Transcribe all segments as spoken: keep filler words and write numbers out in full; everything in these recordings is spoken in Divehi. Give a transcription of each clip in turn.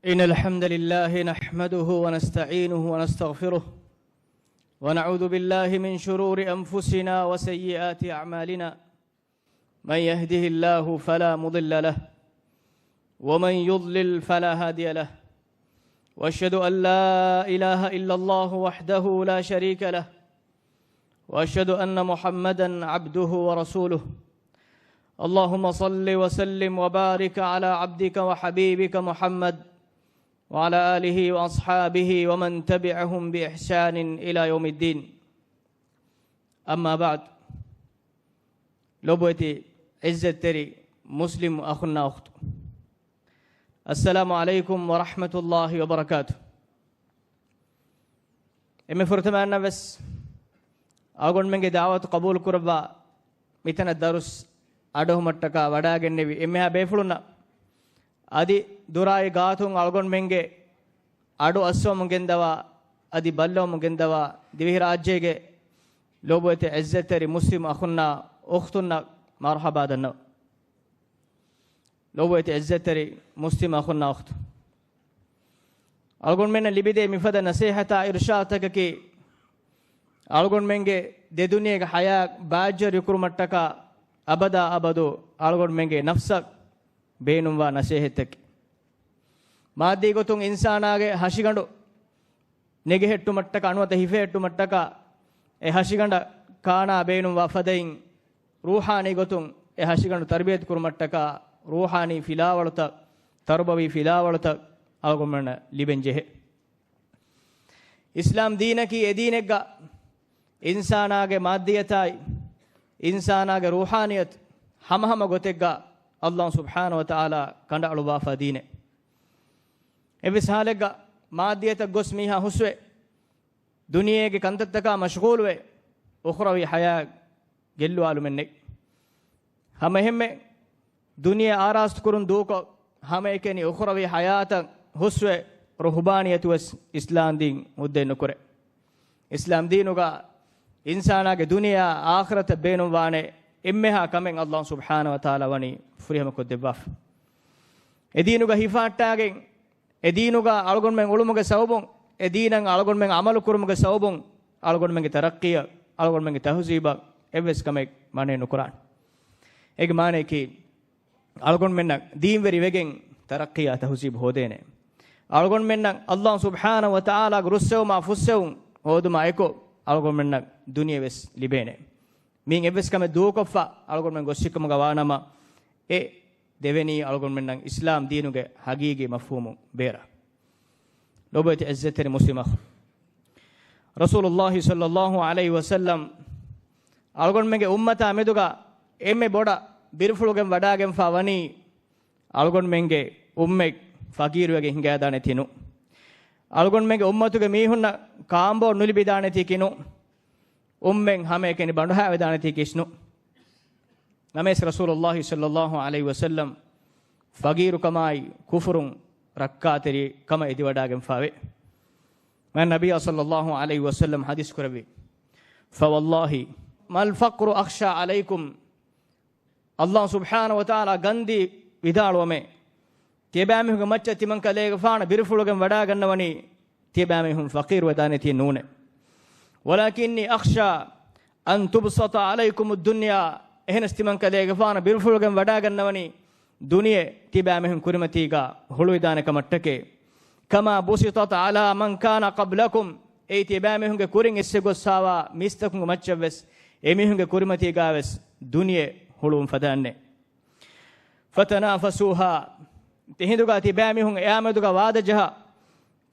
إن الحمد لله نحمده ونستعينه ونستغفره، ونعوذ بالله من شرور أنفسنا وسيئات أعمالنا. من يهده الله فلا مضل له، ومن يضلل فلا هادي له. وأشهد أن لا إله إلا الله وحده لا شريك له، وأشهد أن محمدا عبده ورسوله. اللهم صل وسلم وبارك على عبدك وحبيبك محمد وعلى آله وأصحابه ومن تبعهم بإحسان إلى يوم الدين. أما بعد. ލޮބުވެތި ޢިއްޒަތްތެރި މުސްލިމް އަޚުންނާ އުޚްތު. އައްސަލާމު ޢަލައިކުމް ވަރަޙްމަތުﷲި ވަބަރަކާތު. އެންމެ ފުރަތަމަ އަންނަ ވެސް އަޅުގަނޑުމެންގެ ދާވަތު ޤަބޫލު ކުރައްވާ މިތަނަށް ދަރުސް އަޑުއެހުމަށްޓަކާ ވަޑާގެންނެވި އެންމެހާ ބޭފުޅުންނަށް އަދި ދުރާއި ގާތުން އަޅުގަނޑުމެންގެ އަޑު އައްސަވަމުން ގެންދަވާ، އަދި ބައްލަވަމުން ގެންދަވާ ދިވެހިރާއްޖޭގެ ލޮބުވެތި ޢިއްޒަތްތެރި މުސްލިމް އަޚުންނާ އުޚްތުންނަށް މަރުޙަބާ ދަންނަވަން. ލޮބުވެތި ޢިއްޒަތްތެރި މުސްލިމް އަޚުންނާ އުޚްތު. އަޅުގަނޑުމެންނަށް ލިބިދޭ މިފަދަ ނަސޭހަތާ އިރުޝާދުތަކަކީ، އަޅުގަނޑުމެންގެ ދެ ދުނިޔޭގެ ޙަޔާތް ބާއްޖަވެރިކުރުމަށްޓަކާ އަބަދާ އަބަދު އަޅުގަނޑުމެންގެ ނަފްސަށް ބޭނުންވާ ނަސޭހަތްތަކެއް. މާއްދީ ގޮތުން އިންސާނާގެ ހަށިގަނޑު ނެގެހެއްޓުމަށްޓަކާ، ނުވަތަ ހިފެހެއްޓުމަށްޓަކާ، އެ ހަށިގަނޑަށް ކާނާ ބޭނުންވާ ފަދައިން، ރޫޙާނީ ގޮތުން އެ ހަށިގަނޑު ތަރުބިޔަތު ކުރުމަށްޓަކާ، ރޫޙާނީ ފިލާވަޅުތައް، ތަރުބަވީ ފިލާވަޅުތައް އަޅުގަނޑުމެންނަށް ލިބެން ޖެހޭ. އިސްލާމް ދީނަކީ އެ ދީނެއްގަ އިންސާނާގެ މާއްދިއްޔަތާއި، އިންސާނާގެ ރޫޙާނިއްޔަތު ހަމަހަމަ ގޮތެއްގަ އައްލާހު ސުބްޙާނަހު ވަތަޢާލާ ކަނޑައަޅުއްވާފަ ދީނެއް. އެއްވެސް ޙާލެއްގަ މާއްދިއްޔަތަށް ގޮސް މީހާ ހުސްވެ، ދުނިޔޭގެ ކަންތައްތަކާ މަޝްޣޫލުވެ، އުޚްރަވީ ޙަޔާތް ގެއްލުވާލުމެއް ނެތް. ހަމައެހެންމެ ދުނިޔެ އާރާސްތުކުރުން ދޫކޮށް، ހަމައެކަނި އުޚްރަވީ ޙަޔާތަށް ހުސްވެ، ރުހުބާނިއްޔަތުވެސް އިސްލާމްދީން ހުއްދައެއް ނުކުރޭ. އިސްލާމްދީނުގަ އިންސާނާގެ ދުނިޔެއާ އާޚިރަތަށް ބޭނުންވާނެ އެންމެހާ ކަމެއް އައްލާހު ސުބްޙާނަހު ވަތަޢާލާ ވަނީ ފުރިހަމަކޮށްދެއްވާފަ. އެ ދީނުގަ ހިފަހައްޓާގެން، އެ ދީނުގަ އަޅުގަނޑުމެން އުޅުމުގެ ސަބަބުން، އެ ދީނަށް އަޅުގަނޑުމެން ޢަމަލު ކުރުމުގެ ސަބަބުން، އަޅުގަނޑުމެންގެ ތަރައްޤީއަށް، އަޅުގަނޑުމެންގެ ތަހުޒީބަށް އެއްވެސް ކަމެއް މަނައެއް ނުކުރާނެ. އޭގެ މާނަޔަކީ، އަޅުގަނޑުމެންނަށް ދީންވެރި ވެގެން ތަރައްޤީއާ ތަހުޒީބު ހޯދޭނެ. އަޅުގަނޑުމެންނަށް އައްލާހު ސުބްޙާނަހު ވަތަޢާލާގެ ރުއްސެވުމާ ފުއްސެވުން ހޯދުމާ އެކު، އަޅުގަނޑުމެންނަށް ދުނިޔެވެސް ލިބޭނެ. މިއިން އެއްވެސް ކަމެއް ދޫކޮށްފަ އަޅުގަނޑުމެން ގޮއްސިކަމުގަ ވާނަމަ، އެ ދެވެނީ އަޅުގަނޑުމެންނަށް އިސްލާމް ދީނުގެ ހަގީގީ މަފްހޫމު ބޭރަށް. ލޮބުވެތި ޢިއްޒަތްތެރި މުސްލިމް އަޚު. ރަސޫލުﷲ ޞައްލަﷲ ޢަލައިހި ވަސައްލަމް އަޅުގަނޑުމެންގެ އުއްމަތާ މެދުގަ އެންމެ ބޮޑަށް ބިރުފުޅުގެން ވަޑާގެންފާ ވަނީ، އަޅުގަނޑުމެންގެ އުއްމަތް ފަގީރުވެގެން ހިނގާދާނެތީ ނޫން. އަޅުގަނޑުމެންގެ އުއްމަތުގެ މީހުންނަށް ކާނބޯ ނުލިބިދާނެތީކީ ނޫން. އުއްމަތް ހަމައެކަނި ބަނޑުހައިވެދާނެތީކީސް ނޫން. ނަމަވެސް ރަސޫލުﷲ ޞައްލަﷲ ޢަލައިހި ވަސައްލަމް ފަގީރުކަމާއި ކުފުރުން ރައްކާތެރި ކަމަށް އެދިވަޑާގެންފާވޭ. މާތް ނަބިއްޔާ ޞައްލަﷲ ޢަލައިހި ވަސައްލަމް ޙަދީޘް ކުރެއްވި، فوالله ما الفقر أخشى عليكم، އައްލާހު ސުބްޙާނަހު ވަތަޢާލާ ގަންދީ ވިދާޅުވަމޭ، ތިޔަބައިމީހުންގެ މައްޗަށް ތިމަންކަލޭގެފާނަށް ބިރުފުޅުގެން ވަޑާގަންނަވަނީ، ތިޔަބައިމީހުން ފަޤީރުވެދާނެތީ ނޫނޭ. ولكني أخشى أن تبسط عليكم الدنيا، އެހެނަސް ތިމަންކަލޭގެފާނަށް ބިރުފުޅުގެން ވަޑާގަންނަވަނީ، ދުނިޔެ ތިޔަބައިމީހުން ކުރިމަތީގަ ހުޅުވިދާނެ ކަމަށްޓަކައި. كما بسطت على من كان قبلكم، އެއީ ތިޔަބައިމީހުންގެ ކުރިން އެއްސެއް ގޮއްސާވާ މީސްތަކުންގެ މައްޗަށްވެސް، އެމީހުންގެ ކުރިމަތީގަވެސް ދުނިޔެ ހުޅުވުން ފަދައިންނޭ. فتنافسوها، އެހިނދުގަ ތިބާމީހުން އެއާމެދުގަ ވާދަޖަހާ،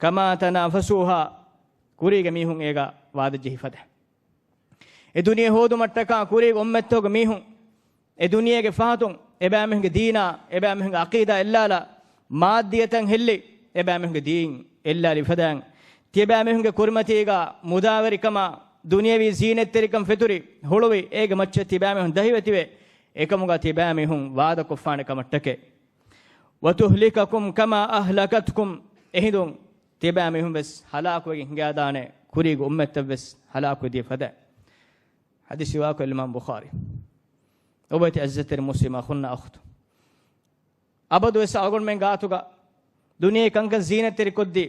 كما تنافسوها، ކުރީގެ މީހުން އޭގަ ވާދަޖެހި ފަދަ. އެ ދުނިޔެ ހޯދުމަށްޓަކާ ކުރީގެ އުއްމަތްތަކުގެ މީހުން އެ ދުނިޔޭގެ ފަހަތުން އެބާމީހުންގެ ދީނާ، އެބާމީހުންގެ ޢަޤީދާ އެއްލާލާ، މާއްދިއްޔަތަށް ހެއްލި އެބާމީހުންގެ ދީން އެއްލާލި ފަދައިން، ތިޔަބާމީހުންގެ ކުރިމަތީގަ މުދާވެރިކަމާ، ދުނިޔަވީ ޒީނަތްތެރިކަން ފެތުރި ހުޅުވި އޭގެ މައްޗަށް ތިބާމީހުން ދަހިވެތިވެ، އެކަމުގަ ތިބާމީހުން ވާދަކޮށްފާނެ ކަމަށްޓަކައި. وتهلككم كما أهلكتكم، އެހިނދުން ތިބާމީހުން ވެސް ހަލާކުވެގެން ހިނގާދާނެ، ކުރީގެ އުއްމަތްތައް ވެސް ހަލާކުވެދިޔަ ފަދަ. ޙަދީޘް ރިވާކޮށް އިމާމް ބުޚާރީ. އޮބައިތި ޢިއްޒަތްތެރި މުސްލިމް އަޚުންނާ އުޚްތު. އަބަދުވެސް އަޅުގަނޑުމެން ގާތުގަ ދުނިޔޭ ކަންކަން ޒީނަތްތެރިކޮށްދީ،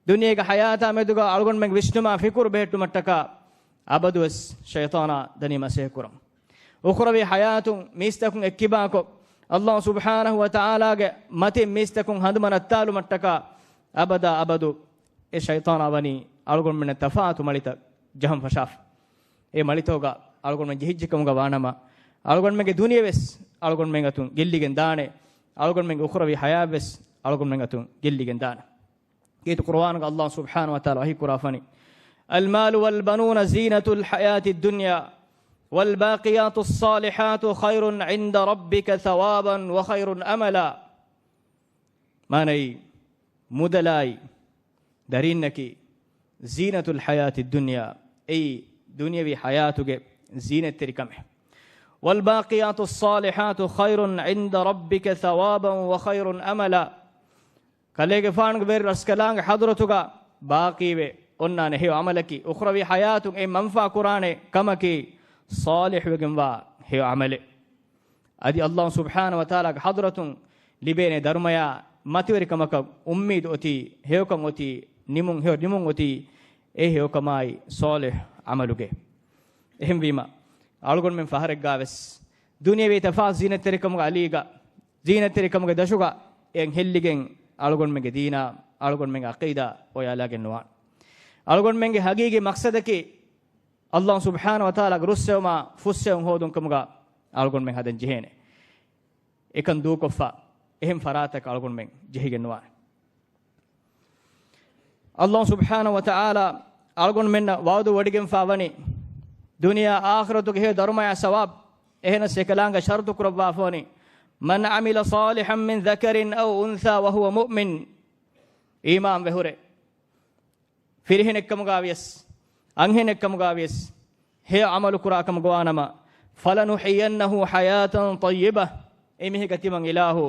ދުނިޔޭގެ ޙަޔާތާ މެދުގަ އަޅުގަނޑުމެން ވިސްނުމާ ފިކުރު ބެހެއްޓުމަށްޓަކާ، އަބަދުވެސް ޝައިޠާނާ ދަނީ މަސޭހަކުރަން. އުޚްރަވީ ޙަޔާތުން މީސްތަކުން އެއްކިބާކޮށް، ﷲ ސުބްޙާނަހު ވަތަޢާލާގެ މަތިން މީސްތަކުން ހަނދުމަ ނައްތާލުމަށްޓަކާ، އަބަދާ އަބަދު އެ ޝައިޠާނާ ވަނީ އަޅުގަނޑުމެންނަށް ތަފާތު މަޅިތައް ޖަހަން ފަށާފަ. އެ މަޅިތަކުގަ އަޅުގަނޑުމެން ޖެހިއްޖެކަމުގަ ވާނަމަ، އަޅުގަނޑުމެންގެ ދުނިޔެވެސް އަޅުގަނޑުމެން އަތުން ގެއްލިގެން ދާނެ. އަޅުގަނޑުމެންގެ އުޚްރަވީ ޙަޔާތްވެސް އަޅުގަނޑުމެން އަތުން ގެއްލިގެން ދާނެ. ކީރިތި ޤުރުއާނުގަ ﷲ ސުބްޙާނަހު ވަތަޢާލާ ވަޙީ ކުރާފަނީ، "المال والبنون زينة الحياة الدنيا والباقيات الصالحات خير عند ربك ثوابا وخير أملا." މާނައީ، މުދަލާއި ދަރީންނަކީ زينة الحياة الدنيا، އެއީ ދުނިޔަވީ ޙަޔާތުގެ ޒީނަތްތެރިކަމެއް. "والباقيات الصالحات خير عند ربك ثوابا وخير أملا." ކަލޭގެފާނުގެ ވެރި ރަސްކަލާނގެ ޙަޟްރަތުގަ ބާޤީވެ އޮންނާނެ ހެޔޮ ޢަމަލަކީ، އުޚްރަވީ ޙަޔާތުން އެ މަންފާ ކުރާނެ ކަމަކީ، ޞާލިޙުވެގެންވާ ހެޔޮ ޢަމަލެއް. އަދި ﷲ ސުބްޙާނަހު ވަތަޢާލާގެ ޙަޟްރަތުން ލިބޭނެ ދަރުމަޔާ މަތިވެރިކަމަކަށް އުއްމީދު އޮތީ، ހެޔޮކަން އޮތީ، ނިމުން ހެޔޮ ނިމުން އޮތީ، އެ ހެޔޮކަމާއި ޞާލިޙު ޢަމަލުގެ. އެހެންވީމަ، އަޅުގަނޑުމެން ފަހަރެއްގާވެސް ދުނިޔެވީ ތަފާތު ޒީނަތްތެރިކަމުގެ އަލީގަ، ޒީނަތްތެރިކަމުގެ ދަށުގަ އެއަށް ހެއްލިގެން އަޅުގަނޑުމެންގެ ދީނާ، އަޅުގަނޑުމެންގެ ޢަޤީދާ އޮޔާލާގެން ނުވާނެ. އަޅުގަނޑުމެންގެ ހަގީގީ މަޤްޞަދަކީ، ﷲ ސުބްޙާނަހު ވަތަޢާލާގެ ރުއްސެވުމާ ފުއްސެވުން ހޯދުން ކަމުގަ އަޅުގަނޑުމެން ހަދަން ޖެހޭނެ. އެކަން ދޫކޮށްފަ އެހެން ފަރާތަކަށް އަޅުގަނޑުމެން ޖެހިގެން ނުވާނެ. ﷲ ސުބްޙާނަހު ވަތަޢާލާ އަޅުގަނޑުމެންނަށް ވަޢުދު ވޮޑިގެންފާ ވަނީ، ދުނިޔެ އާޚިރަތުގެ ހެޔޮ ދަރުމަޔާ ސަވާބު. އެހެނަސް އެކަލާނގެ ޝަރުޠު ކުރައްވާފަ ވަނީ، "من عمل صالحا من ذكر أو أنثى وهو مؤمن." އީމާންވެ ހުރެ ފިރިހެނެއްކަމުގާވިޔަސް، އަންހެނެއްކަމުގާވިޔަސް، ހެޔޮ ޢަމަލު ކުރާ ކަމުގަވާނަމަ، "فلنحيينه حياة طيبة." އެމީހަކަށް ތިމަން އިލާހު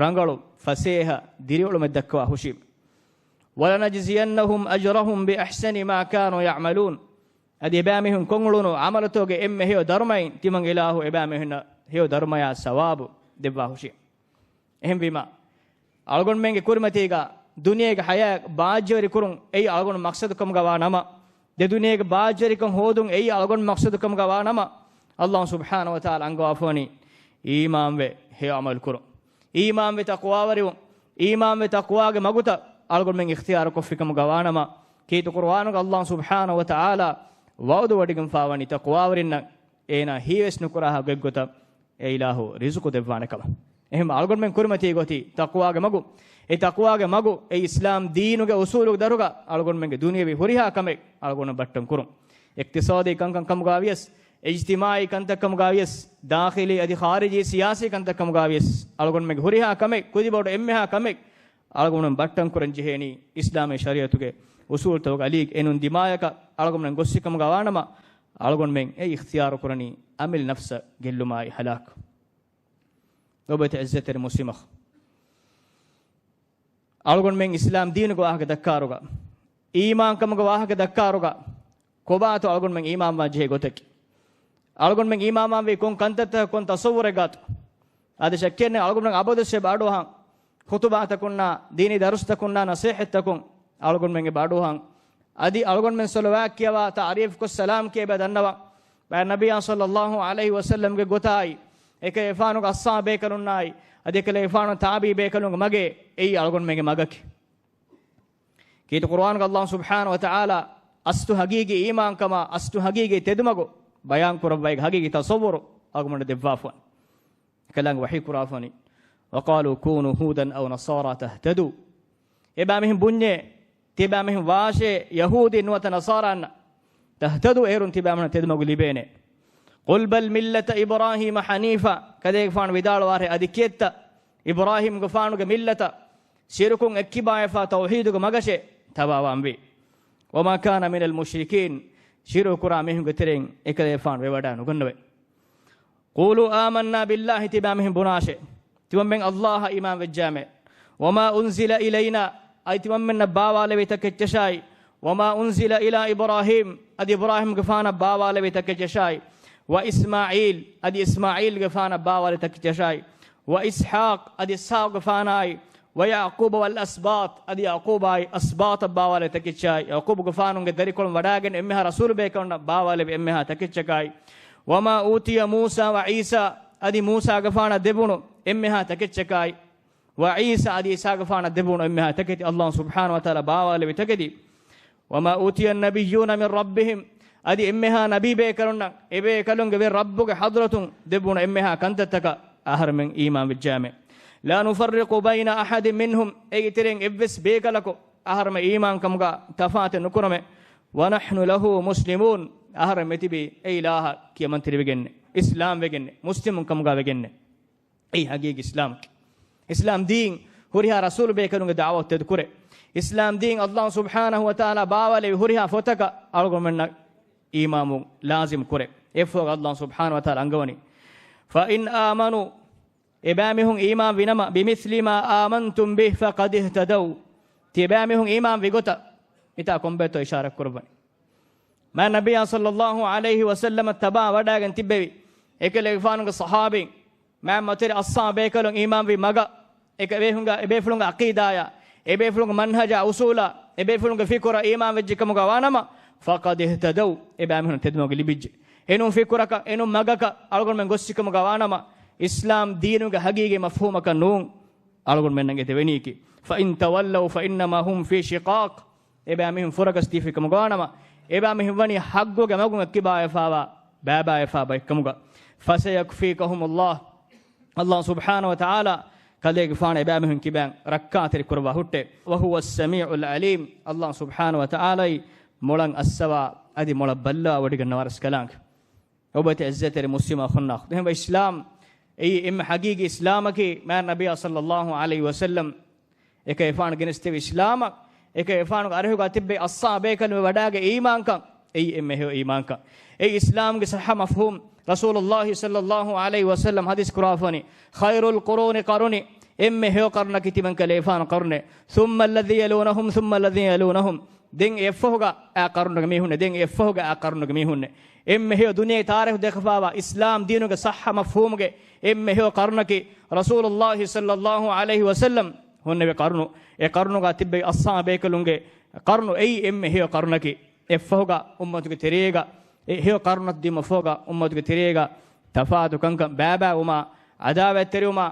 ރަނގަޅު، ފަސޭހަ ދިރިއުޅުމެއް ދައްކަވާ ހުށީމެ. "ولنجزينهم أجرهم بأحسن ما كانوا يعملون." އަދި އެބައިމީހުން ކޮށްއުޅުނު ޢަމަލުތަކުގެ އެންމެ ހެޔޮ ދަރުމައިން ތިމަން އިލާހު އެބައިމީހުންނަށް ހެޔޮ ދަރުމަޔާ ސަވާބު ދެއްވާ ހުށީމެ. އެހެންވީމަ، އަޅުގަނޑުމެންގެ ކުރިމަތީގަ ދުނިޔޭގެ ޙަޔާތް ބާއްޖަވެރި ކުރުން އެއީ އަޅުގަނޑު މަޤްޞަދު ކަމުގަ ވާ ނަމަ، ދެ ދުނިޔޭގެ ބާއްޖަވެރިކަން ހޯދުން އެއީ އަޅުގަނޑު މަޤްޞަދު ކަމުގަ ވާ ނަމަ، ﷲ ސުބްޙާނަހު ވަތަޢާލާ އަންގަވާފަވަނީ އީމާންވެ ހެޔޮ ޢަމަލު ކުރުން. އީމާންވެ ތަޤްވާވެރިވުން. އީމާންވެ ތަޤްވާގެ މަގުތައް އަޅުގަނޑުމެން އިޚްތިޔާރު ކޮށްފި ކަމުގަ ވާނަމަ، ކީރިތި ޤުރުއާނުގަ ﷲ ސުބްޙާނަހު ވަތަޢާލާ ވަޢުދު ވޮޑިގެންފާވަނީ ތަޤްވާވެރިންނަށް އޭނާ ހީވެސް ނުކުރާހާ ގޮތްގޮތަށް އެ އިލާހު ރިޒުޤު ދެއްވާނެ ކަމަށް. އެހެން އަޅުގަނޑުމެން ކުރިމަތީ ގޮތީ ތަޤްވާގެ މަގު. އެ ތަޤްވާގެ މަގު، އެ އިސްލާމް ދީނުގެ އުޞޫލުގެ ދަށުގަ އަޅުގަނޑުމެންގެ ދުނިޔެވީ ހުރިހާ ކަމެއް އަޅުގަނޑު ބައްޓަން ކުރުން. އިޤްތިޞާދީ ކަންކަން ކަމުގަ ވިޔަސް، އިޖްތިމާޢީ ކަންތައް ކަމުގަ ވިޔަސް، ދާޚިލީ އަދި ޚާރިޖީ ސިޔާސީ ކަންތައް ކަމުގަ ވިޔަސް، އަޅުގަނޑުމެންގެ ހުރިހާ ކަމެއް، ކުދިބޮޑު އެންމެހާ ކަމެއް އަޅުގަނޑު ބައްޓަން ކުރަން ޖެހޭނީ އިސްލާމީ ޝަރީޢަތުގެ އުޞޫލުތަކުގެ އަލީގެ އެނޫން ދިމާޔަކަށް އަޅުގަނޑުމެން ގޮއްސި ކަމުގަ ވާނަމަ، އަޅުގަނޑުމެން އެ އިޚްތިޔާރު ކުރަނީ އަމިއްލަ ނަފްސަށް ގެއްލުމާއި ހަލާކު. ލޯބިވެތި ޢިއްޒަތްތެރި މުސްލިމް އަޚް، އަޅުގަނޑުމެން އިސްލާމް ދީނުގެ ވާހަކަ ދައްކާރުގަ، އީމާންކަމުގެ ވާހަކަ ދައްކާރުގަ، ކޮބާތޯ އަޅުގަނޑުމެން އީމާންވާން ޖެހޭ ގޮތަކީ؟ އަޅުގަނޑުމެން އީމާންވާންވީ ކޮން ކަންތައްތަކަށް ކޮން ތަޞައްވުރެއްގާތޯ؟ އާދެ، ޝައްކެއް ނެތް، އަޅުގަނޑުމެން އަބަދުވެސް އެބަ އަޑުއަހަން. ޚުތުބާތަކުންނާ، ދީނީ ދަރުސްތަކުންނާ، ނަޞޭޙަތްތަކުން އަޅުގަނޑުމެން އެބަ އަޑުއަހަން. އަދި އަޅުގަނޑުމެން ޞަލަވާތް ކިޔަވާ، ތަޢުރީފްކޮށް ސަލާމް ކިޔައި އެބަ ދަންނަވަން. ބައެއް ނަބިއްޔާ ޞައްލައްލާހު ޢަލައިހި ވަސައްލަމްގެ ގޮތާއި، އެކަލޭގެފާނުގެ އަޞްޙާބޭކަލުންނާއި، އަދި އެކަލޭގެފާނު ތާބިޢީ ބޭކަލުންގެ މަގޭ އެއީ އަޅުގަނޑުމެންގެ މަގަކީ. ކީރިތި ޤުރުއާނުގަ ﷲ ސުބްޙާނަހު ވަތަޢާލާ އަސްލު ހަގީގީ އީމާންކަމާ، އަސްލު ހަގީގީ ތެދުމަގު ބަޔާން ކުރައްވައިގެ ހަގީގީ ތަޞައްވުރު އަޅުގަނޑަށް ދެއްވާފަ ވަނީ. އެކަލާނގެ ވަޙީ ކުރާފަ ވަނީ، "وقالوا كونوا هودا أو نصارى تهتدوا." އެބައިމީހުން ބުންޏޭ، ތިބާމީހުން ވާށޭ ޔަހޫދީން ނުވަތަ ނަޞާރާންނަށް، "تهتدوا" އޭރުން ތިބާމީހުން ތެދުމަގު ލިބޭނެ. "قل بل ملة إبراهيم حنيفا." ކަލޭގެފާނު ވިދާޅުވާށޭ، އަދި ކިޔެއްތަ؟ އިބްރާހީމްގެފާނުގެ މިއްލަތަށް، ޝިރުކުން އެއްކިބާވެފާ ތައުޙީދުގެ މަގަށޭ ތަބާވާންވީ. "وما كان من المشركين." ޝިރުކު ކުރާ މީހުންގެ ތެރެއިން އެކަލޭގެފާނު ވެވަޑާ ނުގަންނަވައި. "قولوا آمنا بالله." ތިބާމީހުން ބުނާށޭ، ތިމަންމެން ﷲ އަށް އީމާން ވެއްޖާމޭ. "وما أنزل إلينا." އަދި ތިމަންމެންނަށް ބާވާލެވި ތަކެއްޗަށާއި، "وما أنزل إلى إبراهيم." އަދި އިބްރާހީމްގެފާނަށް ބާވާލެވި ތަކެއްޗަށާއި، "وإسماعيل." އަދި އިސްމާޢީލްގެފާނަށް ބާވާލެވި ތަކެއްޗަށާއި، "وإسحاق." އަދި އިސްޙާޤުގެފާނާއި، ويعقوب والأسباط، އަދި ޔަޢުޤޫބާއި އަސްބާޠަށް ބާވާލެވި ތަކެއްޗާއި، ޔަޢުޤޫބުގެފާނުގެ ދަރިކޮޅުން ވަޑާގެން އެންމެހާ ރަސޫލުބޭކަލުންނަށް ބާވާލެވި އެންމެހާ ތަކެއްޗަކާއި، وما أوتي موسى وعيسى، އަދި މޫސާގެފާނަށް ދެވުނު އެންމެހާ ތަކެއްޗަކާއި، وعيسى، އަދި ޢީސާގެފާނަށް ދެވުނު އެންމެހާ ތަކެތި، ﷲ ސުބްޙާނަހޫ ވަތަޢާލާ ބާވާލެވި ތަކެތި. وما أوتي النبيون من ربهم، އަދި އެންމެހާ ނަބީބޭކަލުންނަށް އެބޭކަލުންގެ ވެ ރައްބުގެ ޙަޟްރަތުން ދެއްވުނު އެންމެހާ ކަންތައްތަކަށް އަހަރުމެން އީމާން ވެއްޖާމެ. لا نفرق بين أحد منهم، އޭގެ ތެރެއިން އެއްވެސް ބޭކަލަކު އަހަރުމެން އީމާންކަމުގަ ތަފާތެއް ނުކުރަމެ. ونحن له مسلمون، އަހަރެން މިތިބީ އެ އިލާހަށް ކިޔަމަންތެރިވެގެންނެ، އިސްލާމް ވެގެންނެ، މުސްލިމުން ކަމުގަ ވެގެންނެ. އެއީ ހަގީގީ އިސްލާމް. އިސްލާމް ދީން ހުރިހާ ރަސޫލު ބޭކަލުންގެ ދަޢުވަތު ތެދުކުރޭ. އިސްލާމް ދީން ﷲ ސުބްޙާނަހޫ ވަތަޢާލާ ބާވާލެވި ހުރިހާ ފޮތަކަށް އަޅުގަނޑުމެންނަށް އީމާންވުން ލާޒިމް ކުރޭ. އެއަށްފަހުގަ ﷲ ސުބްޙާނަހޫ ވަތަޢާލާ އަންގަވަނީ، فإن آمنوا، އެބައިމީހުން އީމާން ވިނަމަ، بمثل ما آمنتم به فقد اهتدوا، ތިޔަބައިމީހުން އީމާން ވިގޮތަށް މިތާ ކޮންބައެއްތޯ އިޝާރަތް ކުރައްވަނީ. މާތް ނަބިއްޔާ ޞައްލައްލާހު ޢަލައިހި ވަސައްލަމަށް ތަބާ ވަޑާގެން ތިއްބެވި އެކަލޭގެފާނުގެ ޞަޙާބީން، މާތް މަތިރި އަޞްޙާބޭކަލުން އީމާންވި މަގަށް، އެކަ އެބޭފުޅުންގެ، އެބޭފުޅުންގެ ޢަޤީދާޔާ، އެބޭފުޅުންގެ މަންހަޖާ އުޞޫލާ، އެބޭފުޅުންގެ ފިކުރަށް އީމާންވެއްޖެ ކަމުގަ ވާނަމަ، فقد اهتدوا، އެބައިމީހުން ތެދުމަގު ލިބިއްޖެ. އެނޫން ފިކުރަކަށް، އެނޫން މަގަކަށް އަޅުގަނޑުމެން ގޮއްސިކަމުގަ ވާނަމަ، އިސްލާމް ދީނުގެ ހަގީގީ މަފްހޫމަކަށް ނޫން އަޅުގަނޑުމެންނަށް އެ ދެވެނީކީ. فإن تولوا فإنما هم في شقاق، އެބައިމީހުން ފުރަގަސްދީފިކަމުގަ ވާނަމަ، އެބައިމީހުން ވަނީ ޙައްގުގެ މަގުން އެއްކިބާވެފާވާ، ބައިބައިވެފާ ބައެއްކަމުގަ. فسيكفيكهم الله، ﷲ ސުބްޙާނަހޫ ވަތަޢާލާ ކަލޭގެފާނަށް އެބައިމީހުން ކިބައިން ރައްކާތެރި ކުރައްވާ ހުއްޓޭ. وهو السميع العليم، ﷲ ސުބްޙާނަހޫ ވަތަޢާލާއީ މޮޅަށް އައްސަވާ އަދި މޮޅަށް ބައްލަވާ ވޮޑިގަންނަވާ ރަސްކަލާނގެ. އެބައޮތް ޢިއްޒަތްތެރި މުސްލިމް އަޚުންނާ އުޚްތުން. އެހެންވެ އިސްލާމް އެއީ އެންމެ ޙަޤީޤީ އިސްލާމަކީ، މާތް ނަބިއްޔާ ޞައްލައްލާހު ޢަލައިހި ވަސައްލަމް އެކަލޭގެފާނު ގެނެސްދެވި އިސްލާމަށް، އެކަލޭގެފާނުގެ އަރިހުގަ ތިއްބެވި އަޞްޙާބޭކަލުން ވެވަޑާގެ އީމާންކަން، އެއީ އެންމެ ހެޔޮ އީމާންކަން. އެއީ އިސްލާމްގެ ޞައްޙަ މަފްހޫމް، ރަސޫލުﷲ ޞައްލައްލާހު ޢަލައިހި ވަސައްލަމް ޙަދީޘް ކުރާފަވަނީ، خير القرون قرني، އެންމެ ހެޔޮ ޤަރުނަކީ ތިމަން ކަލޭގެފާނު ޤަރުނޭ، ثم الذين يلونهم ثم الذين يلونهم، ދެން އެއަށްފަހުގަ އާ ޤަރުނުގެ މީހުންނޭ، ދެން އެއަށްފަހުގަ އާ ޤަރުނުގެ މީހުންނޭ. އެންމެ ހެޔޮ ދުނިޔޭ ތާރީޚު ދައްކަފާވާ އިސްލާމް ދީނުގެ ޞައްޙަ މަފްހޫމުގެ އެންމެ ހެޔޮ ޤަރުނަކީ ރަސޫލުﷲ ޞައްލައްލާހު ޢަލައިހި ވަސައްލަމް ހުންނެވި ޤަރުނު. އެ ޤަރުނުގަ ތިއްބެވި އަޞްޙާބޭކަލުންގެ ޤަރުނު އެއީ އެންމެ ހެޔޮ ޤަރުނަކީ. އެއަށްފަހުގަ އުއްމަތުގެ ތެރޭގަ، އެ ހެޔޮ ޤަރުނަށް ދިޔުމަށްފަހުގަ އުއްމަތުގެ ތެރޭގަ ތަފާތު ކަންކަން، ބައިބައިވުމާ، ޢަދާވަތްތެރިވުމާ،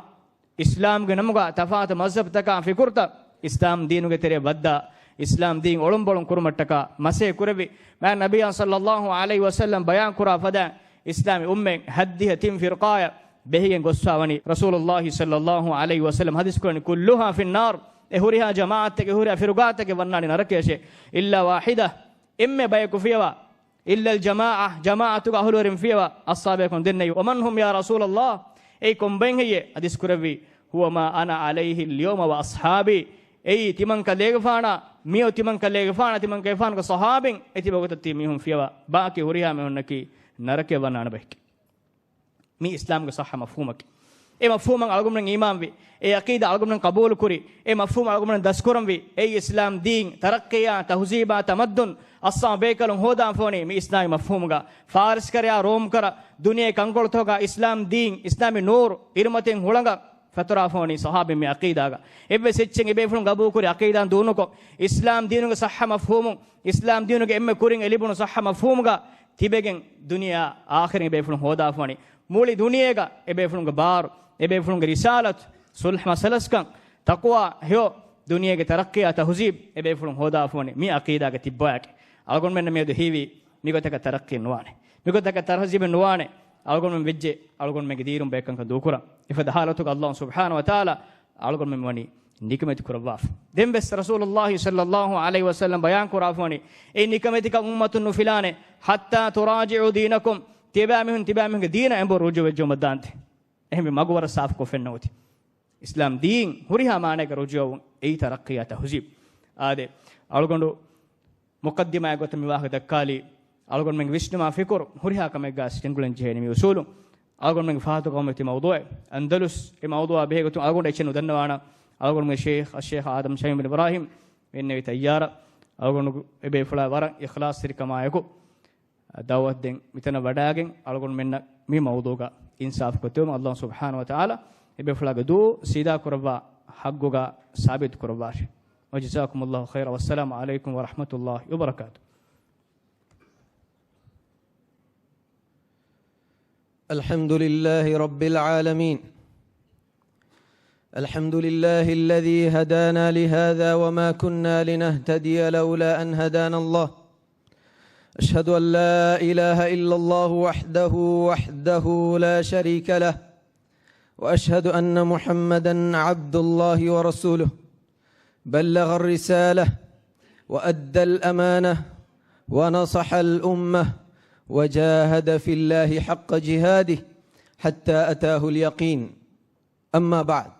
އިސްލާމްގެ ނަމުގަ ތަފާތު މަޒްހަބްތަކާ ފިކުރުތައް އިސްލާމް ދީނުގެ ތެރެއަށް ވައްދާ، އިސްލާމް ދީން އޮޅުންބޮޅުން ކުރުމަށްޓަކާ މަސައްކަތް ކުރެއްވި. މާތް ނަބިއްޔާ ޞައްލައްލާހު ޢަލައިހި ވަސައްލަމް ބަޔާން ކުރާ ފަދައިން، އިސްލާމީ އުއްމަތް ހައްދިހަ ތިން ފިރްޤާއަށް ބެހިގެން ގޮއްސަވަނީ. ރަސޫލުﷲ ޞައްލައްލާހު ޢަލައިހި ވަސައްލަމް ޙަދީޘް ކުރަނީ، كلها في النار، އެ ހުރިހާ ޖަމާޢަތްތަކެއް، ހުރިހާ ފިރުޤާތަކެއް ވަންނާނީ ނަރަކަޔަށޭ، إلا واحدة، އެންމެ ބަޔަކު ފިޔަވާ، إلا الجماعة، ޖަމާޢަތުގެ އަހުލުވެރިން ފިޔަވާ. އަޞްޙާބޭކަލުން ދެންނެވި، ومن هم يا رسول الله؟ އެއީ ކޮންބައެއް ހެއްޔޭ؟ ޙަދީޘް ކުރެއްވީ، هو ما أنا عليه اليوم وأصحابي. އެއީ ތިމަން ކަލޭގެފާނާ، މިއޮތް ތިމަން ކަލޭގެފާނާ، ތިމަން ކަލޭގެފާނުގެ ޞަޙާބީން އެތިބަ ގޮތަށް ތިބި މީހުން ފިޔަވާ. ބާކީ ހުރިހާ މީހުންނަކީ ނަރަކަޔަށް ވަންނާނެ ބައެކޭ. މީ އިސްލާމްގެ ޞައްޙަ މަފްހޫމަކީ. އެ މަފްހޫމަށް އަޅުގަނޑުމެން އީމާންވި، އެ ޢަޤީދާ އަޅުގަނޑުމެން ޤަބޫލުކުރި، އެ މަފްހޫމަށް އަޅުގަނޑުމެން ދަސްކުރަންވީ، އެއީ އިސްލާމް ދީން، ތަރައްޤީއާ، ތަހުޒީބާ، ތަމައްދުން، އައްސާ ބޭކަލުން ހޯދާފަވަނީ މި އިސްލާމީ މަފްހޫމުގަ. ފާރިސް ކަރަޔާ ރޯމް ކަރަ، ދުނިޔޭ ކަންކޮޅުތަކުގަ އިސްލާމް ދީން، އިސްލާމީ ނޫރު، އިރުމަތިން ހުޅަނގަށް ފެތުރާފަވަނީ ޞަޙާބީން މި ޢަޤީދާގަ. އެއްވެސް އެއްޗެއް އެބޭފުޅުން ގަބޫލުކުރި ޢަޤީދާ ދޫނުކޮށް، އިސްލާމް ދީނުގެ ޞައްޙަ މަފްހޫމުން، އިސްލާމް ދީނުގެ އެންމެ ކުރިން އެ ލިބުނު ޞައްޙަ މަފްހޫމުގަ ތިބެގެން ދުނިޔެއާ އާޚިރަތް އެބޭފުޅުން ހޯދާފަވަނީ. މުޅި ދުނިޔޭގަ އެބޭފުޅުންގެ ބާރު، އެބޭފުޅުންގެ ރިސާލަތު، ޞުލްޙު މަސަލަސްކަން، ތަޤްވާ، ހެޔޮ ދުނިޔޭގެ ތަރައްޤީއާ ތަހުޒީބް އެބޭފުޅުން ހޯދާފަވަނީ މި ޢަޤީދާގަ ތިއްބާއެކޭ. އަޅުގަނޑުމެންނަށް މިއަދު ހީވީ މިގޮތަކަށް ތަރައްޤީ ނުވާނެ. މިގޮތަކަށް ތަހުޒީބެއް ނުވާނެ. އަޅުގަނޑުމެން ވެއްޖެ އަޅުގަނޑުމެންގެ ދީރުން ބައެއް ކަންކަން ދޫކުރަން. އެފަދަ ޙާލަތުގަ ﷲ ސުބްޙާނަހޫ ވަތަޢާލާ އަޅުގަނޑުމެން ވަނީ ނިކަމެތި ކުރައްވާފަ. ދެން ވެސް ރަސޫލުﷲ ޞައްލައްލާހު ޢަލައިހި ވަސައްލަމް ބަޔާން ކުރާފަވަނީ، އެ ނިކަމެތިކަން އުއްމަތުން ނުފިލާނެ، حتى تراجعوا دينكم، ތިޔަބައިމީހުން ތިޔަބައިމީހުންގެ ދީނަށް އެނބުރި ރުޖޫޢަވެއްޖެއްޔާ ދާންތެ. އެހެންވެ މަގު ވަރަށް ސާފުކޮށް ފެންނަ އޮތީ. އިސްލާމް ދީން ހުރިހާ މާނައަކަށް ރުޖޫޢަވުން އެއީ ތަރައްޤީއާ ތަހުޒީބް. އާދެ، އަޅުގަނޑު މުޤައްދިމާއެއް ގޮތަށް މި ވާހަކަ ދައްކާލީ، އަޅުގަނޑުމެންގެ ވިސްނުމާ ފިކުރު ހުރިހާ ކަމެއްގަ ގެންގުޅެން ޖެހޭނެ މި އުޞޫލު. އަޅުގަނޑުމެންގެ ފަހަތު ގައުމު ތި މައުޟޫޢެއް އަންދަލުސް. އެ މައުޟޫޢާ ބެހޭގޮތުން އަޅުގަނޑު އެއްޗެއް ނުދަންނަވާނަން. އަޅުގަނޑުމެންގެ ޝޭޚް އައްޝޭޚް އާދަމް ޝަމީމް ބިން އިބްރާހީމް މި އިންނެވި ތައްޔާރަށް. އަޅުގަނޑު އެބޭފުޅާ ވަރަށް އިޚްލާޞްތެރިކަމާއެކު ދަޢުވަތު ދޭން މިތަނަށް ވަޑާގެން އަޅުގަނޑުމެންނަށް މި މައުޟޫޢުގަ އިންސާފު ކޮށްދެއްވުމަށް ﷲ ސުބްޙާނަހޫ ވަތަޢާލާ އެބޭފުޅާގެ ދުޢާ ސީދާ ކުރައްވާ. ޙައްގުގަ ސާބިތު ކުރައްވާށި. وجزاكم الله خيرا، والسلام عليكم ورحمة الله وبركاته. الحمد لله رب العالمين. الحمد لله الذي هدانا لهذا وما كنا لنهتدي لولا أن هدانا الله. أشهد أن لا إله إلا الله وحده، وحده لا شريك له، وأشهد أن محمدا عبد الله ورسوله، بلغ الرسالة وأدى الأمانة ونصح الأمة وجاهد في الله حق جهاده حتى أتاه اليقين. أما بعد.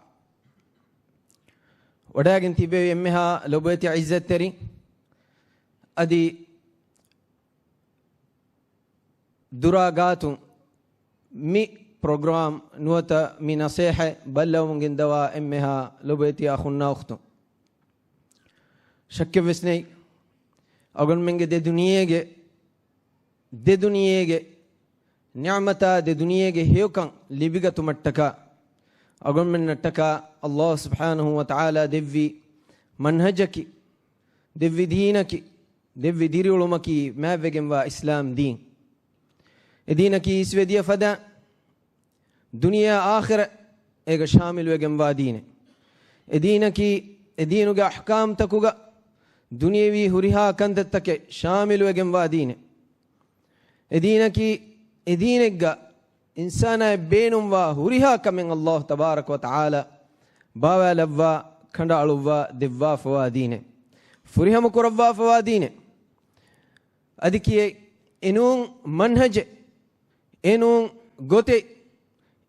ވަޑައިގެން ތިބެވި އެންމެހާ ލޮބުވެތި ޢިއްޒަތްތެރި، އަދި ދުރާ ގާތުން މި ޕްރޮގްރާމް ނުވަތަ މި ނަސޭހަތް ބައްލަވަމުން ގެންދަވާ އެންމެހާ ލޮބުވެތި އަޚުންނާ އުޚްތުން. ޝައްކެއްވެސް ނެތް، އަޅުގަނޑުމެންގެ ދެ ދުނިޔޭގެ، ދެ ދުނިޔޭގެ ނިޢުމަތާ، ދެ ދުނިޔޭގެ ހެޔޮކަން ލިބިގަތުމަށްޓަކާ، އަޅުގަނޑުމެންނަށްޓަކާ ﷲ ސުބްޙާނަހޫ ވަތަޢާލާ ދެއްވި މަންހަޖަކީ، ދެއްވި ދީނަކީ، ދެއްވި ދިރިއުޅުމަކީ މާތްވެގެންވާ އިސްލާމް ދީން. އެ ދީނަކީ އިސްވެދިޔަ ފަދަ ދުނިޔެ އާޚިރަތް އޭގަ ޝާމިލުވެގެންވާ ދީނެއް. އެ ދީނަކީ އެ ދީނުގެ އަޙްކާމްތަކުގަ ދުނިޔެވީ ހުރިހާ ކަންތައްތަކެއް ޝާމިލުވެގެންވާ ދީނެއް. އެ ދީނަކީ އެ ދީނެއްގަ އިންސާނާއަށް ބޭނުންވާ ހުރިހާ ކަމެއް ﷲ ތަބާރަކަ ވަތަޢާލާ ބާވާލައްވާ، ކަނޑައަޅުއްވާ ދެއްވާފަވާ ދީނެއް. ފުރިހަމަ ކުރައްވާފަވާ ދީނެއް. އަދި ކިޔޭ އެނޫން މަންހަޖެއް، އެނޫން ގޮތެއް،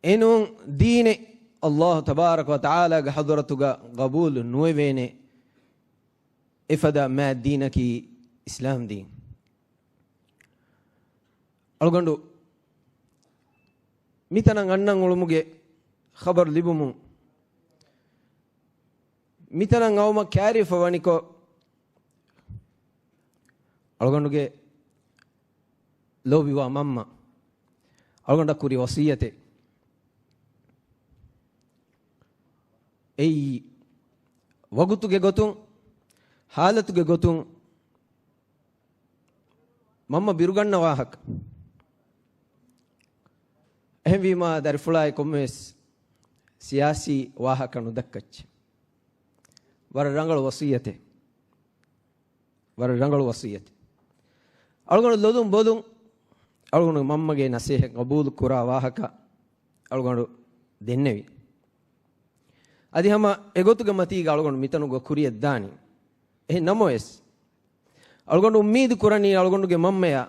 އެނޫން ދީނެއް ﷲ ތަބާރަކަ ވަތަޢާލާގެ ޙަޟްރަތުގަ ގަބޫލު ނުވެވޭނެ އެފަދަ މާތް ދީނަކީ އިސްލާމް ދީން. އަޅުގަނޑު މިތަނަށް އަންނަން އުޅުމުގެ ޚަބަރު ލިބުމުން، މިތަނަށް އައުމަށް ކައިރިވެފަ ވަނިކޮށް، އަޅުގަނޑުގެ ލޯބިވާ މަންމަ އަޅުގަނޑަށް ކުރި ވަޞިއްޔަތެއް. އެއީ ވަގުތުގެ ގޮތުން، ޙާލަތުގެ ގޮތުން މަންމަ ބިރުގަންނަ ވާހަކަ. އެހެންވީމާ، ދަރިފުޅާއި ކޮންމެވެސް ސިޔާސީ ވާހަކަ ނުދައްކައްޗެ. ވަރަށް ރަނގަޅު ވަޞިއްޔަތެއް. ވަރަށް ރަނގަޅު ވަޞިއްޔަތެއް. އަޅުގަނޑު ލޮލުން ބޮލުން، އަޅުގަނޑު މަންމަގެ ނަސޭހަތް ގަބޫލު ކުރާ ވާހަކަ އަޅުގަނޑު ދެންނެވި. އަދި ހަމަ އެގޮތުގެ މަތީގަ އަޅުގަނޑު މިތަނުގަ ކުރިއަށް ދާނީ. އެހެން ނަމަވެސް، އަޅުގަނޑު އުއްމީދު ކުރަނީ އަޅުގަނޑުގެ މަންމަޔާ،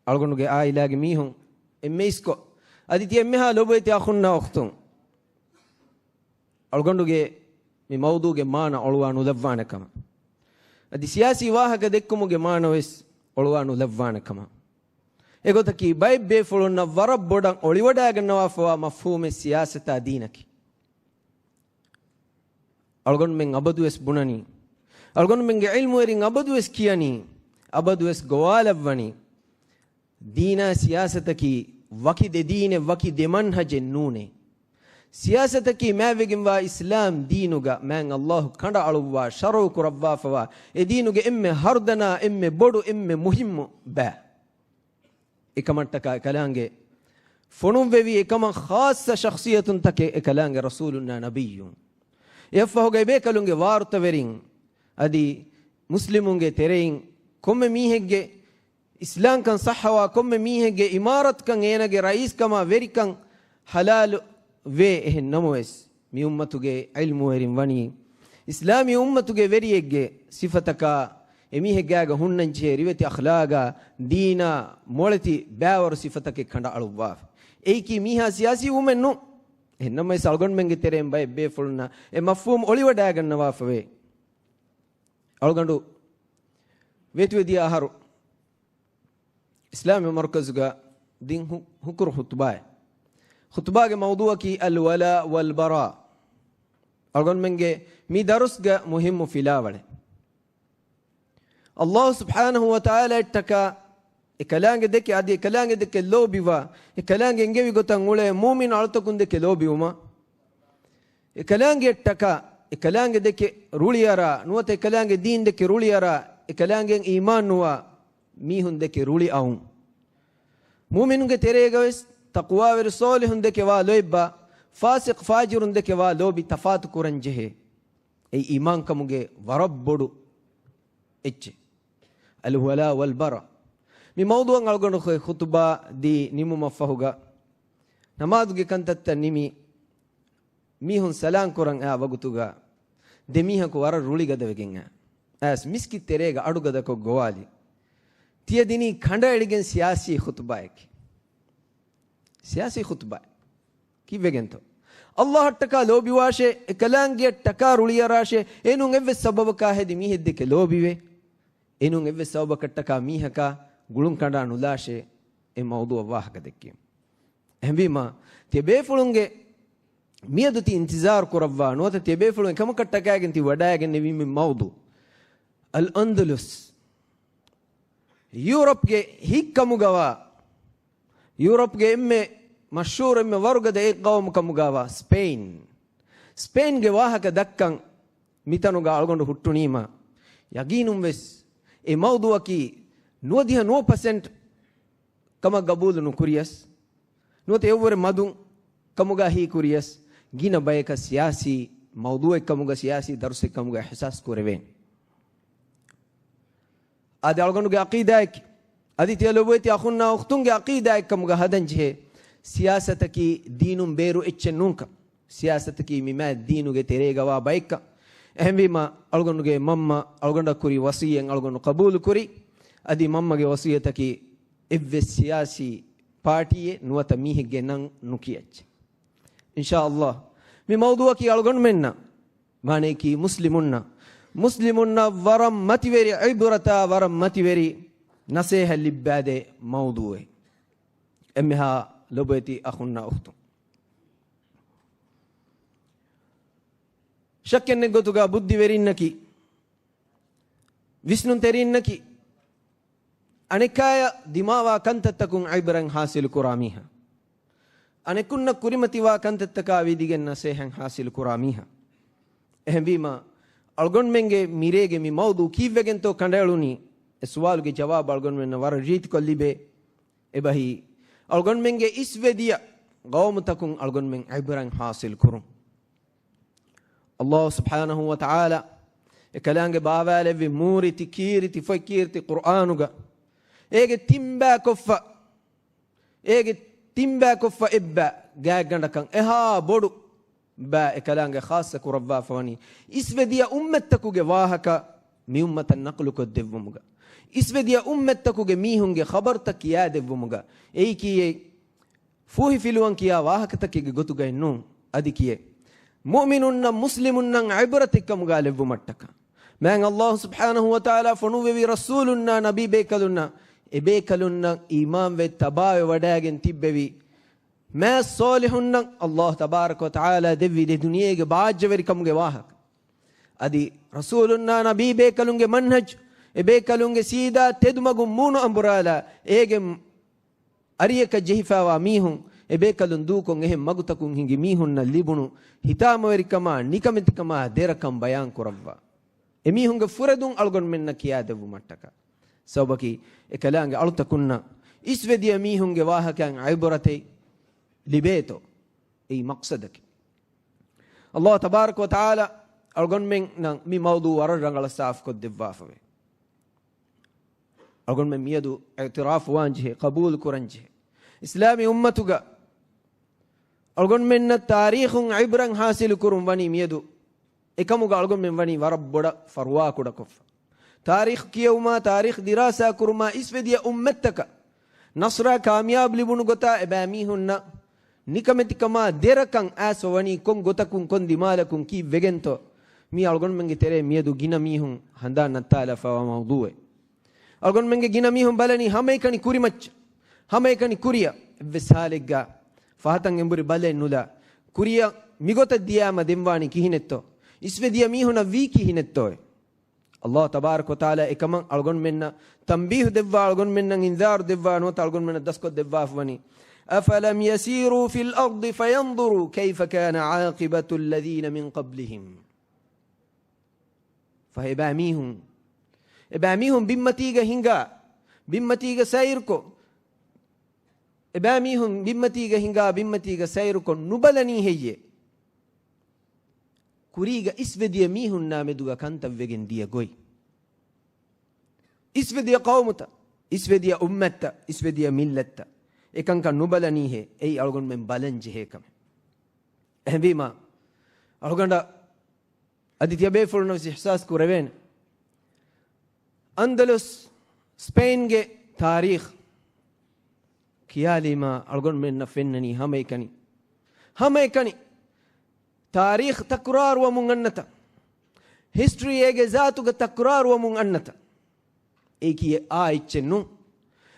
އަޅުގަނޑުގެ އާއިލާގެ މީހުން އެންމެ އިސްކޮށް، އަދި ތި އެންމެހާ ލޮބުވެތި އަޚުންނާ އުޚްތުން، އަޅުގަނޑުގެ މި މައުޟޫގެ މާނަ އޮޅުވާ ނުލައްވާނެ ކަމަށް، އަދި ސިޔާސީ ވާހަކަ ދެއްކުމުގެ މާނަވެސް އޮޅުވާ ނުލައްވާނެ ކަމަށް. އެގޮތަކީ، ބައެއް ބޭފުޅުންނަށް ވަރަށް ބޮޑަށް އޮޅިވަޑައިގަންނަވާފަވާ މަފްހޫމެއް ސިޔާސަތާ ދީނަކީ. އަޅުގަނޑުމެން އަބަދުވެސް ބުނަނީ، އަޅުގަނޑުމެންގެ ޢިލްމުވެރިން އަބަދުވެސް ކިޔަނީ، އަބަދުވެސް ގޮވާލައްވަނީ، ދީނާ ސިޔާސަތަކީ ވަކި ދެ ދީނެއް، ވަކި ދެ މަންހަޖެއް ނޫނޭ. ސިޔާސަތަކީ މާތްވެގެންވާ އިސްލާމް ދީނުގަ މާތް ﷲ ކަނޑައަޅުއްވާ، ޝަރުޢު ކުރައްވާފަވާ، އެ ދީނުގެ އެންމެ ހަރުދަނާ، އެންމެ ބޮޑު، އެންމެ މުހިއްމު ބައި. އެކަމަށްޓަކާ އެކަލާނގެ ފޮނުއްވެވި އެކަމަށް ޚާއްޞަ ޝަޚްޞިއްޔަތުންތަކެއް އެކަލާނގެ ރަސޫލުންނާ ނަބިއްޔުން. އެއަށްފަހުގަ އެބޭކަލުންގެ ވާރުތަވެރިން އަދި މުސްލިމުންގެ ތެރެއިން ކޮންމެ މީހެއްގެ އިސްލާމްކަން ޞައްޙަވާ، ކޮންމެ މީހެއްގެ އިމާރަތްކަން، އޭނަގެ ރައީސްކަމާ ވެރިކަން ޙަލާލު ވޭ. އެހެން ނަމަވެސް، މި އުއްމަތުގެ ޢިލްމުވެރިން ވަނީ، އިސްލާމީ އުއްމަތުގެ ވެރިއެއްގެ ސިފަތަކާ، އެމީހެއްގާގަ ހުންނަންޖެހޭ ރިވެތި އަޚްލާގާ، ދީނާ މޮޅެތި ބައިވަރު ސިފަތަކެއް ކަނޑައަޅުއްވާފަ. އެއީކީ މީހާ ސިޔާސީ ވުމެއް ނޫން. އެހެން ނަމަވެސް، އަޅުގަނޑުމެންގެ ތެރެއިން ބައެއް ބޭފުޅުންނަށް އެ މަފްހޫމް އޮޅިވަޑައިގަންނަވާފަވޭ. އަޅުގަނޑު ވެތިވެދިޔަ އަހަރު އިސްލާމީ މަރުކަޒުގަ ދިން ހު-، ހުކުރު ޚުތުބާއެއް. ޚުތުބާގެ މައުޟޫޢަކީ އަލްވަލާ ވަލްބަރާ. އަޅުގަނޑުމެންގެ މި ދަރުސްގަ މުހިއްމު ފިލާވަޅެއް. ﷲ ސުބްޙާނަހޫ ވަތަޢާލާއަށްޓަކާ އެކަލާނގެ ދެކެ އަދި އެކަލާނގެ ދެކެ ލޯބިވާ، އެކަލާނގެ އެންގެވި ގޮތަށް އުޅޭ މުއުމިން އަޅުތަކުން ދެކެ ލޯބިވުމަށް، އެކަލާނގެއަށްޓަކާ، އެކަލާނގެ ދެކެ ރުޅިއަރާ، ނުވަތަ އެކަލާނގެ ދީން ދެކެ ރުޅިއަރާ، އެކަލާނގެއަށް އީމާން ނުވާ މީހުން ދެކެ ރުޅި އައުން. މުއުމިނުންގެ ތެރޭގަވެސް ތަޤްވާވެރި ޞާލިޙުން ދެކެ ވާ ލޯތްބާ، ފާސިޤް ފާޖިރުން ދެކެ ވާ ލޯބި ތަފާތު ކުރަން ޖެހޭ. އެއީ އީމާންކަމުގެ ވަރަށް ބޮޑު އެއްޗެއް. އަލްވަލާ ވަލްބަރާ. މި މައުޟޫޢަށް އަޅުގަނޑު ޚު-، ޚުތުބާ ދީ ނިމުމަށްފަހުގަ، ނަމާދުގެ ކަންތައްތައް ނިމި، މީހުން ސަލާން ކުރަން އައި ވަގުތުގަ، ދެ މީހަކު ވަރަށް ރުޅިގަދަވެގެން އައި، އައިސް މިސްކިތް ތެރޭގަ އަޑުގަދަކޮށް ގޮވާލި. ތިޔަ ދިނީ ކަނޑައެޅިގެން ސިޔާސީ ޚުތުބާއެކޭ. ސިޔާސީ ޚުތުބާ ކީއްވެގެންތޯ؟ ﷲ އަށްޓަކާ ލޯބިވާށޭ، އެކަލާނގެއަށްޓަކާ ރުޅިއަރާށޭ، އޭނުން އެއްވެސް ސަބަބަކާ ހެދި މީހެއްދެކެ ލޯބިވޭ، އޭނުން އެއްވެސް ސަބަބަކަށްޓަކާ މީހަކާ ގުޅުން ކަނޑާ ނުލާށޭ، އެ މައުޟޫޢަށް ވާހަކަ ދެއްކީމަ. އެހެންވީމާ، ތިޔަބޭފުޅުންގެ މިއަދު ތި އިންތިޒާރު ކުރައްވާ ނުވަތަ ތިޔަބޭފުޅުން އެކަމަކަށްޓަކައިގެން ތި ވަޑައިގެންނެވީ މި މައުޟޫޢު. އަލް އަންދަލުސް، ޔޫރަޕްގެ ހިތްކަމުގަވާ، ޔޫރަޕްގެ އެންމެ މަޝްހޫރު، އެންމެ ވަރުގަދަ އެއް ޤައުމު ކަމުގަވާ ސްޕެއިން. ސްޕެއިންގެ ވާހަކަ ދައްކަން މިތަނުގަ އަޅުގަނޑު ހުއްޓުނީމަ، ޔަގީނުންވެސް އެ މައުޟޫޢަކީ ނުވަދިހަ ނުވަ ޕަސެންޓް ކަމަށް ގަބޫލު ނުކުރިޔަސް، ނުވަތަ އެއަށްވުރެ މަދު ކަމުގަ ހީކުރިޔަސް، ގިނަ ބަޔަކަށް ސިޔާސީ މައުޟޫޢެއްކަމުގަ، ސިޔާސީ ދަރުސެއްކަމުގަ އިޙްސާސް ކުރެވޭނެ. އާދެ، އަޅުގަނޑުގެ ޢަޤީދާއެކޭ. އަދި ތިޔަ ލޮބުވެތި އަޚުންނާ އުޚްތުންގެ ޢަޤީދާއެއްކަމުގަ ހަދަންޖެހޭ، ސިޔާސަތަކީ ދީނުން ބޭރު އެއްޗެއް ނޫންކަން. ސިޔާސަތަކީ މި މާތް ދީނުގެ ތެރޭގަވާ ބައެއްކަން. އެހެންވީމަ، އަޅުގަނޑުގެ މަންމަ އަޅުގަނޑަށް ކުރި ވަޞިއްޔަތް އަޅުގަނޑު ޤަބޫލު ކުރި. އަދި މަންމަގެ ވަޞިއްޔަތަކީ އެއްވެސް ސިޔާސީ ޕާޓީއެއް ނުވަތަ މީހެއްގެ ނަން ނުކިޔައްޗެއް. އިންޝާﷲ، މި މައުޟޫޢަކީ އަޅުގަނޑުމެންނަށް، މާނަޔަކީ މުސްލިމުންނަށް، މުސްލިމުންނަށް ވަރަށް މަތިވެރި ޢިބްރަތާ، ވަރަށް މަތިވެރި ނަސޭހަތް ލިއްބާދޭ މައުޟޫޢެއް. އެންމެހާ ލޮބުވެތި އަޚުންނާ އުޚްތުން، ޝައްކެއްނެތް ގޮތުގަ ބުއްދިވެރިންނަކީ، ވިސްނުންތެރިންނަކީ، އަނެއްކާޔަށް ދިމާވާ ކަންތައްތަކުން ޢިބްރަތް ޙާޞިލު ކުރާ މީހާ، އަނެކުންނަށް ކުރިމަތިވާ ކަންތައްތަކާ ވިދިގެން ނަސޭހަތް ޙާޞިލު ކުރާ މީހާ. އެހެންވީމަ، އަޅުގަނޑުމެންގެ މިރޭގެ މި މައުޟޫޢު ކީއްވެގެންތޯ ކަނޑައެޅުނީ؟ އެ ސުވާލުގެ ޖަވާބު އަޅުގަނޑުމެންނަށް ވަރަށް ރީތިކޮށް ލިބޭ. އެބަހީ، އަޅުގަނޑުމެންގެ އިސްވެދިޔަ ޤައުމުތަކުން އަޅުގަނޑުމެން ޢިބްރަތް ޙާޞިލު ކުރުން. ﷲ ސުބްޙާނަހޫ ވަތަޢާލާ އެކަލާނގެ ބާވާލެއްވި މޫރިތި ކީރިތި ފޮތް ކީރިތި ޤުރްއާނުގަ އޭގެ ތިންބައިކޮށްފަ، އޭގެ ތިންބައިކޮށްފަ އެއްބައި ގާތްގަނޑަކަށް އެހާ ބޮޑު ބައި އެކަލާނގެ ޚާއްޞަ ކުރައްވާފަ ވަނީ، އިސްވެދިޔަ އުއްމަތްތަކުގެ ވާހަކަ މި އުއްމަތަށް ނަޤުލުކޮށްދެއްވުމުގަ، އިސްވެދިޔަ އުއްމަތްތަކުގެ މީހުންގެ ޚަބަރުތައް ކިޔާދެއްވުމުގަ، އެއީ ކީއެއް ފޫހިފިލުވަން ކިޔާ ވާހަކަތަކެއްގެ ގޮތުގައެއް ނޫން. އަދި ކިޔެއް މުއުމިނުންނަށް މުސްލިމުންނަށް ޢިބްރަތެއްކަމުގަ ލެއްވުމަށްޓަކާ، މާތް ﷲ ސުބްޙާނަހޫ ވަތަޢާލާ ފޮނުއްވެވި ރަސޫލުންނާ ނަބީ ބޭކަލުންނަށް، އެބޭކަލުންނަށް އީމާންވެ ތަބާވެ ވަޑައިގެން ތިއްބެވި މާތް ޞާލިޙުންނަށް ﷲ ތަބާރަކަ ވަތަޢާލާ ދެއްވި ދެ ދުނިޔޭގެ ބާއްޖަވެރިކަމުގެ ވާހަކަ. އަދި ރަސޫލުންނާ ނަބީ ބޭކަލުންގެ މަންހަޖް، އެބޭކަލުންގެ ސީދާ ތެދުމަގުން މޫނު އަނބުރާލާ، އޭގެ އަރިއަކަށް ޖެހިފައިވާ މީހުން، އެބޭކަލުން ދޫކޮށް އެހެން މަގުތަކުން ހިނގި މީހުންނަށް ލިބުނު ހިތާމަވެރިކަމާ، ނިކަމެތިކަމާ ދެރަކަން ބަޔާން ކުރައްވާ. އެމީހުންގެ ފުރެދުން އަޅުގަނޑުމެންނަށް ކިޔާދެއްވުމަށްޓަކާ. ސަބަބަކީ، އެކަލާނގެ އަޅުތަކުންނަށް އިސްވެދިޔަ މީހުންގެ ވާހަކައިން ޢިބްރަތެއް ލިބޭތޯ؟ އެއީ މަޤްޞަދަކީ. ﷲ ތަބާރަކަ ވަތަޢާލާ އަޅުގަނޑުމެންނަށް މި މައުޟޫޢު ވަރަށް ރަނގަޅަށް ސާފުކޮށްދެއްވާފަވޭ. އަޅުގަނޑުމެން މިއަދު އިޢުތިރާފުވާންޖެހޭ، ޤަބޫލުކުރަންޖެހޭ، އިސްލާމީ އުއްމަތުގަ އަޅުގަނޑުމެންނަށް ތާރީޚުން ޢިބްރަތް ޙާޞިލުކުރުން ވަނީ މިއަދު އެކަމުގަ އަޅުގަނޑުމެން ވަނީ ވަރަށް ބޮޑަށް ފަރުވާކުޑަކޮށްފަ. ތާރީޚު ކިޔެވުމާ، ތާރީޚު ދިރާސާ ކުރުމާ، އިސްވެދިޔަ އުއްމަތްތަކަށް ނަޞްރާ ކާމިޔާބު ލިބުނު ގޮތާ އެބައިމީހުންނަށް ނިކަމެތިކަމާ ދެރަކަން އައިސްފަ ވަނީ ކޮން ގޮތަކުން ކޮން ދިމާލަކުން ކީއްވެގެންތޯ؟ މީ އަޅުގަނޑުމެންގެ ތެރޭ މިއަދު ގިނަ މީހުން ހަނދާން ނައްތާލާފައިވާ މައުޟޫޢެއް. އަޅުގަނޑުމެންގެ ގިނަ މީހުން ބަލަނީ ހަމައެކަނި ކުރިމައްޗަށް، ހަމައެކަނި ކުރިއަށް. އެއްވެސް ހާލެއްގަ ފަހަތަށް އެނބުރި ބަލައެއް ނުލާ، ކުރިއަށް މިގޮތަށް ދިޔާމަ ދެންވާނީ ކިހިނެއްތޯ؟ އިސްވެދިޔަ މީހުނަށް ވީ ކިހިނެއްތޯއޭ؟ ﷲ ތަބާރަކަ ވަތަޢާލާ އެކަމަށް އަޅުގަނޑުމެންނަށް ތަންބީހު ދެއްވާ، އަޅުގަނޑުމެންނަށް އިންޒާރު ދެއްވާ، ނުވަތަ އަޅުގަނޑުމެންނަށް ދަސްކޮށްދެއްވާފަ ވަނީ، أفلم يسيروا في الأرض فينظروا كيف كان عاقبة الذين من قبلهم. ފަހެ އެބައިމީހުން، އެބައިމީހުން ބިންމަތީގަ ހިނގާ، ބިންމަތީގަ ސައިރުކޮށް، އެބައިމީހުން ބިންމަތީގަ ހިނގާ، ބިންމަތީގަ ސައިރުކޮށް ނުބަލަނީ ހެއްޔޭ؟ ކުރީގަ އިސްވެދިޔަ މީހުންނާ މެދުގަ ކަންތައްވެގެން ދިޔަ ގޮތް. އިސްވެދިޔަ ޤައުމުތައް، އިސްވެދިޔަ އުއްމަތްތައް، އިސްވެދިޔަ މިއްލަތްތައް އެކަންކަން ނުބަލަނީހޭ، އެއީ އަޅުގަނޑުމެން ބަލަން ޖެހޭ ކަމެއް. އެހެންވީމާ، އަޅުގަނޑަށް އަދި ތިޔަބޭފުޅުންނަށް ވެސް އިޙްސާސް ކުރެވޭނެ. އަންދަލުސް، ސްޕެއިންގެ ތާރީޚް ކިޔާލީމާ އަޅުގަނޑުމެންނަށް ފެންނަނީ ހަމައެކަނި، ހަމައެކަނި ތާރީޚް ތަކުރާރުވަމުން އަންނަތަ؟ ހިސްޓްރީ އޭގެ ޒާތުގަ ތަކުރާރުވަމުން އަންނަތަ؟ އެއީކީ އާ އެއްޗެއް ނޫން.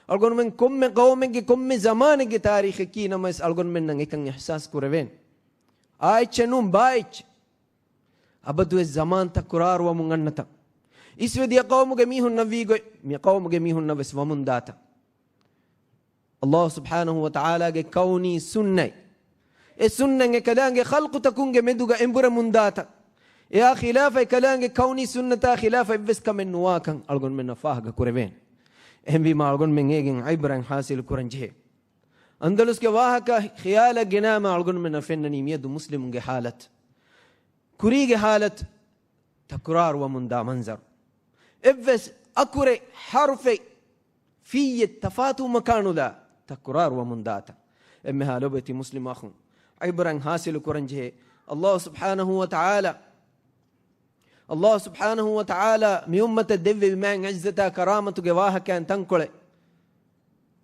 އަޅުގަނޑުމެން ކޮންމެ ޤައުމެއްގެ ކޮންމެ ޒަމާނެއްގެ ތާރީޚެއް ކީ ނަމަވެސް އަޅުގަނޑުމެންނަށް އެކަން އިޙްސާސް ކުރެވޭނެ. އާ އެއްޗެއް ނޫން، ބާ އެއްޗެއް. އަބަދުވެސް ޒަމާން ތަކުރާރުވަމުން އަންނަތަ؟ އިސްވެދިޔަ ޤައުމުގެ މީހުންނަށް ވީގޮތް މި ޤައުމުގެ މީހުންނަށް ވެސް ވަމުން ދާތަ؟ ﷲ ސުބްޙާނަހޫ ވަތަޢާލާގެ ކައުނީ ސުންނަތް، އެ ސުންނަތް އެކަލާނގެ ޚަލްޤުތަކުންގެ މެދުގަ އެނބުރެމުން ދާތަ؟ އެއާ ޚިލާފަށް، އެކަލާނގެ ކައުނީ ސުންނަތާ ޚިލާފަށް އެއްވެސް ކަމެއް ނުވާކަން އަޅުގަނޑުމެންނަށް ފާހަގަ ކުރެވޭނެ. އެހެންވީމާ އަޅުގަނޑުމެން އޭގެން ޢިބްރަތް ޙާޞިލު ކުރަން ޖެހޭ. އަންދަލުސްގެ ވާހަކަ ޚިޔާލަށް ގެނާމަ އަޅުގަނޑުމެންނަށް ފެންނަނީ މިއަދު މުސްލިމުންގެ ޙާލަތު، ކުރީގެ ޙާލަތު ތަކުރާރުވަމުން ދާ މަންޒަރު. އެއްވެސް އަކުރެއް، ޙަރުފެއް، ފިއްޔެއް ތަފާތުވުމަކާ ނުލާ ތަކުރާރުވަމުން ދާތަ؟ އެންމެހާ ލޮބުވެތި މުސްލިމް އަޚުން، ޢިބްރަތް ޙާޞިލު ކުރަން ޖެހޭ. ﷲ ސުބްޙާނަހޫ ވަތަޢާލާ، ﷲ ސުބްޙާނަހޫ ވަތަޢާލާ މި އުއްމަތަށް ދެއްވެވި މާތް ޢިއްޒަތާ ކަރާމަތުގެ ވާހަކައިން ތަންކޮޅެއް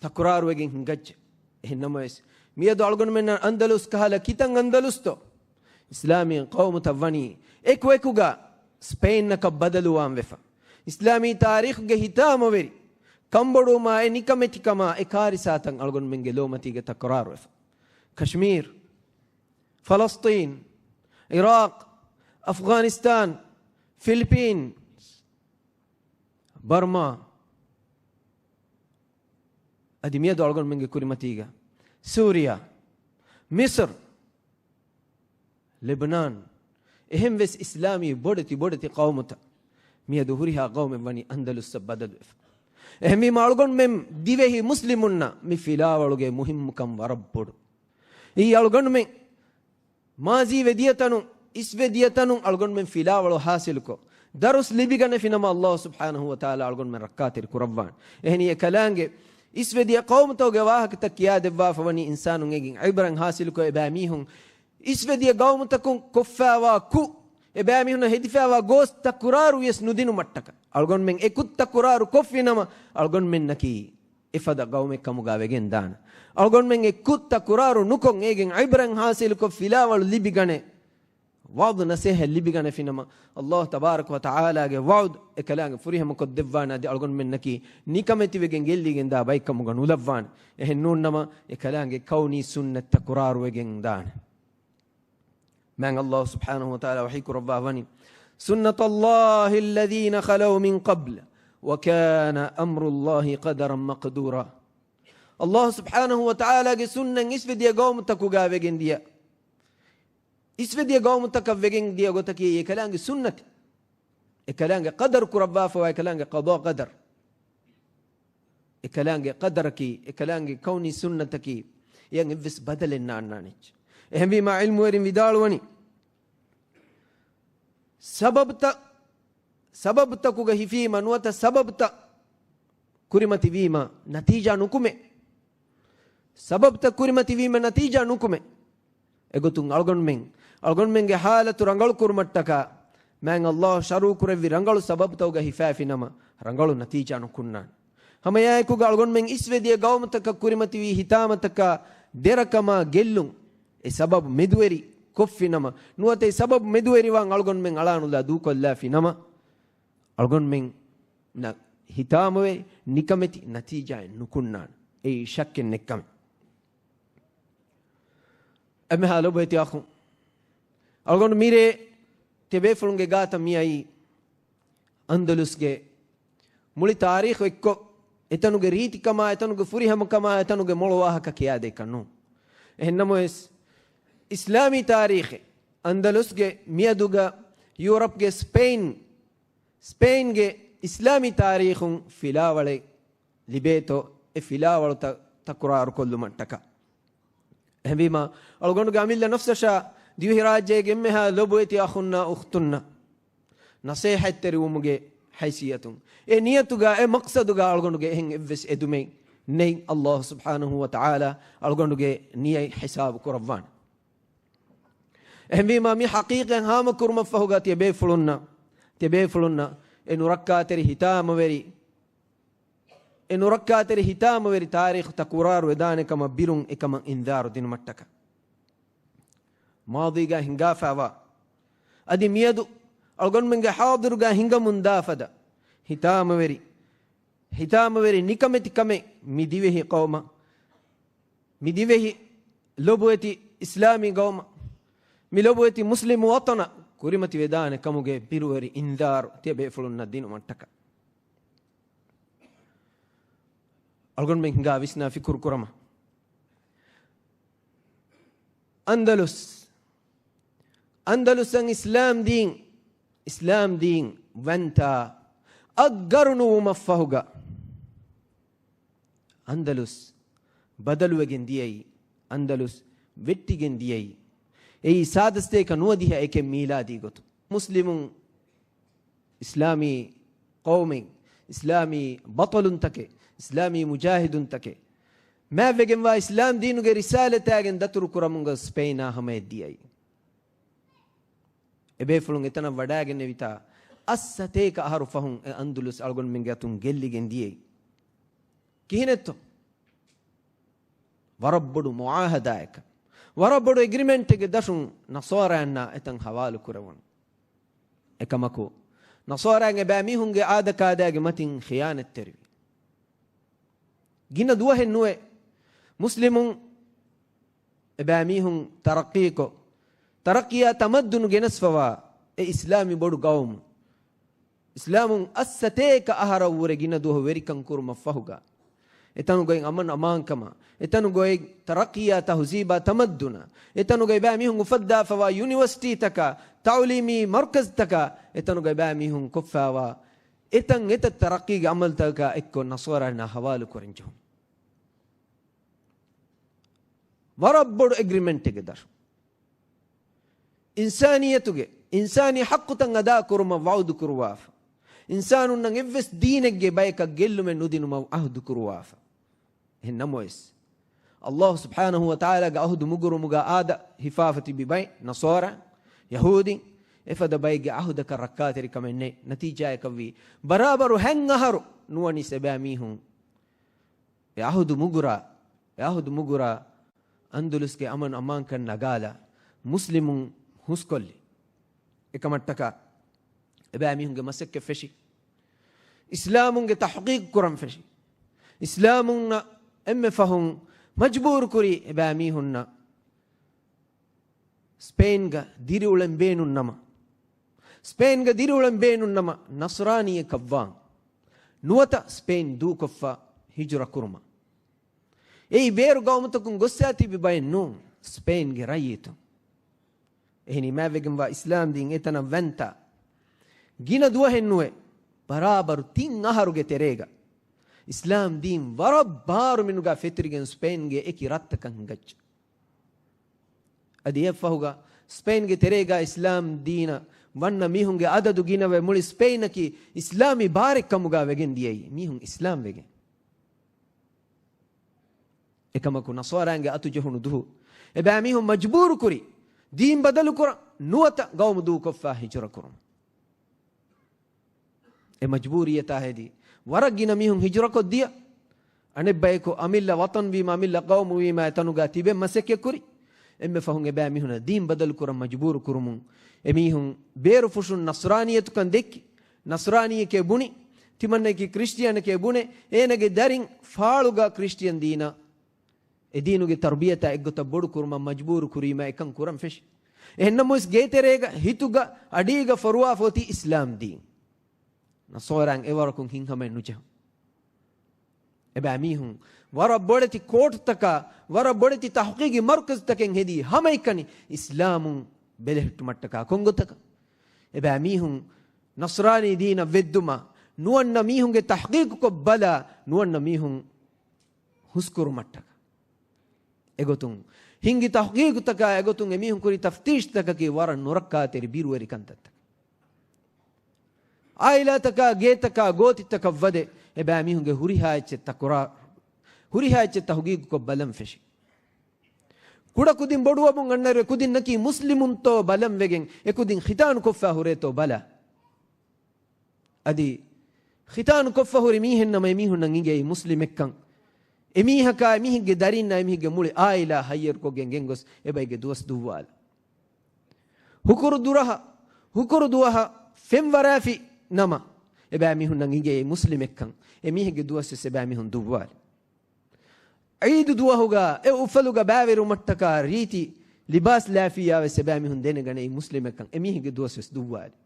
ތަކުރާރުވެގެން ހިނގައްޖެ. އެހެން ނަމަވެސް، މިއަދު އަޅުގަނޑުމެންނަށް އަންދަލުސް ކަހަލަ ކިތަން އަންދަލުސްތޯ؟ އިސްލާމީ ޤައުމުތައް ވަނީ އެކުއެކުގަ ސްޕެއިންއަކަށް ބަދަލުވާން ވެފަ. އިސްލާމީ ތާރީޚުގެ ހިތާމަވެރި ކަންބޮޑުވުމާ، އެ ނިކަމެތިކަމާ، އެ ކާރިސާތައް އަޅުގަނޑުމެންގެ ލޯމަތީގަ ތަކުރާރުވެފަ. ކަޝްމީރު، ފަލަސްޠީން، ޢިރާޤް، އަފްޣާނިސްތާން، ފިލިޕީންސް، ބަރްމާ، އަދި މިއަދު އަޅުގަނޑުމެންގެ ކުރިމަތީގަ ސޫރިޔާ، މިޞްރު، ލެބްނާން، އެހެން ވެސް އިސްލާމީ ބޮޑެތި ބޮޑެތި ޤައުމުތައް މިއަދު ހުރިހާ ޤައުމެއް ވަނީ އަންދަލުސްއަށް ބަދަލުވެފަ. އެހެންވީމަ އަޅުގަނޑުމެން ދިވެހި މުސްލިމުންނަށް މި ފިލާވަޅުގެ މުހިއްމުކަން ވަރަށް ބޮޑު. އެއީ އަޅުގަނޑުމެން މާޒީ ވެދިޔަތަނުން، އިސްވެދިޔަތަނުން އަޅުގަނޑުމެން ފިލާވަޅު ޙާޞިލުކޮށް، ދަރުސް ލިބިގަނެފިނަމަ، ﷲ ސުބްޙާނަހޫ ވަތަޢާލާ އަޅުގަނޑުމެން ރައްކާތެރި ކުރައްވާނެ. އެހެނީ އެކަލާނގެ އިސްވެދިޔަ ޤައުމުތަކުގެ ވާހަކަތައް ކިޔާދެއްވާފަ ވަނީ އިންސާނުން އޭގެން ޢިބްރަތް ޙާޞިލުކޮށް، އެބައިމީހުން އިސްވެދިޔަ ޤައުމުތަކުން ކޮށްފައިވާ ކުށް، އެބައިމީހުންނަށް ހެދިފައިވާ ގޯސް ތަކުރާރު ވިޔަސް ނުދިނުމަށްޓަކަ، އަޅުގަނޑުމެން އެ ކުށް ތަކުރާރު ކޮށްފިނަމަ، އަޅުގަނޑުމެންނަކީ އެފަދަ ޤައުމެއް ކަމުގަ ވެގެން ދާނެ. އަޅުގަނޑުމެން އެ ކުށް ތަކުރާރު ނުކޮށް، އޭގެން ޢިބްރަތް ޙާޞިލުކޮށް، ފިލާވަޅު ލިބިގަނެ، ވަޢުޡު ނަޞޭޙަތް ލިބިގަނެފިނަމަ، ﷲ ތަބާރަކަ ވަތަޢާލާގެ ވަޢުދު އެކަލާނގެ ފުރިހަމަކޮށްދެއްވާނެ، އަދި އަޅުގަނޑުމެންނަކީ ނިކަމެތިވެގެން ގެއްލިގެންދާ ބައެއްކަމުގަ ނުލައްވާނެ. އެހެންނޫންނަމަ، އެކަލާނގެ ކައުނީ ސުންނަތް ތަކުރާރުވެގެން ދާނެ. މާތް ﷲ ސުބްޙާނަހޫ ވަތަޢާލާ ވަޙީ ކުރައްވާ ވަނީ، سُنَّتَ اللَّهِ الَّذِينَ خَلَوْا مِنْ قَبْلُ وَكَانَ أَمْرُ اللَّهِ قَدَرًا مَقْدُورًا. ﷲ ސުބްޙާނަހޫ ވަތަޢާލާގެ ސުންނަތް އިސްވެދިޔަ ޤައުމުތަކުގަ ވެގެން ދިޔަ، އިސްވެދިޔަ ޤައުމުތަކަށް ވެގެން ދިޔަ ގޮތަކީ އެކަލާނގެ ސުންނަތެއް. އެކަލާނގެ ޤަދަރު ކުރައްވާފަވާ އެކަލާނގެ ޤަޟާ ޤަދަރު. އެކަލާނގެ ޤަދަރަކީ، އެކަލާނގެ ކައުނީ ސުންނަތަކީ، އެޔަށް އެއްވެސް ބަދަލެއް ނާންނާނެއްޗެއް. އެހެންވީމާ، ޢިލްމުވެރިން ވިދާޅުވަނީ، ސަބަބުތައް، ސަބަބުތަކުގަ ހިފީމަ ނުވަތަ ސަބަބުތައް ކުރިމަތިވީމަ ނަތީޖާ ނުކުމޭ. ސަބަބުތައް ކުރިމަތިވީމަ ނަތީޖާ ނުކުމޭ. އެގޮތުން އަޅުގަނޑުމެން، އަޅުގަނޑުމެންގެ ޙާލަތު ރަނގަޅު ކުރުމަށްޓަކާ، މާތް ﷲ ޝަރުޢު ކުރެއްވި ރަނގަޅު ސަބަބުތަކުގަ ހިފާފިނަމަ، ރަނގަޅު ނަތީޖާ ނުކުންނާނެ. ހަމައެއާއެކުގަ އަޅުގަނޑުމެން އިސްވެދިޔަ ޤައުމުތަކަށް ކުރިމަތިވީ ހިތާމަތަކާ ދެރަކަމާ ގެއްލުން، އެ ސަބަބު މެދުވެރި ކޮށްފިނަމަ، ނުވަތަ އެ ސަބަބު މެދުވެރިވާން އަޅުގަނޑުމެން އަޅާނުލާ ދޫކޮށްލާފިނަމަ، އަޅުގަނޑުމެންނަށް ހިތާމަވެ، ނިކަމެތި ނަތީޖާއެއް ނުކުންނާނެ. އެއީ ޝައްކެއް ނެތްކަމެއް. އެންމެހާ ލޮބުވެތި އަޚުން، އަޅުގަނޑު މިރޭ ތިޔަބޭފުޅުންގެ ގާތަށް މިއައީ އަންދަލުސްގެ މުޅި ތާރީޚު އެއްކޮށް، އެތަނުގެ ރީތިކަމާ، އެތަނުގެ ފުރިހަމަކަމާ، އެތަނުގެ މޮޅު ވާހަކަ ކިޔާދޭކަށް ނޫން. އެހެންނަމަވެސް، އިސްލާމީ ތާރީޚެއް، އަންދަލުސްގެ މިއަދުގަ ޔޫރަޕްގެ ސްޕެއިން، ސްޕެއިންގެ އިސްލާމީ ތާރީޚުން ފިލާވަޅެއް ލިބޭތޯ، އެ ފިލާވަޅުތައް ތަކުރާރުކޮށްލުމަށްޓަކާ. އެހެންވީމާ، އަޅުގަނޑުގެ އަމިއްލަ ނަފްސަށާ ދިވެހިރާއްޖޭގެ އެންމެހާ ލޮބުވެތި އަޚުންނާ އުޚްތުންނަށް ނަސޭހަތްތެރިވުމުގެ ހައިސިއްޔަތުން، އެ ނިޔަތުގަ، އެ މަޤްޞަދުގަ އަޅުގަނޑުގެ އެހެން އެއްވެސް އެދުމެއް ނެތް. އައްލާހު ސުބްޙާނަހު ވަ ތަޢާލާ އަޅުގަނޑުގެ ނިޔަތް ހިސާބު ކުރައްވާނެ. އެހެންވީމާ، މި ޙަޤީޤަތް ހާމަކުރުމަށްފަހުގަ ތިޔަބޭފުޅުންނަށް، ތިޔަބޭފުޅުންނަށް އެ ނުރައްކާތެރި ހިތާމަވެރި، އެ ނުރައްކާތެރި ހިތާމަވެރި ތާރީޚު ތަކުރާރު ވެދާނެ ކަމަށް ބިރުން އެކަމަށް އިންޒާރު ދިނުމަށްޓަކާ. މާޟީގަ ހިނގާފައިވާ، އަދި މިއަދު އަޅުގަނޑުމެންގެ ޙާޟިރުގަ ހިނގަމުންދާ ފަދަ ހިތާމަވެރި، ހިތާމަވެރި ނިކަމެތި ކަމެއް މި ދިވެހި ޤައުމަށް، މި ދިވެހި ލޮބުވެތި އިސްލާމީ ޤައުމަށް، މި ލޮބުވެތި މުސްލިމް ވަޠަނަށް ކުރިމަތިވެދާނެ ކަމުގެ ބިރުވެރި އިންޒާރު ތިޔަބޭފުޅުންނަށް ދިނުމަށްޓަކާ. އަޅުގަނޑުމެން ހިނގާ ވިސްނާ ފިކުރު ކުރަމާ. އަންދަލުސް، އަންދަލުސަށް އިސްލާމް ދީން، އިސްލާމް ދީން ވަންތާ އައްގަރު ނުވުމަށްފަހުގަ، އަންދަލުސް ބަދަލުވެގެން ދިޔައީ، އަންދަލުސް ވެއްޓިގެން ދިޔައީ، އެއީ ސާދަ ސަތޭކަ ނުވަދިހަ އެކެއް މީލާދީ ގޮތުން. މުސްލިމުން، އިސްލާމީ ޤައުމެއް، އިސްލާމީ ބަޠަލުންތަކެއް، އިސްލާމީ މުޖާހިދުންތަކެއް މާތްވެގެންވާ އިސްލާމް ދީނުގެ ރިސާލަތާގެން ދަތުރު ކުރަމުން ގޮސް ސްޕެއިނާ ހަމަޔަށް ދިޔައީ. އެބޭފުޅުން އެތަނަށް ވަޑައިގެންނެވިތާ، އަށް ސަތޭކަ އަހަރު ފަހުން އެ އަންދުލުސް އަޅުގަނޑުމެންގެ އަތުން ގެއްލިގެން ދިޔައީ. ކިހިނެއްތޯ؟ ވަރަށް ބޮޑު މުޢާހަދާއަކަށް، ވަރަށް ބޮޑު އެގްރިމެންޓެއްގެ ދަށުން ނަޞާރާއަންނާ އެތަން ޙަވާލު ކުރެވުނު. އެކަމަކު، ނަޞާރާއިން އެބައިމީހުންގެ އާދަކާދައިގެ މަތިން ޚިޔާނަތްތެރިވި. ގިނަ ދުވަހެއް ނުވެ، މުސްލިމުން އެބައިމީހުން ތަރައްޤީކޮށް، ތަރައްޤީއާ ތަމައްދުނު ގެނެސްފަވާ އެ އިސްލާމީ ބޮޑު ޤައުމު، އިސްލާމުން އަށް ސަތޭކަ އަހަރަށްވުރެ ގިނަ ދުވަހު ވެރިކަން ކުރުމަށްފަހުގަ، އެތަނުގައި އަމަން އަމާންކަމާ، އެތަނުގައި ތަރައްޤީއާ ތަހުޒީބާ ތަމައްދުނާ، އެތަނުގައި އެބައިމީހުން އުފައްދާފަވާ ޔުނިވަރސިޓީތަކާ، ތަޢުލީމީ މަރުކަޒުތަކާ، އެތަނުގައި އެބައިމީހުން ކޮށްފަވާ އެތަން އެތައް ތަރައްޤީގެ ޢަމަލުތަކަކާ އެއްކޮށް ނަޞާރާއަންނާ ޙަވާލު ކުރަންޖެހުނު. ވަރަށް ބޮޑު އެގްރިމެންޓެއްގެ ދަށު. އިންސާނިއްޔަތުގެ، އިންސާނީ ޙައްޤުތައް އަދާ ކުރުމަށް ވަޢުދު ކުރުވާފަ، އިންސާނުންނަށް އެއްވެސް ދީނެއްގެ ބަޔަކަށް ގެއްލުމެއް ނުދިނުމަށް ޢަހުދު ކުރުވާފަ. އެހެން ނަމަވެސް، އައްލާހު ސުބްޙާނަހު ވަ ތަޢާލާގެ ޢަހުދު މުގުރުމުގަ އާދަ ހިފާފަ ތިބި ބައެއް، ނަޞާރާ، ޔަހޫދީން، އެފަދަ ބައެއްގެ ޢަހުދަކަށް ރައްކާތެރިކަމެއް ނެތް. ނަތީޖާއަކަށްވީ، ބަރާބަރު ހަތް އަހަރު ނުވަނީސް އެބައިމީހުން އެ ޢަހުދު މުގުރާ، އެ ޢަހުދު މުގުރާ، އަންދުލުސްގެ އަމަން އަމާންކަން ނަގާލާ، މުސްލިމުން ހުސްކޮށްލި. އެކަމަށްޓަކާ، އެބައިމީހުންގެ މަސައްކަތް ފެށި. އިސްލާމުންގެ ތަޙްޤީޤު ކުރަން ފެށި. އިސްލާމުންނަށް އެންމެ ފަހުން މަޖްބޫރު ކުރި އެބައިމީހުންނަށް ސްޕެއިންގަ ދިރިއުޅެން ބޭނުން ނަމަ، ސްޕެއިންގަ ދިރިއުޅެން ބޭނުން ނަމަ، ނަޞްރާނީއަކަށްވާން ނުވަތަ ސްޕެއިން ދޫކޮށްފަ ހިޖުރަ ކުރުމަށް. އެއީ ބޭރު ޤައުމުތަކުން ގޮއްސާ ތިބި ބައެއް ނޫން، ސްޕެއިންގެ ރައްޔިތުން. އެހެނީ މާތްވެގެންވާ އިސްލާމް ދީން އެތަނަށް ވަންތާ ގިނަ ދުވަހެއް ނުވެ، ބަރާބަރު ތިން އަހަރުގެ ތެރޭގަ އިސްލާމް ދީން ވަރަށް ބާރު މިނުގަ ފެތުރިގެން ސްޕެއިންގެ އެކި ރަށްތަކަށް ހިނގައްޖެ. އަދި އެއަށްފަހުގަ ސްޕެއިންގެ ތެރޭގަ އިސްލާމް ދީނަށް ވަންނަ މީހުންގެ އަދަދު ގިނަވެ، މުޅި ސްޕެއިނަކީ އިސްލާމީ ބާރެއް ކަމުގަ ވެގެން ދިޔައީ، މީހުން އިސްލާމް ވެގެން. އެކަމަކު ނަޞާރާއިންގެ އަތު ޖެހުނު ދުހު، އެބައިމީހުން މަޖްބޫރު ކުރި، ދީން ބަދަލު ކުރަން ނުވަތަ ޤައުމު ދޫކޮށްފަ ހިޖުރަ ކުރުން. އެ މަޖްބޫރިއްޔަތާ ހެދި، ވަރަށް ގިނަ މީހުން ހިޖުރަކޮށްދިޔަ، އަނެއްބަޔަކު އަމިއްލަ ވަޠަން ވީމަ، އަމިއްލަ ޤައުމު ވީމަ، އެތަނުގަ ތިބެން މަސައްކަތް ކުރި. އެންމެ ފަހުން އެބައިމީހުންނަށް ދީން ބަދަލު ކުރަން މަޖްބޫރު ކުރުމުން، އެމީހުން ބޭރު ފުށުން ނަޞްރާނިއްޔަތުކަން ދެއްކި. ނަޞްރާނީއެކޭ ބުނި، ތިމަންނައަކީ ކްރިސްޓިއަނެކޭ ބުނެ، އޭނަގެ ދަރިން ފާޅުގަ ކްރިސްޓިއަން ދީނަށް އެ ދީނުގެ ތަރުބިޔަތާ އެއްގޮތަށް ބޮޑު ކުރުމަށް މަޖްބޫރު ކުރީމަ އެކަން ކުރަން ފެށި. އެހެންނަމަވެސް ގޭތެރޭގަ ހިތުގަ އަޑީގަ ފޮރުވާފަ އޮތީ އިސްލާމް ދީން. ނަޞާރާއިން އެވަރަކުން ހިތްހަމައެއް ނުޖެހުނު. އެބައިމީހުން ވަރަށް ބޮޑެތި ކޯޓުތަކާ، ވަރަށް ބޮޑެތި ތަޙްޤީޤީ މަރުކަޒުތަކެއް ހެދީ ހަމައެކަނި އިސްލާމު ބެލެހެއްޓުމަށްޓަކާ ކޮންގޮތަކަށް؟ އެބައިމީހުން ނަޞްރާނީ ދީނަށް ވެއްދުމަށް، ނުވަންނަ މީހުންގެ ތަޙްޤީޤުކޮށް ބަލާ، ނުވަންނަ މީހުން ހުސްކުރުމަށްޓަކާ. އެގޮތުން ހިންގި ތަޙްޤީޤުތަކާ އެގޮތުން އެމީހުން ކުރި ތަފްތީޝްތަކަކީ ވަރަށް ނުރައްކާތެރި ބިރުވެރި ކަންތައްތަކެއް. އާއިލާތަކާ، ގޭތަކާ، ގޯތިތަކަށް ވަދެ އެބައިމީހުންގެ ހުރިހާ އެއްޗެއް ތަކުރާ، ހުރިހާ އެއްޗެއް ތަޙްޤީޤުކޮށް ބަލަން ފެށި. ކުޑަކުދިން ބޮޑުވަމުން އަންނައިރު އެކުދިންނަކީ މުސްލިމުންތޯ ބަލަން ވެގެން އެކުދިން ޚިތާނު ކޮށްފާ ހުރޭތޯ ބަލާ. އަދި ޚިތާނު ކޮށްފަ ހުރި މީހެއްނަމަ އެމީހުންނަށް އިނގޭ މުސްލިމެއްކަން. އެމީހަކާ އެމީހެއްގެ ދަރިންނާ އެމީހެއްގެ މުޅި އާއިލާ ހައްޔަރުކޮށްގެން ގެންގޮސް އެބައިގެ ދުވަސް ދުއްވާލަ. ހުކުރު ދުރަހަ، ހުކުރު ދުވަހަ ފެންވަރާފި ނަމަ އެބައިމީހުންނަށް އިނގޭ މުސްލިމެއްކަން. އެމީހެއްގެ ދުވަސްވެސް އެބައިމީހުން ދުއްވާލި. ޢީދު ދުވަހުގަ އެ އުފަލުގަ ބައިވެރިވުމަށްޓަކާ ރީތި ލިބާސް ލާފިއްޔާވެސް އެބައިމީހުން ދެނެގަނެ މުސްލިމެއްކަން އެމީހެއްގެ ދުވަސްވެސް ދުއްވާލި.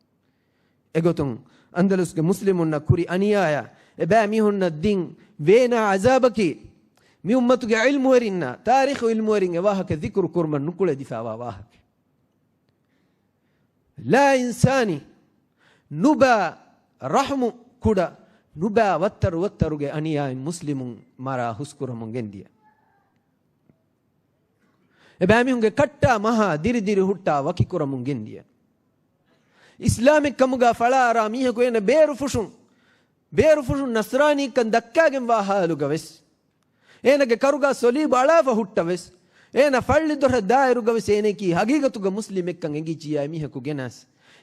އެގޮތުން އަންދަލުސްގެ މުސްލިމުންނަށް ކުރި އަނިޔާޔާ އެބައިމީހުންނަށް ދިން ވޭނާ ޢަޒާބަކީ މި އުއްމަތުގެ ޢިލްމުވެރިންނާ ތާރީޚު ޢިލްމުވެރިން އެވާހަކަ ޛިކުރު ކުރުމަށް ނުކުޅެދިފާވާ ވާހަކަ. ލާ އިންސާނީ، ނުބާ ރަޙުމު ކުޑަ، ނުބާ ވައްތަރު ވައްތަރުގެ އަނިޔާއިން މުސްލިމުން މަރާ ހުސްކުރަމުން ގެންދިޔަ. އެބައިމީހުންގެ ކައްޓާ މަހާ ދިރިދިރި ހުއްޓާ ވަކިކުރަމުން ގެންދިޔަ. އިސްލާމެއް ކަމުގަ ފަޅާއަރާ މީހަކު އޭނަ ބޭރުފުށުން، ބޭރުފުށުން ނަޞްރާނީކަން ދައްކާގެންވާ ހާލުގަ ވެސް، އޭނަގެ ކަރުގަ ޞަލީބު އަޅާފަ ހުއްޓަ ވެސް، އޭނަ ފައްޅި ދޮރަށް ދާއިރުގަ ވެސް އޭނައަކީ ހަގީގަތުގަ މުސްލިމެއްކަން އެނގިއްޖިޔާ އެމީހަކު ގެނާސް،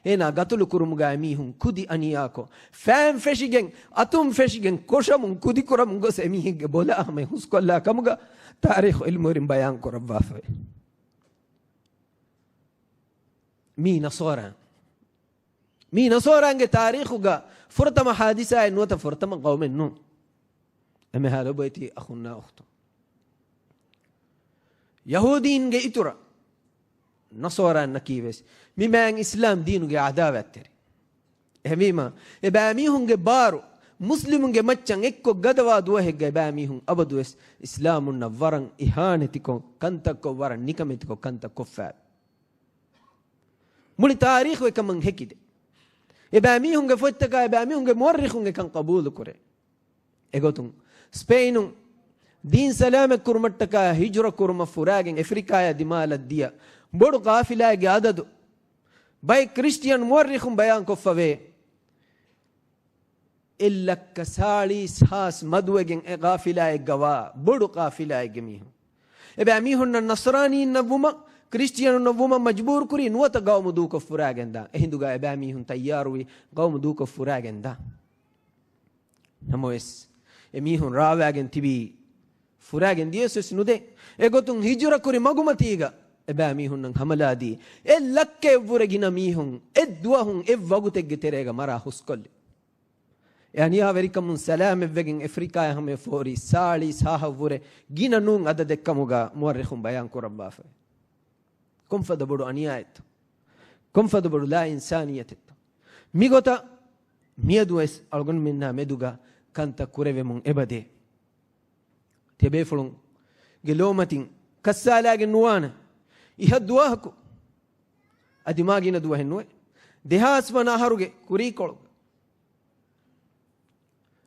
އޭނާ ގަތުލު ކުރުމުގަ އެމީހުން ކުދި އަނިޔާކޮށް، ފައިން ފެށިގެން، އަތުން ފެށިގެން، ކޮށަމުން ކުދިކުރަމުން ގޮސް އެމީހެއްގެ ބޮލާ ހަމަޔަށް ހުސްކޮށްލާ ކަމުގަ ތާރީޚު ޢިލްމުވެރިން ބަޔާން ކުރައްވާފައި. މީ ނަޞާރާ، މީ ނަޞާރާންގެ ތާރީޚުގަ ފުރަތަމަ ޙާދިސާއެއް ނުވަތަ ފުރަތަމަ ޤައުމެއް ނޫން. އެމެހާ ލޮބުވެތި އަޚުންނާ އުޚްތުން. ޔަހޫދީންގެ އިތުރަށް ނަޞާރާންނަކީ ވެސް މި މާތް އިސްލާމް ދީނުގެ ޢަދާވާތްތެރި. އެހެންވީމަ، އެބައިމީހުންގެ ބާރު މުސްލިމުންގެ މައްޗަށް އެއްކޮށް ގަދަވާ ދުވަހެއްގަ އެބައިމީހުން އަބަދުވެސް އިސްލާމުންނަށް ވަރަށް އިހާނެތިކޮށް، ކަންތައްކޮށް، ވަރަށް ނިކަމެތިކޮށް ކަންތައް ކޮށްފައި. މުޅި ތާރީޚު އެކަމަށް ހެކިދެ. އެބައިމީހުންގެ ފޮތްތަކާ އެބައިމީހުންގެ މުއައްރިޚުން އެކަން ޤަބޫލުކުރޭ. އެގޮތުން، ސްޕެއިނުން ދީން ސަލާމަތްކުރުމަށްޓަކާ ހިޖުރަ ކުރުމަށް ފުރާގެން އެފްރިކާޔާ ދިމާލަށް ދިޔަ ބޮޑު ޤާފިލާއެއްގެ އަދަދު ބައެއް ކްރިސްޓިއަން މުއައްރިޚުން ބަޔާންކޮށްފަވޭ. އެއް ލައްކަ ސާޅީސް ހާސް މަދުވެގެން އެ ޤާފިލާއެއްގަ ވާ ބޮޑު ޤާފިލާއެއްގެ މީހުން. އެބައިމީހުންނަށް ނަޞްރާނީންނަށް ވުމަށް، ކްރިސްޓިއަނުންނަށް ވުމަށް މަޖްބޫރުކުރީ ނުވަތަ ޤައުމު ދޫކޮށް ފުރާގެންދާން. އެހިނދުގަ އެބައިމީހުން ތައްޔާރުވި ޤައުމު ދޫކޮށް ފުރާގެންދާން. ނަމަވެސް، އެމީހުން ރާވާގެން ތިބީ ފުރާގެން ދިޔަސްވެސް ނުދޭ. އެގޮތުން ހިޖުރަކުރި މަގުމަތީގަ އެބައިމީހުންނަށް ހަމަލާދީ، އެއް ލައްކައެއްވުރެ ގިނަ މީހުން އެއްދުވަހުން އެއްވަގުތެއްގެ ތެރޭގަ މަރާ ހުސްކޮށްލި. އެ އަނިޔާވެރިކަމުން ސަލާމަތްވެގެން އެފްރިކާއާ ހަމަޔަށް ފޯރި ސާޅީސް ހާހަށްވުރެ ގިނަ ނޫން އަދަދެއްކަމުގަ މުއައްރިޚުން ބަޔާން ކުރައްވާފައި. ކޮންފަދަ ބޮޑު އަނިޔާއެއްތޯ؟ ކޮންފަދަ ބޮޑު ލާ އިންސާނިއްޔަތެއްތޯ؟ މިގޮތަށް މިއަދުވެސް އަޅުގަނޑުމެންނާ މެދުގަ ކަންތައް ކުރެވެމުން އެބަދޭ. ތިޔަބޭފުޅުންގެ ލޯމަތިން ކައްސާލާގެން ނުވާނެ. އިހަށް ދުވަހަކު އަދި މާ ގިނަ ދުވަހެއް ނުވެ. ދެހާސް ވަނަ އަހަރުގެ ކުރީކޮޅު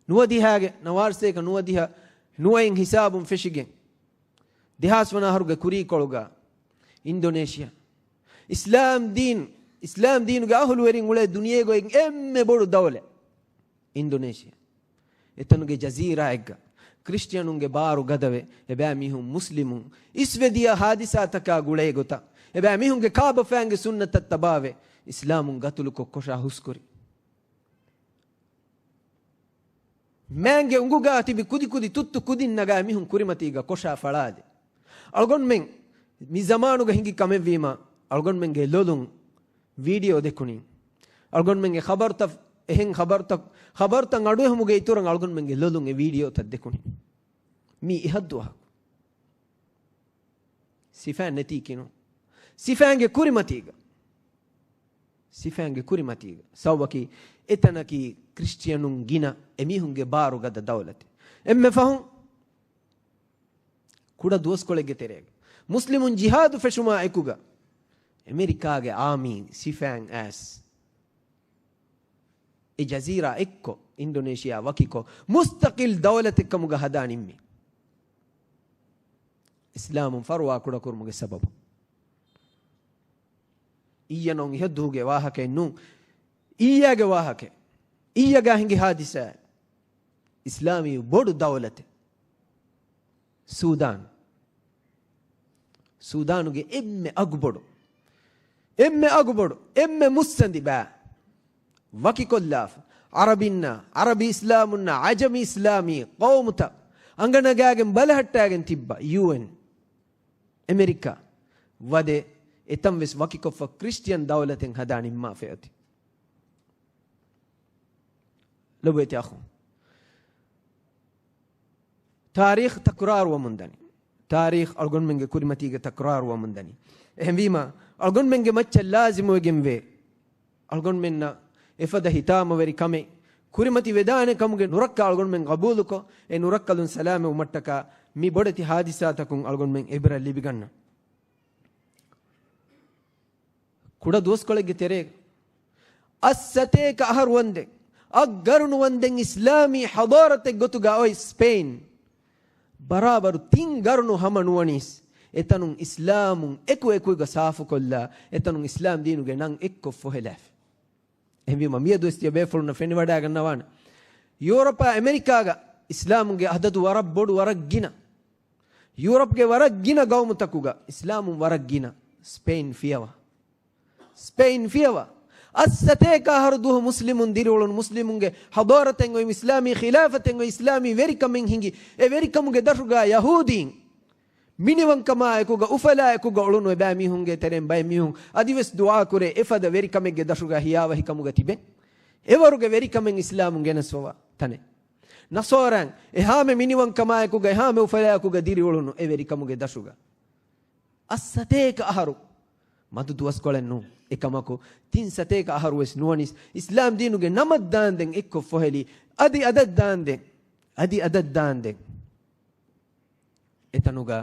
ނުވަދިހާގެ ނަވާރަސޭކަ ނުވަދިހަ ނުވައިން ހިސާބުން ފެށިގެން، ދެހާސް ވަނަ އަހަރުގެ ކުރީކޮޅުގަ އިންޑޮނޭޝިއާ، އިސްލާމް ދީން، އިސްލާމް ދީނުގެ އަހުލުވެރިން އުޅޭ ދުނިޔޭގައި އެންމެ ބޮޑު ދައުލަތް އިންޑޮނޭޝިއާ. އެތަނުގެ ޖަޒީރާއެއްގަ ކްރިސްޓިއަނުންގެ ބާރު ގަދަވެ، އެބައިމީހުން މުސްލިމުން އިސްވެދިޔަ ހާދިސާތަކާ ގުޅޭ ގޮތަށް، އެބައިމީހުންގެ ކާބަފައިންގެ ސުންނަތަށް ތަބާވެ، އިސްލާމުން ގަތުލުކޮށް ކޮށާ ހުސްކުރި. މާނގެ އުނގުގާ ތިބި ކުދިކުދި ތުއްތު ކުދިން ނަގާ އެމީހުން ކުރިމަތީގަ ކޮށާ ފަޅާލި. އަޅުގަނޑުމެން މި ޒަމާނުގަ ހިނގި ކަމެއްވީމަ، އަޅުގަނޑުމެންގެ ލޮލުން ވީޑިއޯ ދެކުނީ. އަޅުގަނޑުމެންގެ ޚަބަރުތައް، އެހެން ޚަބަރުތައް، ޚަބަރުތައް އަޑުއެހުމުގެ އިތުރަށް އަޅުގަނޑުމެންގެ ލޮލުން އެ ވީޑިއޯތައް ދެކުނީ. މީ އިހަށްދުވަހަކު. ސިފައިން ނެތީކީނު. ސިފައިންގެ ކުރިމަތީގަ. ސިފައިންގެ ކުރިމަތީގަ. ސަބަބަކީ އެތަނަކީ ކްރިސްޓިއަނުން ގިނަ އެމީހުންގެ ބާރުގަދަ ދައުލަތެއް. އެންމެ ފަހުން ކުޑަ ދުވަސްކޮޅެއްގެ ތެރޭގަ މުސްލިމުން ޖިހާދު ފެށުމާ އެކުގަ އެމެރިކާގެ އާމީ ސިފައިން އައިސް އެ ޖަޒީރާ އެއްކޮށް، އިންޑޮނޭޝިއާ ވަކިކޮށް، މުސްތަޤިލް ދައުލަތެއް ކަމުގަ ހަދާ ނިންމި. އިސްލާމުން ފަރުވާ ކުޑަކުރުމުގެ ސަބަބު. އިއްޔަ ނޫން އިހަށްދުހުގެ ވާހަކައެއް ނޫން. އިއްޔާގެ ވާހަކަ. އިއްޔަގާ ހިނގި ހާދިސާ. އިސްލާމީ ބޮޑު ދައުލަތެއް. ސޫދާން. ސޫދާނުގެ އެންމެ އަގުބޮޑު، އެންމެ އަގުބޮޑު، އެންމެ މުއްސަނދި ބައި ވަކިކޮށްލާފަ، އަރަބިންނާ، އަރަބި އިސްލާމުންނާ، އަޖަމި އިސްލާމީ ޤައުމުތައް އަނގަނަގާގެން ބަލަހައްޓާގެން ތިއްބާ، ޔޫއެން، އެމެރިކާ، ވަދެ އެތަން ވެސް ވަކިކޮށްފަ ކްރިސްޓިއަން ދައުލަތެއް ހަދާ ނިންމާފައި އޮތީ. ލޮބުވެތި އަޚުން. ތާރީޚް ތަކުރާރުވަމުން ދަނީ. ތާރީޚް އަޅުގަނޑުމެންގެ ކުރިމަތީގަ ތަކުރާރުވަމުން ދަނީ. އެހެންވީމަ، އަޅުގަނޑުމެންގެ މައްޗަށް ލާޒިމުވެގެންވޭ އަޅުގަނޑުމެންނަށް އެފަދަ ހިތާމަވެރި ކަމެއް ކުރިމަތި ވެދާނެ ކަމުގެ ނުރައްކަ އަޅުގަނޑުމެން ގަބޫލުކޮށް، އެ ނުރައްކަލުން ސަލާމަތްވުމަށްޓަކާ މި ބޮޑެތި ހާދިސާތަކުން އަޅުގަނޑުމެން އިބްރަތް ލިބިގަންނަން. ކުޑަ ދުވަސްކޮޅެއްގެ ތެރޭގަ އަށްސަތޭކަ އަހަރު ވަންދެން، އަށްގަރުނު ވަންދެން އިސްލާމީ ޙަޟާރަތެއް ގޮތުގަ އޮތް ސްޕެއިން، ބަރާބަރު ތިން ގަރުނު ހަމަ ނުވަނީސް، އެތަނުން އިސްލާމުން އެކު އެކުގަ ސާފުކޮށްލާ، އެތަނުން އިސްލާމް ދީނުގެ ނަން އެއްކޮށް ފޮހެލާފަ. އެހެންވީމަ، މިއަދުވެސް ތިޔަބޭފުޅުންނަށް ފެނިވަޑައިގަންނަވާނެ، ޔޫރަޕާ އެމެރިކާގަ އިސްލާމުންގެ އަދަދު ވަރަށް ބޮޑު، ވަރަށް ގިނަ. ޔޫރަޕްގެ ވަރަށް ގިނަ ގައުމުތަކުގަ އިސްލާމުން ވަރަށް ގިނަ. ސްޕެއިން ފިޔަވާ. ސްޕެއިން ފިޔަވާ. އަށްސަތޭކަ އަހަރު ދުވަހު މުސްލިމުން ދިރިއުޅުނު، މުސްލިމުންގެ ޙަޟާރަތެއް އޮތް، އިސްލާމީ ޚިލާފަތެއް އޮތް، އިސްލާމީ ވެރިކަމެއް ހިނގި، އެ ވެރިކަމުގެ ދަށުގަ ޔަހޫދީން މިނިވަންކަމާ އެކުގަ އުފަލާ އެކުގަ އުޅުނު އެބައިމީހުންގެ ތެރެއިން ބައެއް މީހުން އަދިވެސް ދުޢާކުރޭ، އެފަދަ ވެރިކަމެއްގެ ދަށުގަ ހިޔާވަހިކަމުގަ ތިބެން. އެވަރުގެ ވެރިކަމެއް އިސްލާމުން ގެނެސްފަވާ ތަނެއް. ނަޞާރާން އެހާމެ މިނިވަންކަމާއެކުގަ އެހާމެ އުފަލާއެކުގަ ދިރިއުޅުނު އެ ވެރިކަމުގެ ދަށުގަ. އަށްސަތޭކަ އަހަރު މަދު ދުވަސްކޮޅެއް ނޫން. އެކަމަކު، ތިން ސަތޭކަ އަހަރު ވެސް ނުވަނީސް، އިސްލާމް ދީނުގެ ނަމަށް ދާންދެން އެއްކޮށް ފޮހެލި، އަދި އަދަށް ދާންދެން، އަދި އަދަށް ދާންދެން. އެތަނުގަ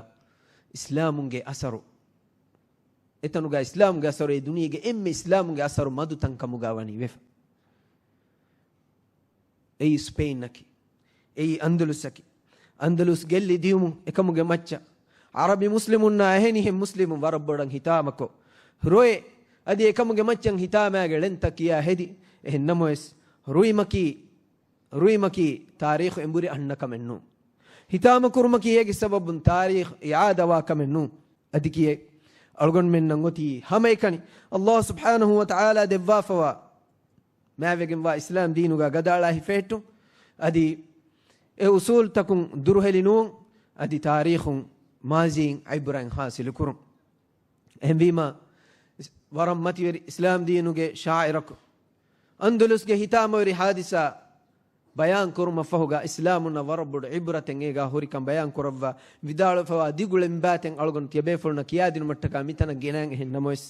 އިސްލާމުންގެ އަސަރު، އެތަނުގަ އިސްލާމުގެ އަސަރު، އެ ދުނިޔޭގެ އެންމެ އިސްލާމުގެ އަސަރު މަދު ތަންކަމުގަ ވަނީ ވެފަ. އެއީ ސްޕެއިންއަކީ، އެއީ އަންދަލުސްއަކީ. އަންދަލުސް ގެއްލި ދިޔުމުން އެކަމުގެ މައްޗަށް އަރަބި މުސްލިމުންނާ އެހެނިހެން މުސްލިމުން ވަރަށް ބޮޑަށް ހިތާމަކޮށް ރޮއެ، އަދި އެކަމުގެ މައްޗަށް ހިތާމައިގެ ޅެންތައް ކިޔާ ހެދި. އެހެން ނަމަވެސް، ރުއިމަކީ، ރުއިމަކީ ތާރީޚު އެނބުރި އަންނަ ކަމެއް ނޫން. ހިތާމަކުރުމަކީ އޭގެ ސަބަބުން ތާރީޚު އިޢާދަވާ ކަމެއް ނޫން. އަދި ކިޔޭ، އަޅުގަނޑުމެންނަށް އޮތީ ހަމައެކަނި ﷲ ސުބްޙާނަހޫ ވަތަޢާލާ ދެއްވާފަވާ މާތްވެގެންވާ އިސްލާމް ދީނުގަ ގަދައަޅާ ހިފެހެއްޓުން، އަދި އެ އުސޫލްތަކުން ދުރުހެލި ނުވުން، އަދި ތާރީޚުން މާޒީން އިބްރަތް ހާސިލު ކުރުން. އެހެންވީމަ، ވަރަށް މަތިވެރި އިސްލާމް ދީނުގެ ޝާޢިރަކު، އަންދަލުސްގެ ހިތާމަވެރި ހާދިސާ ބަޔާން ކުރުމަށްފަހުގަ، އިސްލާމުންނަށް ވަރަށް ބޮޑު އިބްރަތެއް އޭގާ ހުރިކަން ބަޔާން ކުރައްވާ، ވިދާޅުވެފަވާ ދިގު ޅެންބާތެއް އަޅުގަނޑު ތިޔަބޭފުޅުންނަށް ކިޔާދިނުމަށްޓަކާ މިތަނަށް ގެނައިން. އެހެން ނަމަވެސް،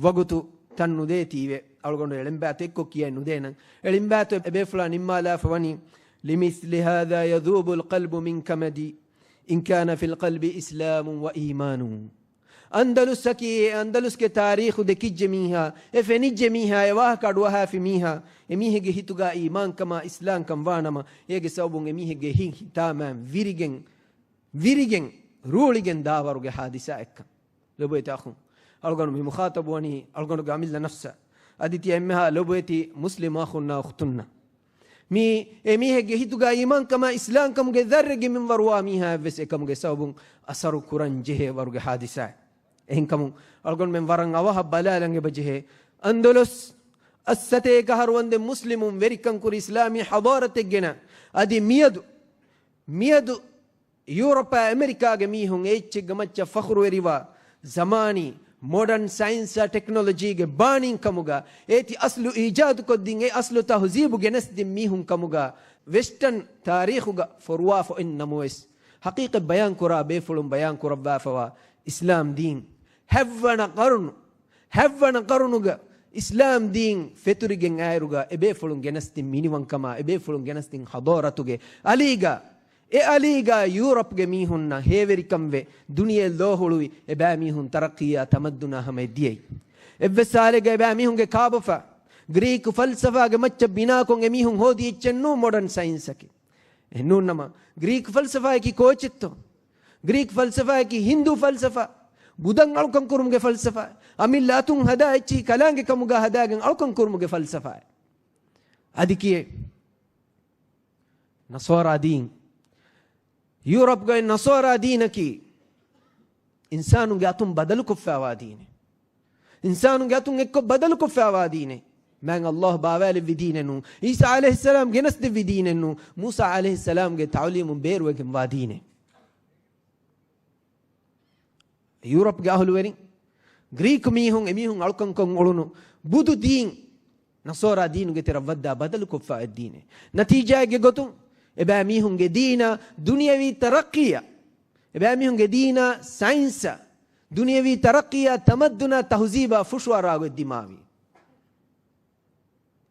ވަގުތު ތަން ނުދޭތީވެ، އަޅުގަނޑު އެ ޅެންބާތު އެއްކޮށް ކިޔައި ނުދޭނަން. އެ ޅެންބާތު އެބޭފުޅާ ނިންމާލާފަ ވަނީ، "لمثل هذا يذوب القلب من كمد، إن كان في القلب إسلام وإيمان." އަންދަލުސްއަކީ، އެ އަންދަލުސްގެ ތާރީޚު ދެކިއްޖެ މީހާ، އެ ފެނިއްޖެ މީހާ، އެ ވާހަކަ އަޑުއަހާފި މީހާ، އެމީހެއްގެ ހިތުގަ އީމާންކަމާ އިސްލާމްކަން ވާނަމަ، އޭގެ ސަބަބުން އެމީހެއްގެ ހިތް ހިތާމައިން ވިރިގެން، ވިރިގެން، ރޫޅިގެން ދާވަރުގެ ހާދިސާއެއްކަން. ލޮބުވެތި އަޚުން، އަޅުގަނޑު މި މުޚާޠަބު ވަނީ އަޅުގަނޑުގެ އަމިއްލަ ނަފްސަށް. އަދި ތިޔަ އެންމެހާ ލޮބުވެތި މުސްލިމް އަޚުންނާ އުޚްތުންނަށް. މީ އެމީހެއްގެ ހިތުގަ އީމާންކަމާ އިސްލާމްކަމުގެ ޒައްރެއްގެ މިންވަރުވާ މީހާއެއްވެސް އެކަމުގެ ސަބަބުން އަސަރު ކުރަން ޖެހޭ ވަރުގެ ހާދިސާއެއް. އެހެންކަމުން އަޅުގަނޑުމެން ވަރަށް އަވަހަށް ބަލާލަން އެބަޖެހޭ. އަންދަލުސް އަށްސަތޭކަ އަހަރު ވަންދެން މުސްލިމުން ވެރިކަން ކުރި އިސްލާމީ ޙަޟާރަތެއް ގެނަ، އަދި މިއަދު، މިއަދު ޔޫރަޕާ އެމެރިކާގެ މީހުން އެ އެއްޗެއްގެ މައްޗަށް ފަޚުރުވެރިވާ ޒަމާނީ މޮޑަން ސައިންސާ ޓެކްނޮލޮޖީގެ ބާނީންކަމުގަ އޭތި އަސްލު އީޖާދުކޮށްދިން، އެ އަސްލު ތަހުޒީބު ގެނެސްދިން މީހުން ކަމުގަ ވެސްޓަން ތާރީޚުގަ ފޮރުވާފަ އޮތް ނަމަވެސް، ޙަޤީޤަތް ބަޔާން ކުރާ ބޭފުޅުން ބަޔާން ކުރައްވާފަވާ އިސްލާމް ދީން ހަތްވަނަ ޤަރުނު، ހަތްވަނަ ޤަރުނުގަ އިސްލާމް ދީން ފެތުރިގެން އައިރުގަ އެބޭފުޅުން ގެނެސްދިން މިނިވަންކަމާ، އެބޭފުޅުން ގެނެސްދިން ޙަޟާރަތުގެ އަލީގަ އެ އަލީގަ ޔޫރަޕްގެ މީހުންނަށް ހޭވެރިކަންވެ، ދުނިޔެ ލޯހުޅުވި އެބައިމީހުން ތަރައްޤީއާ ތަމައްދުނާ ހަމަޔަށް ދިޔައީ. އެއްވެސް ސާލެއްގަ އެބައިމީހުންގެ ކާބަފާ، ގްރީކު ފަލްސަފާގެ މައްޗަށް ބިނާކޮށް އެމީހުން ހޯދި އެއްޗެއް ނޫން މޮޑަން ސައިންސަކީ. އެހެން ނޫން ނަމަ، ގްރީކް ފަލްސަފާއަކީ ކޯޗެއްތޯ؟ ގްރީކް ފަލްސަފާއަކީ ހިންދޫ ފަލްސަފާ. ބުދަން އަޅުކަން ކުރުމުގެ ފަލްސަފާ. އަމިއްލަ އަތުން ހަދާ އެއްޗިހި ކަލާނގެ ކަމުގަ ހަދާގެން އަޅުކަން ކުރުމުގެ ފަލްސަފާ. އަދި ކިއެއް؟ ނަޞާރާ ދީން. ޔޫރަޕްގައި ނަޞާރާ ދީނަކީ އިންސާނުންގެ އަތުން ބަދަލުކޮށްފައިވާ ދީނެއް. އިންސާނުންގެ އަތުން އެއްކޮށް ބަދަލުކޮށްފައިވާ ދީނެއް. މާތް ﷲ ބާވާލެއްވި ދީނެއް ނޫން. ޢީސާ ޢަލައިހިއްސަލާމް ގެނެސްދެއްވި ދީނެއް ނޫން. މޫސާ ޢަލައިހިއްސަލާމްގެ ތަޢުލީމުން ބޭރުވެގެންވާ ދީނެއް. ޔޫރަޕްގެ އަހުލުވެރިން، ގްރީކު މީހުން، އެމީހުން އަޅުކަންކޮށް އުޅުނު ބުދު ދީން، ނަޞާރާ ދީނުގެ ތެރަށް ވައްދާ ބަދަލުކޮށްފަ އެއްދީނެއް. ނަތީޖާއެއްގެ ގޮތުން، އެބައިމީހުންގެ ދީނާ ދުނިޔަވީ ތަރައްޤީއަށް، އެބައިމީހުންގެ ދީނާ ސައިންސަށް، ދުނިޔަވީ ތަރައްޤީއާ ތަމައްދުނާ ތަހުޒީބާ ފުށުއަރާގޮތް ދިމާވީ.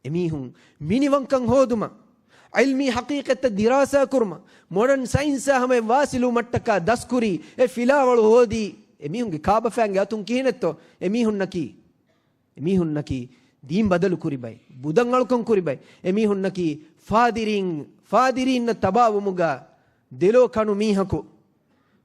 އެމީހުން މިނިވަންކަން ހޯދުމަށް، ޢިލްމީ ޙަޤީޤަތްތައް ދިރާސާ ކުރުމަށް، މޮޑަން ސައިންސާ ހަމަޔަށް ވާސިލުވުމަށްޓަކާ ދަސްކުރީ އެ ފިލާވަޅު ހޯދީ އެމީހުންގެ ކާބަފައިންގެ އަތުން. ކިހިނެއްތޯ؟ އެމީހުންނަކީ، އެމީހުންނަކީ ދީން ބަދަލު ކުރި ބައެއް، ބުދަން އަޅުކަން ކުރި ބައެއް. އެމީހުންނަކީ ފާދިރީން، ފާދިރީންނަށް ތަބާވުމުގަ ދެލޯ ކަނު މީހަކު،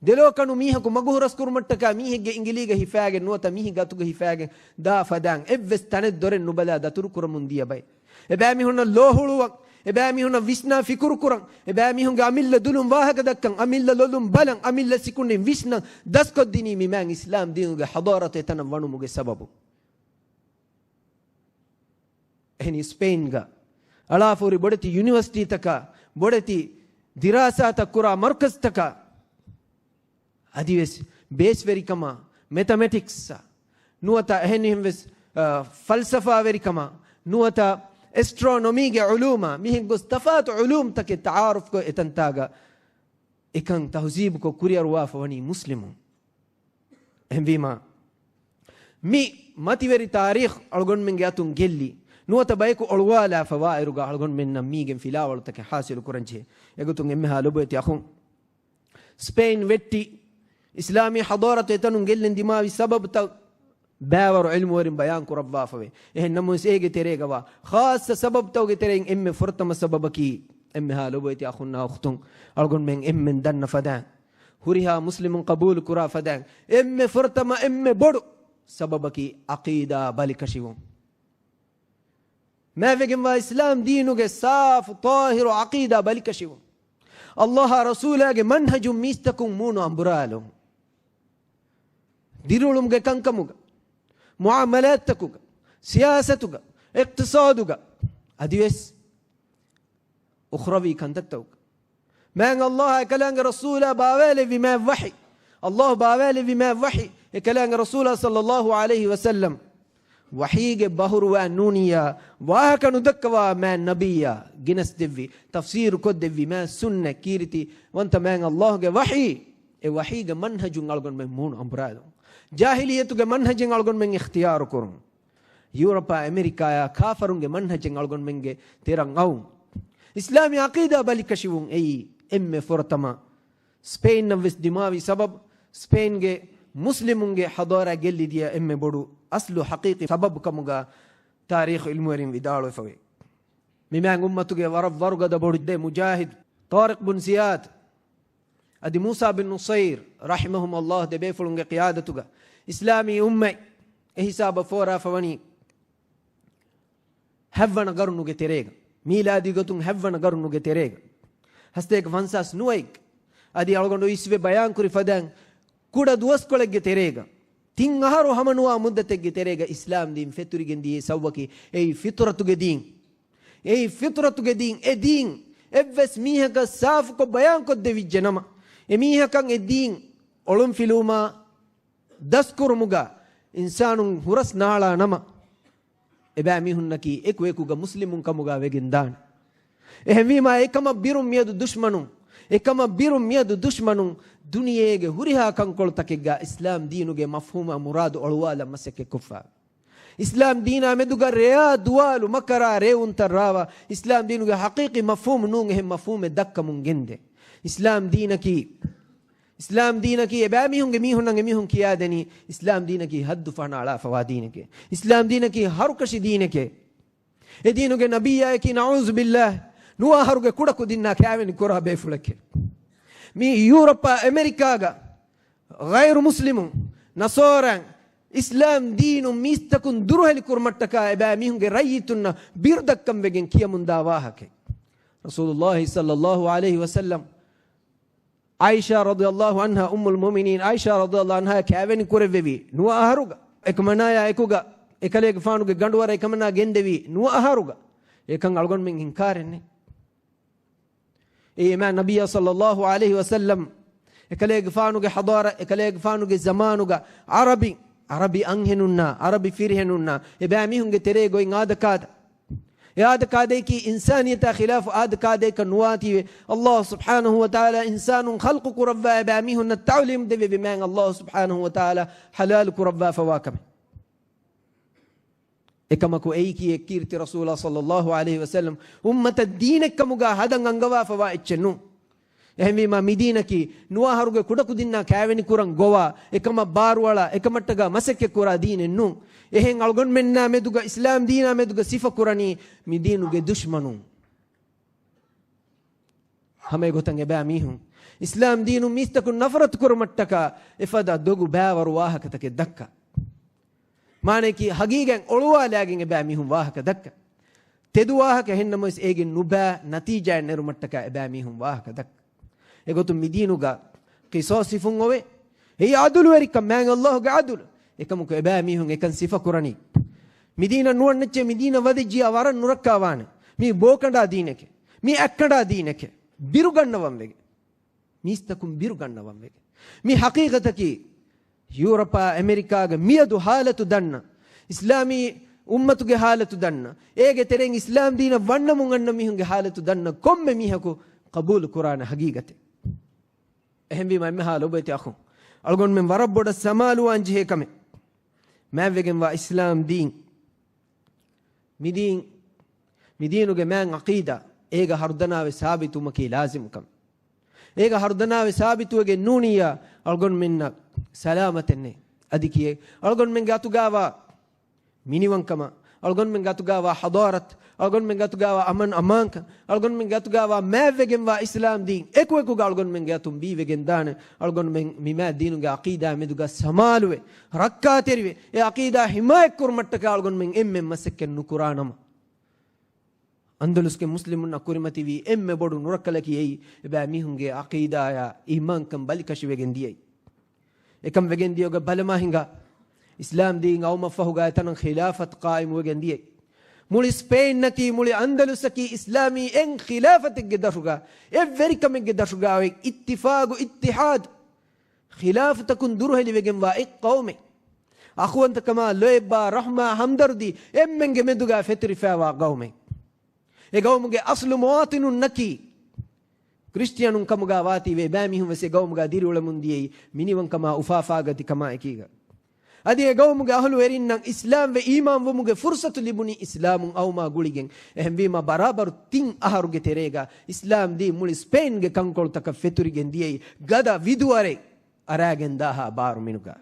ދެލޯ ކަނު މީހަކު މަގު ހުރަސްކުރުމަށްޓަކާ މީހެއްގެ އިނގިލީގަ ހިފާގެން ނުވަތަ މީހެއްގެ އަތުގަ ހިފާގެން ދާ ފަދައިން އެއްވެސް ތަނެއް ދޮރެއް ނުބަލާ ދަތުރުކުރަމުން ދިޔަ ބައެއް. އެބައިމީހުންނަށް ލޯހުޅުވަން، އެބައިމީހުންނަށް ވިސްނާ ފިކުރުކުރަން، އެބައިމީހުންގެ އަމިއްލަ ދުލުން ވާހަކަ ދައްކަން، އަމިއްލަ ލޮލުން ބަލަން، އަމިއްލަ ސިކުނޑިން ވިސްނަން ދަސްކޮށްދިނީ މި މާތް އިސްލާމް ދީނުގެ ޙަޟާރަތު އެތަނަށް ވަނުމުގެ ސަބަބުން. އެހެނީ ސްޕެއިންގަ އަޅާފަހުރި ބޮޑެތި ޔުނިވަރސިޓީތަކާ، ބޮޑެތި ދިރާސާތައް ކުރާ މަރުކަޒްތަކާ އަދިވެސް ބޭސްވެރިކަމާ، މެތަމެޓިކްސްއާ، ނުވަތަ އެހެނިހެންވެސް، އަ، ފަލްސަފާވެރިކަމާ، ނުވަތަ އެސްޓްރޯނޮމީގެ ޢުލޫމާ، މިހެން ގޮސް ތަފާތު ޢުލޫމްތަކެއް ތަޢާރުފްކޮށް އެތަންތާގަ އެކަން ތަހުޒީބުކޮށް ކުރިއަރުވާފަ ވަނީ މުސްލިމުން. އެހެންވީމާ، މި މަތިވެރި ތާރީޚް އަޅުގަނޑުމެންގެ އަތުން ގެއްލި، ނުވަތަ ބަޔަކު އޮޅުވާލާފަ ވާއިރުގަ އަޅުގަނޑުމެންނަށް މީގެން ފިލާވަޅުތަކެއް ޙާޞިލު ކުރަންޖެހޭ. އެގޮތުން އެންމެހާ ލޮބުވެތި އަޚުން، ސްޕެއިން ވެއްޓި އިސްލާމީ ޙަޟާރަތު އެތަނުން ގެއްލެން ދިމާވި ސަބަބުތައް ބައިވަރު ޢިލްމުވެރިން ބަޔާން ކުރައްވާފަވޭ. އެހެން ނަމަވެސް އޭގެ ތެރޭގަވާ ޚާއްޞަ ސަބަބުތަކުގެ ތެރެއިން އެންމެ ފުރަތަމަ ސަބަބަކީ، އެންމެހާ ލޮބުވެތި އަޚުންނާ އުޚްތުން، އަޅުގަނޑުމެން އެންމެން ދަންނަ ފަދައިން، ހުރިހާ މުސްލިމުން ޤަބޫލު ކުރާ ފަދައިން، އެންމެ ފުރަތަމަ އެންމެ ބޮޑު ސަބަބަކީ ޢަޤީދާ ބަލިކަށިވުން. މާތްވެގެންވާ އިސްލާމް ދީނުގެ ސާފު ޠާހިރު ޢަޤީދާ ބަލިކަށިވުން. ﷲ އާ ރަސޫލާގެ މަންހަޖުން މީސްތަކުން މޫނު އަނބުރާލުން. ދިރިއުޅުމުގެ ކަންކަމުގަ، މުޢާމަލާތްތަކުގަ، ސިޔާސަތުގަ، އިޤްތިޞާދުގަ، އަދިވެސް އުޚްރަވީ ކަންތައްތަކުގަ. މާތް ﷲ އާ އެކަލާނގެ ރަސޫލާ ބާވާލެއްވި މާތް ވަޙީ، ﷲ ބާވާލެއްވި މާތް ވަޙީ، އެކަލާނގެ ރަސޫލާ ޞައްލައްލާހު ޢަލައިހި ވަސައްލަމް ވަޙީގެ ބަހުރުވާ ނޫނިއްޔާ ވާހަކަ ނުދައްކަވާ މާތް ނަބިއްޔާ ގެނެސްދެއްވި، ތަފްސީރު ކޮށްދެއްވި މާތް ސުންނަތް ކީރިތި ވަންތަ މާތް ﷲ ގެ ވަޙީ، އެ ވަޙީގެ މަންހަޖުން އަޅުގަނޑުމެން މޫނު އަނބުރާލުން. ޖާހިލިއްޔަތުގެ މަންހަޖެއް އަޅުގަނޑުމެން އިޚްތިޔާރު ކުރުން. ޔޫރަޕާ އެމެރިކާޔާ ކާފަރުންގެ މަންހަޖެއް އަޅުގަނޑުމެންގެ ތެރަށް އައުން. އިސްލާމީ ޢަޤީދާ ބަލިކަށިވުން އެއީ އެންމެ ފުރަތަމަ ސްޕެއިންނަށް ވެސް ދިމާވި ސަބަބު، ސްޕެއިންގެ މުސްލިމުންގެ ޙަޟާރާ ގެއްލިދިޔަ އެންމެ ބޮޑު އަސްލު ޙަޤީޤީ ސަބަބު ކަމުގަ ތާރީޚު ޢިލްމުވެރިން ވިދާޅުވެފަވޭ. މި މާތް އުއްމަތުގެ ވަރަށް ވަރުގަދަ ބޮޑު ދެ މުޖާހިދު ޠާރިޤް ބުން ޒިޔާދު އަދި މޫސާ ބިން ނުޞައިރު ރަޙިމަހުމުﷲ ދެބޭފުޅުންގެ ޤިޔާދަތުގަ އިސްލާމީ އުއްމަތް އެ ހިސާބަށް ފޯރާފަ ވަނީ ހަތްވަނަ ގަރުނުގެ ތެރޭގަ، މީލާދީ ގޮތުން ހަތްވަނަ ގަރުނުގެ ތެރޭގަ، ހަސަތޭކަ ފަންސާސް ނުވައެއްގަ، އަދި އަޅުގަނޑު އިސްވެ ބަޔާންކުރި ފަދައިން ކުޑަ ދުވަސްކޮޅެއްގެ ތެރޭގަ، ތިން އަހަރު ހަމަނުވާ މުއްދަތެއްގެ ތެރޭގަ އިސްލާމް ދީން ފެތުރިގެން ދިޔައީ ސަބަބަކީ އެއީ ފިޠުރަތުގެ ދީން. އެއީ ފިޠުރަތުގެ ދީން. އެ ދީން އެއްވެސް މީހަކަށް ސާފުކޮށް ބަޔާންކޮށްދެވިއްޖެ ނަމަ، އެ މީހަކަށް އެ ދީން އޮޅުންފިލުވުމާ ދަސްކުރުމުގަ އިންސާނުން ހުރަސް ނާޅާ ނަމަ، އެބައިމީހުންނަކީ އެކުއެކުގަ މުސްލިމުން ކަމުގަ ވެގެން ދާނެ. އެހެންވީމާ، އެކަމަށް ބިރުން މިއަދު ދުޝްމަނުން، އެކަމަށް ބިރުން މިއަދު ދުޝްމަނުން ދުނިޔޭގެ ހުރިހާ ކަންކޮޅުތަކެއްގަ އިސްލާމް ދީނުގެ މަފްހޫމާ މުރާދު އޮޅުވާލަން މަސައްކަތްކޮށްފަ. އިސްލާމް ދީނާ މެދުގަ ރެޔާ ދުވާލު މަކަރާ ރޭވުންތައް ރާވާ، އިސްލާމް ދީނުގެ ޙަޤީޤީ މަފްހޫމު ނޫން އެހެން މަފްހޫމެއް ދައްކަމުން ގެންދޭ. އިސްލާމް ދީނަކީ، އިސްލާމް ދީނަކީ އެބައިމީހުންގެ މީހުންނަށް އެމީހުން ކިޔާދެނީ، އިސްލާމް ދީނަކީ ހައްދު ފަހަނަ އަޅާފަވާ ދީނެކޭ. އިސްލާމް ދީނަކީ ހަރުކަށި ދީނެކޭ. އެ ދީނުގެ ނަބިއްޔާއަކީ ނަޢޫޒުބިއްލާހް ނުވަ އަހަރުގެ ކުޑަކުދިންނާ ކާވެނި ކުރާ ބޭފުޅެކޭ. މީ ޔޫރަޕާ އެމެރިކާގަ ޣައިރު މުސްލިމުން، ނަޞާރާއިން، އިސްލާމް ދީނުން މީސްތަކުން ދުރުހެލި ކުރުމަށްޓަކާ އެބައިމީހުންގެ ރައްޔިތުންނަށް ބިރުދައްކަން ވެގެން ކިޔަމުންދާ ވާހަކައެއް. ރަސޫލުﷲ ޞައްލަﷲ ޢަލައިހި ވަސައްލަމް ޢާއިޝާ ރަޟިޔަﷲ ޢަންހާ، އުއްމުލް މުއުމިނީން ޢާއިޝާ ރަޟިޔަﷲ ޢަންހާ ކާވެނި ކުރެއްވެވީ ނުވަ އަހަރުގަ، އެކަމަނާޔާ އެކުގަ، އެކަލޭގެފާނުގެ ގަނޑުވަރަށް އެކަމަނާ ގެންދެވީ ނުވަ އަހަރުގަ. އެކަން އަޅުގަނޑުމެން އިންކާރެއް ނެތް. އެއީ އެމާ ނަބިއްޔާ ޞައްލަﷲ ޢަލައިހި ވަސައްލަމް އެކަލޭގެފާނުގެ ޙަޟާރަތް، އެކަލޭގެފާނުގެ ޒަމާނުގަ ޢަރަބި، ޢަރަބި އަންހެނުންނާ، ޢަރަބި ފިރިހެނުންނާ އެބައިމީހުންގެ ތެރޭގަ އޮތް އާދަކާދަ، އެ އާދަކާދައަކީ އިންސާނިއްޔަތާ ޚިލާފު އާދަކާދައަކަށް ނުވާތީވެ، ﷲ ސުބްޙާނަހޫ ވަތަޢާލާ އިންސާނުން ޚަލްޤު ކުރައްވާ އެބައިމީހުންނަށް ތަޢުލީމް ދެއްވެވި މާތް ﷲ ސުބްޙާނަހޫ ވަތަޢާލާ ޙަލާލު ކުރައްވާފަވާ ކަމެއް. އެކަމަކު އެއީކީ އެއްކީރިތި ރަސޫލާ ޞައްލަﷲ ޢަލައިހި ވަސައްލަމް އުއްމަތަށް ދީނެއްކަމުގަ ހަދަން އަންގަވާފަވާ އެއްޗެއް ނޫން. އެހެންވީމާ މިދީނަކީ ނުވަ އަހަރުގެ ކުޑަކުދިންނާ ކާވެނިކުރަން ގޮވާ، އެކަމަށް ބާރުއަޅާ، އެކަމަށްޓަކާ މަސައްކަތްކުރާ ދީނެއް ނޫން. އެހެން އަޅުގަނޑުމެންނާ މެދުގަ، އިސްލާމް ދީނާ މެދުގަ ސިފަކުރަނީ މި ދީނުގެ ދުޝްމަނުން. ހަމައެގޮތަށް އެބައިމީހުން އިސްލާމް ދީނުން މީސްތަކުން ނަފްރަތު ކުރުމަށްޓަކާ އެފަދަ ދޮގު ބައިވަރު ވާހަކަތަކެއް ދައްކާ. މާނަޔަކީ ހަގީގަތް އޮޅުވާލާގެން އެބައިމީހުން ވާހަކަ ދައްކާ. ތެދު ވާހަކަ އެހެންނަމަވެސް އޭގެން ނުބައި ނަތީޖާއެއް ނެރުމަށްޓަކާ އެބައިމީހުން ވާހަކަ ދައްކާ. އެގޮތުން މިދީނުގަ ޤިޞާޞް ހިފުން އޮވޭ. އެއީ ޢަދުލުވެރިކަން، މާތް ﷲގެ ޢަދުލު. އެކަމަކު އެބައިމީހުން އެކަން ސިފަކުރަނީ. މިދީނަށް ނުވަންނައްޗޭ، މިދީނަށް ވަދެއްޖިޔާ ވަރަށް ނުރައްކާވާނެ. މީ ބޯކަނޑާ ދީނެކޭ. މީ އަތްކަނޑާ ދީނެކޭ. ބިރުގަންނަވަން ވެގެން. މީސްތަކުން ބިރުގަންނަވަން ވެގެން. މި ޙަޤީޤަތަކީ ޔޫރަޕާ އެމެރިކާގެ މިއަދު ޙާލަތު ދަންނަ، އިސްލާމީ އުއްމަތުގެ ޙާލަތު ދަންނަ، އޭގެ ތެރެއިން އިސްލާމް ދީނަށް ވަންނަމުން އަންނަ މީހުންގެ ޙާލަތު ދަންނަ ކޮންމެ މީހަކު ޤަބޫލު ކުރާނެ ޙަޤީޤަތެއް. އެހެންވީމަ އެންމެހާ ލޮބުވެތި އަޚުން، އަޅުގަނޑުމެން ވަރަށް ބޮޑަށް ސަމާލުވާން ޖެހޭ ކަމެއް. މާތްވެގެންވާ އިސްލާމް ދީން، މިދީން، މިދީނުގެ މާތް ޢަޤީދާ، އޭގަ ހަރުދަނާވެ ސާބިތުވުމަކީ ލާޒިމު ކަމެއް. އޭގަ ހަރުދަނާވެ ސާބިތުވެގެން ނޫނިއްޔާ، އަޅުގަނޑުމެންނަށް ސަލާމަތެއް ނެތް. އަދި ކިޔޭ، އަޅުގަނޑުމެންގެ އަތުގާވާ މިނިވަންކަމާ، އަޅުގަނޑުމެންގެ އަތުގާވާ ޙަޟާރަތު، އަޅުގަނޑުމެންގެ އަތުގާވާ އަމަން އަމާންކަން، އަޅުގަނޑުމެންގެ އަތުގާވާ މާތްވެގެންވާ އިސްލާމް ދީން، އެކުއެކުގަ އަޅުގަނޑުމެންގެ އަތުން ބީވެގެން ދާނެ. އަޅުގަނޑުމެން މި މާތް ދީނުގެ ޢަޤީދާ މެދުގަ ސަމާލުވެ، ރައްކާތެރިވެ، އެ ޢަޤީދާ ޙިމާޔަތްކުރުމަށްޓަކާ އަޅުގަނޑުމެން އެންމެން މަސައްކަތް ނުކުރާނަމަ، އަންދަލުސްގެ މުސްލިމުންނަށް ކުރިމަތިވީ އެންމެ ބޮޑު ނުރައްކަލަކީ އެއީ، އެބައިމީހުންގެ ޢަޤީދާޔާ އީމާންކަން ބަލިކަށިވެގެން ދިޔައީ. އެކަން ވެގެން ދިޔަ ގޮތް ބަލަމާ ހިނގާ، އިސްލާމް ދީން އައުމަށްފަހުގަ އެތަނަށް ޚިލާފަތު ޤާއިމުވެގެން ދިޔައީ. މުޅި ސްޕެއިންއަކީ، މުޅި އަންދަލުސްއަކީ އިސްލާމީ އެއް ޚިލާފަތެއްގެ ދަށުގަ، އެއްވެރިކަމެއްގެ ދަށުގަ އޮތް އިއްތިފާގު، އިއްތިޙާދު، ޚިލާފަތަކުން ދުރުހެލިވެގެންވާ އެއް ޤައުމެއް. އަޚުވަންތަކަމާ، ލޯތްބާ، ރަޙްމާ، ހަމްދަރުދީ އެންމެންގެ މެދުގަ ފެތުރިފައިވާ ޤައުމެއް. އެ ޤައުމުގެ އަޞްލު މުވާޠިނުންނަކީ ކްރިސްޓިއަނުން ކަމުގަ ވާތީވެ، އެބައިމީހުން ވެސް އެ ޤައުމުގަ ދިރިއުޅެމުން ދިޔައީ މިނިވަންކަމާ އުފާފާގަތިކަމާ އެކީގަ. އަދި އެ ޤައުމުގެ އަހުލުވެރިންނަށް އިސްލާމްވެ އީމާންވުމުގެ ފުރުޞަތު ލިބުނީ އިސްލާމުން އައުމާ ގުޅިގެން. އެހެންވީމަ ބަރާބަރު ތިން އަހަރުގެ ތެރޭގަ އިސްލާމް ދީން މުޅި ސްޕެއިންގެ ކަންކޮޅުތަކަށް ފެތުރިގެން ދިޔައީ ގަދަ ވިދުވަރެއް އަރާގެން ދާހާ ބާރުމިނުގަ.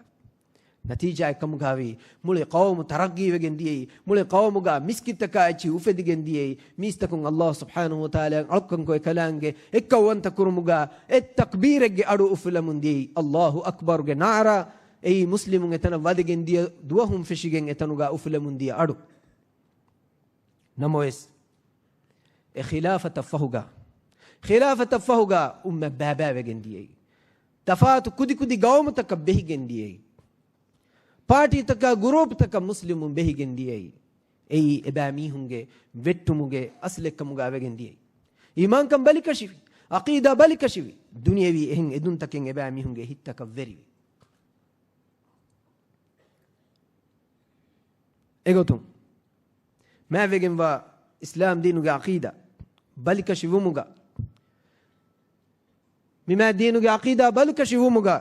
ނަތީޖާއެއްކަމުގައި މުޅި ޤައުމު ތަރައްގީވެގެން ދިޔައީ، މުޅި ޤައުމުގަ މިސްކިތްތަކާ އެއްޗިހި އުފެދިގެން ދިޔައީ، މީސްތަކުން ﷲ ސުބްޙާނަހޫ ވަތަޢާލާ އަޅުކަންކޮށް އެކަލާނގެ އެއްކައުވަންތަ ކުރުމުގަ އެއް ތަކްބީރެއްގެ އަޑު އުފުލެމުން ދިޔައީ، ﷲ އަކްބަރުގެ ނާރާ. އެއީ މުސްލިމުން އެތަނަށް ވަދެގެން ދިޔަ ދުވަހުން ފެށިގެން އެތަނުގަ އުފުލެމުން ދިޔަ އަޑު. ނަމަވެސް، އެ ޚިލާފަތަށް ފަހުގަ، ޚިލާފަތަށް ފަހުގަ އުއްމަތް ބައިބައިވެގެން ދިޔައީ. ތަފާތު ކުދިކުދި ޤައުމުތަކަށް ބެހިގެން ދިޔައީ. ޕާޓީތަކާ ގުރޫޕްތަކަށް މުސްލިމުން ބެހިގެން ދިޔައީ. އެއީ އެބައިމީހުންގެ ވެއްޓުމުގެ އަސްލެއްކަމުގަ ވެގެން ދިޔައީ. އީމާންކަން ބަލިކަށިވި، ޢަޤީދާ ބަލިކަށިވި، ދުނިޔެވީ އެހެން އެދުންތަކެއް އެބައިމީހުންގެ ހިތްތަކަށް ވެރިވި. އެގޮތުން، މާތްވެގެންވާ އިސްލާމް ދީނުގެ ޢަޤީދާ ބަލިކަށި ވުމުގަ، މި މާތް ދީނުގެ ޢަޤީދާ ބަލިކަށި ވުމުގަ،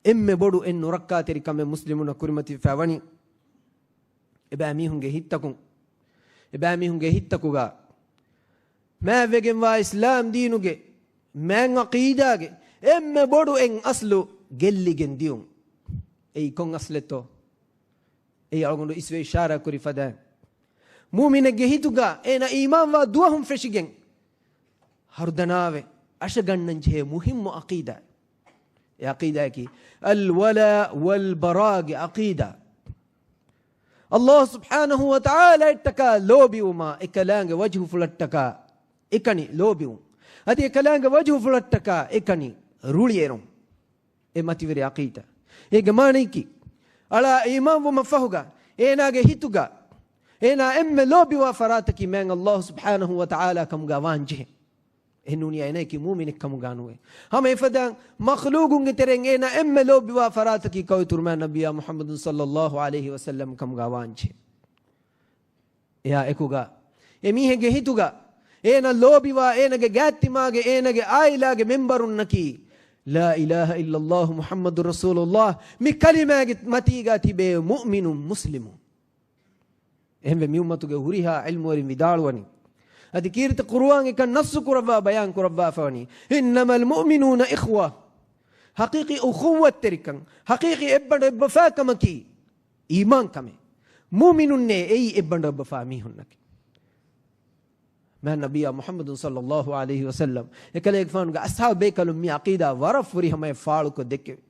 އެންމެ ބޮޑު އެއް ނުރައްކާތެރި ކަމެއް މުސްލިމުންނަށް ކުރިމަތިވެފަ ވަނީ، އެބައިމީހުންގެ ހިތްތަކުން، އެބައިމީހުންގެ ހިތްތަކުގަ މާތްވެގެންވާ އިސްލާމް ދީނުގެ މާތް ޢަޤީދާގެ އެންމެ ބޮޑު އެއް އަސްލު ގެއްލިގެން ދިޔުން. އެއީ ކޮން އަސްލެއްތޯ؟ އެއީ އަޅުގަނޑު އިސްވެ އިޝާރާ ކުރި ފަދައިން، މުއުމިނެއްގެ ހިތުގަ އޭނަ އީމާންވާ ދުވަހުން ފެށިގެން ހަރުދަނާވެ އަށަގަންނަން ޖެހޭ މުހިއްމު ޢަޤީދާ. އެ ޢަޤީދާއަކީ އަލްވަލާ ވަލްބަރާގެ ޢަޤީދާ. ﷲ ސުބްޙާނަހޫ ވަތަޢާލާއަށްޓަކާ ލޯބިވުމާ، އެކަލާނގެ ވަޖްހުފުޅަށްޓަކާ އެކަނި ލޯބިވުން. އަދި އެކަލާނގެ ވަޖްހުފުޅަށްޓަކާ އެކަނި ރުޅިއެރުން. އެ މަތިވެރި ޢަޤީދާ. އޭގެ މާނައަކީ، އަޅާ އީމާންވުމަށްފަހުގަ އޭނާގެ ހިތުގަ އޭނާ އެންމެ ލޯބިވާ ފަރާތަކީ މާތް ﷲ ސުބްޙާނަހޫ ވަތަޢާލާ ކަމުގަ ވާންޖެހޭ. އެހެންނޫނީ އޭނައަކީ މުއުމިނެއްކަމުގަ ނުވޭ. ހަމަ އެފަދައިން މަޚްލޫޤުންގެ ތެރެއިން އޭނާ އެންމެ ލޯބިވާ ފަރާތަކީ ކައުތުރުމާ ނަބިއްޔާ މުޙައްމަދު ޞައްލައްލާހު ޢަލައިހި ވަސައްލަމް ކަމުގަ ވާންޖެހޭ. އެއާ އެކުގަ އެމީހެއްގެ ހިތުގަ އޭނަ ލޯބިވާ، އޭނަގެ ގާތްތިމާގެ، އޭނަގެ ޢާއިލާގެ މެންބަރުންނަކީ، ލާ އިލާހަ އިއްލައްލާހު މުޙައްމަދު ރަސޫލުއްލާހް މި ކަލިމާގެ މަތީގަ ތިބޭ މުއުމިނުން މުސްލިމުން. އެހެންވެ، މި އުއްމަތުގެ ހުރިހާ ޢިލްމުވެރިން ވިދާޅުވަނީ، އަދި ކީރިތި ޤުރުއާން އެކަން ނައްޞު ކުރައްވާ ބަޔާން ކުރައްވާފަވަނީ، إنما المؤمنون إخوة. ޙަޤީޤީ އުޚުއްވަތްތެރިކަން، ޙަޤީޤީ އެއްބަނޑު އެއްބަފާކަމަކީ އީމާންކަމެއް. މުއުމިނުންނޭ އެއީ އެއްބަނޑު އެއްބަފާ މީހުންނަކީ. މާތް ނަބިއްޔާ މުޙައްމަދު ޞައްލައްލާހު ޢަލައިހި ވަސައްލަމް އެކަލޭގެފާނުގެ އަޞްޙާބު ބޭކަލުން މި ޢަޤީދާ ވަރަށް ފުރިހަމަޔަށް ފާޅުކޮށް ދެއްކެވި.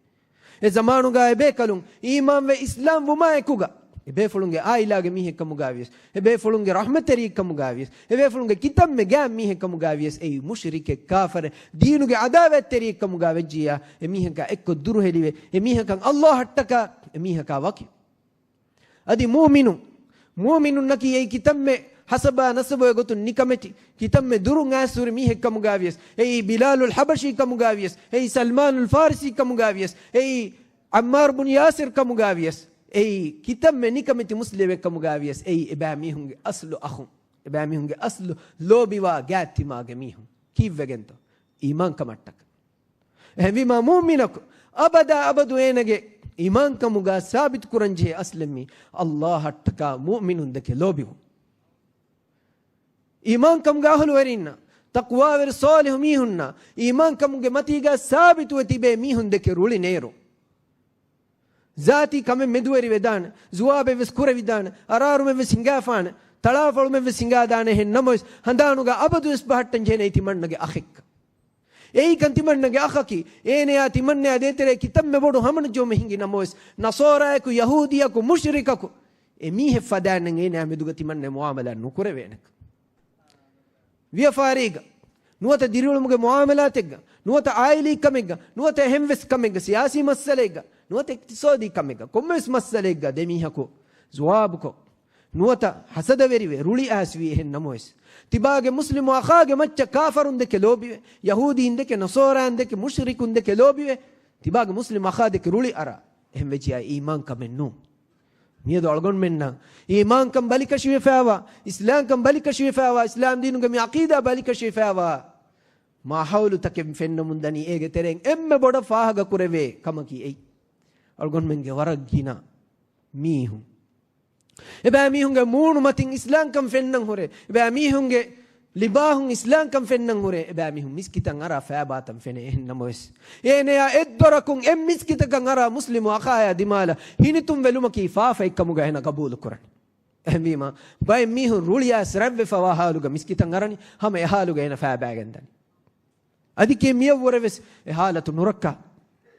އެ ޒަމާނުގަ އެބޭކަލުން އީމާންވެ އިސްލާމް ވުމާ އެކުގަ، އެބޭފުޅުންގެ ޢާއިލާގެ މީހެއްކަމުގަވިޔަސް، އެބޭފުޅުންގެ ރަޙްމަތްތެރިއެއްކަމުގަވިޔަސް، އެބޭފުޅުންގެ ކިތަންމެ ގާތް މީހެއްކަމުގަވިޔަސް، އެއީ މުޝްރިކެއް، ކާފަރެއް، ދީނުގެ ޢަދާވާތްތެރިއެއްކަމުގަ ވެއްޖިއްޔާ، އެމީހަކާ އެއްކޮށް ދުރުހެލިވެ، އެމީހަކަށް ﷲ އަށްޓަކާ، އެމީހަކާ ވަކި. އަދި މުއުމިނުން، މުއުމިނުންނަކީ އެއީ ކިތަންމެ ހަސަބާ ނަސަބުގެ ގޮތުން ނިކަމެތި، ކިތަންމެ ދުރުން އައިސް ހުރި މީހެއްކަމުގަވިޔަސް، އެއީ ބިލާލުލް ޙަބަޝީ ކަމުގަވިޔަސް، އެއީ ސަލްމާނުލް ފާރިސީ ކަމުގަވިޔަސް، އެއީ ޢައްމާރު ބުން ޔާސިރް ކަމުގަވިޔަސް، އެއީ ކިތަންމެ ނިކަމެތި މުސްލިމެއްކަމުގަވިޔަސް، އެއީ އެބައިމީހުންގެ އަޞްލު އަޚުން، އެބައިމީހުންގެ އަޞްލު ލޯބިވާ ގާތްތިމާގެ މީހުން. ކީއްވެގެންތޯ؟ އީމާންކަމަށްޓަކާ. އެހެންވީމާ، މުއުމިނަކު އަބަދާ އަބަދު އޭނަގެ އީމާންކަމުގަ ސާބިތުކުރަންޖެހޭ އަސްލެއް މީ، ﷲ އަށްޓަކާ މުއުމިނުންދެކެ ލޯބިވުން. އީމާންކަމުގެ އަހުލުވެރިންނަށް، ތަޤްވާވެރި ޞާލިޙު މީހުންނަށް، އީމާންކަމުގެ މަތީގަ ސާބިތުވެ ތިބޭ މީހުންދެކެ ރުޅި ނޭރު. ޒާތީ ކަމެއް މެދުވެރިވެދާނެ، ޒުވާބެއްވެސް ކުރެވިދާނެ، އަރާރުމެއްވެސް ހިނގާފާނެ، ތަޅާފޮޅުމެއްވެސް ހިނގާދާނެ. އެހެން ނަމަވެސް، ހަނދާނުގަ އަބަދުވެސް ބަހައްޓަން ޖެހޭނެ ތިމަންނަގެ އަޚެއްކަން. އެއީކަން ތިމަންނަގެ އަޚަކީ، އޭނަޔާ ތިމަންނަޔާ ދޭތެރޭ ކިތަންމެ ބޮޑު ހަމަނުޖެހުމެއް ހިނގި ނަމަވެސް، ނަޞާރާއަކު، ޔަހޫދީއަކު، މުޝްރިކަކު، އެ މީހެއް ފަދައިން އޭނަޔާ މެދުގަ ތިމަންނަ މުޢާމަލާ ނުކުރެވޭނެ. ވިޔަފާރީގަ ނުވަތަ ދިރިއުޅުމުގެ މުޢާމަލާތެއްގަ، ނުވަތަ ޢާއިލީ ކަމެއްގަ، ނުވަތަ އެހެންވެސް ކަމެއްގަ، ސިޔާސީ މައްސަލައެއްގަ، ނުވަތަ އިޤްތިޞާދީ ކަމެއްގަ، ކޮންމެވެސް މައްސަލައެއްގަ ދެމީހަކު ޒުވާބުކޮށް، ނުވަތަ ހަސަދަވެރިވެ ރުޅިއައިސްވީ. އެހެން ނަމަވެސް، ތިބާގެ މުސްލިމު އަޚާގެ މައްޗަށް ކާފަރުންދެކެ ލޯބިވެ، ޔަހޫދީންދެކެ، ނަޞާރާންދެކެ، މުޝްރިކުންދެކެ ލޯބިވެ، ތިބާގެ މުސްލިމު އަޚާދެކެ ރުޅި އަރާ، އެހެން ވެއްޖިއްޔާ އީމާންކަމެއް ނޫން. މިއަދު އަޅުގަނޑުމެންނަށް އީމާންކަން ބަލިކަށިވެފައިވާ، އިސްލާމްކަން ބަލިކަށިވެފައިވާ، އިސްލާމް ދީނުގެ މި ޢަޤީދާ ބަލިކަށިވެފައިވާ މާހައުލުތަކެއް ފެންނަމުންދަނީ. އޭގެ ތެރެއިން އެންމެ ބޮޑަށް ފާހަގަކުރެވޭ ކަމަކީ އެއީ. އަޅުގަނޑުމެންގެ ވަރަށް ގިނަ މީހުން، އެބައިމީހުންގެ މޫނުމަތިން އިސްލާމްކަން ފެންނަން ހުރޭ، އެބައިމީހުންގެ ލިބާހުން އިސްލާމްކަން ފެންނަން ހުރޭ، އެބައިމީހުން މިސްކިތަށް އަރާ ފައިބާތައް ފެނޭ. އެހެން ނަމަވެސް، އޭނަޔާ އެއްދޮރަކުން އެއް މިސްކިތަކަށް އަރާ މުސްލިމު އަޚާޔާ ދިމާލަށް ހިނިތުންވެލުމަކީ ފާފައެއްކަމުގަ އޭނަ ގަބޫލުކުރަނީ. އެހެންވީމާ، ބައެއް މީހުން ރުޅިއައިސް ރަތްވެފަވާ ހާލުގަ މިސްކިތަށް އަރަނީ، ހަމަ އެ ހާލުގަ އޭނަ ފައިބާގެންދަނީ. އަދި ކީއް މިއަށްވުރެވެސް އެ ހާލަތު ނުރައްކާ.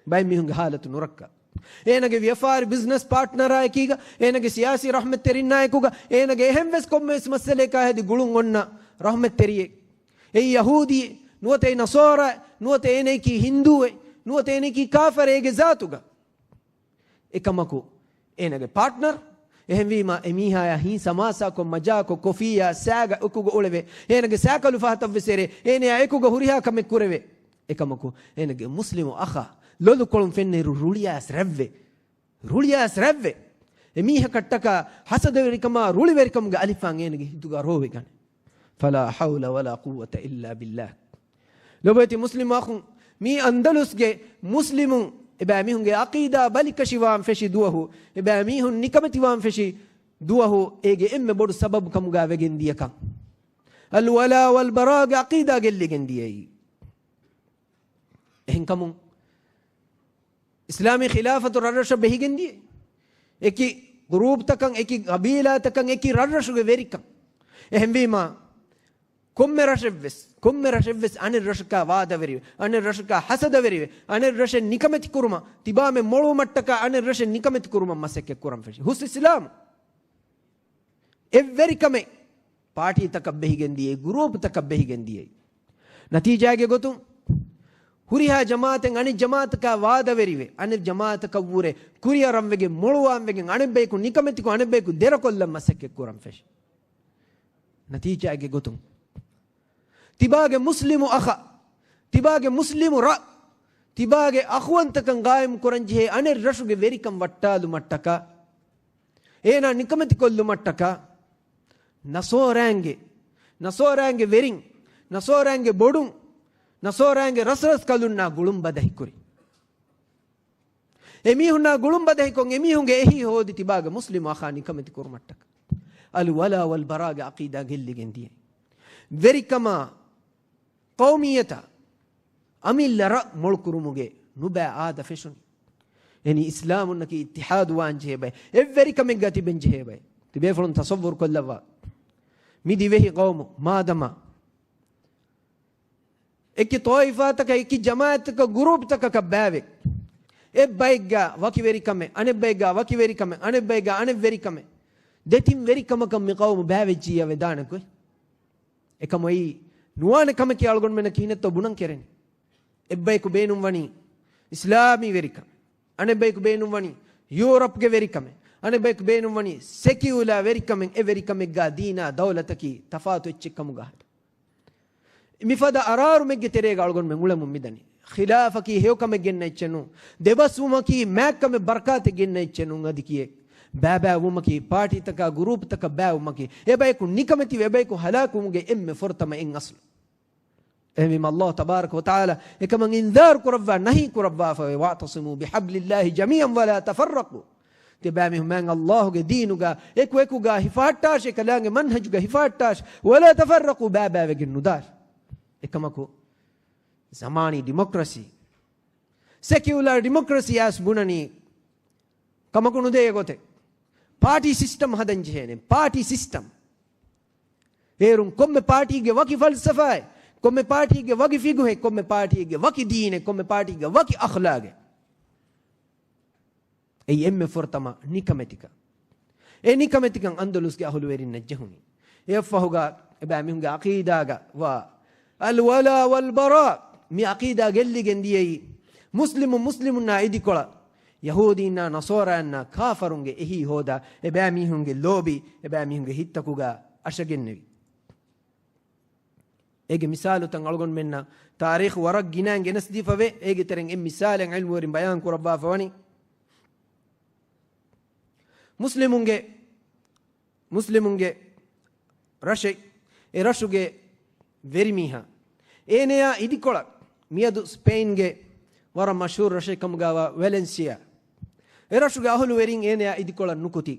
ބައެއް މީހުންގެ ހާލަތު ނުރައްކާ. އޭނަގެ ވިޔަފާރި ބިޒްނަސް ޕާޓްނަރާއެކީގަ، އޭނަގެ ސިޔާސީ ރަޙްމަތްތެރިންނާއެކުގަ، އޭނަގެ އެހެންވެސް ކޮންމެވެސް މައްސަލައަކާ ހެދި ގުޅުން އޮންނަ ރަޙްމަތްތެރިއެއް. އެއީ ޔަހޫދީ، ނުވަތަ އެއީ ނަޞާރާ، ނުވަތަ އޭނައަކީ ހިންދޫއެއް، ނުވަތަ އޭނައަކީ ކާފަރެއް އޭގެ ޒާތުގަ. އެކަމަކު، އޭނަގެ ޕާޓްނަރ، އެހެންވީމާ، އެމީހާޔާ ހީ ސަމާސާކޮށް، މަޖާކޮށް، ކޮފީއާ ސާގަ އެކުގަ އުޅެވޭ، އޭނަގެ ސާކަލު ފަހަތަށްވެސް އެރޭ، އޭނަޔާ އެކުގަ ހުރިހާ ކަމެއް ކުރެވޭ. އެކަމަކު، އޭނަގެ މުސްލިމު އަޚާ ލޮލުކޮޅުން ފެންނައިރު ރުޅިއައިސް ރަތްވެ، ރުޅިއައިސް ރަތްވެ، އެމީހަކަށްޓަކާ ހަސަދަވެރިކަމާ ރުޅިވެރިކަމުގެ އަލިފާން އޭނަގެ ހިތުގަ ރޯވެގަނެ. فلا حول ولا قوة إلا بالله. ލޮބުވެތި މުސްލިމް އަޚުން، މީ އަންދަލުސްގެ މުސްލިމުން އެބައިމީހުންގެ ޢަޤީދާ ބަލިކަށިވާން ފެށި ދުވަހު، އެބައިމީހުން ނިކަމެތިވާން ފެށި ދުވަހު، އޭގެ އެންމެ ބޮޑު ސަބަބު ކަމުގަ ވެގެން ދިޔަކަން، އަލްވަލާ ވަލްބަރާގެ ޢަޤީދާ ގެއްލިގެން ދިޔައީ. އެހެންކަމުން އިސްލާމީ ޚިލާފަތު ރަށްރަށަށް ބެހިގެންދިޔަ އެކި ގްރޫޕްތަކަށް، އެކި ގަބީލާތަކަށް، އެކި ރަށްރަށުގެ ވެރިކަން. އެހެންވީމާ، ކޮންމެ ރަށެއްވެސް، ކޮންމެ ރަށެއްވެސް އަނެއް ރަށަކާ ވާދަވެރިވެ، އަނެއް ރަށަކާ ހަސަދަވެރިވެ، އަނެއް ރަށެއް ނިކަމެތި ކުރުމަށް، ތިބާމެ މޮޅުވުމަށްޓަކާ އަނެއް ރަށެއް ނިކަމެތި ކުރުމަށް މަސައްކަތް ކުރަން ފެށި. ހުސް އިސްލާމް އެއްވެރިކަމެއް ޕާޓީތަކަށް ބެހިގެން ދިޔައީ، ގްރޫޕްތަކަށް ބެހިގެން ދިޔައީ. ނަތީޖާގެ ގޮތުން ހުރިހާ ޖަމާއަތެއް އަނެއް ޖަމާއަތަކާ ވާދަވެރިވެ، އަނެއް ޖަމާއަތަކަށްވުރެ ކުރިއަރަންވެގެން މޮޅުވާންވެގެން އަނެއްބަޔަކު ނިކަމެތިކޮށް އަނެއްބަޔަކު ދެރަކޮށްލަން މަސައްކަތް ކުރަން ފެށި. ނަތީޖާގެ ގޮތުން ތިބާގެ މުސްލިމު އަޚަށް، ތިބާގެ މުސްލިމު ރަށް، ތިބާގެ އަޚުވަންތަކަން ގާއިމް ކުރަން ޖެހޭ އަނެއް ރަށުގެ ވެރިކަން ވައްޓާލުމަށްޓަކާ، އޭނާ ނިކަމެތި ކޮށްލުމަށްޓަކާ، ނަސޯރާންގެ، ނަސޯރާންގެ ވެރިން، ނަސޯރާންގެ ބޮޑުން، ނަސޯރާންގެ ރަސްރަސްކަލުންނާ ގުޅުން ބަދަހިކުރި. އެމީހުންނާ ގުޅުން ބަދަހިކޮށް، އެމީހުންގެ އެހީ ހޯދި ތިބާގެ މުސްލިމު އަޚާ ނިކަމެތި ކުރުމަށްޓަކާ، އަލްވަލާ ވަލްބަރާގެ ޢަޤީދާ ގެއްލިގެން ދިޔައީ. ވެރިކަމާ، ޤައުމިއްޔަތާ، އަމިއްލަ ރަށް މޮޅުކުރުމުގެ ނުބައި އާދަ ފެށުނީ. އެނީ އިސްލާމުންނަކީ އިއްތިޙާދު ވާން ޖެހޭ ބައެއް، އެއްވެރިކަމެއްގަ ތިބެން ޖެހޭ ބައެއް. ތިބޭފުޅުން ތަޞައްވުރު ކޮށްލައްވާ. މި ދިވެހި ޤައުމު މާދަމާ އެކި ޠާއިފާތަކަށް، އެކި ޖަމާއަތްތަކަށް، ގުރޫޕްތަކަކަށް ބައިވެ، އެއްބައެއްގަ ވަކި ވެރިކަމެއް، އަނެއްބައެއްގަ ވަކި ވެރިކަމެއް، އަނެއްބައެއްގަ އަނެއް ވެރިކަމެއް، ދެތިން ވެރިކަމަކަށް މި ޤައުމު ބައިވެއްޖިއްޔާ ވެދާނެ ގޮތް. އެކަމު އެއީ ނުވާނެ ކަމަކީ އަޅުގަނޑުމެންނަށް ކިހިނެއްތޯ ބުނަން ކެރެނީ. އެއްބަޔަކު ބޭނުންވަނީ އިސްލާމީ ވެރިކަން، އަނެއްބަޔަކު ބޭނުންވަނީ ޔޫރަޕްގެ ވެރިކަމެއް، އަނެއްބަޔަކު ބޭނުންވަނީ ސެކިއުލާ ވެރިކަމެއް. އެ ވެރިކަމެއްގާ ދީނާ ދައުލަތަކީ ތަފާތު އެއްޗެއް ކަމުގަ ހަދާ. މިފަދަ އަރާރުމެއްގެ ތެރޭގަ އަޅުގަނޑުމެން އުޅެމުން މިދަނީ. ޚިލާފަކީ ހެޔޮކަމެއް ގެންނަ އެއްޗެއް ނޫން. ދެބަސްވުމަކީ މާތްކަމެއް ބަރަކާތެއް ގެންނަ އެއްޗެއް ނޫން. އަދި ކިއެއް ބައިބައިވުމަކީ، ޕާޓީތަކާ ގުރޫޕްތަކަށް ބައިވުމަކީ، އެބަޔަކު ނިކަމެތިވެ އެބަޔަކު ހަލާކުވުމުގެ އެންމެ ފުރަތަމަ އެއް އަސްލު. އެހެންވީމަ، ﷲ ތަބާރަކަ ވަތަޢާލާ އެކަމަށް އިންޒާރު ކުރައްވާ، ނަހީ ކުރައްވާފަވޭ، "واعتصموا بحبل الله جميعا ولا تفرقوا." ތިޔަބައިމީހުން މާތް ﷲ ގެ ދީނުގަ އެކު އެކުގަ ހިފަހައްޓާށޭ، ކަލާނގެ މަންހަޖުގަ ހިފަހައްޓާށޭ، "ولا تفرقوا." ބައިބައިވެގެން ނުދާށޭ. އެކަމަކު، ޒަމާނީ ޑިމޮކްރަސީ، ސެކިއުލާ ޑިމޮކްރަސީ އައިސް ބުނަނީ ކަމަކު ނުދޭ ގޮތެއް. ޕާޓީ ސިސްޓަމް ހަދަން ޖެހޭނެ. ޕާޓީ ސިސްޓަމް. އޭރުން ކޮންމެ ޕާޓީގެ ވަކި ފަލްސަފާއެއް، ކޮންމެ ޕާޓީގެ ވަކި ފިގުހެއް، ކޮންމެ ޕާޓީގެ ވަކި ދީނެއް، ކޮންމެ ޕާޓީގެ ވަކި އަޚްލާގެއް. އެއީ އެންމެ ފުރަތަމަ ނިކަމެތިކަން. އެ ނިކަމެތިކަން އަންދަލުސްގެ އަހުލުވެރިންނަށް ޖެހުނީ. އެއަށްފަހުގަ އެބައިމީހުންގެ ޢަޤީދާގަ ވާ އަލްވަލާ ވަލްބަރާ، މި ޢަޤީދާ ގެއްލިގެން ދިޔައީ، މުސްލިމު މުސްލިމުންނާ އިދިކޮޅަށް، ޔަހޫދީންނާ ނަޞާރާއިންނާ ކާފަރުންގެ އެހީ ހޯދާ، އެބައިމީހުންގެ ލޯބި އެބައިމީހުންގެ ހިތްތަކުގަ އަށަގެންނެވި. އޭގެ މިސާލުތައް އަޅުގަނޑުމެންނަށް ތާރީޚު ވަރަށް ގިނައިން ގެނެސްދީފަވޭ. އޭގެ ތެރެއިން އެއް މިސާލެއް ޢިލްމުވެރިން ބަޔާން ކުރައްވާފަވަނީ، މުސްލިމުންގެ، މުސްލިމުންގެ ރަށެއް، އެ ރަށުގެ ވެރިމީހާ، އޭނަޔާ އިދިކޮޅަށް މިއަދު ސްޕެއިންގެ ވަރަށް މަޝްހޫރު ރަށެއް ކަމުގައިވާ ވެލެންސިއާ، އެ ރަށުގެ އަހުލުވެރިން އޭނަޔާ އިދިކޮޅަށް ނުކުތީ.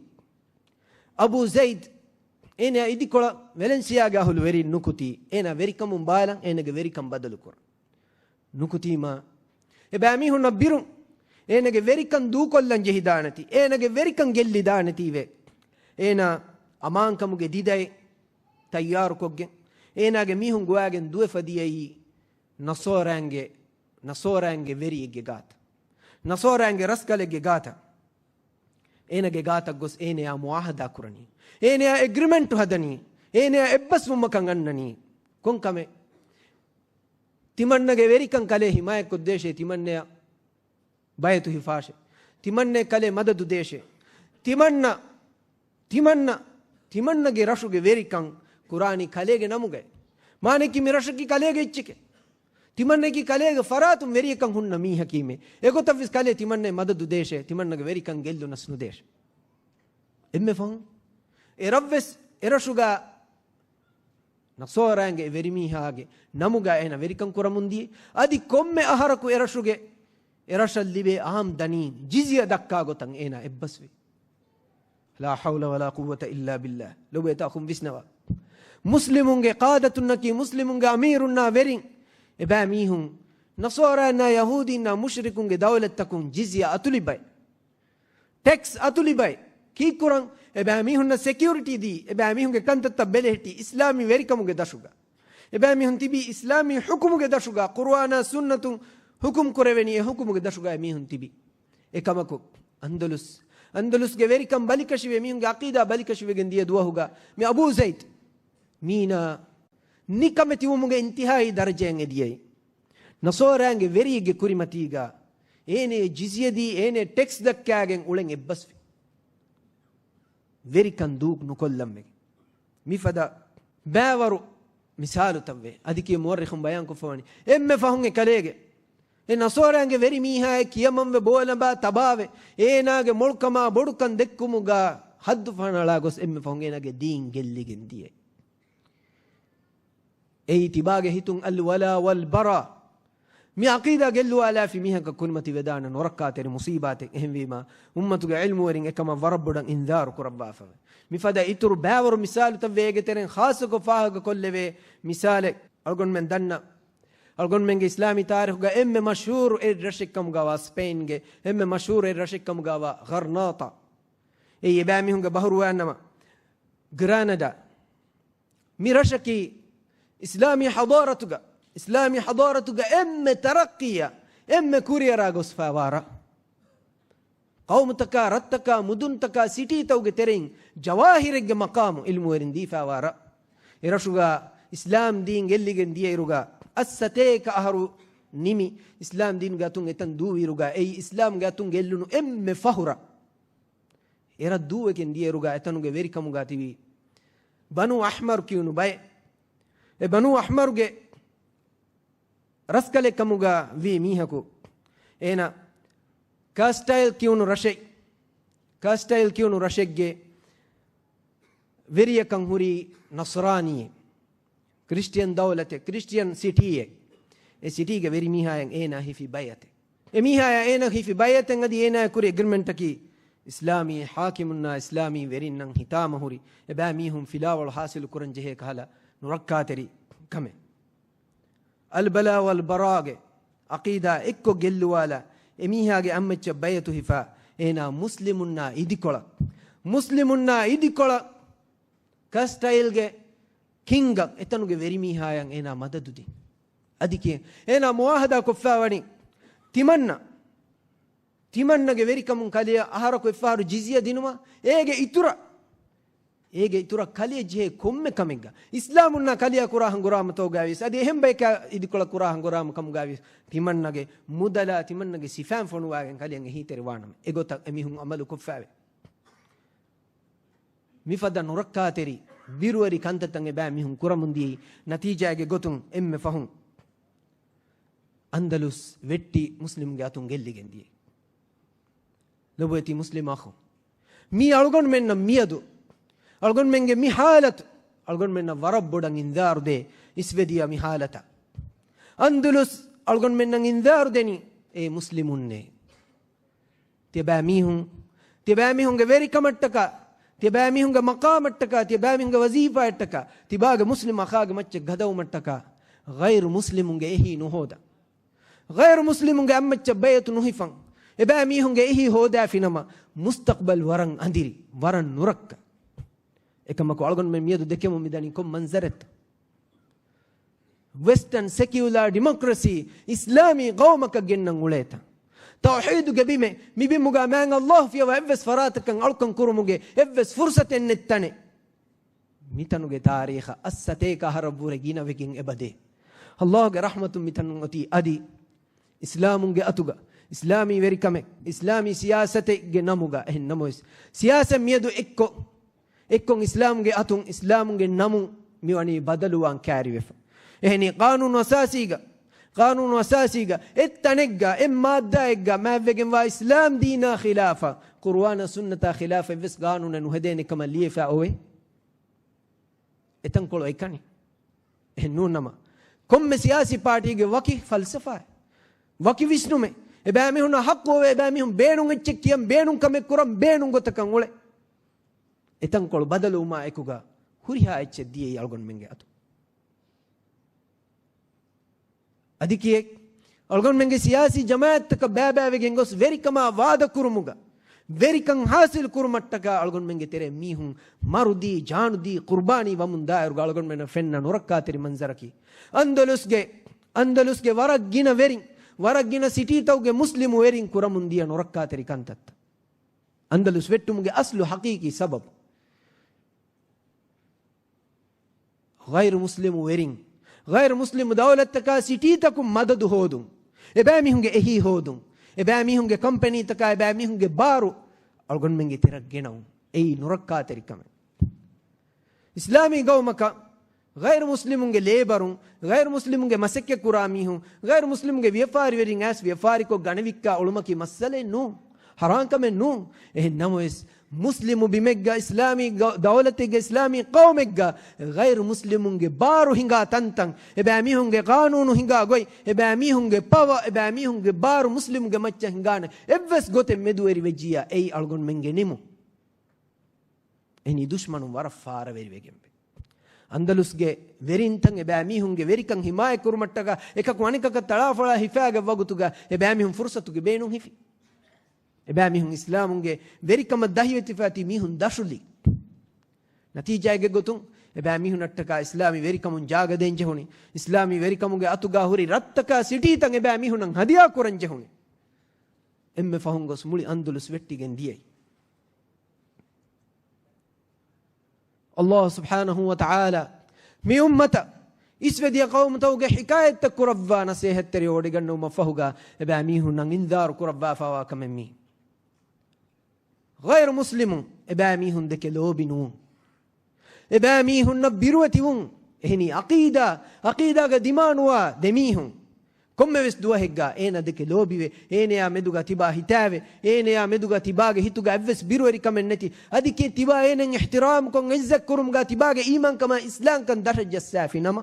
އަބޫ ޒައިދް، އޭނަޔާ އިދިކޮޅަށް ވެލެންސިއާގެ އަހުލުވެރިން ނުކުތީ. އޭނާ ވެރިކަމުން ބާލަން، އޭނަގެ ވެރިކަން ބަދަލުކުރަން. ނުކުތީމާ، އެބައިމީހުންނަށް ބިރުން އޭނަގެ ވެރިކަން ދޫކޮށްލަން ޖެހިދާނެތީ، އޭނަގެ ވެރިކަން ގެއްލިދާނެތީވެ. އޭނާ އަމާންކަމުގެ ދިދައެއް ތައްޔާރުކޮށްގެން، އޭނާގެ މީހުން ގޮވާގެން ދުވެފަ ދިޔައީ ނަޞާރާއިންގެ، ނަޞާރާއިންގެ ވެރިއެއްގެ ގާތަށް، ނަޞާރާއިންގެ ރަސްކަލެއްގެ ގާތަށް. އޭނަގެ ގާތަށް ގޮސް އޭނަޔާ މުޢާހަދާ ކުރަނީ. އޭނަޔާ އެގްރިމެންޓު ހަދަނީ. އޭނަޔާ އެއްބަސްވުމަކަށް އަންނަނީ. ކޮން ކަމެއް؟ ތިމަންނަގެ ވެރިކަން ކަލޭ ހިމާޔަތްކޮށްދޭށޭ، ތިމަންނަޔަށް ބައިތު ހިފާށޭ. ތިމަންނަ ކަލޭ މަދަދު ދޭށޭ. ތިމަންނަ، ތިމަންނަ، ތިމަންނަގެ ރަށުގެ ވެރިކަން ކުރާނީ ކަލޭގެ ނަމުގައި. މާނައަކީ މި ރަށަކީ ކަލޭގެ އެއްޗެކޭ. ތިމަންނައަކީ ކަލޭގެ ފަރާތުން ވެރިއެއްކަން ހުންނަ މީހަކީމޭ. އެގޮތަށްވެސް ކަލޭ ތިމަންނައަށް މަދަދު ދޭށޭ، ތިމަންނަގެ ވެރިކަން ގެއްލުނަސް ނުދޭށޭ. އެންމެ ފަހުން އެ ރަށްވެސް އެ ރަށުގަ ނަޞާރާއިންގެ ވެރިމީހާގެ ނަމުގަ އޭނަ ވެރިކަން ކުރަމުންދިޔަ. އަދި ކޮންމެ އަހަރަކު އެ ރަށުގެ، އެ ރަށަށް ލިބޭ އާމްދަނީ ޖިޒްޔަ ދައްކާ ގޮތަށް އޭނަ އެއްބަސްވި. لا حول ولا قوة إلا بالله. ލޮބުވެތި އަޚުން ވިސްނަވާ. މުސްލިމުންގެ ޤާދަތުންނަކީ، މުސްލިމުންގެ އަމީރުންނާ ވެރިން އެބައިމީހުން ނަޞާރާންނާ ޔަހޫދީންނާ މުޝްރިކުންގެ ދައުލަތްތަކުން ޖިޒްޔާ އަތުލިބައި، ޓެކްސް އަތުލިބައި، ކީއްކުރަން؟ އެބައިމީހުންނަށް ސެކިއުރިޓީ ދީ، އެބައިމީހުންގެ ކަންތައްތައް ބެލެހެއްޓި އިސްލާމީ ވެރިކަމުގެ ދަށުގަ. އެބައިމީހުން ތިބީ އިސްލާމީ ޙުކުމުގެ ދަށުގަ، ޤުރުއާނާ ސުންނަތުން ޙުކުމް ކުރެވެނީ އެ ޙުކުމުގެ ދަށުގަ އެމީހުން ތިބީ. އެކަމަކު، އަންދަލުސް، އަންދަލުސްގެ ވެރިކަން ބަލިކަށިވެ، މީހުންގެ ޢަޤީދާ ބަލިކަށިވެގެން ދިޔަ ދުވަހުގަ، މި އަބޫ ޒައިދް މީނާ ނިކަމެތިވުމުގެ އިންތިހާއީ ދަރަޖައަށް އެދިޔައީ. ނަޞާރާންގެ ވެރިއެއްގެ ކުރިމަތީގަ، އޭނެ ޖިޒްޔަ ދީ، އޭނެ ޓެކްސް ދައްކާގެން އުޅެން އެއްބަސްވި. ވެރިކަން ދޫ ނުކޮށްލަން ވެގެން. މިފަދަ ބައިވަރު މިސާލުތައްވޭ. އަދި ކިޔެ މުއައްރިޚުން ބަޔާންކޮށްފަވަނީ، އެންމެ ފަހުން އެ ކަލޭގެ، އެ ނަޞާރާންގެ ވެރި މީހާއެއް ކިޔަމަންވެ ބޯލަނބާ ތަބާވެ، އޭނާގެ މޮޅުކަމާ ބޮޑުކަން ދެއްކުމުގަ ހައްދު ފަހަނަޅާ ގޮސް އެންމެ ފަހުން އޭނާގެ ދީން ގެއްލިގެން ދިޔައީ. އެއީ ތިބާގެ ހިތުން އަލްވަލާ ވަލްބަރާ. މި ޢަޤީދާ ގެއްލުވާލާފި މީހަކަށް ކުރިމަތިވެދާނެ ނުރައްކާތެރި މުޞީބާތެއް. އެހެންވީމާ، އުއްމަތުގެ ޢިލްމުވެރިން އެކަމަށް ވަރަށް ބޮޑަށް އިންޒާރު ކުރައްވާފަވޭ. މިފަދަ އިތުރު ބައިވަރު މިސާލުތައްވޭ އޭގެ ތެރެއިން ޚާއްޞަކޮށް ފާހަގަކޮށްލެވޭ މިސާލެއް. އަޅުގަނޑުމެން ދަންނަ، އަޅުގަނޑުމެންގެ އިސްލާމީ ތާރީޚުގަ އެންމެ މަޝްހޫރު އެއް ރަށެއްކަމުގަވާ ސްޕެއިންގެ، އެންމެ މަޝްހޫރު އެއް ރަށެއްކަމުގަވާ ޣަރްނާޠާ. އެއީ އެބައިމީހުންގެ ބަހުރުވައިންނަމަ، ގްރާނަޑާ. މި ރަށަކީ އިސްލާމީ ޙަޟާރަތުގަ، އިސްލާމީ ޙަޟާރަތުގަ އެންމެ ތަރައްޤީއަށް، އެންމެ ކުރިއަރާ ގޮސްފައިވާ ރަށް. ޤައުމުތަކާ، ރަށްތަކާ، މުދުންތަކާ، ސިޓީތަކުގެ ތެރެއިން ޖަވާހިރެއްގެ މަޤާމު ޢިލްމުވެރިން ދީފައިވާ ރަށް. އެ ރަށުގަ އިސްލާމް ދީން ގެއްލިގެން ދިޔައިރުގަ، އަށްސަތޭކަ އަހަރު ނިމި، އިސްލާމް ދީނުގެ އަތުން އެތަން ދޫވިއިރުގަ، އެއީ އިސްލާމްގެ އަތުން ގެއްލުނު އެންމެ ފަހު ރަށް. އެ ރަށް ދޫވެގެން ދިޔައިރުގަ އެތަނުގެ ވެރިކަމުގަ ތިބީ ބަނޫ އަޙްމަރު ކިޔުނު ބައެއް. އެ ބަނޫ އަޙްމަރުގެ ރަސްކަލެއް ކަމުގަ ވީ މީހަކު. އޭނަ ކާސްޓައިލް ކިޔުނު ރަށެއް، ކާސްޓައިލް ކިޔުނު ރަށެއްގެ ވެރިޔަކަން ހުރީ ނަޞްރާނީއެއް. ކްރިސްޓިއަން ދައުލަތެއް، ކްރިސްޓިއަން ސިޓީއެއް. އެ ސިޓީގެ ވެރިމީހާއަށް އޭނާ ހިފި ބައިއަތެއް. އެ މީހާޔާ އޭނާ ހިފި ބައިއަތެއް އަދި އޭނާ ކުރި އެގްރިމެންޓަކީ އިސްލާމީ ޙާކިމުންނާ އިސްލާމީ ވެރިންނަށް ހިތާމަހުރި އެބައިމީހުން ފިލާވަޅު ޙާޞިލު ކުރަން ޖެހޭ ކަހަލަ ނުރައްކާތެރި ކަމެއް. އަލްބަލާ ވަލްބަރާގެ ޢަޤީދާ އެއްކޮށް ގެއްލުވާލާ، އެމީހާގެ އަތްމައްޗަށް ބައިޢަތު ހިފާ، އޭނާ މުސްލިމުންނާ އިދިކޮޅަށް، މުސްލިމުންނާ އިދިކޮޅަށް ކަސްޓައިލްގެ ކިންގަށް އެތަނުގެ ވެރިމީހާޔަށް އޭނާ މަދަދު ދިން. އަދި ކިޔޭ، އޭނާ މުޢާހަދާ ކޮށްފާވަނީ ތިމަންނަ، ތިމަންނަގެ ވެރިކަމުން ކަލެޔަށް އަހަރަކު އެއްފަހަރު ޖިޒްޔަ ދިނުމަށް. އޭގެ އިތުރަށް، އޭގެ އިތުރަށް ކަލެޔަށް ޖެހޭ ކޮންމެ ކަމެއްގަ، އިސްލާމުންނާ ކަލެޔާ ކުރާ ހަނގުރާމަތަކުގައިވިޔަސް، އަދި އެހެން ބަޔަކާ އިދިކޮޅަށް ކުރާ ހަނގުރާމަކަމުގައިވިޔަސް، ތިމަންނަގެ މުދަލާ ތިމަންނަގެ ސިފައިން ފޮނުވާގެން ކަލެޔަށް އެހީތެރިވާނަމަ، އެގޮތަށް އެމީހުން ޢަމަލު ކޮށްފައެވެ. މިފަދަ ނުރައްކާތެރި ބިރުވެރި ކަންތައްތައް އެބައިމީހުން ކުރަމުން ދިޔައީ، ނަތީޖާގެ ގޮތުން އެންމެ ފަހުން އަންދަލުސް ވެއްޓި މުސްލިމުންގެ އަތުން ގެއްލިގެން ދިޔައީ. ލޮބުވެތި މުސްލިމް އަޚުން، މީ އަޅުގަނޑުމެންނަށް މިއަދު، އަޅުގަނޑުމެންގެ މި ޙާލަތު، އަޅުގަނޑުމެންނަށް ވަރަށް ބޮޑަށް އިންޒާރު ދޭ އިސްވެދިޔަ މި ޙާލަތަށް. އަންދަލުސް އަޅުގަނޑުމެންނަށް އިންޒާރު ދެނީ އޭ މުސްލިމުންނޭ. ތިޔަބައިމީހުން، ތިޔަބައިމީހުންގެ ވެރިކަމަށްޓަކާ، ތިޔަބައިމީހުންގެ މަޤާމަށްޓަކާ، ތިޔަބައިމީހުންގެ ވަޒީފާއަށްޓަކާ، ތިބާގެ މުސްލިމް އަޚާގެ މައްޗަށް ގަދަވުމަށްޓަކާ، ޣައިރު މުސްލިމުންގެ އެހީ ނުހޯދަން. ޣައިރު މުސްލިމުންގެ އަތްމައްޗަށް ބައިޢަތު ނުހިފަން. އެބައިމީހުންގެ އެހީ ހޯދާފިނަމަ، މުސްތަޤްބަލް ވަރަށް އަނދިރި، ވަރަށް ނުރައްކަ. އެކަމަކު އަޅުގަނޑުމެން މިއަދު ދެކެމުން މިދަނީ ކޮން މަންޒަރެއްތަ؟ ވެސްޓަން ސެކިއުލާ ޑިމޮކްރަސީ، އިސްލާމީ ޤައުމަކަށް ގެންނަން އުޅޭތަ؟ ތައުޙީދުގެ ބިމެއް، މި ބިމުގަ މާތް ﷲ ފިޔަވާ އެއްވެސް ފަރާތަކަށް އަޅުކަން ކުރުމުގެ އެއްވެސް ފުރުޞަތެއް ނެތް ތަނެއް. މިތަނުގެ ތާރީޚަށް އަށްސަތޭކަ އަހަރަށްވުރެ ގިނަވެގެން އެބަދޭ. ﷲގެ ރަޙްމަތުން މިތަނުން އޮތީ އަދި އިސްލާމުންގެ އަތުގަ، އިސްލާމީ ވެރިކަމެއް، އިސްލާމީ ސިޔާސަތެއްގެ ނަމުގަ. އެހެން ނަމަވެސް، ސިޔާސަތް މިއަދު އެއްކޮށް، އެއްކޮށް އިސްލާމުގެ އަތުން، އިސްލާމުގެ ނަމުން މިވަނީ ބަދަލުވާން ކައިރިވެފަ. އެހެނީ، ޤާނޫނު އަސާސީގަ، ޤާނޫނު އަސާސީގަ އެއް ތަނެއްގަ، އެއް މާއްދާއެއްގަ މާތްވެގެންވާ އިސްލާމް ދީނާ ޚިލާފަށް، ޤުރުއާނާ ސުންނަތާ ޚިލާފަށް އެއްވެސް ޤާނޫނެއް ނުހެދޭނެ ކަމަށް ލިޔެފަ އޮވޭ. އެތަންކޮޅު އެކަނި. އެހެން ނޫން ނަމަ، ކޮންމެ ސިޔާސީ ޕާޓީގެ ވަކި ފަލްސަފާއެއް، ވަކި ވިސްނުމެއް، އެބައިމީހުންނަށް ޙައްޤު އޮވޭ، އެބައިމީހުން ބޭނުން އެއްޗެއް ކިޔަން، ބޭނުން ކަމެއް ކުރަން، ބޭނުން ގޮތަކަށް އުޅެ. އެތަންކޮޅު ބަދަލުވުމާ އެކުގަ ހުރިހާ އެއްޗެއް ދިޔައީ އަޅުގަނޑުމެންގެ އަތު. އަދި ކިޔެ، އަޅުގަނޑުމެންގެ ސިޔާސީ ޖަމާއަތްތަކަށް ބައިބައިވެގެން ގޮސް ވެރިކަމާ ވާދަކުރުމުގަ، ވެރިކަން ޙާޞިލް ކުރުމަށްޓަކާ އަޅުގަނޑުމެންގެ ތެރޭ މީހުން މަރުދީ، ޖާނުދީ، ޤުރުބާނީ ވަމުން ދާއިރުގަ އަޅުގަނޑުމެންނަށް ފެންނަ ނުރައްކާތެރި މަންޒަރަކީ، އަންދަލުސްގެ، އަންދަލުސްގެ ވަރަށް ގިނަ ވެރިން، ވަރަށް ގިނަ ސިޓީތަކުގެ މުސްލިމު ވެރިން ކުރަމުން ދިޔަ ނުރައްކާތެރި ކަންތައްތައް. އަންދަލުސް ވެއްޓުމުގެ އަސްލު ޙަޤީޤީ ސަބަބު. ޣައިރު މުސްލިމު ވެރިން، ޣައިރު މުސްލިމު ދައުލަތްތަކާ ސިޓީތަކުން މަދަދު ހޯދުން، އެބައިމީހުންގެ އެހީ ހޯދުން، އެބައިމީހުންގެ ކަމްޕެނީތަކާ އެބައިމީހުންގެ ބާރު އަޅުގަނޑުމެންގެ ތެރަށް ގެނައުން، އެއީ ނުރައްކާތެރިކަމެއް. އިސްލާމީ ގައުމަކަށް ޣައިރު މުސްލިމުންގެ ލޭބަރުން، ޣައިރު މުސްލިމުންގެ މަސައްކަތްކުރާ މީހުން، ޣައިރު މުސްލިމުންގެ ވިޔަފާރިވެރިން އައިސް ވިޔަފާރިކޮށް ގަނެވިއްކާ އުޅުމަކީ މައްސަލައެއް ނޫން. ޙަރާން ކަމެއް ނޫން. އެހެން ނަމަވެސް، މުސްލިމު ބިމެއްގަ، އިސްލާމީ ގަ-، ދައުލަތެއްގަ، އިސްލާމީ ޤައުމެއްގަ، ޣައިރު މުސްލިމުންގެ ބާރު ހިނގާ ތަންތަން، އެބައިމީހުންގެ ޤާނޫނު ހިނގާ ގޮތް، އެބައިމީހުންގެ ޕަވަ، އެބައިމީހުންގެ ބާރު މުސްލިމުގެ މައްޗަށް ހިނގާނެ އެއްވެސް ގޮތެއް މެދުވެރި ވެއްޖިއްޔާ، އެއީ އަޅުގަނޑުމެންގެ ނިމުން. އެހެނީ ދުޝްމަނުން ވަރަށް ފާރަވެރިވެގެންވޭ. އަންދަލުސްގެ ވެރިންތައް އެބައިމީހުންގެ ވެރިކަން ހިމާޔަތްކުރުމަށްޓަކާ އެކަކު އަނެކަކަށް ތަޅާފޮޅާ ހިފާގަތް ވަގުތުގަ އެބައިމީހުން ފުރުސަތުގެ ބޭނުން ހިފި. އެބައިމީހުން އިސްލާމުންގެ ވެރިކަމަށް ދަހިވެތިފައިތި މީހުން ދަށުލި. ނަތީޖާއެއްގެ ގޮތުން އެބައިމީހުންނަށްޓަކާ އިސްލާމީ ވެރިކަމުން ޖާގަ ދޭން ޖެހުނީ. އިސްލާމީ ވެރިކަމުގެ އަތުގާ ހުރި ރަށްތަކާ ސިޓީތައް އެބައިމީހުންނަށް ހަދިޔާ ކުރަން ޖެހުނީ. އެންމެ ފަހުން ގޮސް މުޅި އަންދުލުސް ވެއްޓިގެން ދިޔައީ. އައްލާހު ސުބްޙާނަހޫ ވަތަޢާލާ މި އުއްމަތަށް އިސްވެދިޔަ ޤައުމުތަކުގެ ޙިކާޔަތްތައް ކުރައްވާ ނަސޭހަތްތެރި އޯޑިގަންނަވުމަށް ފަހުގަ އެބައިމީހުންނަށް އިންޒާރު ކުރައްވާފައިވާ ކަމެއް މީ. ޣައިރު މުސްލިމުން އެބައިމީހުން ދެކެ ލޯބި ނުވުން. އެބައިމީހުންނަށް ބިރުވެތިވުން. އެހެނީ ޢަޤީދާ، ޢަޤީދާގަ ދިމާނުވާ ދެމީހުން ކޮންމެވެސް ދުވަހެއްގަ އޭނަ ދެކެ ލޯބިވެ، އޭނަޔާ މެދުގަ ތިބާ ހިތާވެ، އޭނަޔާ މެދުގަ ތިބާގެ ހިތުގަ އެއްވެސް ބިރުވެރިކަމެއް ނެތި، އަދި ކި ތިބާ އޭނައަށް އިޙްތިރާމްކޮށް ޢިއްޒަތްކުރުމުގަ ތިބާގެ އީމާންކަމާ އިސްލާމްކަން ދަށަށް ޖައްސާފި ނަމަ،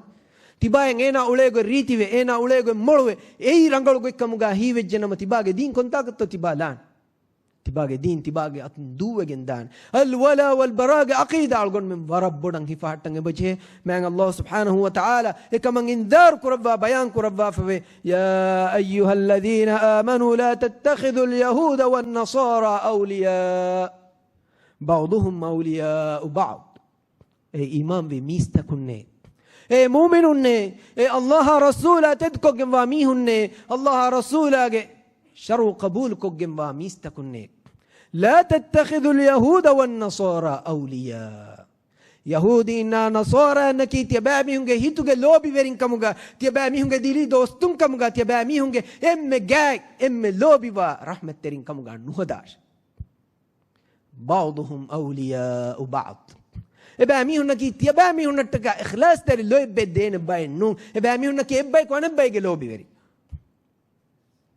ތިބާއަށް އޭނާ އުޅޭގޮތް ރީތިވެ، އޭނާ އުޅޭގޮތް މޮޅުވެ، އެއީ ރަނގަޅު ގޮތްކަމުގަ ހީވެއްޖެ ނަމަ، ތިބާގެ ދީން ކޮންތާކަށްތޯ ތިބާ ލާން؟ ތިބާގެ ދީން ތިބާގެ އަތުން ދޫވެގެން ދާނެ. އަލްވަލާ ވަލްބަރާގެ ޢަޤީދާ އަޅުގަނޑުމެން ވަރަށް ބޮޑަށް ހިފަހައްޓަން އެބަޖެހޭ. މާތް އައްލާހު ސުބްޙާނަހޫ ވަތަޢާލާ އެކަމަށް އިންޒާރު ކުރައްވާ ބަޔާން ކުރައްވާފަވޭ. يا أيها الذين آمنوا لا تتخذوا اليهود والنصارى أولياء بعضهم أولياء بعض. އޭ އީމާންވި މީސްތަކުންނޭ، އޭ މުއުމިނުންނޭ، އޭ އައްލާހާ ރަސޫލާ ތެދުކޮށްގެންވާ މީހުންނޭ، އައްލާހާ ރަސޫލާގެ ޝަރުޢު ޤަބޫލުކޮށްގެންވާ މީސްތަކުންނޭ. لا تتخذوا اليهود والنصارى أولياء. ޔަހޫދީންނާ ނަޞާރާއަންނަކީ ތިޔަބައިމީހުންގެ ހިތުގެ ލޯބިވެރިންކަމުގަ، ތިޔަބައިމީހުންގެ ދިލީ ދޯސްތުންކަމުގަ، ތިޔަބައިމީހުންގެ އެންމެ ގާތް، އެންމެ ލޯބިވާ ރަޙްމަތްތެރިންކަމުގަ ނުހަދާށޭ. بعضهم أولياء بعض. އެބައިމީހުންނަކީ ތިޔަބައިމީހުންނަށްޓަކާ އިޚްލާޞްތެރި ލޯތްބެއް ދޭނެ ބައެއް ނޫން. އެބައިމީހުންނަކީ އެއްބައެކު އަނެއްބައެއްގެ ލޯބިވެރި.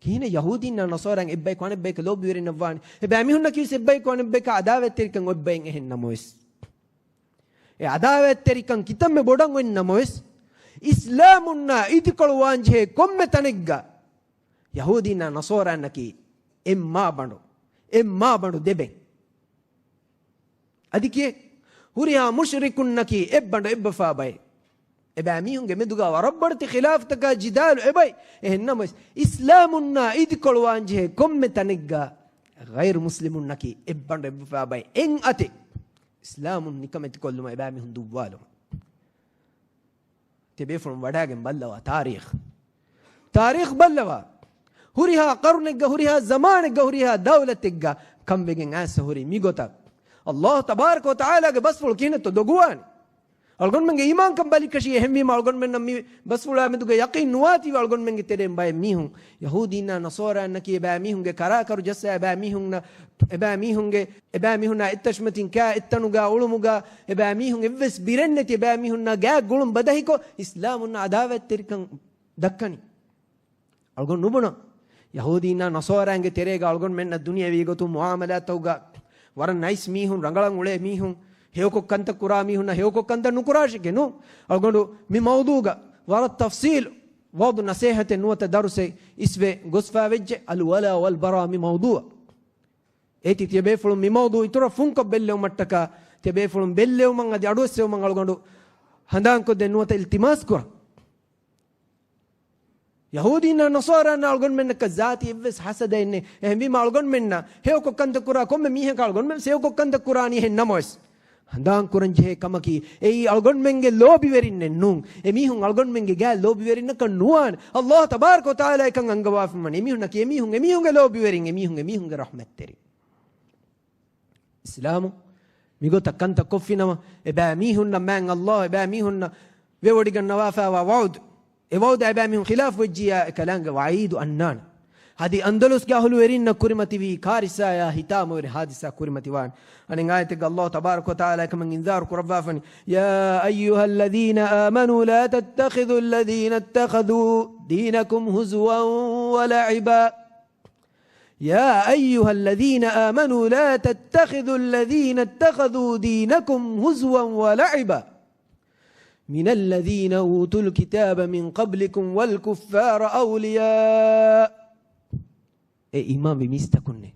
ކިހިނެއް ޔަހޫދީންނާ ނަޞާރާއިން އެއްބައެކު އަނެއްބަޔަކަށް ލޯބިވެރިންނަށްވާނީ؟ އެބައިމީހުންނަކީވެސް އެއްބައެކު އަނެއްބަޔަކާ އަދާވަތްތެރިކަން އޮތް ބައެއް އެހެން ނަމަވެސް، އެ އަދާވަތްތެރިކަން ކިތަންމެ ބޮޑަށް އޮތް ނަމަވެސް، އިސްލާމުންނާ އިދިކޮޅުވާންޖެހޭ ކޮންމެ ތަނެއްގަ ޔަހޫދީންނާ ނަޞާރާއަންނަކީ އެއް މާބަނޑު، އެއް މާބަނޑު ދެބެން. އަދި ކިއެއް؟ ހުރިހާ މުޝްރިކުންނަކީ އެއްބަނޑު އެއްބަފާ ބައެއް. އެބައިމީހުންގެ މެދުގަ ވަރަށް ބޮޑެތި ޚިލާފުތަކާ ޖިދާލު އެބައި. އެހެން ނަމަވެސް، އިސްލާމުންނާ އިދިކޮޅުވާންޖެހޭ ކޮންމެ ތަނެއްގަ ޣައިރު މުސްލިމުންނަކީ އެއްބަނޑު އެއްބަފާ ބައެއް. އެއް އަތެއް އިސްލާމުން ނިކަމެތިކޮށްލުމަށް އެބައިމީހުން ދުއްވާލުމަށް. ތިޔަބޭފުޅުން ވަޑާގެން ބައްލަވާ ތާރީޚް. ތާރީޚް ބައްލަވާ. ހުރިހާ ޤަރުނެއްގަ، ހުރިހާ ޒަމާނެއްގަ، ހުރިހާ ދައުލަތެއްގަ ކަންވެގެން އައިސް ހުރި މިގޮތަށް. އައްލާހު ތަބާރަކަ ވަތަޢާލާގެ ބަސްފުޅު ކިހިނެއްތޯ ދޮގުވާނެ؟ އަޅުގަނޑުމެންގެ އީމާންކަން ބަލިކަށީ. އެހެންވީމަ އަޅުގަނޑުމެންނަށް މި ބަސްފުޅާ މެދުގަ ޔަޤީން ނުވާތީވެ އަޅުގަނޑުމެންގެ ތެރެއިން ބައެއް މީހުން، ޔަހޫދީންނާ ނަޞާރާއަންނަކީ އެބައިމީހުންގެ ކަރާކަރު ޖައްސާ، އެބައިމީހުންނަށް، އެބައިމީހުންގެ، އެބައިމީހުންނާ އެއްތަށިމަތިން ކާ އެއްތަނުގަ އުޅުމުގަ، އެބައިމީހުން އެއްވެސް ބިރެއްނެތި، އެބައިމީހުންނާ ގާތް ގުޅުން ބަދަހިކޮށް، އިސްލާމުންނާ އަދާވަތްތެރިކަން ދައްކަނީ. އަޅުގަނޑު ނުބުނަން، ޔަހޫދީންނާ ނަޞާރާއިންގެ ތެރޭގަ އަޅުގަނޑުމެންނަށް ދުނިޔެވީ ގޮތުން މުޢާމަލާތުގަ ވަރަށް ނައިސް މީހުން، ރަނގަޅަށް އުޅޭ މީހުން، ހެޔޮކޮށް ކަންތައް ކުރާ މީހުންނަށް ހެޔޮކޮށް ކަންތައް ނުކުރާށެކޭ ނޫން. އަޅުގަނޑު މި މައުޟޫޢުގަ ވަރަށް ތަފްޞީލު ވަޢުޡު ނަޞޭޙަތެއް ނުވަތަ ދަރުސެއް އިސްވެ ގޮސްފާވެއްޖެ، އަލްވަލާ ވަލްބަރާ މި މައުޟޫޢަށް. އޭތި ތިޔަބޭފުޅުން މި މައުޟޫޢު އިތުރަށް ފުންކޮށް ބެއްލެވުމަށްޓަކާ، ތިޔަބޭފުޅުން ބެއްލެވުމަށް އަދި އަޑުއެއްސެވުމަށް އަޅުގަނޑު ހަނދާންކޮށްދޭން ނުވަތަ އިލްތިމާސް ކުރަން. ޔަހޫދީންނާ ނަޞާރާންނާ އަޅުގަނޑުމެންނަކަށް ޒާތީ އެއްވެސް ހަސަދައެއް ނެތް. އެހެންވީމާ އަޅުގަނޑުމެންނަށް ހެޔޮކޮށް ކަންތައް ކުރާ ކޮންމެ މީހަކަށް އަޅުގަނޑުމެން ހެޔޮކޮށް ކަންތައް ކުރާނީ. އެހެން ނަމަވެސް، ހަނދާން ކުރަން ޖެހޭ ކަމަކީ، އެއީ އަޅުގަނޑުމެންގެ ލޯބިވެރިންނެއް ނޫން. އެމީހުން އަޅުގަނޑުމެންގެ ގާތް ލޯބިވެރިންނަކަށް ނުވާނެ. އައްލާހު ތަބާރަކަ ވަތަޢާލާ އެކަން އަންގަވާފައިވަނީ. އެމީހުންނަކީ އެމީހުން، އެމީހުންގެ ލޯބިވެރިން، އެމީހުން، އެމީހުންގެ ރަޙްމަތްތެރިން. އިސްލާމު މިގޮތަށް ކަންތައް ކޮށްފިނަމަ، އެބައިމީހުންނަށް މާތް އައްލާހު އެބައިމީހުންނަށް ވެވޮޑިގަންނަވާފައިވާ ވަޢުދު، އެ ވަޢުދާ އެބައިމީހުން ޚިލާފު ވެއްޖިއްޔާ، އެކަލާނގެ ވަޢީދު އަންނާނެ. އަދި އަންދަލުސްގެ އަހުލުވެރިންނަށް ކުރިމަތިވީ ކާރިސާޔާ ހިތާމަވެރި ހާދިސާ ކުރިމަތިވާނެ. އަނެއް އާޔަތެއްގަ އައްލާހު ތަބާރަކަ ވަތަޢާލާ އެކަމަށް އިންޒާރު ކުރައްވާފަނީ، يا أيها الذين آمنوا لا تتخذوا الذين اتخذوا دينكم هزوا ولعبا يا أيها الذين آمنوا لا تتخذوا الذين اتخذوا دينكم هزوا ولعبا من الذين أوتوا الكتاب من قبلكم والكفار أولياء. އޭ އީމާންވި މީސްތަކުންނޭ!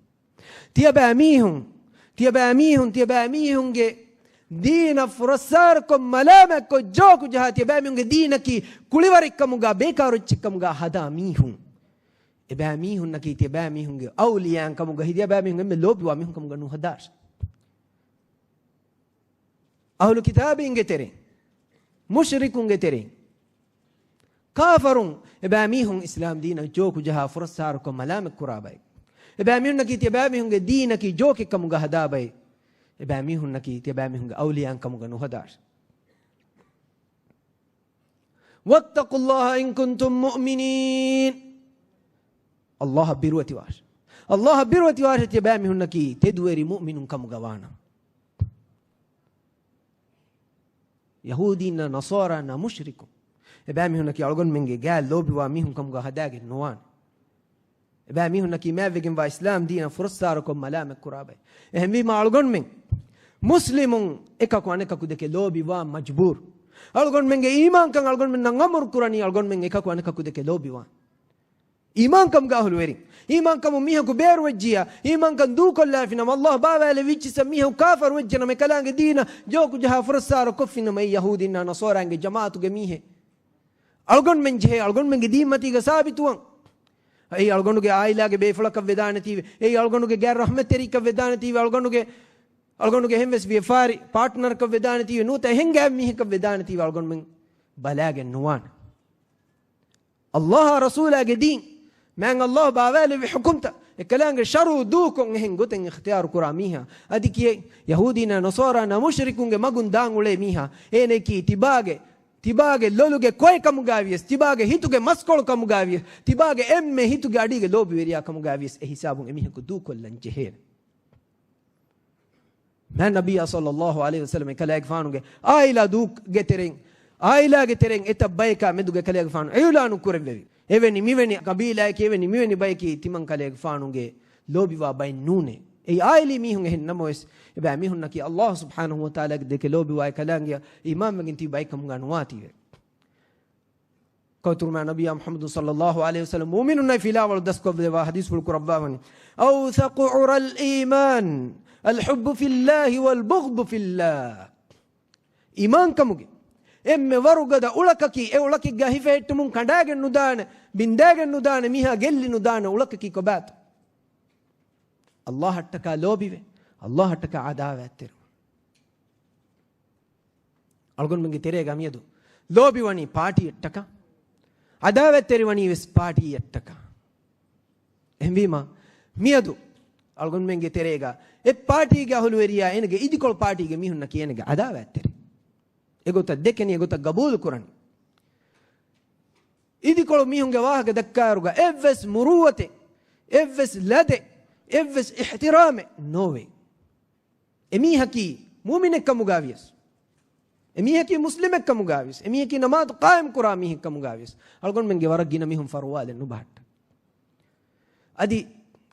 ތިޔަބައިމީހުން، ތިޔަބައިމީހުން، ތިޔަބައިމީހުންގެ ދީނަށް ފުރައްސާރަކޮށް، މަލާމަތްކޮށް، ޖޯކު ޖަހާ، ތިޔަބައިމީހުންގެ ދީނަކީ ކުޅިވަރެއްކަމުގަ، ބޭކާރު އެއްޗެއްކަމުގަ ހަދާ މީހުން. އެބައިމީހުންނަކީ ތިޔަބައިމީހުންގެ އައުލިޔާއިން ކަމުގަ، ތިޔަބައިމީހުން އެންމެ ލޯބިވާ މީހުން ކަމުގަ ނުހަދާށޭ. އަހުލު ކިތާބީންގެ ތެރެއިން، މުޝްރިކުންގެ ތެރެއިން، ކާފަރުން އެބައިމީހުން އިސްލާމް ދީނަށް ޖޯކު ޖަހާ ފުރައްސާރަކޮށް މަލާމަތްކުރާ ބައެއް. އެބައިމީހުންނަކީ ތިޔަބައިމީހުންގެ ދީނަކީ ޖޯކެއްކަމުގަ ހަދާ ބައެއް. އެބައިމީހުންނަކީ ތިޔަބައިމީހުންގެ އައުލިޔާއިން ކަމުގަ ނުހަދާށޭ. واتقوا الله إن كنتم مؤمنين. އައްލާހަށް ބިރުވެތިވާށޭ. އައްލާހަށް ބިރުވެތިވާށޭ، ތިޔަބައިމީހުންނަކީ ތެދުވެރި މުއުމިނުން ކަމުގަ ވާނަމަ. ޔަހޫދީންނާ ނަޞާރާންނާ މުޝްރިކުން އެބައިމީހުންނަކީ އަޅުގަނޑުމެންގެ ގާތް ލޯބިވާ މީހުން ކަމުގަ ހަދާގެން ނުވާނެ. އެބައިމީހުންނަކީ މާތްވެގެންވާ އިސްލާމް ދީނަށް ފުރައްސާރަކޮށް މަލާމަތްކުރާ ބައެއް. އެހެންވީމާ އަޅުގަނޑުމެން މުސްލިމުން އެކަކު އަނެކަކު ދެކެ ލޯބިވާން މަޖްބޫރު. އަޅުގަނޑުމެންގެ އީމާންކަން އަޅުގަނޑުމެންނަށް އަމުރު ކުރަނީ އަޅުގަނޑުމެން އެކަކު އަނެކަކު ދެކެ ލޯބިވާން. އީމާންކަމުގެ އަހުލުވެރިން، އީމާންކަމުން މީހަކު ބޭރުވެއްޖިއްޔާ، އީމާންކަން ދޫކޮށްލާފިނަމަ، އައްލާހު ބާވާލެވިއްޗިއްސަށް މީހަކު ކާފަރު ވެއްޖެނަމަ، އެކަލާނގެ ދީނަށް ޖޯކު ޖަހާ ފުރައްސާރަ ކޮށްފިނަމަ، އެއީ ޔަހޫދީންނާ ނަޞާރާންގެ ޖަމާޢަތުގެ މީހެއް. އަޅުގަނޑުމެން ޖެހޭ، އަޅުގަނޑުމެންގެ ދީންމަތީގަ ސާބިތުވަން. އެއީ އަޅުގަނޑުގެ އާއިލާގެ ބޭފުޅަކަށް ވެދާނެތީވެ، އެއީ އަޅުގަނޑުގެ ގާތް ރަޙްމަތްތެރިކަށް ވެދާނެތީވެ، އަޅުގަނޑުގެ، އަޅުގަނޑުގެ އެހެންވެސް ވިޔަފާރި ޕާޓްނަރަކަށް ވެދާނެތީވެ، ނުވަތަ އެހެން ގާތް މީހަކަށް ވެދާނެތީވެ، އަޅުގަނޑުމެން ބަލާގެން ނުވާނެ. އައްލާހާ ރަސޫލާގެ ދީން، މާތް އައްލާހު ބާވާލެއްވި ޙުކުމްތައް، އެކަލާނގެ ޝަރުޢު ދޫކޮށް، އެހެން ގޮތެއް އިޚްތިޔާރު ކުރާ މީހާ، އަދި ކިޔޭ، ޔަހޫދީންނާ ނަޞާރާންނާ މުޝްރިކުންގެ މަގުން ދާން އުޅޭ މީހާ، އޭނައަކީ ތިބާގެ، ތިބާގެ ލޮލުގެ ކޮއެއް ކަމުގައިވިޔަސް، ތިބާގެ ހިތުގެ މަސްކޮޅު ކަމުގައިވިޔަސް، ތިބާގެ އެންމެ ހިތުގެ އަޑީގެ ލޯބިވެރިޔާ ކަމުގައިވިޔަސް، އެ ހިސާބުން އެމީހަކު ދޫކޮށްލަން ޖެހޭނެ. މާތް ނަބިއްޔާ ޞައްލައްލާހު ޢަލައިހި ވަސައްލަމް އެކަލޭގެފާނުގެ އާއިލާ ދޫގެ ތެރެއިން، އާއިލާގެ ތެރެއިން އެތައް ބަޔަކާ މެދުގަ އެކަލޭގެފާނު އިޢުލާނު ކުރެއްވެވި. އެވެނި މިވެނި ޤަބީލާއަކީ، އެވެނި މިވެނި ބަޔަކީ ތިމަން ކަލޭގެފާނުގެ ލޯބިވާ ބައެއް ނޫނޭ. އެއީ އާއިލީ މީހުން އެހެން ނަމަވެސް، އެބައިމީހުންނަކީ އައްލާހު ސުބްޙާނަހު ވަތަޢާލާގެ ދެކެ ލޯބިވާ އެކަލާނގެއަށް އީމާންވެގެން ތިބި ބައެއްކަމުގަ ނުވާތީވެ. ކޮތުރުމާ ނަބިއްޔާ މުޙައްމަދު ޞައްލައްލާހު ޢަލައިހި ވަސައްލަމް މުއުމިނުންނަށް ފިލާވަޅު ދަސްކޮށްދެއްވާ ޙަދީޘްފުޅު ކުރައްވާވަނީ، أوثق عرى الإيمان الحب في الله والبغض في الله. އީމާންކަމުގެ އެންމެ ވަރުގަދަ އުޅަކަކީ، އެ އުޅަކެއްގަ ހިފެހެއްޓުމުން ކަނޑާގެން ނުދާނެ، ބިންދާގެން ނުދާނެ، މީހާ ގެއްލި ނުދާނެ އުޅަކަކީ ކޮބާތޯ؟ އައްލާހަށްޓަކާ ލޯބިވެ، އައްލާހަށްޓަކާ ޢަދާވާތްތެރިވުން. އަޅުގަނޑުމެންގެ ތެރޭގަ މިއަދު ލޯބިވަނީ ޕާޓީއަށްޓަކާ، ޢަދާވާތްތެރިވަނީ ވެސް ޕާޓީއަށްޓަކާ. އެހެންވީމާ، މިއަދު އަޅުގަނޑުމެންގެ ތެރޭގަ އެ ޕާޓީގެ އަހުލުވެރިޔާ އޭނަގެ އިދިކޮޅު ޕާޓީގެ މީހުންނަކީ އޭނަގެ ޢަދާވާތްތެރި. އެގޮތަށް ދެކެނީ، އެގޮތަށް ގަބޫލު ކުރަނީ. އިދިކޮޅު މީހުންގެ ވާހަކަ ދައްކާއިރުގަ އެއްވެސް މުރޫއަތެއް، އެއްވެސް ލަދެއް، އެއްވެސް އިޙްތިރާމެއް ނޯވޭ. އެމީހަކީ މުއުމިނެއްކަމުގައިވިޔަސް، އެމީހަކީ މުސްލިމެއްކަމުގައިވިޔަސް، އެމީހަކީ ނަމާދު ޤާއިމްކުރާ މީހެއްކަމުގައިވިޔަސް، އަޅުގަނޑުމެންގެ ވަރަށް ގިނަ މީހުން ފަރުވާލެއް ނުބަހައްޓަން. އަދި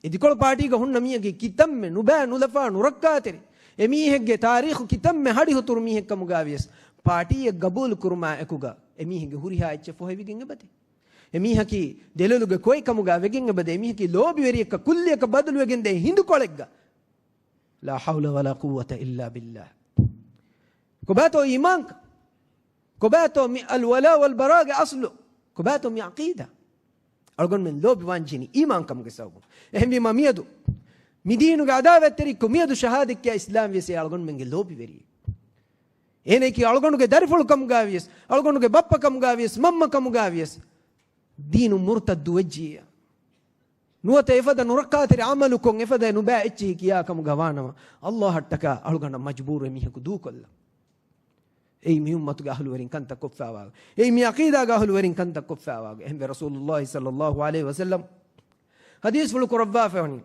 އިދިކޮޅު ޕާޓީގަ ހުންނަ މީހަކީ ކިތަންމެ ނުބައި ނުލަފާ ނުރައްކާތެރި، އެމީހެއްގެ ތާރީޚު ކިތަންމެ ހަޑިހުތުރު މީހެއްކަމުގައިވިޔަސް، ޕާޓީއެއް ގަބޫލު ކުރުމާ އެކުގަ އެމީހެއްގެ ހުރިހާ އެއްޗެއް ފޮހެވިގެން އެބަދޭ. އެމީހަކީ ދެލޮލުގެ ކޮއެއް ކަމުގަ ވެގެން އެބަދޭ. އެމީހަކީ ލޯބިވެރިއަކަށް ކުއްލިއަކަށް ބަދަލުވެގެން ދޭ ހިނދުކޮޅެއްގަ. لا حول ولا قوة إلا بالله. ކޮބާތޯ އީމާންކަން؟ ކޮބާތޯ މި الولاء والبراء ގެ އަސްލު؟ ކޮބާތޯ މި ޢަޤީދާ؟ އަޅުގަނޑުމެން ލޯބިވާން ޖެހެނީ އީމާންކަމުގެ ސަބަބުން. އެހެންވީމާ މިއަދު މި ދީނުގެ އަދާވަތްތެރިކޮށް މިއަދު ޝަހާދަތް ކިޔާ އިސްލާމް ވިޔަސް އެ އަޅުގަނޑުމެންގެ ލޯބިވެރިއެއް. އޭނައަކީ އަޅުގަނޑުގެ ދަރިފުޅު ކަމުގަ ވިޔަސް، އަޅުގަނޑުގެ ބައްޕަ ކަމުގަ ވިޔަސް، މަންމަ ކަމުގަ ވިޔަސް، ދީނު މުރުތައްދު ވެއްޖިއްޔާ. ނުވަތަ އެފަދަ ނުރައްކާތެރި އަމަލުކޮށް އެފަދަ ނުބައި އެއްޗެހި ކިޔާ ކަމުގަ ވާނަމަ، އައްލާހަށްޓަކާ އަޅުގަނޑަށް މަޖުބޫރުވެ މީހަކު ދޫކޮށްލަން. އެއީ މި އުއްމަތުގެ އަހުލުވެރިން ކަންތައް ކޮށްފައިވާ، އެއީ މި އަޤީދާގެ އަހުލުވެރިން ކަންތައް ކޮށްފައިވާ. އެހެންވެ، ރަސޫލުﷲ ޞައްލަﷲ ޢަލައިހި ވަސައްލަމް ޙަދީޘްފުޅު ކުރައްވާފަ ވަނީ،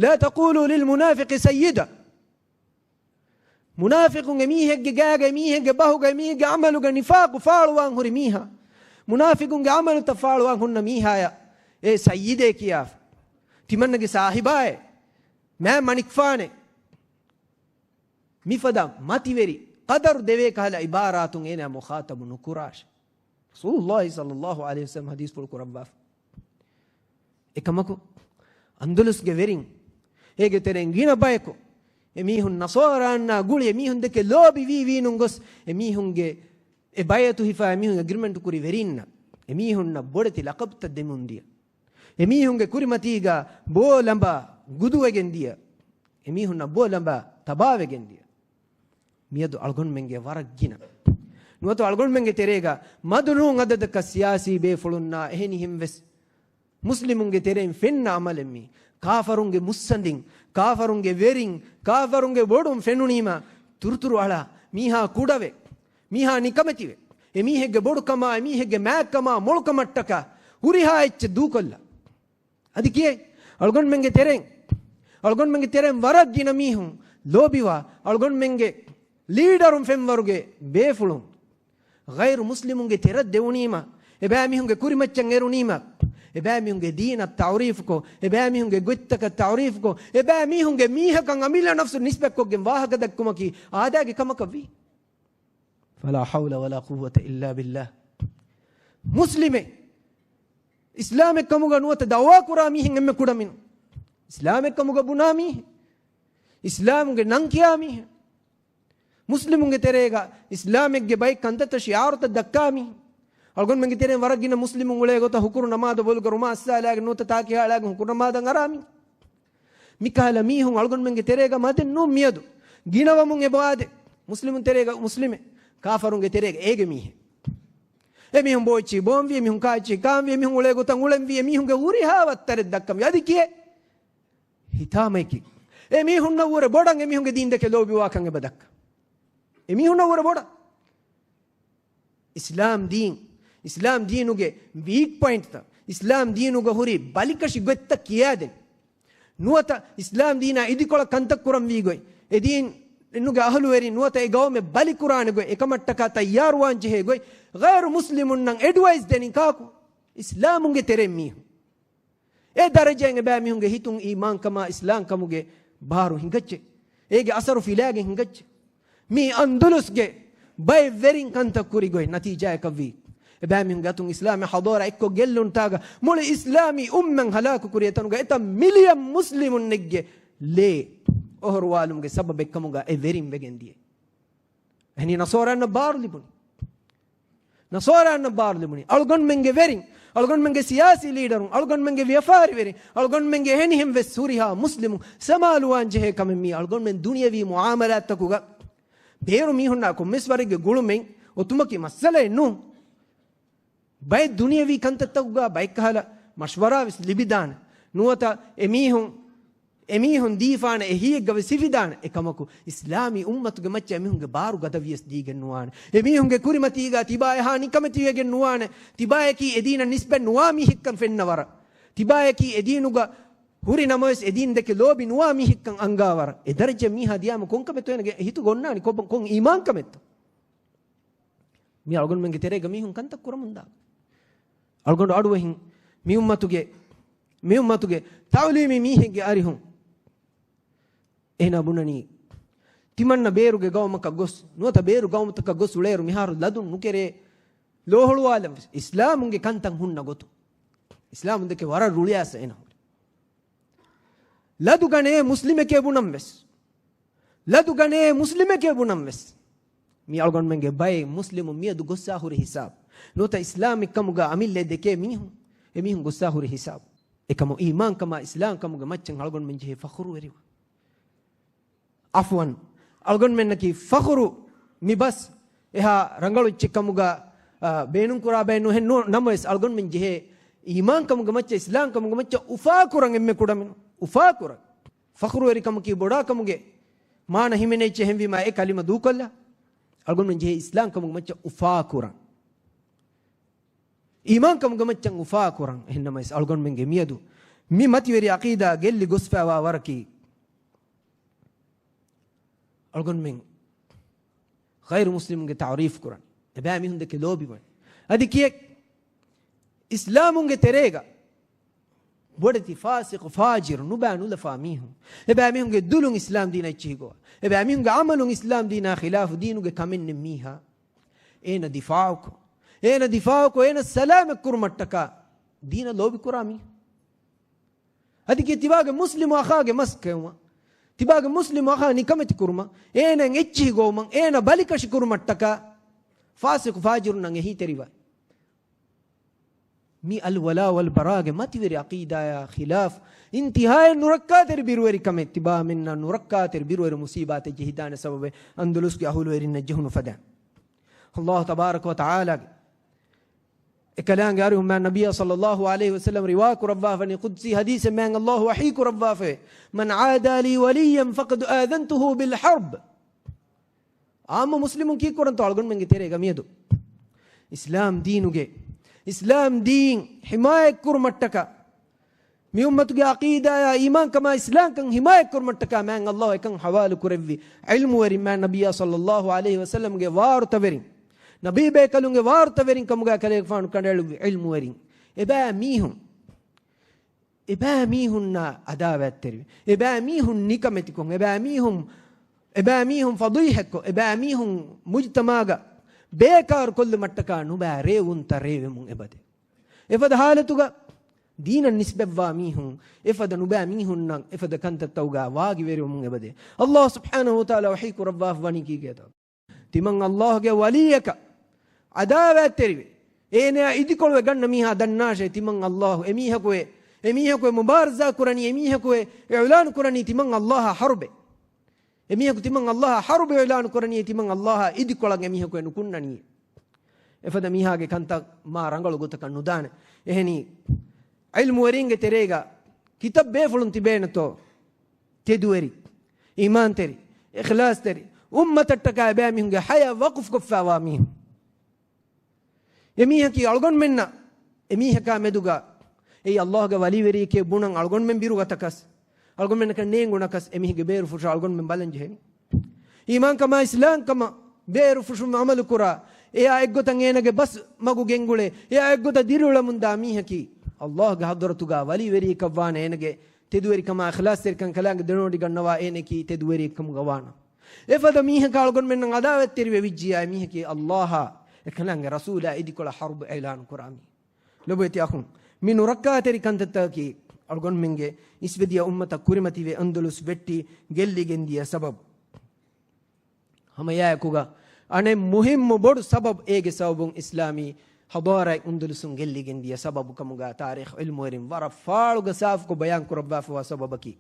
"لا تقولوا للمنافق سيدا." މުނާފިޤުން އެމީހެއްގެ ގާގަ، އެމީހެއްގެ ބަހުގަ، އެމީހެއްގެ ޢަމަލުގަ ނިފާޤު ފާޅުވާން ހުރި މީހާ، މުނާފިޤުންގެ ޢަމަލުތައް ފާޅުވާން ހުންނަ މީހާޔަށް އޭ ސައްޔިދޭ ކިޔާފަ. ތިމަންނަގެ ސާހިބާއޭ، މާ މަނިކުފާނޭ. މިފަދަ މަތިވެރި ޤަދަރު ދެވޭ ކަހަލަ ޢިބާރާތުން އޭނާ މުޚާޠަބު ނުކުރާށޭ. ރަސޫލުﷲ ޞައްލަﷲ ޢަލައިހި ވަސައްލަމް ޙަދީޘްފުޅު ކުރައްވާފަ. އެކަމަކު، އަންދުލުސްގެ ވެރިން، އޭގެ ތެރެއިން ގިނަ ބަޔަކު، އެމީހުން ނަޞާރާންނާ ގުޅި އެމީހުން ދެކެ ލޯބިވީ ވީނުން ގޮސް، އެމީހުންގެ އެ ބައިޢަތު ހިފާ އެމީހުން އެގްރިމެންޓު ކުރި ވެރިންނަށް އެމީހުންނަށް ބޮޑެތި ލަޤަބުތައް ދެމުން ދިޔަ. އެމީހުންގެ ކުރިމަތީގަ ބޯ ލަނބާ ގުދުވެގެން ދިޔަ. އެމީހުންނަށް ބޯ ލަނބާ ތަބާވެގެން ދިޔަ. މިއަދު އަޅުގަނޑުމެންގެ ވަރަށް ގިނަ. ނުވަތަ އަޅުގަނޑުމެންގެ ތެރޭގަ މަދު ނޫން އަދަދަކަށް ސިޔާސީ ބޭފުޅުންނާ އެހެނިހެން ވެސް މުސްލިމުންގެ ތެރެއިން ފެންނަ އަމަލެއް މީ. ކާފަރުންގެ މުއްސަނދިން، ކާފަރުންގެ ވެރިން، ކާފަރުންގެ ބޮޑުން ފެނުނީމަ، ތުރުތުރު އަޅާ، މީހާ ކުޑަވެ، މީހާ ނިކަމެތިވެ، އެމީހެއްގެ ބޮޑުކަމާ، އެމީހެއްގެ މާތްކަމާ، މޮޅުކަމަށްޓަކާ ހުރިހާ އެއްޗެއް ދޫކޮށްލާ. އަދި ކިޔޭ، އަޅުގަނޑުމެންގެ ތެރެއިން، އަޅުގަނޑުމެންގެ ތެރެއިން ވަރަށް ގިނަ މީހުން ލޯބިވާ، އަޅުގަނޑުމެންގެ ލީޑަރުން ފެންވަރުގެ ބޭފުޅުން ޣައިރު މުސްލިމުންގެ ތެރަށް ދެވުނީމަ، އެބައިމީހުންގެ ކުރިމައްޗަށް އެރުނީމަ، އެބައިމީހުންގެ ދީނަށް ތަޢުރީފުކޮށް، އެބައިމީހުންގެ ގޮތްތަކަށް ތަޢުރީފުކޮށް، އެބައިމީހުންގެ މީހަކަށް އަމިއްލަ ނަފްސު ނިސްބަތްކޮށްގެން ވާހަކަ ދައްކުމަކީ އާދައިގެ ކަމަކަށްވީ. فلا حول ولا قوة إلا بالله. މުސްލިމެއް އިސްލާމެއް ކަމުގަ ނުވަތަ ދަޢުވާ ކުރާ މީހެއް އެންމެ ކުޑަމިނު. އިސްލާމެއް ކަމުގަ ބުނާ މީހެއް. އިސްލާމުގެ ނަން ކިޔާ މީހެއް. މުސްލިމުންގެ ތެރޭގަ އިސްލާމެއްގެ ބައެއް ކަންތައްތައް ޝިޢާރުތައް ދައްކާ މީހެއް. އަޅުގަނޑުމެންގެ ތެރެއިން ވަރަށް ގިނަ މުސްލިމުން އުޅޭ ގޮތަށް ހުކުރު ނަމާދަށް ބޮލުގަ ރުމާ އައްސާލާގެން ނުވަތަ ތާކި ހާޅާގެން ހުކުރު ނަމާދަށް އަރާ މީހެއް. މިކަހަލަ މީހުން އަޅުގަނޑުމެންގެ ތެރޭގަ މަދެއް ނޫން މިއަދު. ގިނަވަމުން އެބައާދެ. މުސްލިމުން ތެރޭގަ މުސްލިމެއް. ކާފަރުންގެ ތެރޭގަ އޭގެ މީހެއް. އެމީހުން ބޯއެއްޗިހި ބޯންވީ، އެމީހުން ކާއެއްޗިހި ކާންވީ، އެމީހުން އުޅޭ ގޮތަށް އުޅެންވީ، އެމީހުންގެ ހުރިހާ ވައްތަރެއް ދައްކަންވީ. އަދި ކިޔޭ؟ ހިތާމައަކީ، އެމީހުންނަށްވުރެ ބޮޑަށް އެމީހުންގެ ދީން ދެކެ ލޯބިވާކަން އެބަ ދައްކަން. އެމީހުންނަށްވުރެ ބޮޑަށް. އިސްލާމް ދީން، އިސްލާމް ދީނުގެ ވީކް ޕޮއިންޓްތައް، އިސްލާމް ދީނުގަ ހުރި ބަލިކަށި ގޮތްތައް ކިޔާދެން. ނުވަތަ އިސްލާމް ދީނާ އިދިކޮޅަށް ކަންތައް ކުރަންވީ ގޮތް، އެ ދީނުގެ އަހުލުވެރިން ނުވަތަ އެ ގައުމެއް ބަލިކުރާނެ ގޮތް، އެކަމަށްޓަކާ ތައްޔާރުވާން ޖެހޭ ގޮތް، ޣައިރު މުސްލިމުންނަށް އެޑްވައިސް ދެނީ ކާކު؟ އިސްލާމުންގެ ތެރެއިން މީހުން. އެ ދަރަޖައިން އެބައިމީހުންގެ ހިތުން އީމާންކަމާ އިސްލާމްކަމުގެ ބާރު ހިނގައްޖެ. އޭގެ އަސަރު ފިލާގެން ހިނގައްޖެ. މީ އަންދުލުސްގެ ބައެއް ވެރިން ކަންތައް ކުރި ގޮތް ނަތީޖާއަކަށްވީ. އެބައިމީހުންގެ އަތުން އިސްލާމް ޙަޟާރާ އެއްކޮށް ގެއްލުންތާގަ މުޅި އިސްލާމީ އުއްމަތް ހަލާކު ކުރި އެތަނުގަ އެތައް މިލިއަން މުސްލިމުންނެއްގެ ލޭ އޮހޮރުވާލުމުގެ ސަބަބެއްކަމުގަ އެ ވެރިން ވެގެން ދިޔަ. އެހެނީ ނަޞާރާއަށް ބާރު ލިބުނީ. ނަޞާރާއަށް ބާރު ލިބުނީ. އަޅުގަނޑުމެންގެ ވެރިން، އަޅުގަނޑުމެންގެ ސިޔާސީ ލީޑަރުން، އަޅުގަނޑުމެންގެ ވިޔަފާރިވެރިން، އަޅުގަނޑުމެންގެ އެހެނިހެން ވެސް ހުރިހާ މުސްލިމުން ސަމާލުވާން ޖެހޭ ކަމެއް މީ. އަޅުގަނޑުމެން ދުނިޔަވީ މުޢާމަލާތްތަކުގަ ބޭރު މީހުންނާ ކޮންމެސް ވަރެއްގެ ގުޅުމެއް އޮތުމަކީ މައްސަލައެއް ނޫން. ބައެއް ދުނިޔަވީ ކަންތައްތަކުގަ ބައެއް ކަހަލަ މަޝްވަރާ ވެސް ލިބިދާނެ. ނުވަތަ އެމީހުން، އެމީހުން ދީފާނެ އެހީއެއްގަ ވެސް ހިފިދާނެ. އެކަމަކު، އިސްލާމީ އުއްމަތުގެ މައްޗަށް އެމީހުންގެ ބާރު ގަދަވިޔަސް ދީގެން ނުވާނެ. އެމީހުންގެ ކުރިމަތީގަ ތިބާ އެހާ ނިކަމެތިވެގެން ނުވާނެ. ތިބާޔަކީ އެދީނަށް ނިސްބަތް ނުވާ މީހެއްކަން ފެންނަ ވަރަށް. ތިބާޔަކީ އެދީނުގަ ހުރި ނަމަވެސް އެދީން ދެކެ ލޯބި ނުވާ މީހެއްކަން އަންގާ ވަރަށް. އެ ދަރަޖަ މީހާ ދިޔާމަ ކޮންކަމެއްތޯ އޭނަގެ ހިތުގަ އޮންނާނީ؟ ކޮބަ-، ކޮން އީމާންކަމެއްތޯ؟ މި އަޅުގަނޑުމެންގެ ތެރޭގަ މީހުން ކަންތައް ކުރަމުންދާ. އަޅުގަނޑު އަޑުއެހިން މި އުއްމަތުގެ، މި އުއްމަތުގެ ތަޢުލީމީ މީހެއްގެ އަރިހުން އޭނާ ބުނަނީ، ތިމަންނަ ބޭރުގެ ގައުމަކަށް ގޮސް، ނުވަތަ ބޭރު ގައުމުތަކަށް ގޮސް އުޅޭއިރު މިހާރު ލަދުން ނުކެރޭ ލޯހޮޅުވާލަން ވެސް، އިސްލާމުންގެ ކަންތައް ހުންނަ ގޮތުން. އިސްލާމުން ދެކެ ވަރަށް ރުޅިއައިސް އޭނާ ހުރި. ލަދުގަނޭ މުސްލިމެކޭ ބުނަން ވެސް. ލަދުގަނޭ މުސްލިމެކޭ ބުނަން ވެސް. މި އަޅުގަނޑުމެންގެ ބައެއް މުސްލިމުން މިއަދު ގޮއްސާ ހުރި ހިސާބު. ނުވަތަ އިސްލާމެއްކަމުގަ އަމިއްލަ ދެކޭ މީހުން. އެމީހުން ގޮއްސާ ހުރި ހިސާބު. އެކަމު އީމާންކަމާ އިސްލާމްކަމުގެ މައްޗަށް އަޅުގަނޑުމެން ޖެހޭ ފަޚުރުވެރިވާން. އަފްވަން، އަޅުގަނޑުމެންނަކީ ފަޚުރު މި ބަސް އެހާ ރަނގަޅު އެއްޗެއްކަމުގަ، އާ، ބޭނުންކުރާ ބައެއް ނުހެން ނޫ-، ނަމަވެސް އަޅުގަނޑުމެން ޖެހޭ އީމާންކަމުގެ މައްޗަށް، އިސްލާމްކަމުގެ މައްޗަށް އުފާކުރަން އެންމެ ކުޑަމިނު. އުފާކުރަން. ފަޚުރުވެރިކަމަކީ ބޮޑާކަމުގެ މާނަ ހިމެނޭ އެއްޗެއް ހެންވީމާ އެ ކަލިމަ ދޫކޮށްލާ. އަޅުގަނޑުމެން ޖެހޭ އިސްލާމްކަމުގެ މައްޗަށް އުފާކުރަން. އީމާންކަމުގެ މައްޗަށް އުފާކުރަން. އެހެންނަމަވެސް އަޅުގަނޑުމެންގެ މިއަދު މި މަތިވެރި އަޤީދާ ގެއްލި ގޮސްފައިވާ ވަރަކީ، އަޅުގަނޑުމެން ޣައިރު މުސްލިމުންގެ ތަޢުރީފު ކުރަން. އެބައިމީހުން ދެކެ ލޯބިވަން. އަދި ކިއެއް އިސްލާމުންގެ ތެރޭގަ ބޮޑެތި ފާސިޤު ފާޖިރު ނުބާ ނުލަފާ މީހުން، އެބައިމީހުންގެ ދުލުން އިސްލާމް ދީނާ އެއްޗިހި ގޮވާ، އެބައިމީހުންގެ ޢަމަލުން އިސްލާމް ދީނާ ޚިލާފު ދީނުގެ ކަމެއް ނެތް މީހާ، އޭނަ ދިފާޢުކޮށް، އޭނަ ދިފާޢުކޮށް، އޭނަ ސަލާމަތް ކުރުމަށްޓަކާ ދީނަށް ލޯބިކުރާ މީހުން. އަދި ކި ތިބާގެ މުސްލިމު އަޚާގެ މަސް ކެއުމަށް، ތިބާގެ މުސްލިމު އަޚާ ނިކަމެތި ކުރުމަށް، އޭނައަށް އެއްޗިހި ގޮވުމަށް، އޭނަ ބަލިކަށި ކުރުމަށްޓަކާ، ފާސިޤު ފާޖިރުންނަށް އެހީތެރިވާ. މި އަލްވަލާ ވަލްބަރާގެ މަތިވެރި އަޤީދާޔާ ޚިލާފް، އިންތިހާއަށް ނުރައްކާތެރި ބިރުވެރިކަމެއް، ތިބާމެންނަށް ނުރައްކާތެރި ބިރުވެރި މުޞީބާތެއް ޖެހިދާނެ ސަބަބެއް އަންދަލުސްގެ އަހުލުވެރިންނަށް ޖެހުނު ފަދައިން. ﷲ ތަބާރަކަ ވަ ތަޢާލާގެ އެކަލާނގެ އަރިހުން މާތް ނަބިއްޔާ ޞައްލައްލާހު ޢަލައިހި ވަސައްލަމް ރިވާ ކުރައްވާފަނީ ޤުދުސީ ޙަދީޘެއް މާތް ﷲ ވަޙީ ކުރައްވާފައި، "من عادى لي وليا فقد آذنته بالحرب." ޢާއްމު މުސްލިމުން ކީއްކުރަންތޯ އަޅުގަނޑުމެންގެ ތެރޭގަ މިއަދު؟ އިސްލާމް ދީނުގެ، އިސްލާމް ދީން ޙިމާޔަތްކުރުމަށްޓަކާ، މި އުއްމަތުގެ ޢަޤީދާޔާ އީމާންކަމާ އިސްލާމްކަން ޙިމާޔަތްކުރުމަށްޓަކާ މާތް ﷲ އެކަން ޙަވާލުކުރެއްވި ޢިލްމުވެރިން، މާތް ނަބިއްޔާ ޞައްލައްލާހު ޢަލައިހި ވަސައްލަމްގެ ވާރުތަވެރިން، ނަބީބޭކަލުންގެ ވާރުތަވެރިން ކަމުގަ ކަލޭގެފާނު ކަނޑައެޅުއްވި ޢިލްމުވެރިން. އެބައިމީހުން، އެބައިމީހުންނާ ޢަދާވާތްތެރިވެ، އެބައިމީހުން ނިކަމެތިކޮށް، އެބައިމީހުން، އެބައިމީހުން ފަޟީޙަތްކޮށް، އެބައިމީހުން މުޖްތަމަޢުގަ ބޭކާރު ކޮށްލުމަށްޓަކާ ނުބައި ރޭވުންތައް ރޭވެމުން އެބަދޭ. އެފަދަ ޙާލަތުގަ ދީނަށް ނިސްބަތްވާ މީހުން އެފަދަ ނުބައި މީހުންނަށް އެފަދަ ކަންތައްތަކުގަ ވާގިވެރިވަމުން އެބަދޭ. ﷲ ސުބްޙާނަހޫ ވަތަޢާލާ ވަޙީ ކުރައްވާފަ ވަނީ ކީކޭތޯ؟ ތިމަން ﷲގެ ވަލިއްޔަކަށް ޢަދާވާތްތެރިވެ، އޭނަޔާ އިދިކޮޅުވެ ގަންނަ މީހާ ދަންނާށޭ، ތިމަން ﷲ އެމީހަކުއެ، އެމީހަކުއެ މުބާރިޒާ ކުރަނީ، އެމީހަކުއެ އިޢުލާނު ކުރަނީ ތިމަން ﷲއާ ޙަރުބެއް. އެމީހަކު ތިމަން ﷲއާ ޙަރުބު އިޢުލާނު ކުރަނީ، ތިމަން ﷲއާ އިދިކޮޅަށް އެމީހަކު ނުކުންނަނީ. އެފަދަ މީހާގެ ކަންތައް މާ ރަނގަޅު ގޮތަކަށް ނުދާނެ. އެހެނީ، ޢިލްމުވެރިންގެ ތެރޭގަ ކިތައް ބޭފުޅުން ތިބޭނެތޯ؟ ތެދުވެރި، އީމާންތެރި، އިޚްލާޞްތެރި، އުއްމަތަށްޓަކާ އެބައިމީހުންގެ ޙަޔާތް ވަޤުފް ކޮށްފައިވާ މީހުން. އެމީހަކީ އަޅުގަނޑުމެންނަށް އެމީހަކާ މެދުގަ އެއީ ﷲގެ ވަލީވެރިއެކޭ ބުނަން އަޅުގަނޑުމެން ބިރުގަތަކަސް، އަޅުގަނޑުމެންނަކަށް ނޭނގުނަކަސް، އެމީހެއްގެ ބޭރު ފުށު އަޅުގަނޑުމެން ބަލަން ޖެހެނީ. އީމާންކަމާ އިސްލާމްކަމަށް ބޭރު ފުށުން ޢަމަލުކުރާ، އެޔާ އެއްގޮތަށް އޭނަގެ ބަސް މަގު ގެންގުޅޭ، އެޔާ އެއްގޮތަށް ދިރިއުޅެމުންދާ މީހަކީ، ﷲގެ ޙަޟްރަތުގަ ވަލީވެރިއެއްކަށްވާނެ. އޭނަގެ ތެދުވެރިކަމާ އިޚްލާޞްތެރިކަން ކަލާނގެ ދެނޯޑިގަންނަވާ އޭނައަކީ ތެދުވެރިއެއްކަމުގަ ވާނަން. އެފަދަ މީހަކާ އަޅުގަނޑުމެންނަށް ޢަދާވާތްތެރިވެ ވިއްޖިއްޔާ، އެމީހަކީ ﷲއާ އެކަލާނގެ ރަސޫލާ އިދިކޮޅަށް ޙަރުބު އިޢުލާނު ކުރާ މީހެއް. ލޮބުވެތި އަޚުން، މި ނުރައްކާތެރި ކަންތައްތަކަކީ އަޅުގަނޑުމެންގެ އިސްވެދިޔަ އުއްމަތަށް ކުރިމަތިވެ އަންދަލުސް ވެއްޓި ގެއްލިގެންދިޔަ ސަބަބު. ހަމައެއާއެކުގަ އަނެއް މުހިއްމު ބޮޑު ސަބަބު، އޭގެ ސަބަބުން އިސްލާމީ ޙަޟާރާތް އަންދަލުސުން ގެއްލިގެންދިޔަ ސަބަބު ކަމުގަ ތާރީޚު ޢިލްމުވެރިން ވަރަށް ފާޅުގަ ސާފުކޮށް ބަޔާން ކުރައްވާފައިވާ ސަބަބަކީ،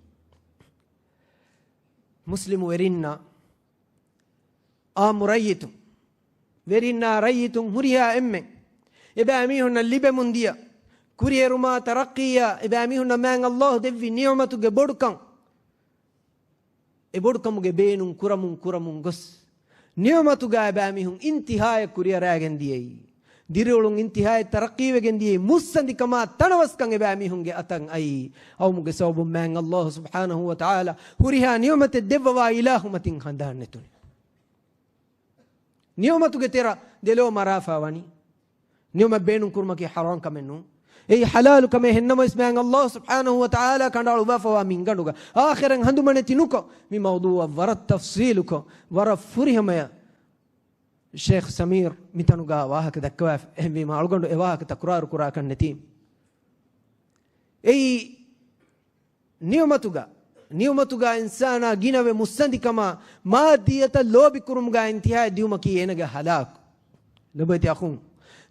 މުސްލިމު ވެރިންނާ އާއްމު ރައްޔިތުން، ވެރިންނާ ރައްޔިތުން ހުރިހާ އެންމެން، އެބައިމީހުންނަށް ލިބެމުންދިޔަ ކުރިއެރުމާ ތަރައްޤީއާ، އެބައިމީހުންނަށް މާތް ﷲ ދެއްވި ނިޢުމަތުގެ ބޮޑުކަން، އެ ބޮޑުކަމުގެ ބޭނުން ކުރަމުން ކުރަމުން ގޮސް، ނިޢުމަތުގަ އެބައިމީހުން އިންތިހާޔަށް ކުރިއަރާގެން ދިޔައީ. ދިރިއުޅުން އިންތިހާޔަށް ތަރައްޤީވެގެން ދިޔައީ. މުއްސަނދިކަމާ ތަނަވަސްކަން އެބައިމީހުންގެ އަތަށް އައީ. އައުމުގެ ސަބަބުން މާތް ﷲ ސުބްޙާނަހޫ ވަތަޢާލާ ހުރިހާ ނިޢުމަތެއް ދެއްވަވާ އިލާހުމަތިން ހަނދާން ނެތުނީ. ނިޢުމަތުގެ ތެރަށް ދެލޯ މަރާފަ ވަނީ. ނިޢުމަތް ބޭނުން ކުރުމަކީ ޙަރާމް ކަމެއް ނޫން. އެއީ ޙަލާލު ކަމެއް. އެހެންނަމަވެސް މާތް ﷲ ސުބްޙާނަހޫ ވަތަޢާލާ ކަނޑައަޅުއްވާފަވާ މިންގަނޑުގަ އާޚިރަތް ހަނދުމަނެތި ނުކޮށް، މި މައުޟޫޢަށް ވަރަށް ތަފްޞީލުކޮށް، ވަރަށް ފުރިހަމަޔަށް ޝޭޚް ސަމީރް މިތަނުގަ ވާހަކަ ދައްކަވާފަ. އެހެންވީމަ އަޅުގަނޑު އެ ވާހަކަ ތަކުރާރު ކުރާކަށް ނެތީ. އެއީ ނިޢުމަތުގަ، ނިޢުމަތުގަ އިންސާނާ ގިނަވެ މުއްސަނދިކަމާ މާއްދިއްޔަތަށް ލޯބިކުރުމުގަ އިންތިހާއަށް ދިޔުމަކީ އޭނަގެ ހަލާކު. ލޮބުވެތި އަޚުން،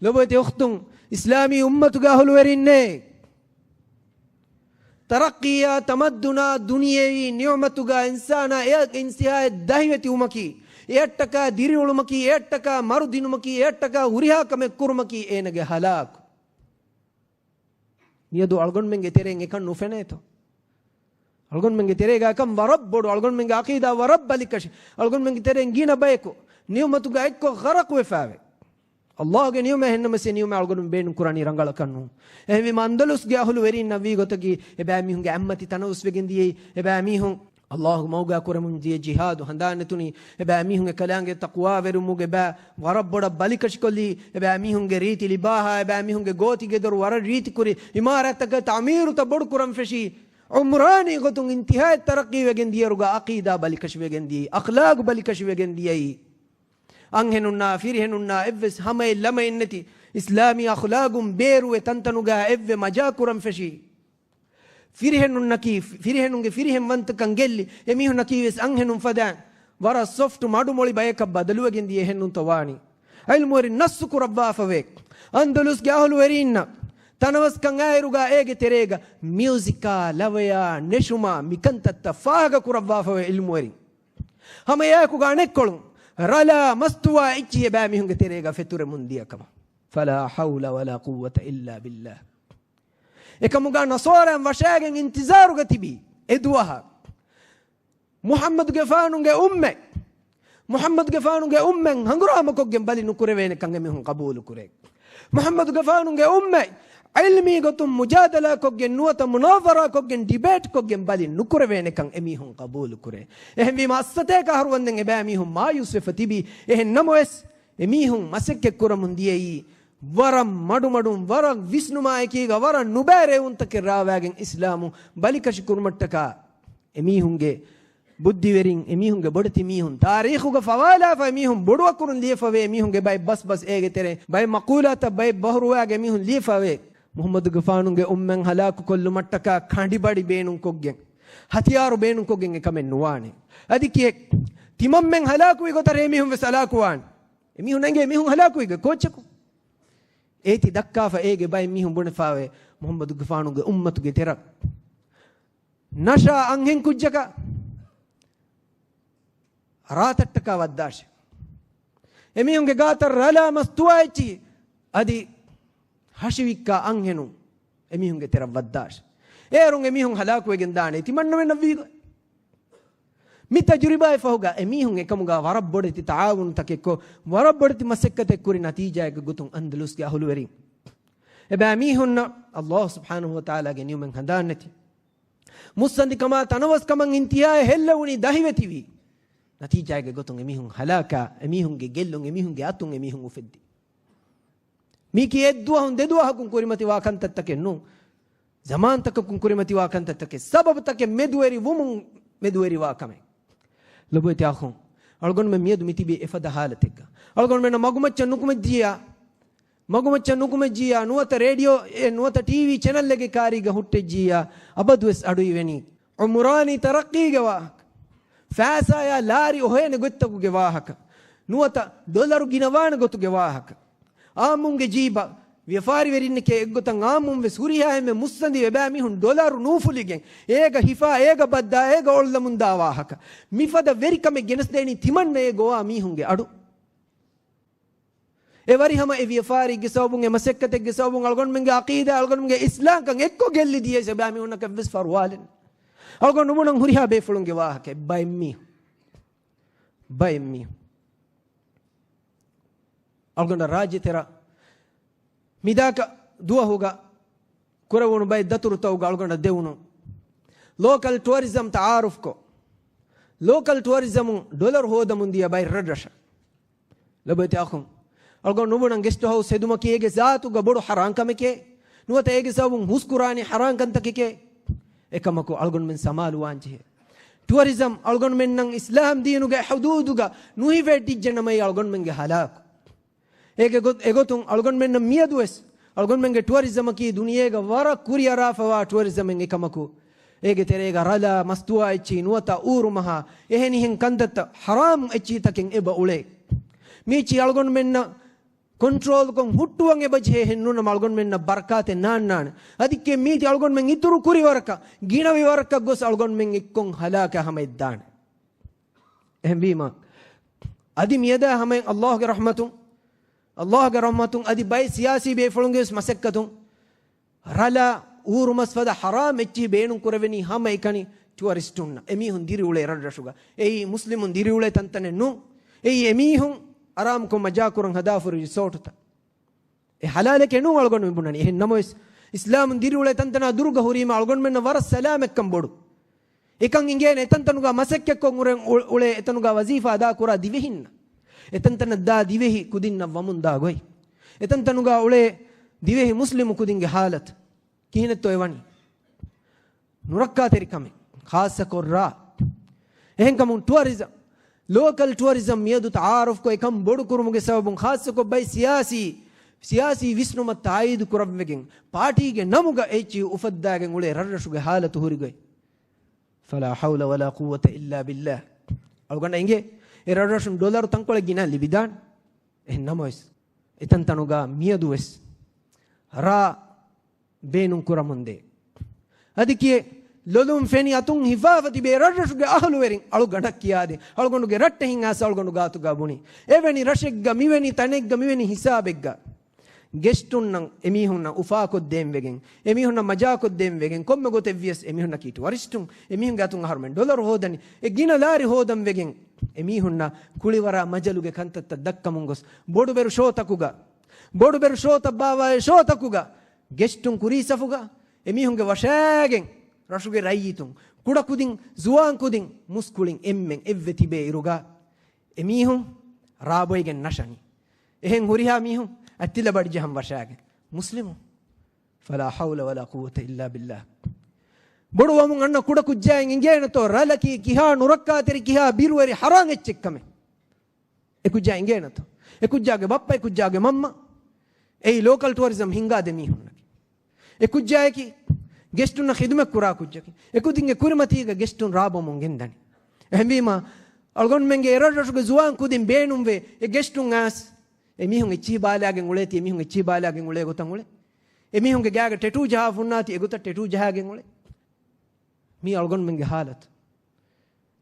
ލޮބުވެތި އުޚްތުން، އިސްލާމީ އުއްމަތުގެ އަހުލުވެރިންނޭ! ތަރައްޤީއާ، ތަމައްދުނާ، ދުނިޔެވީ ނިޢުމަތުގަ އިންސާނާ އެއަށް އިންސިހާއަށް ދަހިވެތިވުމަކީ، އެއަށްޓަކާ ދިރިއުޅުމަކީ، އެއަށްޓަކާ މަރު ދިނުމަކީ، އެއަށްޓަކާ ހުރިހާ ކަމެއް ކުރުމަކީ އޭނަގެ ހަލާކު. މިއަދު އަޅުގަނޑުމެންގެ ތެރެއިން އެކަން ނުފެނޭތޯ؟ އަޅުގަނޑުމެންގެ ތެރޭގަ އެކަން ވަރަށް ބޮޑު، އަޅުގަނޑުމެންގެ ޢަޤީދާ ވަރަށް ބަލިކަށި، އަޅުގަނޑުމެންގެ ތެރެއިން ގިނަ ބަޔަކު ނިޢުމަތުގަ އެއްކޮށް ޣަރަޤުވެފައިވޭ. ﷲގެ ނިޢުމަތް އެހެންނަމަސް އެ ނިޢުމަތް އަޅުގަނޑު ބޭނުން ކުރަނީ ރަނގަޅަކަށް ނޫން. އެހެންވީމަ އަންދަލުސްގެ އަހުލުވެރީންނަށް ވީ ގޮތަކީ، އެބައިމީހުންގެ އަތްމަތި ތަނަވަސްވެގެން ދިޔައީ، އެބައިމީހުން ﷲ މަގުގަ ކުރަމުން ދިޔަ ޖިހާދު ހަނދާން ނެތުނީ، އެބައިމީހުން އެކަލާނގެ ތަޤްވާވެރިވުމުގެ ބައި ވަރަށް ބޮޑަށް ބަލިކަށިކޮށްލީ، އެބައިމީހުންގެ ރީތި ލިބާހާ، އެބައިމީހުންގެ ގޯތިގެދޮރު ވަރަށް ރީތިކުރި، އިމާރާތްތަކަށް ތަޢުމީރުތައް ބޮޑު ކުރަން ފެށީ، ޢުމްރާނީ ގޮތުން އިންތިހާއަށް ތަރައްޤީވެގެން ދިޔައިރުގަ ޢަޤީދާ ބަލިކަށިވެގެން ދިޔައީ، އަޚްލާގު ބަލިކަށިވެގެން ދިޔައީ. އަންހެނުންނާ ފިރިހެނުންނާ އެއްވެސް ހަމައެއް ލަމައެއްނެތި، އިސްލާމީ އަޚްލާގުން ބޭރުވެ ތަންތަނުގަ އެއްވެ މަޖާ ކުރަން ފެށީ. ފިރިހެނުންނަކީ، ފިރިހެނުންގެ ފިރިހެންވަންތަކަން ގެއްލި، އެމީހުންނަކީ ވެސް އަންހެނުން ފަދައިން ވަރަށް ސޮފްޓް މަޑުމޮޅި ބަޔަކަށް ބަދަލުވެގެން ދިޔަ އެހެންނުންތޯ ވާނީ. ޢިލްމުވެރިން ނައްސު ކުރައްވާފަވޭ. އަންދަލުސްގެ އަހުލުވެރީންނަށް ތަނަވަސްކަން އާއިރުގަ އޭގެ ތެރޭގަ މިއުޒިކާ، ލަވަޔާ، ނެށުމާ މިކަންތައްތައް ފާހަގަ ކުރައްވާފަވޭ ޢިލްމުވެރިން. ހަމަ އެއާއެކުގަ އަނެއްކޮޅުން ރަލާ މަސްތުވާ އެއްޗިހި އެބައިމީހުންގެ ތެރޭގަ ފެތުރެމުން ދިޔަ ކަމަށް. ފަލާ ޙައުލަ ވަލާ ޤުއްވަތަ އިއްލާ ބިއްލާހް. އެކަމުގަ ނަޞާރާއިން ވަށައިގެން އިންތިޒާރުގަ ތިބީ އެ ދުވަހަށް. މުޙައްމަދުގެފާނުގެ އުއްމަތް، މުޙައްމަދުގެފާނުގެ އުއްމަތް ހަނގުރާމަކޮށްގެން ބަލި ނުކުރެވޭނެކަން އެމީހުން ޤަބޫލުކުރޭ. މުޙައްމަދުގެފާނުގެ އުއްމަތް ޢިލްމީ ގޮތުން މުޖާދަލާކޮށްގެން ނުވަތަ މުނާޒަރާކޮށްގެން ޑިބޭޓްކޮށްގެން ބަލި ނުކުރެވޭނެކަން އެމީހުން ޤަބޫލުކުރޭ. އެހެންވީމަ އައްސަތޭކަ އަހަރު ވަންދެން އެބައިމީހުން މާޔޫސްވެފަ ތިބީ. އެހެން ނަމަވެސް، އެމީހުން މަސައްކަތްކުރަމުން ދިޔައީ، ވަރަށް މަޑުމަޑުން، ވަރަށް ވިސްނުމާއެކީގަ، ވަރަށް ނުބައި ރޭވުންތަކެއް ރާވާގެން އިސްލާމު ބަލިކަށި ކުރުމަށްޓަކާ، އެމީހުންގެ ބުއްދިވެރިން، އެމީހުންގެ ބޮޑެތި މީހުން، ތާރީޚުގަ ފަވާލާފަ އެމީހުން ބޮޑުއަކުރުން ލިޔެފަވޭ، އެމީހުންގެ ބައެއް ބަސްބަސް އޭގެ ތެރޭ، ބައެއް މަޤޫލާތައް، ބައެއް ބަހުރުވައިގެ އެމީހުން ލިޔެފަވޭ. މުޙައްމަދުގެފާނުގެ އުއްމަތް ހަލާކުކޮށްލުމަށްޓަކާ ކަނޑިބަޑި ބޭނުންކޮށްގެން، ހަތިޔާރު ބޭނުންކޮށްގެން އެކަމެއް ނުވާނެ. އަދި ކިއެއް، ތިމަންމެން ހަލާކުވި ގޮތަށް އެމީހުން ވެސް ހަލާކުވާނެ. އެމީހުން އެނގޭ އެމީހުން ހަލާކުވީގެ ކޯއްޗަކު؟ އޭތި ދައްކާފަ އޭގެ ބައެއް މީހުން ބުނެފާވޭ، މުޙައްމަދުގެފާނުގެ އުއްމަތުގެ ތެރަށް ނަޝާ އަންހެން ކުއްޖަކަށް ރާތައްޓަކާ ވައްދާށޭ. އެމީހުންގެ ގާތަށް ރަލާ މަސް ތުވާ އެއްޗި އަދި ހަށިވިއްކާ އަންހެނުން އެމީހުންގެ ތެރަށް ވައްދާށޭ. އޭރުން އެމީހުން ހަލާކުވެގެން ދާނެ ތިމަންނަމެންނަށް ވީގޮތް. މި ތަޖުރިބާއެއް ފަހުގަ އެމީހުން އެކަމުގަ ވަރަށް ބޮޑެތި ތަޢާވުނުތަކެއްކޮށް، ވަރަށް ބޮޑެތި މަސައްކަތެއް ކުރި ނަތީޖާއެއްގެ ގޮތުން އަންދަލުސްގެ އަހުލުވެރިން އެބައިމީހުންނަށް ﷲ ސުބްޙާނަހޫ ވަތަޢާލާގެ ނިޢުމަތް ހަނދާންނެތި މުއްސަނދިކަމާ ތަނަވަސްކަމަށް އިންތިހާއަށް ހެއްލެވުނީ ދަހިވެތިވީ. ނަތީޖާގެ ގޮތުން އެމީހުން ހަލާކާ، އެމީހުންގެ ގެއްލުން އެމީހުންގެ އަތުން އެމީހުން އުފެއްދި. މީކީ އެއްދުވަހުން ދެދުވަހަކުން ކުރިމަތިވާ ކަންތައްތަކެއް ނޫން. ޒަމާންތަކަކުން ކުރިމަތިވާ ކަންތައްތަކެއް، ސަބަބުތަކެއް މެދުވެރި ވުމުން މެދުވެރިވާ ކަމެއް. ލޮބުވެތި އަޚުން، އަޅުގަނޑުމެން މިއަދު މިތިބީ އެފަދަ ހާލަތެއްގަ. އަޅުގަނޑުމެންނަށް މަގުމައްޗަށް ނުކުމެއްޖިއްޔާ، މަގުމައްޗަށް ނުކުމެއްޖިއްޔާ، ނުވަތަ ރޭޑިއޯ އެ ނުވަތަ ޓީވީ ޗެނަލްއެއްގެ ކާރީގަ ހުއްޓެއްޖިއްޔާ، އަބަދުވެސް އަޑުއިވެނީ ޢުމްރާނީ ތަރައްޤީގެ ވާހަކަ. ފައިސާޔާ ލާރި އޮހޭނެ ގޮތްތަކުގެ ވާހަކަ. ނުވަތަ ޑޮލަރު ގިނަވާނެ ގޮތުގެ ވާހަކަ. އާއްމުންގެ ޖީބަށް، ވިޔަފާރިވެރިންނެކޭ އެއްގޮތަށް އާއްމުން ވެސް ހުރިހާ އެންމެ މުއްސަނދި އެބައިމީހުން ޑޮލަރު ނޫފުލިގެން، އޭގަ ހިފާ، އޭގަ ބައްދާ، އޭގަ އޮޅުލަމުންދާ ވާހަކަ. މިފަދަ ވެރިކަމެއް ގެނެސްދޭނީ ތިމަންނައޭ ގޮވާ މީހުންގެ އަޑު. އެ ވަރިހަމަ އެ ވިޔަފާރީގެ ސަބަބުން، އެ މަސައްކަތެއްގެ ސަބަބުން އަޅުގަނޑުމެންގެ ޢަޤީދާ، އަޅުގަނޑުމެންގެ އިސްލާމްކަން އެއްކޮށް ގެއްލި ދިޔައީސް އެބައިމީހުންނަކަށް ވެސް ފަރުވާލެއް. އަޅުގަނޑު ނުބުނަން ހުރިހާ ބޭފުޅުންގެ ވާހަކަ ބައެއްމީހުން. ބައެއްމީހުން. އަޅުގަނޑަށް ރާއްޖެތެރެ މިދާކަ ދުވަހުގަ ކުރެވުނު ބައެއް ދަތުރުތަކުގަ އަޅުގަނޑަށް ދެވުނު ލޯކަލް ޓުއަރިޒަމް ތަޢާރުފްކޮށް، ލޯކަލް ޓުއަރިޒަމުން ޑޮލަރު ހޯދަމުން ދިޔަ ބައެއް ރަށްރަށަށް. ލޮބުވެތި އަޚުން، އަޅުގަނޑު ނުބުނަން ގެސްޓް ހައުސް ހެދުމަކީ އޭގެ ޒާތުގަ ބޮޑު ޙަރާން ކަމެކޭ، ނުވަތަ އޭގެ ސަބަބުން ހުސްކުރާނީ ޙަރާން ކަންތަކެކޭ. އެކަމަކު އަޅުގަނޑުމެން ސަމާލުވާންޖެހޭ. ޓުއަރިޒަމް އަޅުގަނޑުމެންނަށް އިސްލާމް ދީނުގެ ޙުދޫދުގަ ނުހިފެއްޓިއްޖެ ނަމައީ އަޅުގަނޑުމެންގެ ހަލާކު. އޭގެ ގޮ-، އެގޮތުން އަޅުގަނޑުމެންނަށް މިއަދުވެސް އަޅުގަނޑުމެންގެ ޓުއަރިޒަމަކީ ދުނިޔޭގަ ވަރަށް ކުރިއަރާފަވާ ޓުއަރިޒަމެއް އެކަމަކު، އޭގެ ތެރޭގަ ރަލާ، މަސްތުވާ އެއްޗިހި ނުވަތަ އޫރުމަހާ އެހެނިހެން ކަންތައްތައް ޙަރާމް އެއްޗިހިތަކެއް އެބަ އުޅޭ. މީއްޗި އަޅުގަނޑުމެންނަށް ކޮންޓްރޯލްކޮށް ހުއްޓުވަން އެބަޖެހޭ ހެންނޫނަމަ އަޅުގަނޑުމެންނަށް ބަރަކާތެއް ނާންނާނެ. އަދި މީތި އަޅުގަނޑުމެން އިތުރު ކުރި ވަރަކަށް، ގިނަވި ވަރަކަށް ގޮސް އަޅުގަނޑުމެން އެއްކޮށް ހަލާކަށް ހަމައެއްދާނެ. އެހެންވީމަ، އަދި މިއަދާ ހަމައިން އައްލާހުގެ ރަޙްމަތުން، އައްލާހުގެ ރަޙްމަތުން އަދި ބައެއް ސިޔާސީ ބޭފުޅުންގެ ވެސް މަސައްކަތުން، ރަލާ އޫރުމަސް ފަދަ ޙަރާމް އެއްޗިހި ބޭނުން ކުރެވެނީ ހަމައެކަނި ޓުއަރިސްޓުންނަށް. އެމީހުން ދިރިއުޅޭ ރަށްރަށުގަ. އެއީ މުސްލިމުން ދިރިއުޅޭ ތަންތަނެއް ނޫން. އެއީ އެމީހުން އަރާމްކޮށް މަޖާކުރަން ހަދާފަ ހުރި ރިސޯޓުތައް. އެ ޙަލާލެކޭ ނޫން އަޅުގަނޑު މި ބުނަނީ. އެހެން ނަމަވެސް، އިސްލާމުން ދިރިއުޅޭ ތަންތަނާ ދުރުގަ ހުރީމަ އަޅުގަނޑުމެންނަށް ވަރަށް ސަލާމަތްކަން ބޮޑު. އެކަން އިނގޭނެ އެތަންތަނުގަ މަސައްކަތްކޮށް އުރެ-، އުޅޭ އެތަނުގަ ވަޒީފާ އަދާކުރާ ދިވެހިންނަށް. އެތަންތަނަށް ދާ ދިވެހި ކުދިންނަށް ވަމުން ދާ ގޮތް. އެތަންތަނުގަ އުޅޭ ދިވެހި މުސްލިމު ކުދިންގެ ޙާލަތު ކިހިނެއްތޯ އެވަނީ؟ ނުރައްކާތެރިކަމެއް، ޚާއްޞަކޮށް ރާ. އެހެންކަމުން ޓުއަރިޒަމް، ލޯކަލް ޓުއަރިޒަމް މިއަދު ތަޢާރަފްކޮށް އެކަން ބޮޑުކުރުމުގެ ސަބަބުން ޚާއްޞަކޮށް ބައެއް ސިޔާސީ، ސިޔާސީ ވިސްނުމަށް ތާއީދު ކުރަންވެގެން، ޕާޓީގެ ނަމުގަ އެއްޗިހި އުފައްދާގެން އުޅޭ ރަށްރަށުގެ ޙާލަތު ހުރިގޮތް. فلا حول ولا قوة إلا بالله. އަޅުގަނޑަށް އިނގޭ އެ ރަށްރަށުން ޑޮލަރު ތަންކޮޅެއް ގިނަ ލިބިދާނެ. އެހެން ނަމަވެސް، އެތަންތަނުގަ މިއަދުވެސް ރާ ބޭނުން ކުރަމުންދޭ. އަދި ކިޔޭ، ލޮލުން ފެނި އަތުން ހިފާފަ ތިބޭ ރަށްރަށުގެ އަހުލުވެރިން އަޅުގަނޑަށް ކިޔާދޭ. އަޅުގަނޑުގެ ރައްޓެހިން އާސް އަޅުގަނޑު ގާތުގަ ބުނި. އެވެނި ރަށެއްގަ މިވެނި ތަނެއްގަ މިވެނި ހިސާބެއްގަ ގެސްޓުންނަށް އެމީހުންނަށް އުފާކޮށްދޭން ވެގެން، އެމީހުންނަށް މަޖާކޮށްދޭން ވެގެން، ކޮންމެ ގޮތެއްވިޔަސް އެމީހުންނަކީ ޓުއަރިސްޓުން. އެމީހުންގެ އަތުން އަހަރުމެން ޑޮލަރު ހޯދަނީ، އެ ގިނަ ލާރި ހޯދަން ވެގެން، އެމީހުންނަށް ކުޅިވަރާ މަޖަލުގެ ކަންތައްތައް ދައްކަމުން ގޮސް، ބޮޑުބެރު ޝޯތަކުގަ، ބޮޑުބެރު ޝޯތައް ބާވާއި ޝޯތަކުގަ ގެސްޓުން ކުރީ ސަފުގަ އެމީހުންގެ ވަށާގެން ރަށުގެ ރައްޔިތުން، ކުޑަކުދިން، ޒުވާން ކުދިން، މުސްކުޅިން އެންމެން އެއްވެ ތިބޭ އިރުގަ އެމީހުން ރާބޮއިގެން ނަށަނީ. އެހެން ހުރިހާ މީހުން އަތްތިލަ ބަޑިޖަހަން ވަށާގެން މުސްލިމު. فلا حول ولا قوة إلا بالله. ބޮޑުވަމުން އަންނަ ކުޑަކުއްޖާއިން އިނގޭނެތޯ ރަލަކީ ކިހާ ނުރައްކާތެރި ކިހާ ބިރުވެރި ހަރާން އެއްޗެއްކަމެއް. އެކުއްޖާ އިނގޭނެތޯ؟ އެކުއްޖާގެ ބައްޕަ، އެކުއްޖާގެ މަންމަ، އެއީ ލޯކަލް ޓުއަރިޒަމް ހިންގާދޭ މީހުންނަކީ. އެކުއްޖާއަކީ ގެސްޓުންނަށް ޚިދުމަތް ކުރާ ކުއްޖަކީ. އެކުދިންގެ ކުރިމަތީގަ ގެސްޓުން ރާބޮމުން ގެންދަނީ. އެހެންވީމަ، އަޅުގަނޑުމެންގެ އެރަށްރަށުގެ ޒުވާން ކުދިން ބޭނުންވޭ އެ ގެސްޓުން އައިސް އެމީހުން އެއްޗިހި ބާލާގެން އުޅޭތީ، އެމީހުން އެއްޗިހި ބާލާގެން އުޅޭ ގޮތަށް އުޅޭ. އެމީހުންގެ ގާގަ ޓެޓޫ ޖަހާފަ ހުންނާތީ އެގޮތަށް ޓެޓޫ ޖަހާގެން އުޅޭ. މީ އަޅުގަނޑުމެންގެ ހާލަތު.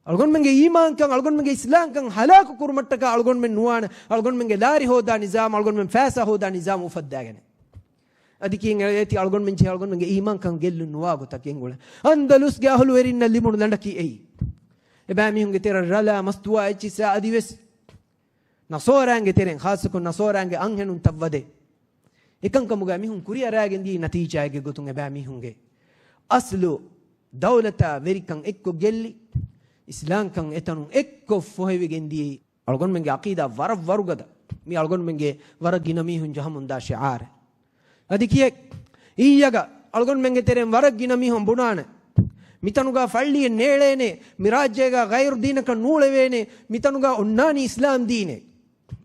އަޅުގަނޑުމެންގެ އީމާންކަން، އަޅުގަނޑުމެންގެ އިސްލާމްކަން ހަލާކު ކުރުމަށްޓަކާ އަޅުގަނޑުމެން ނުވާނެ، އަޅުގަނޑުމެންގެ ލާރި ހޯދާ ނިޒާމް، އަޅުގަނޑުމެން ފައިސާ ހޯދާ ނިޒާމް އުފައްދާގެނެއް. އަދި ކީއް އޭތި އަޅުގަނޑުމެން ޖެހޭ އަޅުގަނޑުމެންގެ އީމާންކަން ގެއްލުން ނުވާ ގޮތަކީ އެނގުޅެ. އަންދަލުސްގެ އަހުލުވެރިންނަށް ލިބުނު ލަނޑަކީ އެއީ. އެބައިމީހުންގެ ތެރެ ރަލާ މަސްތުވާ އެއްޗިއްސާ އަދިވެސް ނަޞާރާންގެ ތެރެއިން، ޚާއްޞަކޮށް ނަޞާރާންގެ އަންހެނުންތައް ވަދެ. އެކަންކަމުގައި މީހުން ކުރިއަރާގެން ދިޔަ ނަތީޖާއެއްގެ ގޮތުން އެބައިމީހުންގެ އަސްލު ދައުލަތާ ވެރިކަން އެއްކޮށް ގެއްލި، އިސްލާމްކަން އެތަނުން އެއްކޮށް ފޮހެވިގެން ދިޔައީ. އަޅުގަނޑުމެންގެ އަޤީދާ ވަރަށް ވަރުގަދަ. މީ އަޅުގަނޑުމެންގެ ވަރަށް ގިނަ މީހުން ޖަހަމުންދާ ޝިޢާރެއް. އަދި ކިޔެއް، އިއްޔަގަ އަޅުގަނޑުމެންގެ ތެރެއިން ވަރަށް ގިނަ މީހުން ބުނާނެ، މިތަނުގަ ފައްޅިއެއް ނޭޅޭނެ، މި ރާއްޖޭގަ ޣައިރު ދީނަކަށް ނޫޅެވޭނެ، މިތަނުގަ އޮންނާނީ އިސްލާމް ދީނެއް.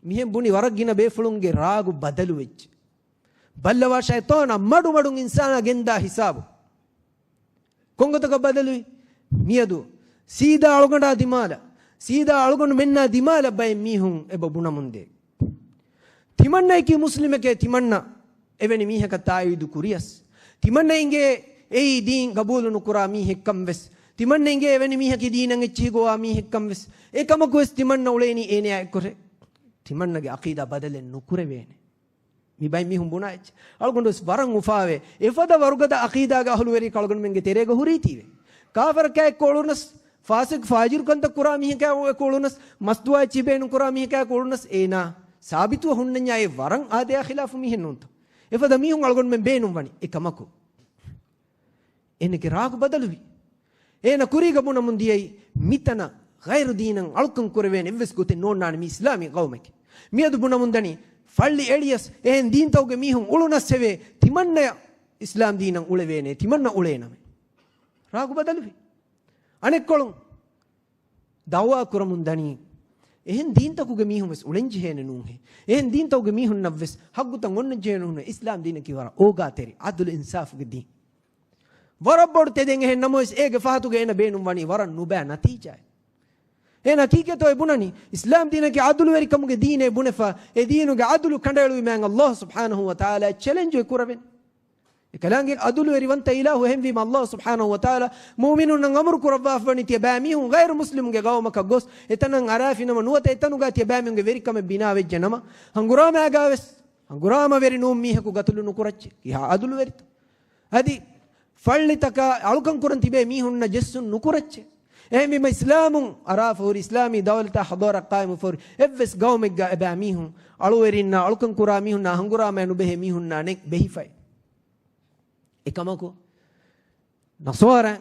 މިހެން ބުނި ވަރަށް ގިނަ ބޭފުޅުންގެ ރާގު ބަދަލުވެއްޖެ. ބައްލަވާ ޝައިޠާނާ މަޑުމަޑުން އިންސާނާ ގެންދާ ހިސާބު. ކޮންގޮތަކަށް ބަދަލުވި؟ މިއަދު ސީދާ އަޅުގަނޑާ ދިމާލަށް، ސީދާ އަޅުގަނޑުމެންނާ ދިމާލަށް ބައެއް މީހުން އެބަ ބުނަމުންދޭ. ތިމަންނައަކީ މުސްލިމެކޭ، ތިމަންނަ އެވެނި މީހަކަށް ތާއީދު ކުރިޔަސް، ތިމަންނަ އިނގޭ އެއީ ދީން ގަބޫލު ނުކުރާ މީހެއްކަން ވެސް، ތިމަންނަ އިނގޭ އެވެނި މީހަކީ ދީނަށް އެއްޗިހި ގޮވާ މީހެއްކަން ވެސް. އެކަމަކު ވެސް ތިމަންނަ އުޅޭނީ އޭނަޔާ އެއްކޮށޭ. ތިމަންނަގެ އަޤީދާ ބަދަލެއް ނުކުރެވޭނެ. މި ބައި މީހުން ބުނާ އެއްޗެއް. އަޅުގަނޑު ވެސް ވަރަށް އުފާވޭ. އެފަދަ ވަރުގަދަ އަޤީދާގެ އަހުލުވެރި އަޅުގަނޑުމެންގެ ތެރޭގަ ހުރީތީވެ. ކާފަރަކާ އެއްކޮ އުޅުނަސް، ފާސިޤު ފާޖިރު ކަންތައް ކުރާ މީހަކާ އެއްކޮ އުޅުނަސް، މަސްދުވާ އެއްޗިހި ބޭނުން ކުރާ މީހަކާ އެއްކޮ އުޅުނަސް، އޭނާ ސާބިތުވަ ހުންނަންޏާ އެ ވަރަށް އާދަޔާ ޚިލާފު މީހެއް ނޫންތޯ. އެފަދަ މީހުން އަޅުގަނޑުމެން ބޭނުން ވަނީ އެކަމަކު. އޭނަގެ ރާގު ބަދަލުވި. އޭނަ ކުރީގަ ބުނަމުން ދިޔައީ، މިތަނަށް ޣައިރު ދީނަށް އަޅުކަން ކުރެވޭނެ އެއްވެސް ގޮތެއް ނޯންނާނެ، މި އިސްލާމީ ޤައުމެކޭ. މިއަދު ބުނަމުން ދަނީ، ފައްޅި އެޅިޔަސް އެހެން ދީންތަކުގެ މީހުން އުޅުނަސް އެވެ. ތިމަންނަޔަށް އިސްލާމް ދީނަށް އުޅެވޭނެ، ތިމަންނަ އުޅޭނަމޭ. ރާގު ބަދަލުވި. އަނެއްކޮޅުން ދަޢުވާ ކުރަމުން ދަނީ، އެހެން ދީންތަކުގެ މީހުން ވެސް އުޅެންޖެހޭނެ ނޫންހޭ. އެހެން ދީންތަކުގެ މީހުންނަށް ވެސް ޙައްޤުތައް އޮންނަންޖެހޭނެ ނޫންހޭ. އިސްލާމް ދީނަކީ ވަރަށް އޯގާތެރި، ޢަދުލު އިންސާފުގެ ދީން. ވަރަށް ބޮޑު ތެދެއް. އެހެން ނަމަވެސް، އޭގެ ފަހަތުގަ އޭނަ ބޭނުން ވަނީ ވަރަށް ނުބައި ނަތީޖާއެއް. އޭނަ ހަޤީޤަތު އެ ބުނަނީ، އިސްލާމް ދީނަކީ ޢަދުލުވެރިކަމުގެ ދީނޭ ބުނެފަ، އެ ދީނުގެ ޢަދުލު ކަނޑައެޅުވި މާތް ﷲ ސުބްޙާނަހޫ ވަތަޢާލާ ޗެލެންޖު ކުރެވެން. އެކަލާނގެ ޢަދުލުވެރިވަންތަ އިލާހު އެހެންވީމަ، ﷲ ސުބްޙާނަހޫ ވަތަޢާލާ މުއުމިނުންނަށް އަމުރު ކުރައްވާފަވަނީ ތިޔަބައިމީހުން ޣައިރު މުސްލިމުންގެ ޤައުމަކަށް ގޮސް އެތަނަށް އަރާފިނަމަ ނުވަތަ އެތަނުގަ ތިޔަބައިމީހުންގެ ވެރިކަމެއް ބިނާވެއްޖެނަމަ، ހަނގުރާމައިގާވެސް ހަނގުރާމަވެރި ނޫން މީހަކު ގަތުލު ނުކުރައްޗޭ. ކިހާ ޢަދުލުވެރިތަ؟ އަދި ފައްޅިތަކާ އަޅުކަން ކުރަން ތިބޭ މީހުންނަށް ޖެއްސުން ނުކުރައްޗޭ. އެހެންވީމަ އިސްލާމުން އަރާފަހުރި، އިސްލާމީ ދައުލަތާ ޙަޟާރަތް ޤާއިމުވެފަހުރި އެއްވެސް ޤައުމެއްގަ އެބައިމީހުން އަޅުވެރިންނާ އަޅުކަން ކުރާ މީހުންނާ ހަނގުރާމައެއް ނުބެހޭ މީހުންނާ ނެތް ބެހިފައެއް. އެކަމަކު، ނަޞާރާ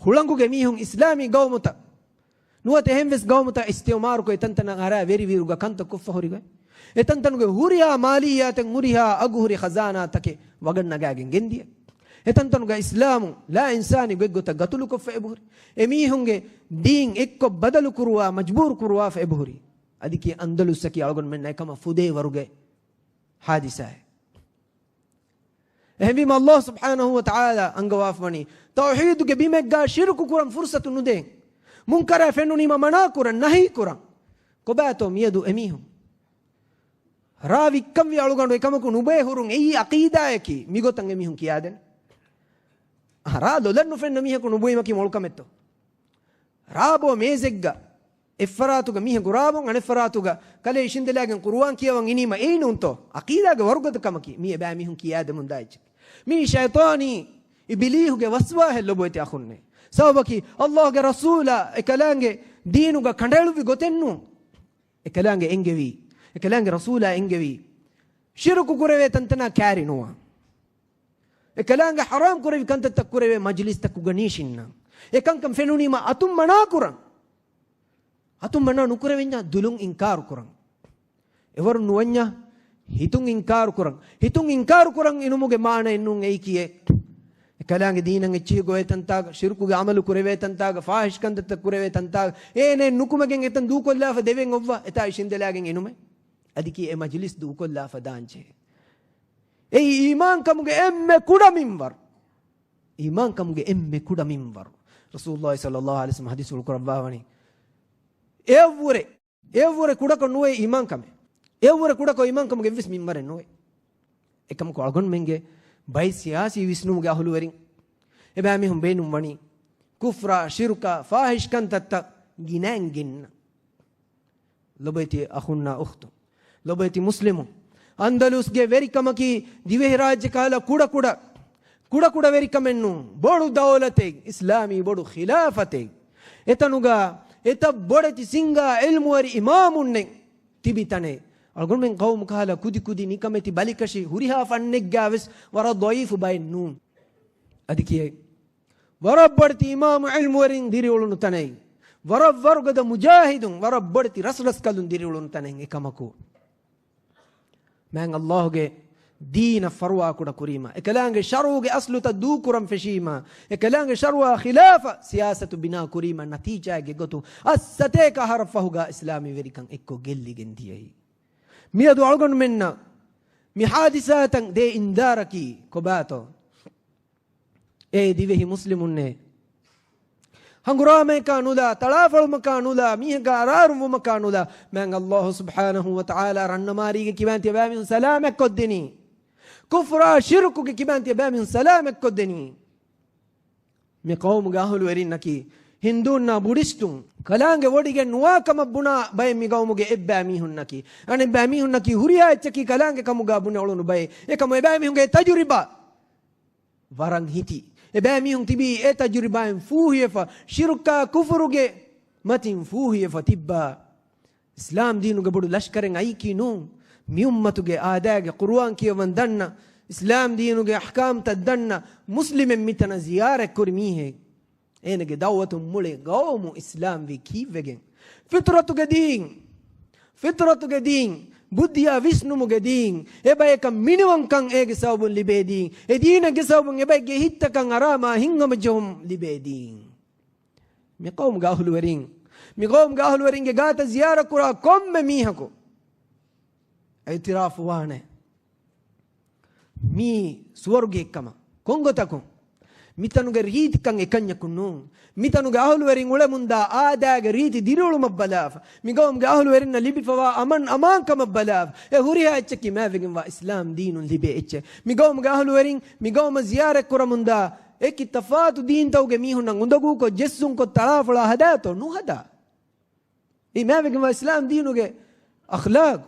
ހުޅަނގުގެ މީހުން އިސްލާމީ ޤައުމުތައް ނުވަތަ އެހެންވެސް ޤައުމުތައް އިސްތިޢުމާރުކޮށް އެތަންތަނަށް އަރާ ވެރިވިއިރުގަ ކަންތައް ކޮށްފަ ހުރިގޮތް، އެތަންތަނުގެ ހުރިހާ މާލިއްޔާތެއް، ހުރިހާ އަގުހުރި ޚަޒާނާތަކެއް ވަގަށް ނަގާގެން ގެންދިޔަ. އެތަންތަނުގަ އިސްލާމު ލާ އިންސާނީ ގޮތްގޮތަށް ގަތުލުކޮށްފަ އެބަހުރި. އެމީހުންގެ ދީން އެއްކޮށް ބަދަލު ކުރުވާ މަޖްބޫރު ކުރުވާފަ އެބަހުރި. އަދި ކިޔޭ އަންދަލުސްއަކީ އަޅުގަނޑުމެންނަށް އެކަމަށް ފުދޭ ވަރުގެ ޙާދިސާއެއް. އެހެންވީމަ ﷲ ސުބްޙާނަހޫ ވަތަޢާލާ އަންގަވާފަވަނީ، ތައުޙީދުގެ ބިމެއްގާ ޝިރުކު ކުރަން ފުރުޞަތު ނުދޭން. މުންކަރާ ފެނުނީމަ މަނާ ކުރަން، ނަހީ ކުރަން. ކޮބާތޯ މިއަދު އެމީހުން؟ ރާ ވިއްކަންވީ އަޅުގަނޑު އެކަމަކު ނުބޭ ހުރުން އެއީ ޢަޤީދާއަކީ މިގޮތަށް އެމީހުން ކިޔާދެން. އަހަ، ރާ ލޮލަށް ނުފެންނަ މީހަކު ނުބުއިމަކީ މޮޅުކަމެއްތޯ؟ ރާ ބޯ މޭޒެއްގަ އެއްފަރާތުގަ މީހަކު ރާވަން، އަނެއްފަރާތުގަ ކަލޭ އިށިނދެލާގެން ޤުރުއާން ކިޔަވަން އިނީމަ އެއީ ނޫންތޯ؟ ޢަޤީދާގެ ވަރުގަދަ ކަމަކީ މީ އެބައިމީހުން ކިޔާދެމުންދާ އެއްޗެއް. މީ ޝައިޠާނީ އިބިލީހުގެ ވަސްވާހެއް ލޮބުވެތި އަޚުންނޭ. ސަބަބަކީ ﷲގެ ރަސޫލާ އެކަލާނގެ ދީނުގަ ކަނޑައެޅުއްވި ގޮތެއްނޫން. އެކަލާނގެ އެންގެވީ، އެކަލާނގެ ރަސޫލާ އެންގެވީ، ޝިރުކު ކުރެވޭ ތަންތަނާ ކާރި ނުވާ. އެކަލާނގެ ޙަރާމް ކުރެވި ކަންތައްތައް ކުރެވޭ މަޖިލިސްތަކުގަ ނީށިންނާ. އެކަންކަން ފެނުނީމަ އަތުން މަނާ ކުރަން. އަތުން މަނާ ނުކުރެވެންޏާ ދުލުން އިންކާރު ކުރަން. އެވަރު ނުވަންޏާ ހިތުން އިންކާރު ކުރަން. ހިތުން އިންކާރު ކުރަން އިނުމުގެ މާނައެއް ނޫން އެއީ ކިޔޭ. އެކަލާނގެ ދީނަށް އެއްޗިހި ގޮވޭ ތަންތާގަ، ޝިރުކުގެ ޢަމަލު ކުރެވޭ ތަންތާގަ، ފާޙިޝް ކަންތައްތައް ކުރެވޭ ތަންތާގަ، އޭނައެއް ނުކުމެގެން އެތަން ދޫކޮށްލާފަ ދެވެން އޮއްވާ، އެތާ އިށިނދެލާގެން އިނުމޭ. އަދި ކިޔޭ އެ މަޖިލިސް ދޫކޮށްލާފަ ދާންޖެހޭ. އެއީ އީމާންކަމުގެ އެންމެ ކުޑަ މިންވަރު. އީމާންކަމުގެ އެންމެ ކުޑަ މިންވަރު. ރަސޫލުﷲ ޞައްލަﷲ ޢަލައިހި ވަސައްލަމަ ޙަދީޘްފުޅު ކުރައްވާވަނީ، އެއަށްވުރެ، އެއަށްވުރެ ކުޑަކޮށް ނުވޭ އީމާންކަމެއް. އެއަށްވުރެ ކުޑަކޮށް އީމާންކަމުގެ އެއްވެސް މިންވަރެއް ނުވޭ. އެކަމަކު އަޅުގަނޑުމެންގެ ބައެއް ސިޔާސީ ވިސްނުމުގެ އަހުލުވެރިން، އެބައިމީހުން ބޭނުންވަނީ ކުފްރާ، ޝިރުކާ، ފާޙިޝް ކަންތައްތައް ގިނައިން ގެންނަން. ލޮބުވެތި އަޚުންނާ އުޚްތުން، ލޮބުވެތި މުސްލިމުން، އަންދަލުސްގެ ވެރިކަމަކީ ދިވެހިރާއްޖެ ކަހަލަ ކުޑަކުޑަ، ކުޑަކުޑަ ވެރިކަމެއް ނޫން. ބޮޑު ދައުލަތެއް، އިސްލާމީ ބޮޑު ޚިލާފަތެއް. އެތަނުގަ އެތައް ބޮޑެތި ސިންގާ ޢިލްމުވެރި އިމާމުންނެއް ތިބި ތަނެއް. އަޅުގަނޑުމެން ޤައުމު ކަހަލަ ކުދި ކުދި ނިކަމެތި ބަލިކަށި ހުރިހާ ފަންނެއްގާވެސް ވަރަށް ޟަޢީފު ބައެއް ނޫން. އަދި ކިޔޭ ވަރަށް ބޮޑެތި އިމާމު ޢިލްމުވެރިން ދިރިއުޅުނު ތަނެއް، ވަރަށް ވަރުގަދަ މުޖާހިދުން، ވަރަށް ބޮޑެތި ރަސްރަސްކަލުން ދިރިއުޅުނު ތަނެއް. އެކަމަކު، މާތް ﷲގެ ދީނަށް ފަރުވާކުޑަ ކުރީމަ، އެކަލާނގެ ޝަރުޢުގެ އަސްލުތައް ދޫކުރަން ފެށީމަ، އެކަލާނގެ ޝަރުޢާ ޚިލާފަށް ސިޔާސަތު ބިނާ ކުރީމަ، ނަތީޖާގެ ގޮތު އަށް ސަތޭކަ އަހަރަށް ފަހުގަ އިސްލާމީ ވެރިކަން އެއްކޮށް ގެއްލިގެން ދިޔައީ. މިއަދު އަޅުގަނޑުމެންނަށް މި ޙާދިސާތައް ދޭ އިންޒާރަކީ ކޮބާތޯ؟ އޭ ދިވެހި މުސްލިމުންނޭ! ހަނގުރާމަޔަކާ ނުލާ، ތަޅާފޮޅުމަކާ ނުލާ، މީހަކާ އަރާރުންވުމަކާ ނުލާ، މާތް ﷲ ސުބްޙާނަހޫ ވަތަޢާލާ ރަންނަމާރީގެ ކިބައިން ތިޔަބައިމީހުން ސަލާމަތްކޮށްދިނީ. ކުފްރާ ޝިރުކުގެ ކިބައިން ތިޔަބައިމީހުން ސަލާމަތްކޮށްދިނީ. މި ޤައުމުގެ އަހުލުވެރިންނަކީ ހިންދޫންނާ ބުޑިސްޓުން، ކަލާނގެ ވޮޑިގެން ނުވާ ކަމަށް ބުނާ ބައެއް މި ޤައުމުގެ އެއްބައިމީހުންނަކީ. އަނެއްބައިމީހުންނަކީ ހުރިހާ އެއްޗަކީ ކަލާނގެ ކަމުގަ ބުނެ އުޅުނު ބައެއް. އެކަމު އެބައިމީހުންގެ ތަޖުރިބާ ވަރަށް ހިތި. އެބައިމީހުން ތިބީ އެ ތަޖުރިބާއިން ފޫހިވެފަ، ޝިރުކާ ކުފުރުގެ މަތިން ފޫހިވެފަ ތިއްބާ. އިސްލާމް ދީނުގެ ބޮޑު ލަޝްކަރެއް އައީކީ ނޫން. މި އުއްމަތުގެ އާދައިގެ ޤުރުއާން ކިޔަވަން ދަންނަ، އިސްލާމް ދީނުގެ އަޙްކާމްތައް ދަންނަ މުސްލިމެއް މިތަނަށް ޒިޔާރަތްކުރި މީހެއް. އޭނަގެ ދަޢުވަތުން މުޅި ޤައުމު އިސްލާމްވީ ކީއްވެގެން؟ ފިޠުރަތުގެ ދީން، ފިޠުރަތުގެ ދީން، ބުއްދިއާ ވިސްނުމުގެ ދީން، އެބަޔަކަށް މިނިވަންކަން އޭގެ ސަބަބުން ލިބޭ ދީން، އެ ދީނެއްގެ ސަބަބުން އެބައެއްގެ ހިތްތަކަށް އަރާމާ ހިތްހަމަޖެހުން ލިބޭ ދީން. މި ޤައުމުގެ އަހުލުވެރިން، މި ޤައުމުގެ އަހުލުވެރިންގެ ގާތަށް ޒިޔާރަތްކުރާ ކޮންމެ މީހަކު އިޢުތިރާފު ވާނެ، މީ ސުވަރުގެއެއްކަމަށް. ކޮންގޮތަކުން؟ މިތަނުގެ ރީތިކަން އެކަންޏަކު ނޫން. މިތަނުގެ އަހުލުވެރިން އުޅެމުންދާ އާދައިގެ ރީތި ދިރިއުޅުމަށް ބަލާފަ، މި ގައުމުގެ އަހުލުވެރިންނަށް ލިބިފަވާ އަމަން އަމާންކަމަށް ބަލާފަ، އެ ހުރިހާ އެއްޗަކީ މާތްވެގެންވާ އިސްލާމް ދީނުން ލިބޭ އެއްޗެއް. މި ގައުމުގެ އަހުލުވެރިން މި ގައުމަށް ޒިޔާރަތްކުރަމުންދާ އެކި ތަފާތު ދީންތަކުގެ މީހުންނަށް އުނދަގޫކޮށް ޖެއްސުންކޮށް ތަޅާފޮޅާ ހަދާތޯ؟ ނުހަދާ. އެއީ މާތްވެގެންވާ އިސްލާމް ދީނުގެ އަޚްލާގު.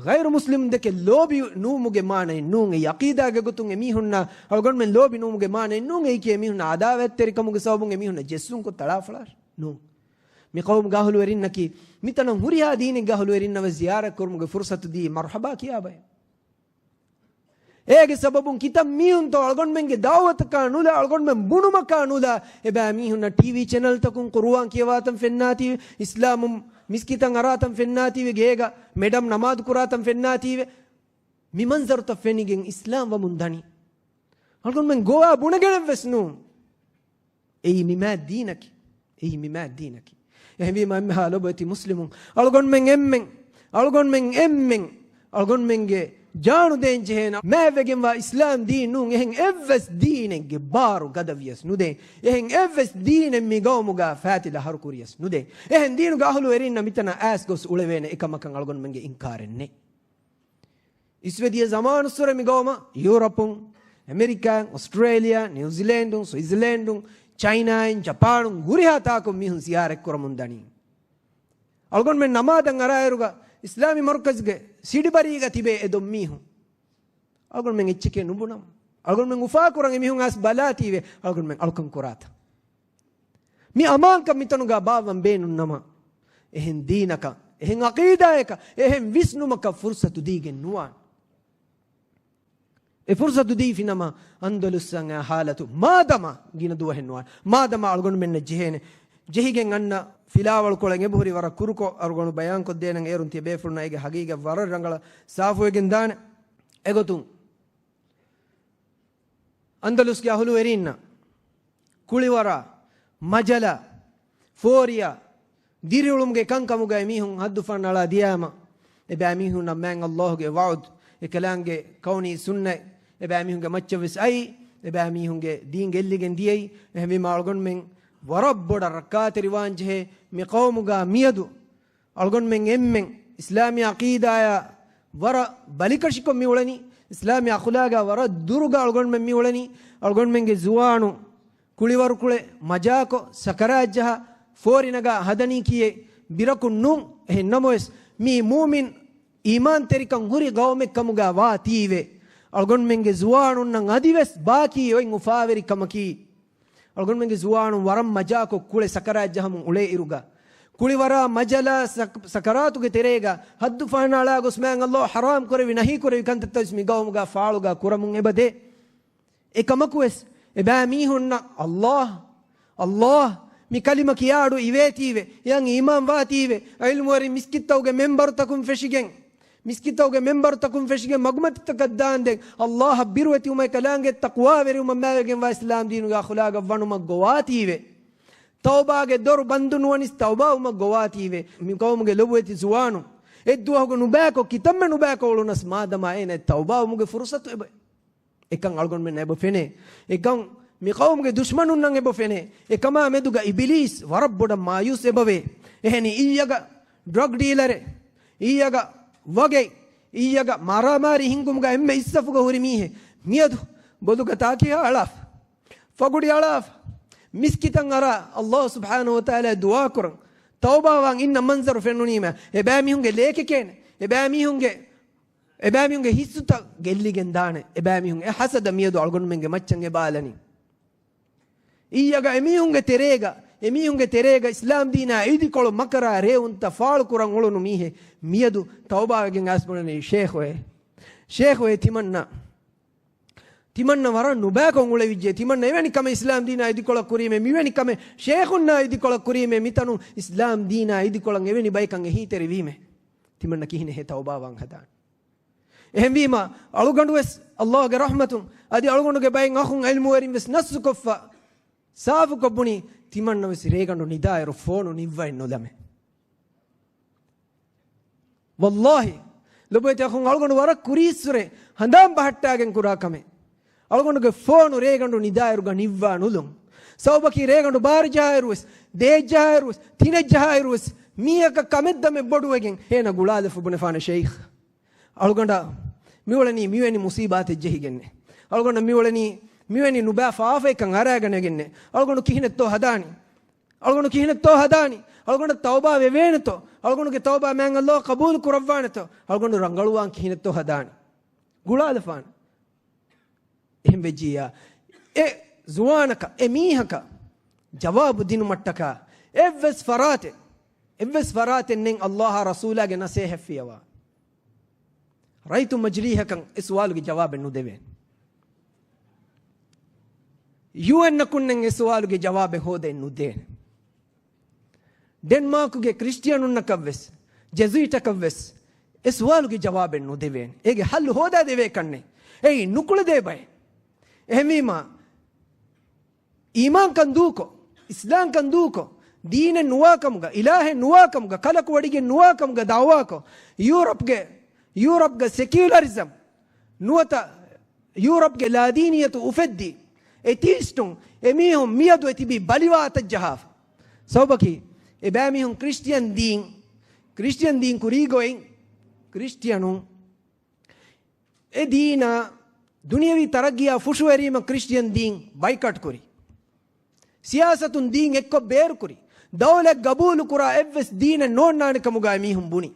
ޣައިރު މުސްލިމުން ދެކެ ލޯބި ނުވުމުގެ މާނައެއް ނޫން. އެއީ ޢަޤީދާގެ ގޮތުން އެމީހުންނާ އަޅުގަނޑުމެން ލޯބި ނުވުމުގެ މާނައެއް ނޫން. އެއީކީ އެމީހުންނާ ޢަދާވާތްތެރިކަމުގެ ސަބަބުން އެމީހުންނަށް ޖެއްސުންކޮށް ތަޅާފޮޅާ ނޫން. މި ޤައުމުގެ އަހުލުވެރިންނަކީ މިތަނަށް ހުރިހާ ދީނެއްގެ އަހުލުވެރިންނަށް ވެސް ޒިޔާރަތް ކުރުމުގެ ފުރުޞަތު ދީ މަރުޙަބާ ކިޔާ ބައެއް. އޭގެ ސަބަބުން ކިތައް މީހުންތޯ އަޅުގަނޑުމެންގެ ދަޢުވަތަކާ ނުލާ، އަޅުގަނޑުމެން ބުނުމަކާ ނުލާ، އެބައިމީހުންނަށް ޓީވީ ޗެނަލްތަކުން ޤުރުއާން ކިޔަވާތަން ފެންނާތީވެ، އިސްލާމުން މިސްކިތަށް އަރާތަން ފެންނާތީވެ، ގޭގަ މެޑަމް ނަމާދު ކުރާތަން ފެންނާތީވެ، މި މަންޒަރުތައް ފެނިގެން އިސްލާމް ވަމުން ދަނީ. އަޅުގަނޑުމެން ގޮވާ ބުނެގެނެއް ވެސް ނޫން. އެއީ މި މާތް ދީނަކީ. އެއީ މި މާތް ދީނަކީ. އެހެންވީމަ އެންމެހާ ލޮބުވެތި މުސްލިމުން، އަޅުގަނޑުމެން އެންމެން، އަޅުގަނޑުމެން އެންމެން، އަޅުގަނޑުމެންގެ ޖާނު ދޭން ޖެހޭނަ މާތްވެގެންވާ އިސްލާމް ދީން ނޫން. އެހެން އެއްވެސް ދީނެއްގެ ބާރު ގަދަވިޔަސް ނުދޭން. އެހެން އެއްވެސް ދީނެއް މި ގައުމުގަ ފާތިލަ ހަރުކުރިޔަސް ނުދޭން. އެހެން ދީނުގެ އަހުލުވެރިންނަށް މިތަނަށް އައިސް ގޮސް އުޅެވޭނެ އެކަމަކަށް އަޅުގަނޑުމެންގެ އިންކާރެއް ނެތް. އިސްވެދިޔަ ޒަމާނުއްސުރެ މި ގައުމަށް ޔޫރަޕުން، އެމެރިކާއިން، އޮސްޓްރޭލިޔާ، ނިއުޒިލޭންޑުން، ސުއިޒަލޭންޑުން، ޗައިނާއިން، ޖަޕާނުން ހުރިހާ ތާކުން މީހުން ޒިޔާރަތްކުރަމުން ދަނީ. އަޅުގަނޑުމެން ނަމާދަށް އަރާއިރުގަ އިސްލާމީ މަރުކަޒުގެ ސިޑިބަރީގަ ތިބޭ އެ ދޮންމީހުން. އަޅުގަނޑުމެން އެއްޗެކޭ ނުބުނަމު. އަޅުގަނޑުމެން އުފާކުރަން އެމީހުން އައިސް ބަލާތީވެ، އަޅުގަނޑުމެން އަޅުކަން ކުރާތަ؟ މި އަމާންކަން މިތަނުގަ ބާއްވަން ބޭނުން ނަމަ، އެހެން ދީނަކަށް، އެހެން ޢަޤީދާއަކަށް، އެހެން ވިސްނުމަކަށް ފުރުޞަތު ދީގެން ނުވާނެ. އެ ފުރުޞަތު ދީފިނަމަ، އަންދަލުސްއަށް އައި ޙާލަތު މާދަމާ ގިނަ ދުވަހެއް ނުވާނެ. މާދަމާ އަޅުގަނޑުމެންނަށް ޖެހޭނެ. ޖެހިގެން އަންނަ ފިލާވަޅުކޮޅެއް އެބަހުރި ވަރަށް ކުރުކޮށް އަޅުގަނޑު ބަޔާންކޮށްދޭނަން. އޭރުން ތިޔަ ބޭފުޅުންނަށް އޭގެ ޙަޤީޤަތް ވަރަށް ރަނގަޅަށް ސާފުވެގެން ދާނެ. އެގޮތުން އަންދަލުސްގެ އަހުލުވެރީންނަށް ކުޅިވަރާ، މަޖަލާ، ފޯރިޔާ، ދިރިއުޅުމުގެ ކަންކަމުގައި މީހުން ހައްދުފަހަނަ އަޅާ ދިޔާމަ، އެބައިމީހުންނަށް މާތް ﷲ ގެ ވަޢުދު، އެކަލާނގެ ކައުނީ ސުންނަތް، އެބައިމީހުންގެ މައްޗަށް ވެސް އައީ، އެބައިމީހުންގެ ދީން ގެއްލިގެން ދިޔައީ. އެހެންވީމަ އަޅުގަނޑުމެން ވަރަށް ބޮޑަށް ރައްކާތެރިވާން ޖެހޭ މި ޤައުމުގަ މިއަދު އަޅުގަނޑުމެން އެންމެން އިސްލާމީ ޢަޤީދާޔާ ވަރަށް ބަލިކަށިކޮށް މި އުޅެނީ، އިސްލާމީ އަޚުލާގާ ވަރަށް ދުރުގަ އަޅުގަނޑުމެން މި އުޅެނީ. އަޅުގަނޑުމެންގެ ޒުވާނު ކުޅިވަރުކުޅެ މަޖާކޮށް، ސަކަރާތްޖަހާ، ފޯރިނަގާ ހަދަނީކީއެއް ބިރަކުން ނޫން. އެހެން ނަމަވެސް، މީ މޫމިން އީމާންތެރިކަން ހުރި ޤައުމެއްކަމުގާ ވާތީވެ، އަޅުގަނޑުމެންގެ ޒުވާނުންނަށް އަދިވެސް ބާކީ އޮތް އުފާވެރިކަމަކީ، އަޅުގަނޑުމެންގެ ޒުވާނުން ވަރަށް މަޖާކޮށް ކުޅެ ސަކަރާތް ޖަހަމުން އުޅޭ އިރުގަ، ކުޅިވަރާ މަޖަލާ ސަކ-، ސަކަރާތުގެ ތެރޭގަ ހައްދު ފަހަނަ އަޅާ ގޮސް މާތް ﷲ ޙަރާމް ކުރެވި، ނަހީ ކުރެވި ކަންތައްތައް ވެސް މި ގައުމުގަ ފާޅުގަ ކުރަމުން އެބަދޭ. އެކަމަކުވެސް އެބައިމީހުންނަށް ﷲ، ﷲ މި ކަލިމަ ކިޔާ އަޑު އިވޭތީވެ، އެޔަން އީމާން ވާތީވެ، ޢިލްމުވެރިން މިސްކިތްތަކުގެ މެންބަރުތަކުން ފެށިގެން، މިސްކިތްތަކުގެ މެންބަރުތަކުން ފެށިގެން މަގުމަތިތަކަށް ދާންދެން، ﷲ އަށް ބިރުވެތިވުމާއި ކަލާނގެ ތަޤްވާވެރިވުމަށް މާތްވެގެންވާ އިސްލާމް ދީނުގެ އަޚުލާގަށް ވަނުމަށް ގޮވާތީވެ. ތައުބާގެ ދޮރު ބަންދު ނުވަނިސް ތައުބާވުމަށް ގޮވާތީވެ. މި ޤައުމުގެ ލޮބުވެތި ޒުވާނުން އެއްދުވަހުގަ ނުބައިކޮށް ކިތަންމެ ނުބައިކޮށް އުޅުނަސް މާދަމާ އޭނަ ތައުބާވުމުގެ ފުރުޞަތު އެބަ އެކަން އަޅުގަނޑުމެންނަށް އެބަ ފެނޭ. އެކަން މި ޤައުމުގެ ދުޝްމަނުންނަށް އެބަ ފެނޭ. އެކަމާ މެދުގަ އިބިލީސް ވަރަށް ބޮޑަށް މާޔޫސް އެބަވޭ. އެހެނީ އިއްޔަގަ ޑްރަގް ޑީލަރެއް، އިއްޔަގަ ވަގެއް، އިއްޔަގަ މާރާމާރީ ހިންގުމުގަ އެންމެ އިސްސަފުގަ ހުރި މީހެއް މިއަދު ބޮލުގަ ތާކިހާ އަޅާފަ، ފަގުޑި އަޅާފަ، މިސްކިތަށް އަރާ ﷲ ސުބްޙާނަހޫ ވަތަޢާލާ ދުޢާކުރަން، ތައުބާވާން އިންނަ މަންޒަރު ފެނުނީމަ، އެބައިމީހުންގެ ލޭކެކޭނެ، އެބައިމީހުންގެ އެބައިމީހުންގެ ހިއްސުތައް ގެއްލިގެން ދާނެ. އެބައިމީހުން އެ ހަސަދަ މިއަދު އަޅުގަނޑުމެންގެ މައްޗަށް އެބައަޅަނީ. އިއްޔަގަ އެމީހުންގެ ތެރޭގަ، އެމީހުންގެ ތެރޭގަ އިސްލާމް ދީނާ އިދިކޮޅު މަކަރާ ރޭވުންތައް ފާޅުކުރަން އުޅުނު މީހެއް މިއަދު ތައުބާވެގެން އައިސް ބުނަނީ، ޝޭޚުއޭ، ޝޭޚުއޭ ތިމަންނަ، ތިމަންނަ ވަރަށް ނުބައިކޮށް އުޅެވިއްޖެ. ތިމަންނަ އެވެނި ކަމެއް އިސްލާމް ދީނާ އިދިކޮޅަށް ކުރީމޭ، މިވެނި ކަމެއް ޝޭޚުންނާ އިދިކޮޅަށް ކުރީމޭ، މިތަނުން އިސްލާމް ދީނާ އިދިކޮޅަށް އެވެނި ބަޔަކަށް އެހީތެރިވީމޭ. ތިމަންނަ ކިހިނެއް ހޭ ތައުބާވާން ހަދާން؟ އެހެންވީމަ، އަޅުގަނޑުވެސް ﷲ ގެ ރަޙްމަތުން އަދި އަޅުގަނޑުގެ ބައެއް އަޚުން ޢިލްމުވެރިން ވެސް ނައްސުކޮށްފަ، ސާފުކޮށް ބުނީ، ތިމަންނަ ވެސް ރޭގަނޑު ނިދާއިރު ފޯނު ނިއްވައެއް ނުލަމޭ. ވައްލާހި، ލޮބުވެތި އަޚުން އަޅުގަނޑު ވަރަށް ކުރީއްސުރެ ހަނދާން ބަހައްޓާގެން ކުރާ ކަމެއް. އަޅުގަނޑުގެ ފޯނު ރޭގަނޑު ނިދާއިރުގަ ނިއްވާ ނުލުން. ސަބަބަކީ ރޭގަނޑު ބާރަ ޖަހާއިރުވެސް، ދޭއް ޖަހާއިރުވެސް، ތިނެއް ޖަހާއިރުވެސް، މީހަކަށް ކަމެއް ދަމެއް ބޮޑުވެގެން ހޭނަ ގުޅާލަފަ ބުނެފާނެ ޝެއިޚް. އަޅުގަނޑަށް މިއުޅެނީ މިވެނި މުސީބާތެއް ޖެހިގެންނޭ. އަޅުގަނޑަށް މިއުޅެނީ މިވެނި ނުބައި ފާފައެއްކަން އަރާގަނެގެންނޭ. އަޅުގަނޑު ކިހިނެއްތޯ ހަދާނީ؟ އަޅުގަނޑު ކިހިނެއްތޯ ހަދާނީ؟ އަޅުގަނޑަށް ތައުބާ ވެވޭނެތޯ؟ އަޅުގަނޑުގެ ތައުބާ މާތް ﷲ ޤަބޫލު ކުރައްވާނެތޯ؟ އަޅުގަނޑު ރަނގަޅުވާން ކިހިނެއްތޯ ހަދާނީ؟ ގުޅާލަފާނެ. އެހެން ވެއްޖިއްޔާ، އެ ޒުވާނަކަށް، އެ މީހަކަށް ޖަވާބު ދިނުމަށްޓަކާ އެއްވެސް ފަރާތެއް، އެއްވެސް ފަރާތެއް ނެތް ﷲ އާ ރަސޫލާގެ ނަސޭހަތް ފިޔަވާ. ރައްޔިތު މަޖިލީހަކަށް އެ ސުވާލުގެ ޖަވާބެއް ނުދެވޭނެ. ޔޫއެންއަކުންނެއް އެ ސުވާލުގެ ޖަވާބެއް ހޯދައެއް ނުދޭނެ. ޑެންމާކުގެ ކްރިސްޓިއަނުންނަކަށްވެސް، ޖެޒުއިޓަކަށްވެސް އެ ސުވާލުގެ ޖަވާބެއް ނުދެވޭނެ. އޭގެ ހައްލު ހޯދާ ދެވޭކަށްނެއް. އެއީ ނުކުޅެދޭ ބައެއް. އެހެންވީމާ، އީމާންކަން ދޫކޮށް، އިސްލާމްކަން ދޫކޮށް، ދީނެއް ނުވާކަމުގަ، އިލާހެއް ނުވާކަމުގަ، ކަލަކު ވަޑިގެން ނުވާކަމުގަ ދައުވާކޮށް، ޔޫރަޕްގެ، ޔޫރަޕްގެ ސެކިއުލަރިޒަމް ނުވަތަ ޔޫރަޕްގެ ލާދީނިއްޔަތު އުފެއްދި އެތީސްޓުން އެމީހުން މިއަދު އެތިބީ ބަލިވާ އަތަށް ޖަހާފަ. ސަބަބަކީ، އެބައިމީހުން ކްރިސްޓިއަން ދީން، ކްރިސްޓިއަން ދީން ކުރީގޮތް ކްރިސްޓިއަނުން އެ ދީނާ ދުނިޔަވީ ތަރައްގީއާ ފުށުއެރީމަ ކްރިސްޓިއަން ދީން ބައިކަޓް ކުރި. ސިޔާސަތުން ދީން އެއްކޮށް ބޭރުކުރި. ދައުލަތް ގަބޫލުކުރާ އެއްވެސް ދީނެއް ނޯންނާނެ ކަމުގައި މީހުން ބުނި.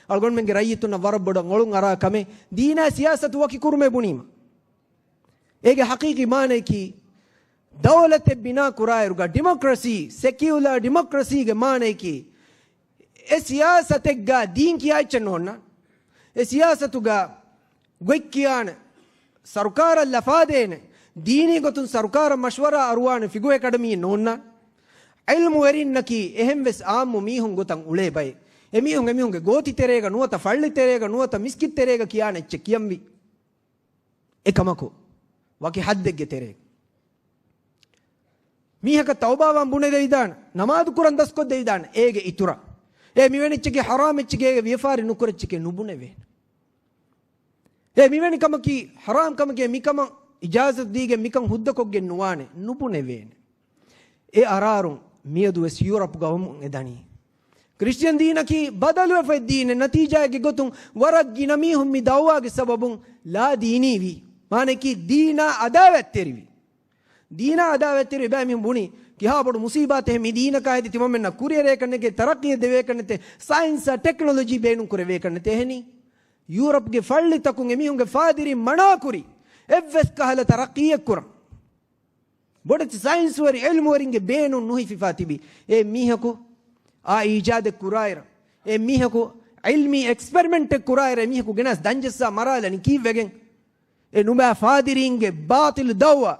އަޅުގަނޑުމެންގެ ރައްޔިތުންނަށް ވަރަށް ބޮޑަށް އޮޅުން އަރާ ކަމެއް ދީނާ ސިޔާސަތު ވަކި ކުރުމޭ ބުނީމަ. އޭގެ ހަޤީޤީ މާނަޔަކީ، ދައުލަތެއް ބިނާ ކުރާއިރުގަ ޑިމޮކްރަސީ، ސެކިއުލާ ޑިމޮކްރަސީގެ މާނަޔަކީ، އެ ސިޔާސަތެއްގަ ދީން ކިޔާ އެއްޗެއް ނޯންނާނެ. އެ ސިޔާސަތުގަ ގޮތް ކިޔާނެ، ސަރުކާރަށް ލަފާދޭނެ، ދީނީ ގޮތުން ސަރުކާރަށް މަޝްވަރާ އަރުވާނެ ފިގު އެކަޑަމީއެއް ނޯންނާނެ. ޢިލްމުވެރިންނަކީ އެހެންވެސް ޢާއްމު މީހުން ގޮތަށް އުޅޭ ބައެއް. އެމީހުން އެމީހުންގެ ގޯތި ތެރޭގަ ނުވަތަ ފައްޅި ތެރޭގަ ނުވަތަ މިސްކިތް ތެރޭގަ ކިޔާނެ އެއްޗެއް ކިޔަންވީ. އެކަމަކު، ވަކި ޙައްދެއްގެ ތެރޭގަ. މީހަކަށް ތައުބާވާން ބުނެދެވިދާނެ، ނަމާދު ކުރަން ދަސްކޮށްދެވިދާނެ، އޭގެ އިތުރަށް އޭ މިވެނި އެއްޗެކޭ ޙަރާމް އެއްޗެކޭ އޭގެ ވިޔަފާރި ނުކުރެއްޗެކޭ ނުބުނެވޭނެ. އޭ މިވެނި ކަމަކީ ޙަރާމް ކަމެކޭ، މިކަމަށް އިޖާޒަތު ދީގެން މިކަން ހުއްދަކޮށްގެން ނުވާނެ، ނުބުނެވޭނެ. އެ އަރާރުން މިއަދުވެސް ޔޫރަޕްގަ ވަމުން އެދަނީ. ކްރިސްޓިއަން ދީނަކީ ބަދަލުވެފައި ދީނެއް، ނަތީޖާއެއްގެ ގޮތުން ވަރަށް ގިނަ މީހުން މި ދައުވާގެ ސަބަބުން ލާ ދީނީވީ. މާނައަކީ ދީނާ އަދާވަތްތެރިވީ. ދީނާ އަދާވަތްތެރި އެބައިމީހުން ބުނީ، ކިހާ ބޮޑު މުސީބާތެއް މި ދީނަކާ ހެދި ތިމަމެންނަށް ކުރިއެރޭކަށް ނެގޭ، ތަރައްޤީއެއް ދެވޭކަށް ނެތޭ، ސައިންސާ ޓެކްނޮލޮޖީ ބޭނުން ކުރެވޭކަށް ނެތޭ. އެހެނީ، ޔޫރަޕްގެ ފައްޅިތަކުން އެމީހުންގެ ފާދިރީން މަނާކުރި، އެއްވެސް ކަހަލަ ތަރައްޤީއެއް ކުރަން. ބޮޑެތި ސައިންސްވެރި ޢިލްމުވެރިންގެ ބޭނުން ނުހިފިފާ ތިބި އެ މީހަކު އާ އީޖާދެއް ކުރާއިރަށް، އެ މީހަކު ޢިލްމީ އެކްސްޕެރިމެންޓެއް ކުރާއިރަށް އެ މީހަކު ގެނަސް ދަންޖައްސާ މަރާލަނީ ކީއްވެގެން؟ އެ ނުބައި ފާދިރީންގެ ބާޠިލު ދައުވާ.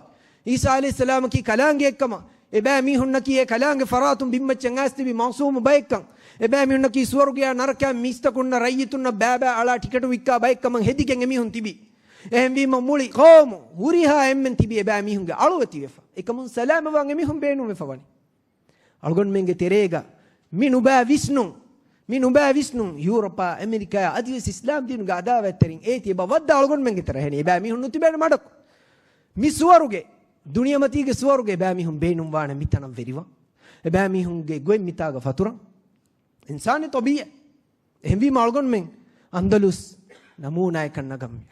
ޢީސާ ޢަލައިހިއްސަލާމަކީ ކަލާނގެއެއްކަމަށް، އެބައިމީހުންނަކީ އެ ކަލާނގެ ފަރާތުން ބިންމައްޗަށް އައިސް ތިބި މަޢުޞޫމު ބައެއްކަން، އެބައިމީހުންނަކީ ސުވަރުގެޔާ ނަރަކަޔާ މީސްތަކުންނަށް ރައްޔިތުންނަށް ބައިބައި އަޅާ ޓިކެޓު ވިއްކާ ބައެއްކަމަށް ހެދިގެން އެމީހުން ތިބި. އެހެންވީމަ މުޅި ޤައުމު ހުރިހާ އެންމެން ތިބި އެބައިމީހުންގެ އަޅުވެތިވެފަ. އެކަމުން ސަލާމަތްވާން އެމީހުން ބޭނުންވެފަ ވަނީ. އަޅުގަނޑުމެންގެ ތެރޭގަ މި ނުބައި ވިސްނުން، މި ނުބައި ވިސްނުން ޔޫރަޕާ، އެމެރިކާއާ އަދިވެސް އިސްލާމް ދީނުގެ އަދާވަތްތެރިން އޭތި އެބަ ވައްދާ އަޅުގަނޑުމެންގެ ތެރޭ ހެނި. އެބައިމީހުން ނުތިބޭނެ މަޑަކު. މި ސުވަރުގެ، ދުނިޔެމަތީގެ ސުވަރުގެ އެބައިމީހުން ބޭނުންވާނެ މިތަނަށް ވެރިވާން. އެބައިމީހުންގެ ގޮތް މިތާގަ ފަތުރަން. އިންސާނީ ޠަބީޢަތް. އެހެންވީމަ އަޅުގަނޑުމެން އަންދަލުސް ނަމޫނާއެއްކަން ނަގަންވީ.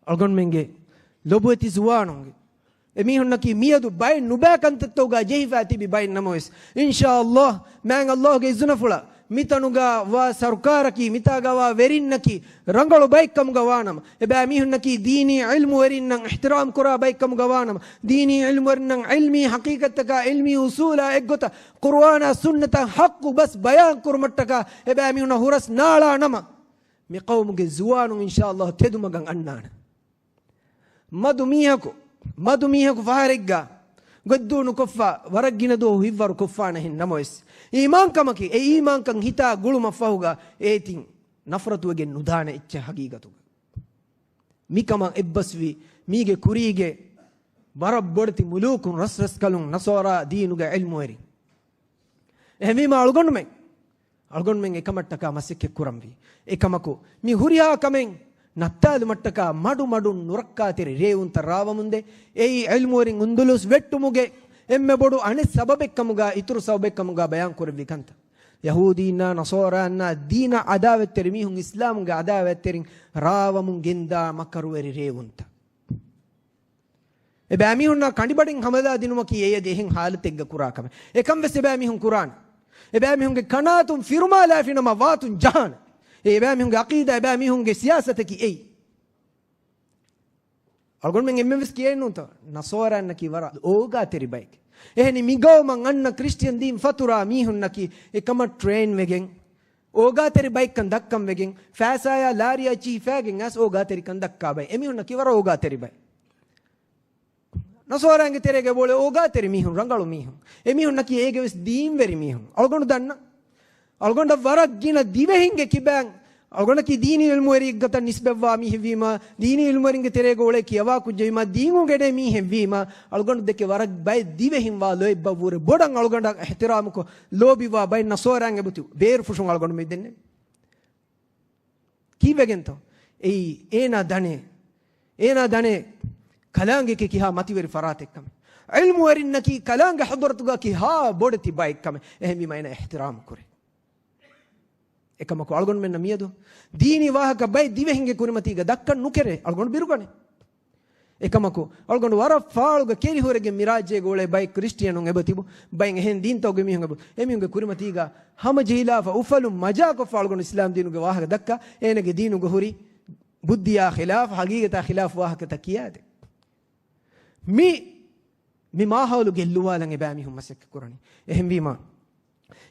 އަޅުގަނޑުމެންގެ ލޮބުވެތި ޒުވާނުންގެ އެމީހުންނަކީ މިއަދު ބައެއް ނުބައި ކަންތައްތަކުގަ ޖެހިފަ ތިބި ބައެއް ނަމަވެސް، އިންޝާﷲ، މާތް ﷲގެ އިޒުނަފުޅަށް މިތަނުގަ ވާ ސަރުކާރަކީ، މިތާގަ ވާ ވެރިންނަކީ ރަނގަޅު ބައެއްކަމުގަ ވާނަމަ، އެބައިމީހުންނަކީ ދީނީ ޢިލްމުވެރިންނަށް އިޙްތިރާމް ކުރާ ބައެއްކަމުގަ ވާނަމަ، ދީނީ ޢިލްމުވެރިންނަށް ޢިލްމީ ޙަޤީޤަތްތަކާ، ޢިލްމީ އުޞޫލާ އެއްގޮތަށް ޤުރުއާނާ ސުންނަތާ ޙައްޤު ބަސް ބަޔާން ކުރުމަށްޓަކާ އެބައިމީހުންނަށް ހުރަސް ނާޅާ ނަމަ، މި ޤައުމުގެ ޒުވާނުން އިންޝާﷲ ތެދުމަގަށް އަންނާނެ. މަދު މީހަކު، މަދު މީހަކު ފަހަރެއްގަ ގޮތްދޫ ނުކޮށްފަ ވަރަށް ގިނަ ދުވަހު ހިތްވަރު ކޮށްފާނެހެން ނަމަވެސް، އީމާންކަމަކީ، އެ އީމާންކަން ހިތާ ގުޅުމަށްފަހުގަ އޭތިން ނަފްރަތުވެގެން ނުދާނެ އެއްޗެއް ހަގީގަތުގަ. މިކަމަށް އެއްބަސްވި މީގެ ކުރީގެ ވަރަށް ބޮޑެތި މުލޫކުން، ރަސްރަސްކަލުން، ނަޞާރާ ދީނުގެ ޢިލްމުވެރިން. އެހެންވީމަ އަޅުގަނޑުމެން، އަޅުގަނޑުމެން އެކަމަށްޓަކާ މަސައްކަތް ކުރަންވީ. އެކަމަކު، މި ހުރިހާ ކަމެއް ނައްތާލުމަށްޓަކާ މަޑުމަޑުން ނުރައްކާތެރި ރޭވުންތައް ރާވަމުންދޭ. އެއީ ޢިލްމުވެރިން އުނދުލުސް ވެއްޓުމުގެ އެންމެ ބޮޑު އަނެއް ސަބަބެއްކަމުގާ އިތުރު ސަބަބެއްކަމުގާ ބަޔާން ކުރެއްވި ކަންތައް. ޔަހޫދީންނާ ނަޞާރާންނާ ދީނަށް ޢަދާވަތްތެރި މީހުން އިސްލާމުގެ ޢަދާވަތްތެރިން ރާވަމުން ގެންދާ މަކަރުވެރި ރޭވުންތައް. އެބައި މީހުންނާ ކަނޑިބަޑިން ހަމަލާ ދިނުމަކީ އެއީ އެހެން ހާލަތެއްގަ ކުރާ ކަމެއް. އެކަން ވެސް އެބައި މީހުން ކުރާނެ. އެބައި މީހުންގެ ކަނާތުން ފިރުމާލާފިނަމަ ވާތުން ޖަހާނެ. އެ އެބައި މީހުންގެ ޢަޤީދާ، އެބައި މީހުންގެ ސިޔާސަތަކީ އެއީ. އަޅުގަނޑުމެން އެންމެން ވެސް ކިޔައެއްނޫންތޯ؟ ނަޞާރާންނަކީ ވަރަށް އޯގާތެރި ބައެކޭ. އެހެނީ މިގައުމަށް އަންނަ ކްރިސްޓިއަން ދީން ފަތުރާ މީހުންނަކީ އެކަމަށް ޓްރޭން ވެގެން، އޯގާތެރި ބައެއްކަން ދައްކަން ވެގެން، ފައިސާޔާ ލާރިޔާ އެއްޗިހި ހިފާގެން އައިސް އޯގާތެރިކަން ދައްކާ ބައެއް. އެމީހުންނަކީ ވަރަށް އޯގާތެރި ބައެއް. ނަޞާރާންގެ ތެރޭގަ އެބައުޅޭ އޯގާތެރި މީހުން، ރަނގަޅު މީހުން. އެމީހުންނަކީ އޭގެ ވެސް ދީންވެރި މީހުން. އަޅުގަނޑު ދަންނަ، އަޅުގަނޑަށް ވަރަށް ގިނަ ދިވެހިންގެ ކިބައިން އަޅުގަނޑަކީ ދީނީ ޢިލްމުވެރިއެއްގަތަށް ނިސްބަތްވާ މީހެއްވީމަ، ދީނީ ޢިލްމުވެރިންގެ ތެރޭގަ އުޅޭ ކިޔަވާ ކުއްޖެވީމަ، ދީން އުނގެނޭ މީހެއްވީމަ، އަޅުގަނޑު ދެކެ ވަރަށް ބައެއް ދިވެހިން ވާ ލޯތްބަށްވުރެ ބޮޑަށް އަޅުގަނޑަށް އިޙްތިރާމުކޮށް ލޯބިވާ ބައެއް ނަޞާރާން އެބަތި ބޭރުފުށުން އަޅުގަނޑު މި ދެންނެވި. ކީއްވެގެންތޯ؟ އެއީ އޭނާ ދަނޭ، އޭނާ ދަނޭ ކަލާނގެކޭ ކިހާ މަތިވެރި ފަރާތެއްކަމެއް. ޢިލްމުވެރިންނަކީ ކަލާނގެ ޙަޟްރަތުގަ ކިހާ ބޮޑެތި ބައެއްކަމެއް. އެހެންވީމަ އޭނާ އިޙްތިރާމު ކުރޭ. އެކަމަކު އަޅުގަނޑުމެންނަށް މިއަދު ދީނީ ވާހަކަ ބައެއް ދިވެހިންގެ ކުރިމަތީގަ ދައްކަން ނުކެރޭ. އަޅުގަނޑު ބިރުގަނޭ. އެކަމަކު، އަޅުގަނޑު ވަރަށް ފާޅުގަ ކެރިހުރެގެން މި ރާއްޖޭގަ އުޅޭ ބައެއް ކްރިސްޓިއަނުން އެބަތިބު، ބައެއް އެހެން ދީންތަކުގެ މީހުން އެބަ، އެމީހުންގެ ކުރިމަތީގަ ހަމަޖެހިލާފަ، އުފަލުން މަޖާކޮށްފަ އަޅުގަނޑު އިސްލާމް ދީނުގެ ވާހަކަ ދައްކާ، އޭނަގެ ދީނުގަ ހުރި ބުއްދިޔާ ޚިލާފް، ޙަޤީޤަތާ ޚިލާފް ވާހަކަތައް ކިޔާދޭ. މި، މި މާހައުލު ގެއްލުވާލަން އެބައިމީހުން މަސައްކަތް ކުރަނީ. އެހެންވީމާ،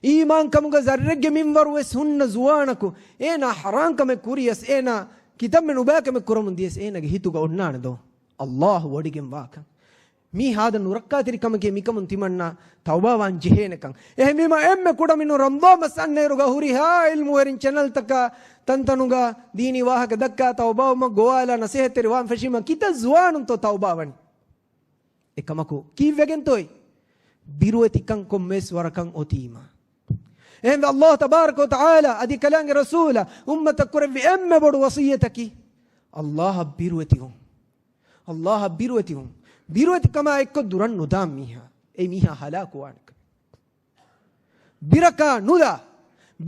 އީމާންކަމުގަ ޒައްރެއްގެ މިންވަރު ވެސް ހުންނަ ޒުވާނަކު، އޭނާ ޙަރާންކަމެއް ކުރިޔަސް، އޭނާ ކިތަންމެ ނުބައިކަމެއް ކުރަމުން ދިޔަސް، އޭނާގެ ހިތުގަ އޮންނާނެ ދޯ؟ ﷲ ވޮޑިގެން ވާކަން. މީ ހާދަ ނުރައްކާތެރިކަމެކޭ، މިކަމުން ތިމަންނާ ތައުބާވާން ޖެހޭނެކަން. އެހެންވީމާ، އެންމެ ކުޑަމިނުން ރަމަޟާން މަސް އަންނައިރުގަ ހުރިހާ ޢިލްމުވެރިން ޗެނަލްތަކާ ތަންތަނުގަ ދީނީ ވާހަކަ ދައްކާ، ތައުބާވުމަށް ގޮވާލާ ނަސޭހަތްތެރި ވާން ފެށީމަ، ކިތައް ޒުވާނުންތޯ ތައުބާވަނީ؟ އެކަމަކު ކީއްވެގެންތޯއި؟ ބިރުވެތިކަން ކޮންމެވެސް ވަރަކަށް އޮތީމަ. އެހެންވެ، ﷲ ތަބާރަކަ ވަތަޢާލާ އަދި ކަލާނގެ ރަސޫލާ އުއްމަތަށް ކުރެއްވި އެންމެ ބޮޑު ވަޞިއްޔަތަކީ، ﷲ އަށް ބިރުވެތިވުން. ﷲ އަށް ބިރުވެތިވުން. ބިރުވެތިކަމާ އެއްކޮށް ދުރަށް ނުދާން މީހާ. އެ މީހާ ހަލާކުވާނެ. ބިރަކާ ނުލާ،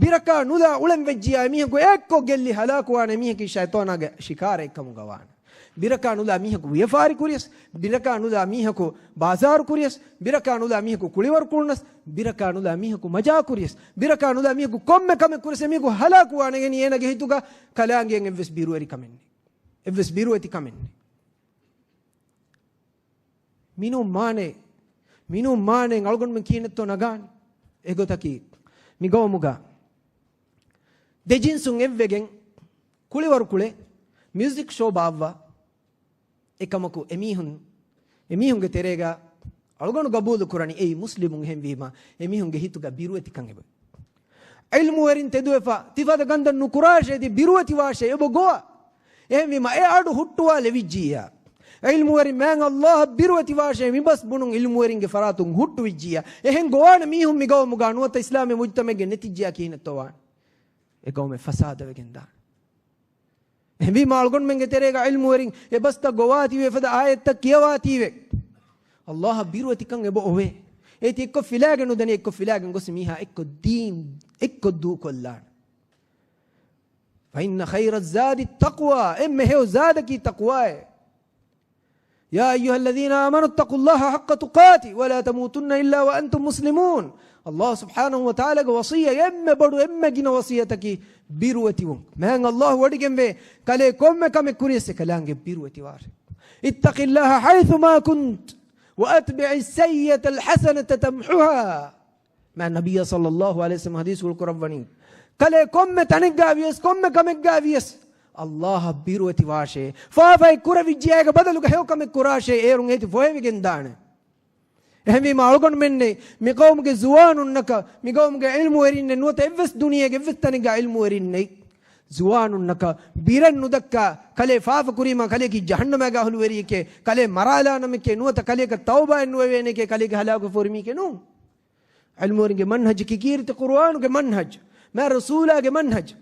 ބިރަކާ ނުލާ އުޅެން ވެއްޖިޔާ އެމީހަކު އެއްކޮށް ގެއްލި ހަލާކުވާނެ. މީހަކީ ޝައިޠާނާގެ ޝިކާރައެއް ކަމުގަ ވާނެ. ބިރަކާ ނުލާ މީހަކު ވިޔަފާރި ކުރިޔަސް، ބިރަކާ ނުލާ މީހަކު ބާޒާރު ކުރިޔަސް، ބިރަކާ ނުލާ މީހަކު ކުޅިވަރު ކުޅުނަސް، ބިރަކާ ނުލާ މީހަކު މަޖާ ކުރިޔަސް، ބިރަކާ ނުލާ މީހަކު ކޮންމެ ކަމެއް ކުރިޔަސް، އެމީހަކު ހަލާކުވާނެ. އެހެނީ އޭނަގެ ހިތުގަ ކަލާނގެއަށް އެއްވެސް ބިރުވެރިކަމެއް ނެތް. އެއްވެސް ބިރުވެތިކަމެއް ނެތް. މިނޫން މާނައެއް، މިނޫން މާނައެއް އަޅުގަނޑުމެން ކިހިނެއްތޯ ނަގާނީ؟ އެގޮތަކީ، މި ގައުމުގަ ދެ ޖިންސުން އެއްވެގެން ކުޅިވަރު ކުޅެ މިއުޒިކް ޝޯ ބާއްވާ. އެކަމަކު އެމީހުން، އެމީހުންގެ ތެރޭގަ އަޅުގަނޑު ގަބޫލު ކުރަނީ އެއީ މުސްލިމުން. އެހެންވީމަ، އެމީހުންގެ ހިތުގަ ބިރުވެތިކަން އެބަ ޢިލްމުވެރިން ތެދުވެފަ، ތިފަދަ ގަންދަށް ނުކުރާށޭ، ތި ބިރުވެތިވާށޭ، އެބަ ގޮވާ. އެހެންވީމަ، އެ އަޑު ހުއްޓުވާލެވިއްޖިއްޔާ، ޢިލްމުވެރިން މާތް ﷲ އަށް ބިރުވެތިވާށޭ، މިބަސް ބުނުން ޢިލްމުވެރިންގެ ފަރާތުން ހުއްޓުވިއްޖިއްޔާ، އެހެން ގޮވާނެ މީހުން މި ގައުމުގަ ނުވަތަ އިސްލާމީ މުޖްތަމަޢެއްގެ ނެތިޖާ ކިހިނެއްތޯ ވާނެ؟ އެ ގައުމެއް ފަސާދަވެގެން ދާނެ. އެހެންވީމާ އަޅުގަނޑުމެންގެ ތެރޭގަ ޢިލްމުވެރިން އެ ބަސްތައް ގޮވާތީވެ، އެފަދަ އާޔަތްތައް ކިޔަވާތީވެ، ﷲ އަށް ބިރުވެތިކަން އެބަ އޮވޭ. އޭތި އެއްކޮށް ފިލާގެން ނުދަނީ، އެއްކޮށް ފިލާގެން ގޮސް މީހާ އެއްކޮށް ދީން، އެއްކޮށް ދޫކޮށްލާނެ. فإن خير الزاد التقوى، އެންމެ ހެޔޮ ޒާދަކީ ތަޤްވާއޭ. يا أيها الذين آمنوا اتقوا الله حق تقاته ولا تموتن إلا وأنتم مسلمون. ﷲ ސުބްޙާނަހޫ ވަތަޢާލާގެ ވަޞިއްޔަތް އެންމެ ބޮޑު، އެންމެ ގިނަ ވަޞިއްޔަތަކީ ބިރުވެތިވުން. މާތް ﷲ ވޮޑިގެންވޭ، ކަލޭ ކޮންމެ ކަމެއް ކުރިޔަސް އެކަލާނގެ ބިރުވެތިވާށޭ. اتق الله حيثما كنت وأتبع السيئة الحسنة تمحها. މާތް ނަބިއްޔާ ޞައްލައްލާހު ޢަލައިހި ވަސައްލަމަ ޙަދީޘްފުޅު ކުރައްވަނީ، ކަލޭ ކޮންމެ ތަނެއްގާ ވިޔަސް، ކޮންމެ ކަމެއްގާ ވިޔަސް، ﷲ އަށް ބިރުވެތިވާށޭ. ފާފައެއް ކުރެވިއްޖެ އޭގެ ބަދަލުގަ ހެޔޮ ކަމެއް ކުރާށޭ، އޭރުން އޭތި ފޮހެވިގެން ދާނެ. އެހެންވީމަ އަޅުގަނޑުމެންނެއް މި ޤައުމުގެ ޒުވާނުންނަކަށް، މި ޤައުމުގެ ޢިލްމުވެރިންނެއް ނުވަތަ އެއްވެސް ދުނިޔޭގެ އެއްވެސް ތަނެއްގާ ޢިލްމުވެރިންނެއް ޒުވާނުންނަކަށް ބިރެއް ނުދައްކާ، ކަލޭ ފާފަ ކުރީމާ ކަލޭކީ ޖަހަންނަމައިގާ އަހުލުވެރިއެކޭ، ކަލޭ މަރާލާނަމެކޭ، ނުވަތަ ކަލޭކަށް ތައުބާއެއް ނުވެވޭނެކޭ، ކަލޭގެ ހަލާކުވެފަ ހުރި މީހެކޭ ނޫން. ޢިލްމުވެރިންގެ މަންހަޖަކީ ކީރިތި ޤުރުއާނުގެ މަންހަޖު، މާތް ރަސޫލާގެ މަންހަޖު.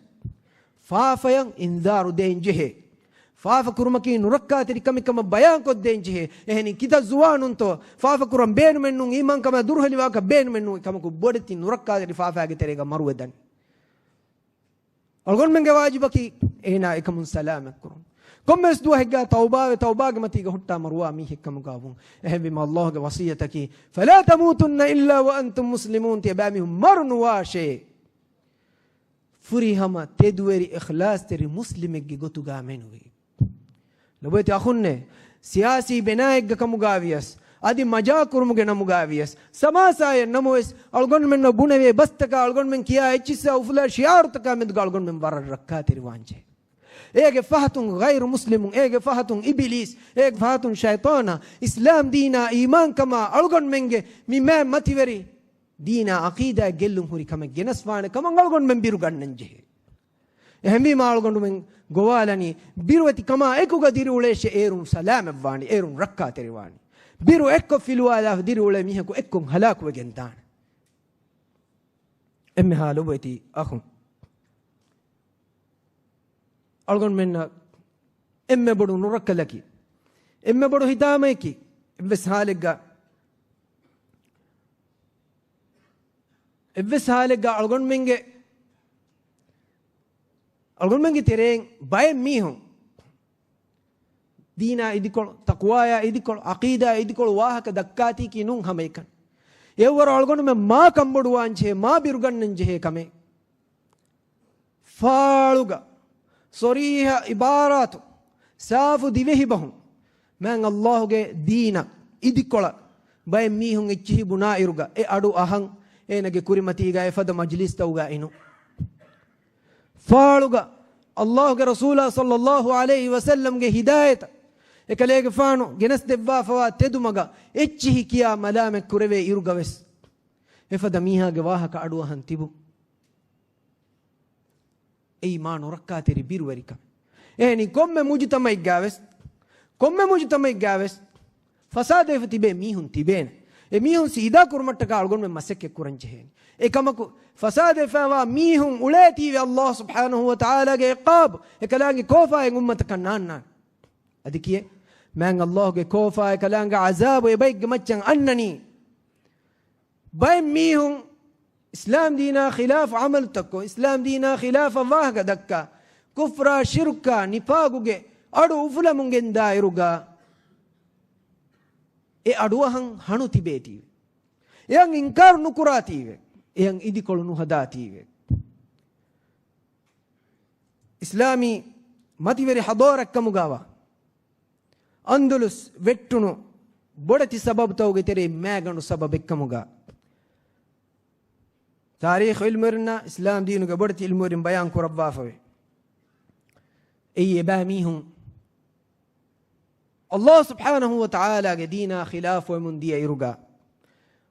ފާފައަށް އިންޒާރު ދޭން ޖެހޭ. ފާފަ ކުރުމަކީ ނުރައްކާތެރި ކަމެއް ކަމަށް ބަޔާން ކޮށްދޭން ޖެހޭ. އެހެނީ ކިތައް ޒުވާނުންތޯ ފާފަ ކުރަން ބޭނުމެއް ނޫން، އީމާންކަމާ ދުރުހެލިވާކަށް ބޭނުމެއް ނޫން، އެކަމަކު ބޮޑެތި ނުރައްކާތެރި ފާފައިގެ ތެރޭގަ މަރުވެދަނީ. އަޅުގަނޑުމެންގެ ވާޖިބަކީ އޭނާ އެކަމުން ސަލާމަތްކުރުން. ކޮންމެވެސް ދުވަހެއްގަ ތައުބާވެ، ތައުބާގެ މަތީގަ ހުއްޓާ މަރުވާ މީހެއްކަމުގަ ވުން. އެހެންވީމަ އައްލާހުގެ ވަޞިއްޔަތަކީ، "فلا تموتن إلا وأنتم مسلمون." ތިޔަބައިމީހުން މަރު ނުވާށޭ، ފުރިހަމަ ތެދުވެރި އިޚްލާޞްތެރި މުސްލިމެއްގެ ގޮތުގަ މެނުވީ. ލޮބުވެތި އަޚުންނޭ، ސިޔާސީ ބެނާއެއްގަ ކަމުގަ ވިޔަސް، އަދި މަޖާކުރުމުގެ ނަމުގަ ވިޔަސް، ސަމާސާއެއް ނަމަވެސް، އަޅުގަނޑުމެންނަށް ބުނެވޭ ބަސްތަކާ އަޅުގަނޑުމެން ކިޔާ އެއްޗިއްސާ އުފުލާ ޝިޢާރުތަކާ މެދުގަ އަޅުގަނޑުމެން ވަރަށް ރައްކާތެރިވާންޖެހޭ. އޭގެ ފަހަތުން ޣައިރު މުސްލިމުން، އޭގެ ފަހަތުން އިބިލީސް، އޭގެ ފަހަތުން ޝައިޠާނާ، އިސްލާމް ދީނާ އީމާންކަމާ އަޅުގަނޑުމެންގެ މި މާތް މަތިވެރި ދީނާ ޢަޤީދާ ގެއްލުން ހުރި ކަމެއް ގެނެސްވާނެ ކަމަށް އަޅުގަނޑުމެން ބިރުގަންނަންޖެހޭ. އެހެންވީމާ އަޅުގަނޑުމެން ގޮވާލަނީ ބިރުވެތި ކަމާ އެކުގަ ދިރިއުޅޭށޭ، އޭރުން ސަލާމަތްވާނީ، އޭރުން ރައްކާތެރިވާނީ. ބިރު އެއްކޮށް ފިލުވާލާފަ ދިރިއުޅޭ މީހަކު އެއްކޮށް ހަލާކުވެގެން ދާނެ. އެންމެހާ ލޮބުވެތި އަޚުން، އަޅުގަނޑުމެންނަށް އެންމެ ބޮޑު ނުރައްކަލަކީ، އެންމެ ބޮޑު ހިތާމައަކީ، އެއްވެސް ހާލެއްގަ، އެއްވެސް ހާލެއްގަ އަޅުގަނޑުމެންގެ، އަޅުގަނޑުމެންގެ ތެރެއިން ބައެއް މީހުން ދީނާ އިދިކޮޅު، ތަޤްވާޔާ އިދިކޮޅު، ޢަޤީދާ އިދިކޮޅު ވާހަކަ ދައްކާތީކީ ނޫން ހަމައެކަނި. އެއަށްވުރެ އަޅުގަނޑުމެން މާ ކަންބޮޑުވާންޖެހޭ، މާ ބިރުގަންނަންޖެހޭ ކަމެއް، ފާޅުގަ ޞަރީޙަ ޢިބާރާތު، ސާފު ދިވެހިބަހުން، މާތް އައްލާހުގެ ދީނަށް، އިދިކޮޅަށް ބައެއް މީހުން އެއްޗިހި ބުނާއިރުގަ، އެ އަޑު އަހަން، އޭނަގެ ކުރިމަތީގަ އެފަދަ މަޖްލިސްތަކުގަ އިނުން. ފާޅުގަ އައްލާހުގެ ރަސޫލާ ޞައްލައްލާހު ޢަލައިހި ވަސައްލަމްގެ ހިދާޔަތަށް، އެކަލޭގެފާނު ގެނެސްދެއްވާފަވާ ތެދުމަގަށް އެއްޗިހި ކިޔާ މަލާމަތް ކުރެވޭ އިރުގަވެސް، އެފަދަ މީހާގެ ވާހަކަ އަޑުއަހަން ތިބުން. އެއީ މާ ނުރައްކާތެރި ބިރުވެރިކަމެއް. އެހެނީ ކޮންމެ މުޖުތަމައެއްގަވެސް، ކޮންމެ މުޖުތަމައެއްގަވެސް ފަސާދަވެފަ ތިބޭ މީހުން ތިބޭނެ. އެ މީހުން ސީދާ ކުރުމަށްޓަކާ އަޅުގަނޑުމެން މަސައްކަތް ކުރަން ޖެހޭނެ. އެކަމަކު، ފަސާދަވެފައިވާ މީހުން އުޅޭތީވެ އައްލާހު ސުބްޙާނަހު ވަ ތަޢާލާގެ ޢިޤާބު އެކަލާނގެ ކޯފާއިން އުއްމަތަކަށް ނާންނާނެ. އަދި ކިޔޭ، މާތް އައްލާހުގެ ކޯފާ އެކަލާނގެ ޢަޒާބު އެބައެއްގެ މައްޗަށް އަންނަނީ. ބައެއް މީހުން އިސްލާމް ދީނާ ޚިލާފު ޢަމަލުތައްކޮށް، އިސްލާމް ދީނާ ޚިލާފަށް ވާހަކަ ދައްކާ، ކުފްރާ، ޝިރުކާ، ނިފާގުގެ އަޑު އުފުލަމުން ގެންދާއިރުގަ، އެ އަޑުއަހަން ހަނު ތިބޭތީވެ. އެއަށް އިންކާރު ނުކުރާތީވެ. އެއަށް އިދިކޮޅު ނުހަދާތީވެ. އިސްލާމީ މަތިވެރި ޙަޟާރަތްކަމުގަވާ އަންދަލުސް ވެއްޓުނު ބޮޑެތި ސަބަބުތަކުގެ ތެރެއިން މާގަނޑު ސަބަބެއްކަމުގަ، ތާރީޚު ޢިލްމުވެރިންނާ އިސްލާމް ދީނުގެ ބޮޑެތި ޢިލްމުވެރިން ބަޔާން ކުރައްވާފަވޭ. އެއީ އެބައިމީހުން އައްލާހު ސުބްޙާނަހު ވަ ތަޢާލާގެ ދީނާ ޚިލާފުވެމުން ދިޔަ އިރުގަ،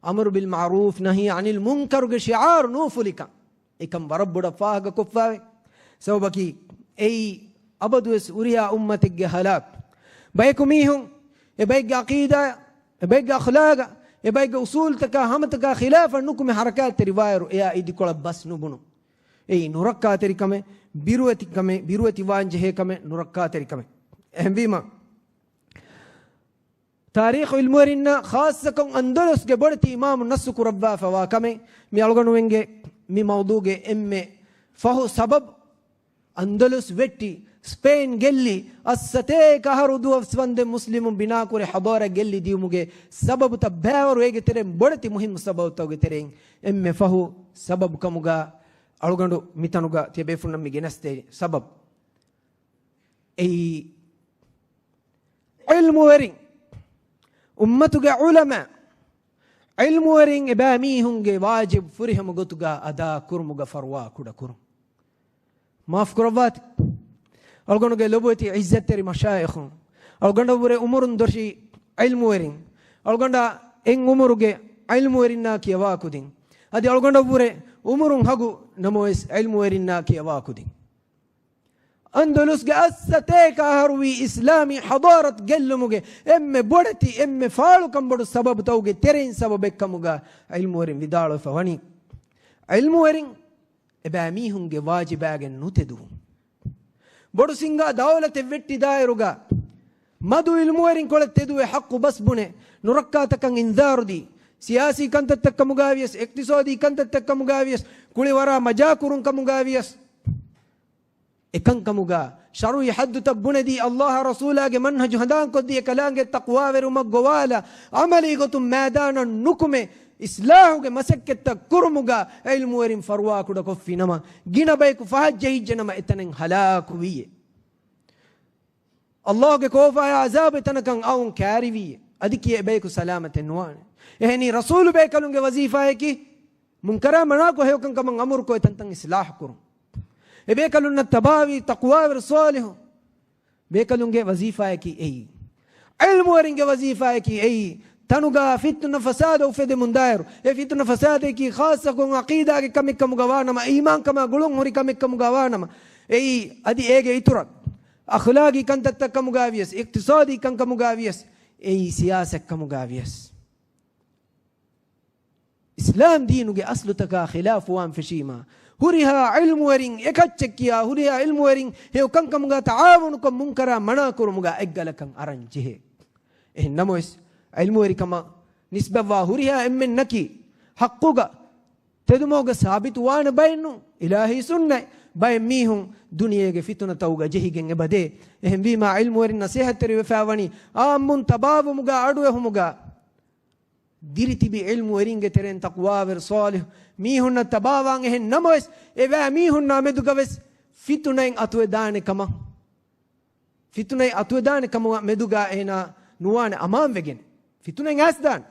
އަމްރު ބިލް މަޢުރޫފް ނަހީ ޢަނިލް މުންކަރުގެ ޝިޢާރު ނޫފުލިކަން. އެކަން ވަރަށް ބޮޑަށް ފާހަގަކޮށްފައިވޭ. ސަބަބަކީ، އެއީ އަބަދުވެސް ހުރިހާ އުއްމަތެއްގެ ހަލާކު. ބަޔަކު މީހުން އެބައެއްގެ ޢަޤީދާ، އެބައެއްގެ އަޚްލާގަ، އެބައެއްގެ އުޞޫލުތަކާ ހަމަތަކާ ޚިލާފަށް ނުކުމެ ޙަރަކާތްތެރިވާއިރު، އެޔާ އިދިކޮޅަށް ބަސް ނުބުނު. އެއީ ނުރައްކާތެރިކަމެއް، ބިރުވެތިކަމެއް، ބިރުވެތިވާންޖެހޭ ކަމެއް، ނުރައްކާތެރިކަމެއް. އެހެންވީމަ، ތާރީޚު ޢިލްމުވެރިންނަށް ޚާއްޞަކޮށް އަންދަލުސްގެ ބޮޑެތި އިމާމު ނައްސު ކުރައްވާފަވާ ކަމެއް މި އަޅުގަނޑުމެންގެ މި މައުޟޫގެ އެންމެ ފަހު ސަބަބު. އަންދަލުސް ވެއްޓި، ސްޕެއިން ގެއްލި، އަށްސަތޭކަ އަހަރު ދުވަސް ވަންދެން މުސްލިމުން ބިނާކުރި ޙަޟާރަތް ގެއްލި ދިޔުމުގެ ސަބަބުތައް ބައިވަރު އޭގެ ތެރެއިން ބޮޑެތި މުހިއްމު ސަބަބުތަކުގެ ތެރެއިން އެންމެ ފަހު ސަބަބު ކަމުގަ އަޅުގަނޑު މިތަނުގަ ތިޔަބޭފުންނަށް މި ގެނެސްދޭ ސަބަބު. އެއީ ޢިލްމުވެރިން، އުއްމަތުގެ ޢުލަމާ، ޢިލްމުވެރިން އެބައިމީހުންގެ ވާޖިބު ފުރިހަމަ ގޮތުގަ އަދާ ކުރުމުގަ ފަރުވާ ކުޑަ ކުރުން. މާފު ކުރައްވާތި. އަޅުގަނޑުގެ ލޮބުވެތި ޢިއްޒަތްތެރި މަޝާއިޚުން، އަޅުގަނޑަށްވުރެ އުމުރުން ދޮށީ ޢިލްމުވެރިން، އަޅުގަނޑާ އެއް އުމުރުގެ ޢިލްމުވެރިންނާ ކިޔަވާ ކުދިން، އަދި އަޅުގަނޑަށްވުރެ އުމުރުން ހަގު ނަމަވެސް ޢިލްމުވެރިންނާ ކިޔަވާ ކުދިން. އަންދަލުސްގެ އަށްސަތޭކަ އަހަރުވީ އިސްލާމީ ޙަޟާރަތް ގެއްލުމުގެ އެންމެ ބޮޑެތި، އެންމެ ފާޅުކަންބޮޑު ސަބަބުތަކުގެ ތެރެއިން ސަބަބެއްކަމުގަ ޢިލްމުވެރިން ވިދާޅުވެފަ ވަނީ. ޢިލްމުވެރިން އެބައިމީހުންގެ ވާޖިބާގެން ނުތެދުވުން. ބޮޑު ސިނގާ ދައުލަތެއް ވެއްޓި ދާއިރުގަ، މަދު ޢިލްމުވެރިންކޮޅެއް ތެދުވެ ޙައްޤު ބަސް ބުނެ، ނުރައްކާތަކަށް އިންޒާރުދީ، ސިޔާސީ ކަންތައްތައް ކަމުގައިވިޔަސް، އިޤްތިޞާދީ ކަންތައްތައް ކަމުގައިވިޔަސް، ކުޅިވަރާ މަޖާކުރުން ކަމުގައިވިޔަސް، އެކަންކަމުގަ ޝަރުޢީ ޙައްދުތައް ބުނެދީ، ﷲ ރަސޫލާގެ މަންހަޖު ހަނދާންކޮށްދީ، އެކަލާނގެ ތަޤްވާވެރިވުމަށް ގޮވާލާ، ޢަމަލީ ގޮތުން މައިދާނަށް ނުކުމެ، އިޞްލާޙުގެ މަސައްކަތްތައް ކުރުމުގަ ޢިލްމުވެރިން ފަރުވާކުޑަކޮށްފިނަމަ، ގިނަ ބަޔަކު ފަހަށް ޖެހިއްޖެނަމަ، އެތަނެއް ހަލާކުވީއޭ. ﷲގެ ކޯފާއާ ޢަޒާބު އެތަނަކަށް އައުން ކާރިވީއޭ. އަދި ކިޔޭ އެބަޔަކު ސަލާމަތެއް ނުވާނެ. އެހެނީ، ރަސޫލު ބޭކަލުންގެ ވަޒީފާއަކީ މުންކަރާ މަނާކޮށް ހެޔޮކަންކަމަށް އަމުރުކޮށް އެތަންތަން އިޞްލާޙު ކުރުން. އެބޭކަލުންނަށް ތަބާވީ ތަޤްވާވެރި ޞާލިޙު ބޭކަލުންގެ ވަޒީފާއަކީ އެއީ. ޢިލްމުވެރިންގެ ވަޒީފާއަކީ އެއީ. ތަނުގަ ފިތުނަ ފަސާދަ އުފެދެމުންދާއިރު، އެ ފިތުނަ ފަސާދައަކީ ޚާއްޞަކޮށް ޢަޤީދާގެ ކަމެއްކަމުގަ ވާނަމަ، އީމާންކަމާ ގުޅުންހުރި ކަމެއްކަމުގަ ވާނަމަ، އެއީ އަދި އޭގެ އިތުރަށް އަޚްލާގީ ކަންތައްތައް ކަމުގައިވިޔަސް، އިޤްތިޞާދީ ކަންކަމުގައިވިޔަސް، އެއީ ސިޔާސަތްކަމުގައިވިޔަސް. އިސްލާމް ދީނުގެ އަސްލުތަކާ ޚިލާފުވާން ފެށީމާ، ހުރިހާ ޢިލްމުވެރިން އެކައްޗެއް ކިޔާ، ހުރިހާ ޢިލްމުވެރިން ހެޔޮ ކަންކަމުގަ ތަޢާވުނުކޮށް، މުންކަރާ މަނާކުރުމުގަ އެއްގަލަކަށް އަރަން ޖެހޭ. އެހެން ނަމަވެސް، ޢިލްމުވެރިކަމަށް ނިސްބަތްވާ ހުރިހާ އެންމެންނަކީ ޙައްޤުގަ ތެދުމަގުގަ ސާބިތުވާނެ ބައެއް ނޫން. އިލާހީ ސުންނަތް. ބައެއް މީހުން ދުނިޔޭގެ ފިތުނަތަކުގަ ޖެހިގެން އެބަދޭ. އެހެންވީމާ، ޢިލްމުވެރިން ނަސޭހަތްތެރިވެފައިވަނީ އާއްމުން ތަބާވުމުގަ، އަޑުއެހުމުގަ، ދިރިތިބި ޢިލްމުވެރިންގެ ތެރެއިން ތަޤްވާވެރި ޞާލިޙު މީހުންނަށް ތަބާވާން. އެހެން ނަމަވެސް، އެވާ މީހުންނާ މެދުގަވެސް ފިތުނައިން އަތުވެދާނެ ކަމަށް، ފިތުނައިން އަތުވެދާނެ ކަމުގަ މެދުގަ އޭނާ ނުވާނެ އަމާންވެގެން. ފިތުނައިން އައިސްދާނެ.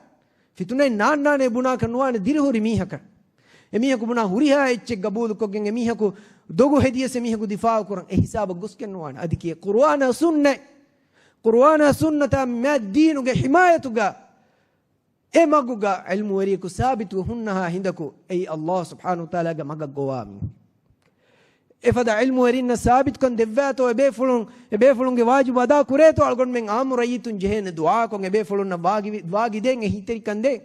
ފިތުނައިން ނާންނާނެ ބުނާކަށް ނުވާނެ ދިރިހުރި މީހަކަށް. އެމީހަކު ބުނާ ހުރިހާ އެއްޗެއް ގަބޫލުކޮށްގެން، އެމީހަކު ދޮގު ހެދިޔަސް އެމީހަކު ދިފާޢުކުރަން. އެ ހިސާބަށް ގޮސްގެން ނުވާނެ. އަދި ކިޔޭ ޤުރުއާނާ ސުންނަތް، ޤުރުއާނާ ސުންނަތާ މާތް ދީނުގެ ޙިމާޔަތުގަ އެ މަގުގަ ޢިލްމުވެރިޔަކު ސާބިތުވެ ހުންނަހާ ހިނދަކު، އެއީ ﷲ ސުބްޙާނަހޫ ވަތަޢާލާގެ މަގަށް ގޮވާ މީހުން. އެފަދަ ޢިލްމުވެރިންނަށް ސާބިތުކަން ދެއްވާތޯ އެބޭފުޅުން، އެބޭފުޅުންގެ ވާޖިބު އަދާ ކުރޭތޯ، އަޅުގަނޑުމެން އާއްމު ރައްޔިތުން ޖެހޭނެ ދުޢާކޮށް، އެބޭފުޅުންނަށް ވާގި-، ވާގިދޭން، އެހީތެރިކަން ދޭން.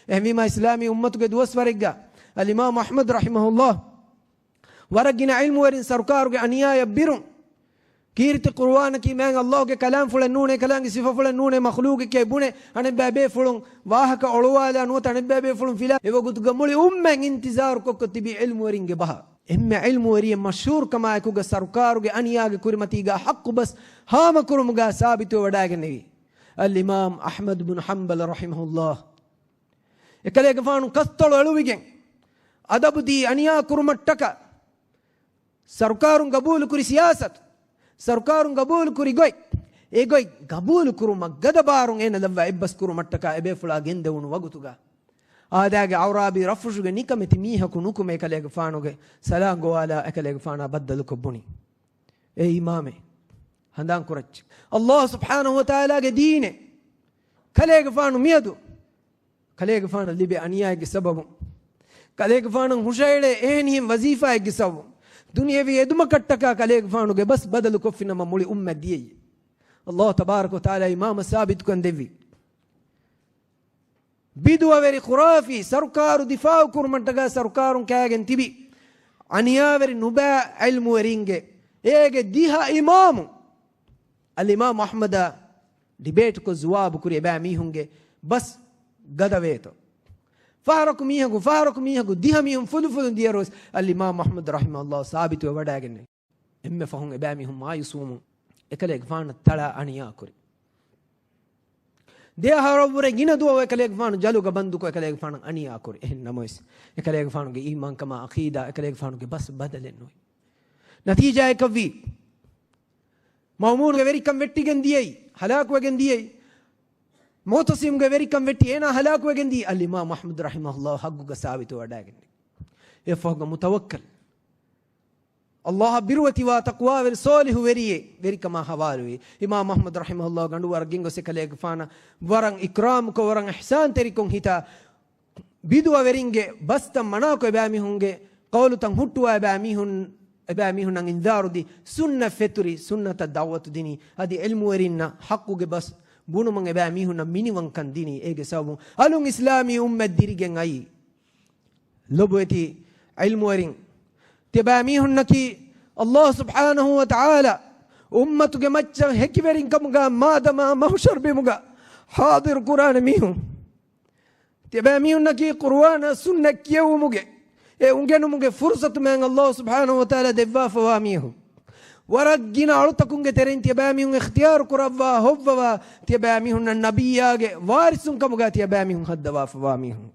އެހެންވީމާ، އިސްލާމީ އުއްމަތުގެ ދުވަސްވަރެއްގަ އަލްއިމާމް އަޙްމަދު ރަޙިމަހުﷲ ވަރަށް ގިނަ ޢިލްމުވެރިން ސަރުކާރުގެ އަނިޔާޔަށް ބިރުން، ކީރިތި ޤުރުއާނަކީ މާތް ﷲގެ ކަލާމްފުޅެއް ނޫނޭ، ކަލާނގެ ސިފަފުޅެއް ނޫނޭ، މަޚްލޫޤެކޭ ބުނެ، އަނެއްބައި ބޭފުޅުން ވާހަކަ އޮޅުވާލާ ނުވަތަ އަނެއްބައި ބޭފުޅުން ފިލާ، އެވަގުތުގަ މުޅި އުއްމަތް އިންތިޒާރު ކޮށްކޮށް ތިބި ޢިލްމުވެރިންގެ ބަހަށް. އެންމެ ޢިލްމުވެރިއެއް މަޝްހޫރުކަމާއެކުގަ ސަރުކާރުގެ އަނިޔާގެ ކުރިމަތީގަ ޙައްޤު ބަސް ހާމަކުރުމުގަ ސާބިތުވެވަޑައިގެންނެވި އަލްއިމާމް އަޙްމަދު ބުނު ޙަންބަލް ރަޙިމަހުﷲ. އެކަލޭގެފާނު ކަސްތޮޅު އެޅުވިގެން، އަދަބުދީ އަނިޔާ ކުރުމަށްޓަކާ، ސަރުކާރުން ގަބޫލުކުރި ސިޔާސަތު، ސަރުކާރުން ގަބޫލުކުރި ގޮތް، އެ ގޮތް ގަބޫލުކުރުމަށް ގަދަ ބާރުން އޭނަ ލައްވާ އެއްބަސް ކުރުމަށްޓަކާ އެބޭފުޅާ ގެންދެވުނު ވަގުތުގަ، އާދައިގެ އަޢުރާބީ ރަފުށުގެ ނިކަމެތި މީހަކު ނުކުމެ އެކަލޭގެފާނުގެ ސަލާން ގޮވާލާ އެކަލޭގެފާނާ ބައްދަލުކޮށް ބުނި. އޭ އިމާމެއް، ހަނދާން ކުރައްޗެ. ﷲ ސުބްޙާނަހޫ ވަތަޢާލާގެ ދީނެއް ކަލޭގެފާނު މިއަދު ކަލޭގެފާނަށް ލިބޭ އަނިޔާއެއްގެ ސަބަބުން، ކަލޭގެފާނަށް ހުށައެޅޭ އެހެނިހެން ވަޒީފާއެއްގެ ސަބަބުން، ދުނިޔެވީ އެދުމަކަށްޓަކާ ކަލޭގެފާނުގެ ބަސް ބަދަލު ކޮށްފިނަމަ މުޅި އުއްމަތް ދިޔައީ. ﷲ ތަބާރަކަ ވަތަޢާލާ އިމާމަށް ސާބިތުކަން ދެއްވި. ބިދުޢަވެރި ޚުރާފީ ސަރުކާރު ދިފާޢު ކުރުމަށްޓަކާ ސަރުކާރުން ކާގެން ތިބި އަނިޔާވެރި ނުބައި ޢިލްމުވެރިންގެ އޭގެ ދިހަ އިމާމު އަލްއިމާމް އަޙްމަދާ ޑިބޭޓްކޮށް ޖުވާބުކުރި އެބައިމީހުންގެ ބަސް ގަދަވޭތޯ. ފަހަރަކު މީހަކު، ފަހަރަކު މީހަކު، ދިހަ މީހުން ފުލުފުލުން ދިޔަރުވެސް އަލްއިމާމް އަޙްމަދު ރަޙިމަހުﷲ ސާބިތުވެ ވަޑައިގެންނެވި. އެންމެ ފަހުން އެބައިމީހުން މާޔޫސްވުމުން އެކަލޭގެފާނަށް ތަޅާ އަނިޔާކުރި. ދެ އަހަރަށްވުރެ ގިނަ ދުވަހު އެކަލޭގެފާނު ޖަލުގަ ބަންދުކޮށް އެކަލޭގެފާނަށް އަނިޔާކުރި. އެހެން ނަމަވެސް، އެކަލޭގެފާނުގެ އީމާންކަމާ ޢަޤީދާ އެކަލޭގެފާނުގެ ބަސް ބަދަލެއް ނުވި. ނަތީޖާއަކަށްވީ، މައުމޫނުގެ ވެރިކަން ވެއްޓިގެން ދިޔައީ، ހަލާކުވެގެން ދިޔައީ. މުޢުތަޞިމްގެ ވެރިކަން ވެއްޓި އޭނާ ހަލާކުވެގެން ދިޔައީ. އަލްއިމާމް އަޙްމަދު ރަޙިމަހުﷲ ޙައްޤުގަ ސާބިތުވެވަޑައިގެންނެވި. އެއަށްފަހުގަ މުތަވައްކަލް، ﷲއަށް ބިރުވެތިވާ ތަޤްވާވެރި ޞާލިޙު ވެރިއެއް ވެރިކަމާ ޙަވާލުވި. އިމާމް އަޙްމަދު ރަޙިމަހުﷲ ގަނޑުވަރަށް ގެންގޮސް އެކަލޭގެފާނަށް ވަރަށް އިކްރާމުކޮށް، ވަރަށް އިޙްސާންތެރިކޮށް ހިތާ، ބިދުޢަވެރިންގެ ބަސްތައް މަނާކޮށް، އެބައިމީހުންގެ ޤައުލުތައް ހުއްޓުވާ، އެބައިމީހުން، އެބައިމީހުންނަށް އިންޒާރުދީ، ސުންނަތް ފެތުރި، ސުންނަތަށް ދަޢުވަތު ދިނީ. އަދި ޢިލްމުވެރިންނަށް ޙައްޤުގެ ބަސް ބުނުމަށް އެބައިމީހުންނަށް މިނިވަންކަން ދިނީ. އޭގެ ސަބަބުން އަލުން އިސްލާމީ އުއްމަތް ދިރިގެން އައީ. ލޮބުވެތި ޢިލްމުވެރިން، ތިޔަބައިމީހުންނަކީ ﷲ ސުބްޙާނަހޫ ވަތަޢާލާ އުއްމަތުގެ މައްޗަށް ހެކިވެރިން ކަމުގަ މާދަމާ މަޙްޝަރު ބިމުގަ ޙާޟިރު ކުރާނެ މީހުން، ތިޔަބައިމީހުންނަކީ ޤުރުއާނާ ސުންނަތް ކިޔެވުމުގެ އެ އުނގެނުމުގެ ފުރުޞަތު މާތް ﷲ ސުބްޙާނަހޫ ވަތަޢާލާ ދެއްވާފަވާ މީހުން. ވަރަށް ގިނަ އަޅުތަކުންގެ ތެރެއިން ތިޔަބައިމީހުން އިޚްތިޔާރު ކުރައްވާ ހޮއްވަވާ، ތިޔަބައިމީހުންނަށް ނަބިއްޔާގެ ވާރިސުން ކަމުގަ ތިޔަބައިމީހުން ހައްދަވާފަވާ މީހުން.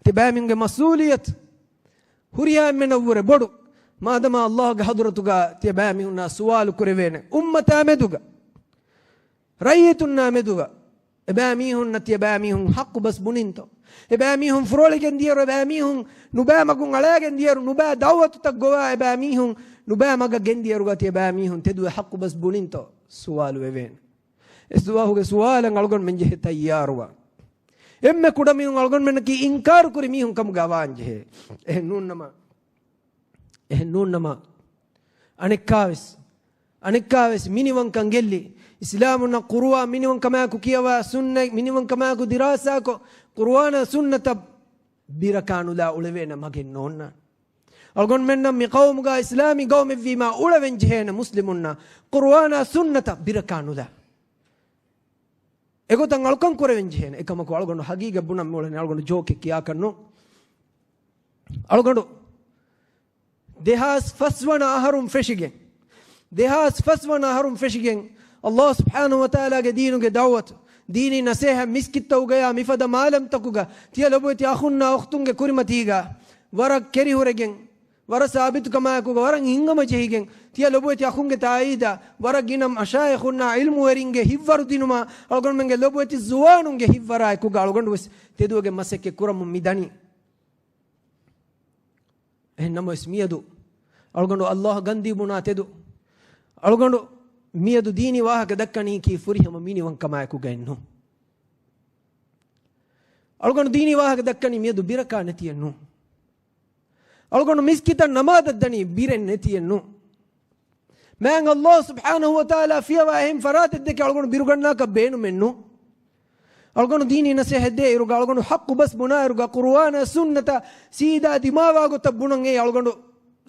ތިޔަބައިމީހުންގެ މަސްއޫލިއްޔަތު ހުރިހާ އެންމެނަށްވުރެ ބޮޑު. މާދަމާ ﷲގެ ޙަޟްރަތުގަ ތިޔަބައިމީހުންނާ ސުވާލު ކުރެވޭނެ، އުއްމަތާ މެދުގަ، ރައްޔިތުންނާ މެދުގަ، އެބައިމީހުންނަށް ތިޔަބައިމީހުން ޙައްޤު ބަސް ބުނިންތޯ؟ އެބައިމީހުން ފުރޮޅިގެން ދިޔައިރު، އެބައިމީހުން ނުބައި މަގުން އަޅާގެން ދިޔައިރު، ނުބައި ދަޢުވަތުތައް ގޮވާ އެބައިމީހުން ނުބައި މަގަށް ގެންދިޔައިރުގަ ތިޔަބައިމީހުން ތެދުވެ ޙައްޤު ބަސް ބުނިންތޯ؟ ސުވާލު ވެވޭނެ. އެ ސުވާހުގެ ސުވާލަށް އަޅުގަނޑުމެން ޖެހޭ ތައްޔާރުވާން. އެންމެ ކުޑަމިނުން އަޅުގަނޑުމެންނަކީ އިންކާރު ކުރި މީހުން ކަމުގަ ވާން ޖެހޭ. އެހެން ނޫންނަމަ، އެހެން ނޫންނަމަ، އަނެއްކާވެސް، އަނެއްކާވެސް މިނިވަންކަން ގެއްލި، އިސްލާމުންނަށް ޤުރުއާން މިނިވަންކަމާއެކު ކިޔަވާ، ސުންނަތް މިނިވަންކަމާއެކު ދިރާސާކޮށް، ޤުރުއާނާ ސުންނަތަށް ބިރަކާ ނުލާ އުޅެވޭނެ މަގެއް ނޯންނާނެ. އަޅުގަނޑުމެންނަށް މި ޤައުމުގަ އިސްލާމީ ޤައުމެއްވީމާ އުޅެވެން ޖެހޭނެ މުސްލިމުންނަށް ޤުރުއާނާ ސުންނަތަށް ބިރަކާ ނުލާ. އެގޮތަށް އަޅުކަން ކުރެވެން ޖެހޭނެ. އެކަމަކު އަޅުގަނޑު ހަގީގަތް ބުނަން މިއުޅެނީ އަޅުގަނޑު ޖޯކެއް ކިޔާކަށް ނޫން. އަޅުގަނޑު ދެހާސް ފަސް ވަނަ އަހަރުން ފެށިގެން، ދެހާސް ފަސް ވަނަ އަހަރުން ފެށިގެން، ﷲ ސުބްޙާނަހޫ ވަތަޢާލާގެ ދީނުގެ ދަޢުވަތު، ދީނީ ނަސޭހަތް މިސްކިތްތަކުގަޔާ މިފަދަ މާލަމްތަކުގަ ތިޔަ ލޮބުވެތި އަޚުންނާ އުޚްތުންގެ ކުރިމަތީގަ ވަރަށް ކެރިހުރެގެން، ވަރަށް ސާބިތުކަމާއެކުގަ ވަރަށް ހިތްހަމަޖެހިގެން، ތިޔަ ލޮބުވެތި އަޚުންގެ ތާއީދާ ވަރަށް ގިނަ މަޝާއިޚުންނާ ޢިލްމުވެރިންގެ ހިތްވަރު ދިނުމާ، އަޅުގަނޑުމެންގެ ލޮބުވެތި ޒުވާނުންގެ ހިތްވަރާއެކުގަ އަޅުގަނޑުވެސް ތެދުވެގެން މަސައްކަތް ކުރަމުން މި ދަނީ. އެހެން ނަމަވެސް މިއަދު އަޅުގަނޑު ﷲ ގަންދީ ބުނާ ތެދު. އަޅުގަނޑު މިއަދު ދީނީ ވާހަކަ ދައްކަނީކީ ފުރިހަމަ މިނިވަންކަމާއެކުގައެއް ނޫން. އަޅުގަނޑު ދީނީ ވާހަކަ ދައްކަނީ މިއަދު ބިރަކާ ނެތިއެއް ނޫން. އަޅުގަނޑު މިސްކިތަށް ނަމާދަށް ދަނީ ބިރެއް ނެތިއެއް ނޫން. މާތް ﷲ ސުބްޙާނަހޫ ވަތަޢާލާ ފިޔަވާ އެހެން ފަރާތެއް ދެކެ އަޅުގަނޑު ބިރުގަންނާކަށް ބޭނުމެއް ނޫން. އަޅުގަނޑު ދީނީ ނަސޭހަތް ދޭއިރުގަ، އަޅުގަނޑު ޙައްޤު ބަސް ބުނާއިރުގަ، ޤުރުއާނާ ސުންނަތަށް ސީދާ ދިމާވާ ގޮތަށް ބުނަން އެއީ އަޅުގަނޑު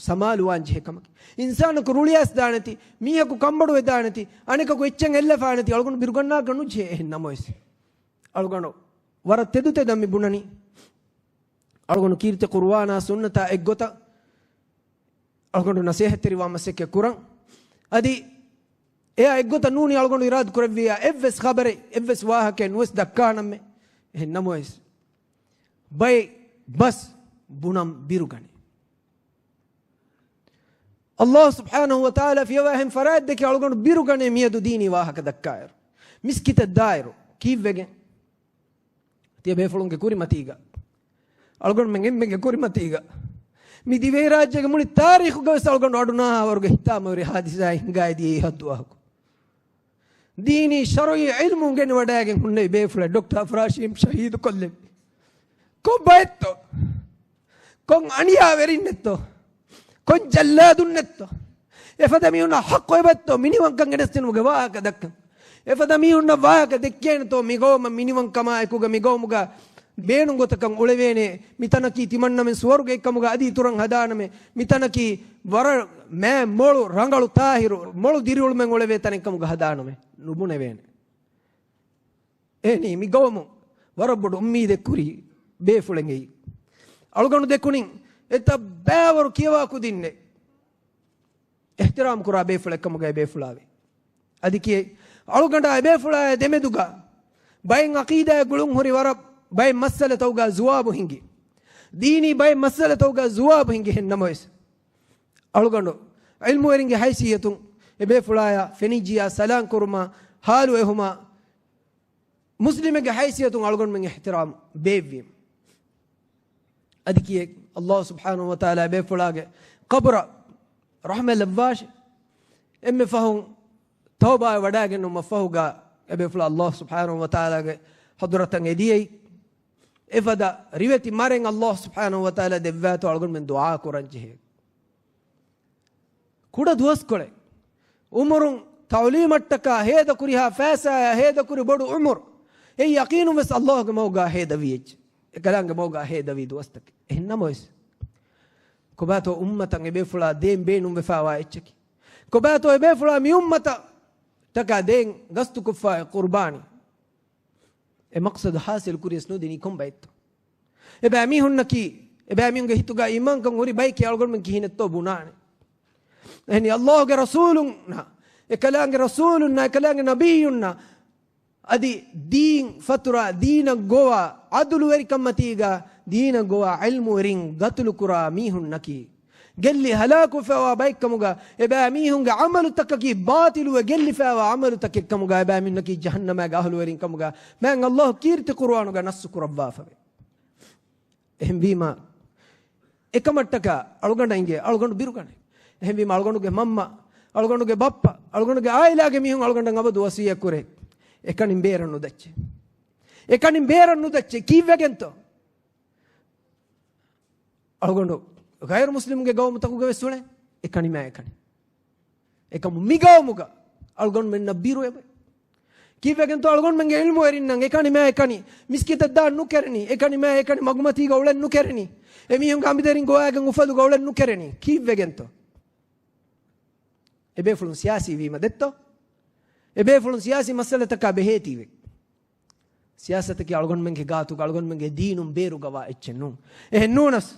ސަމާލުވާން ޖެހޭ ކަމަކީ. އިންސާނަކު ރުޅިއައިސް ދާނެތި، މީހަކު ކަނބޮޑުވެ ދާނެތި، އަނެކަކު އެއްޗެއް އެއްލަފާނެތި، އަޅުގަނޑު ބިރުގަންނާކަށް ނުޖެހޭ. އެހެން ނަމަވެސް އަޅުގަނޑު ވަރަށް ތެދުތެދަށް މި ބުނަނީ. އަޅުގަނޑު ކީރިތި ޤުރުއާނާ ސުންނަތާ އެއްގޮތަށް އަޅުގަނޑު ނަސޭހަތްތެރިވާ މަސައްކަތް ކުރަން. އަދި އެއާ އެއްގޮތަށް ނޫނީ އަޅުގަނޑު އިރާދަ ކުރެއްވިއްޔާ އެއްވެސް ޚަބަރެއް، އެއްވެސް ވާހަކައެއް ނުވެސް ދައްކާނަމޭ. އެހެން ނަމަވެސް، ބައެއް ބަސް ބުނަން ބިރުގަނޭ. ﷲ ސުބްޙާނަހޫ ވަތަޢާލާ ފިޔަވާ އެހެން ފަރާތް ދެކެ އަޅުގަނޑު ބިރުގަނޭ މިއަދު ދީނީ ވާހަކަ ދައްކާއިރު، މިސްކިތަށް ދާއިރު، ކީއްވެގެން؟ ތިޔަ ބޭފުޅުންގެ ކުރިމަތީގަ، އަޅުގަނޑުމެން އެންމެންގެ ކުރިމަތީގަ، މި ދިވެހިރާއްޖޭގެ މުޅި ތާރީޚުގަ ވެސް އަޅުގަނޑު އަޑުނާހާވަރުގެ ހިތާމަވެރި ހާދިސާއެއް ހިނގާއިދިޔަ އެ ހައްދު ވާހަކަ. ދީނީ ޝަރުޢީ ޢިލްމު އުނގެނިވަޑައިގެން ހުންނެވި ބޭފުޅެއް ޑޮކްޓަރ އަފްރާޝީމް ޝަހީދު ކޮށްލެވި. ކޮން ބައެއްތޯ؟ ކޮން އަނިޔާވެރިންނެއްތޯ؟ ކޮން ޖައްލާދުންނެއްތޯ؟ އެފަދަ މީހުންނަށް ޙައްޤު އެބައްތޯ މިނިވަންކަން ގެނެސްދިނުމުގެ ވާހަކަ ދައްކަން؟ އެފަދަ މީހުންނަށް ވާހަކަ ދެއްކޭނެތޯ މިގައުމަށް މިނިވަންކަމާއެކުގަ މިގައުމުގަ ބޭނުން ގޮތަކަށް އުޅެވޭނެ، މިތަނަކީ ތިމަންނަމެން ސުވަރުގެއެއްކަމުގަ އަދި އިތުރަށް ހަދާނަމޭ، މިތަނަކީ ވަރަށް މާތް މޮޅު ރަނގަޅު ޠާހިރު މޮޅު ދިރިއުޅުމެއް އުޅެވޭ ތަނެއްކަމުގަ ހަދާނަމޭ، ނުބުނެވޭނެ. އެހެނީ މި ގައުމު ވަރަށް ބޮޑު އުއްމީދެއް ކުރި ބޭފުޅެއް އެއީ. އަޅުގަނޑު ދެކުނިން އެތައް ބައިވަރު ކިޔަވާ ކުދިންނެއް އިޙްތިރާމް ކުރާ ބޭފުޅެއް ކަމުގައި ބޭފުޅާވި. އަދި ކިޔެއް އަޅުގަނޑާ އެބޭފުޅާއާ ދެމެދުގަ ބައެއް ޢަޤީދާއެއް ގުޅުން ހުރި ވަރަށް ބައެއް މައްސަލަތަކުގަ ޖުވާބު ހިނގި. ދީނީ ބައެއް މައްސަލަތަކުގަ ޖުވާބު ހިނގި. އެހެން ނަމަވެސް، އަޅުގަނޑު ޢިލްމުވެރިންގެ ހައިސިއްޔަތުން އެބޭފުޅާޔާ ފެނިއްޖިޔާ ސަލާން ކުރުމާ، ޙާލު އެހުމާ، މުސްލިމެއްގެ ހައިސިއްޔަތުން އަޅުގަނޑުމެން އިޙްތިރާމް ބޭއްވީމަ. އަދި ކިޔެއް ﷲ ސުބްޙާނަހޫ ވަތަޢާލާ އެބޭފުޅާގެ ޤަބުރަށް ރަޙްމަތް ލައްވާށި. އެންމެ ފަހުން ތައުބާއަށް ވަޑައިގެންނުމަށް ފަހުގަ އެބޭފުޅާ ﷲ ސުބްޙާނަހޫ ވަތަޢާލާގެ ޙަޟްރަތަށް އެދިޔައީ. އެފަދަ ރިވެތި މަރެއް ﷲ ސުބްޙާނަހޫ ވަތަޢާލާ ދެއްވާތޯ އަޅުގަނޑުމެން ދުޢާ ކުރަން ޖެހޭ. ކުޑަ ދުވަސްކޮޅެއް. ޢުމުރުން ތަޢުލީމަށްޓަކާ ހޭދަކުރިހާ ފައިސާއާ ހޭދަކުރި ބޮޑު ޢުމުރު. އެއީ ޔަޤީނުން ވެސް ﷲގެ މަގުގަ ހޭދަވި އެއްޗެއް. އެކަލާނގެ މަގުގަ ހޭދަވި ދުވަސްތަކެއް. އެހެން ނަމަވެސް، ކޮބާތޯ އުއްމަތަށް އެބޭފުޅާ ދޭން ބޭނުންވެފައިވާ އެއްޗަކީ؟ ކޮބާތޯ އެބޭފުޅާ މި އުއްމަތަށް ޓަކާ ދޭން ގަސްތުކޮށްފާ އެ ޤުރުބާނީ؟ އެ މަޤްޞަދު ޙާޞިލު ކުރިޔަސް ނުދިނީ ކޮން ބައެއްތޯ؟ އެބައިމީހުންނަކީ، އެބައިމީހުންގެ ހިތުގަ އީމާންކަން ހުރި ބައެކޭ އަޅުގަނޑުމެން ކިހިނެއްތޯ ބުނާނެ. އެހެނީ އައްލާހުގެ ރަސޫލުންނަށް، އެކަލާނގެ ރަސޫލުންނަށް، އެކަލާނގެ ނަބިއްޔުންނަށް އަދި ދީން ފަތުރާ، ދީނަށް ގޮވާ ޢަދުލުވެރިކަންމަތީގަ، ދީނަށް ގޮވާ ޢިލްމުވެރިން ގަތުލުކުރާ މީހުންނަކީ، ގެއްލި ހަލާކުވެފައިވާ ބައެއްކަމުގަ، އެބައިމީހުންގެ ޢަމަލުތަކަކީ ބާޠިލުވެ ގެއްލިފައިވާ ޢަމަލުތަކެއްކަމުގަ، އެބައިމީހުންނަކީ ޖަހަންނަމާގެ އަހުލުވެރިންކަމުގަ، މާތް އައްލާހު ކީރިތި ޤުރުއާނުގަ ނައްޞު ކުރައްވާފަވޭ. އެހެންވީމާ، އެކަމަށްޓަކާ އަޅުގަނޑަށް އިނގޭ އަޅުގަނޑު ބިރުގަނެ. އެހެންވީމާ، އަޅުގަނޑުގެ މަންމަ، އަޅުގަނޑުގެ ބައްޕަ، އަޅުގަނޑުގެ ޢާއިލާގެ މީހުން އަޅުގަނޑަށް އަބަދު ވަޞިއްޔަތް ކުރޭ، އެކަނި ބޭރަށް ނުދައްޗޭ. އެކަނި ބޭރަށް ނުދައްޗޭ. ކީއްވެގެންތޯ؟ އަޅުގަނޑު ޣައިރު މުސްލިމުގެ ގައުމުތަކުގަ ވެސް އުޅޭ، އެކަނި މާ އެކަނި. އެކަމު މި ގައުމުގަ އަޅުގަނޑުމެންނަށް ބިރު އެބަ. ކީއްވެގެންތޯ އަޅުގަނޑުމެންގެ ޢިލްމުވެރިންނަށް އެކަނި މާ އެކަނި، މިސްކިތަށް ދާން ނުކެރެނީ، އެކަނި މާ އެކަނި މަގުމަތީގަ އުޅެން ނުކެރެނީ، އެމީހުންގެ އަނބިދަރިން ގޮވާގެން އުފަލުގަ އުޅެން ނުކެރެނީ. ކީއްވެގެންތޯ؟ އެބޭފުޅުން ސިޔާސީ ވީމަ ދެއްތޯ؟ އެބޭފުޅުން ސިޔާސީ މައްސަލަތަކާ ބެހޭތީވެ. ސިޔާސަތަކީ އަޅުގަނޑުމެންގެ ގާތުގަ އަޅުގަނޑުމެންގެ ދީނުން ބޭރުގަވާ އެއްޗެއް ނޫން. އެހެން ނޫނަސް،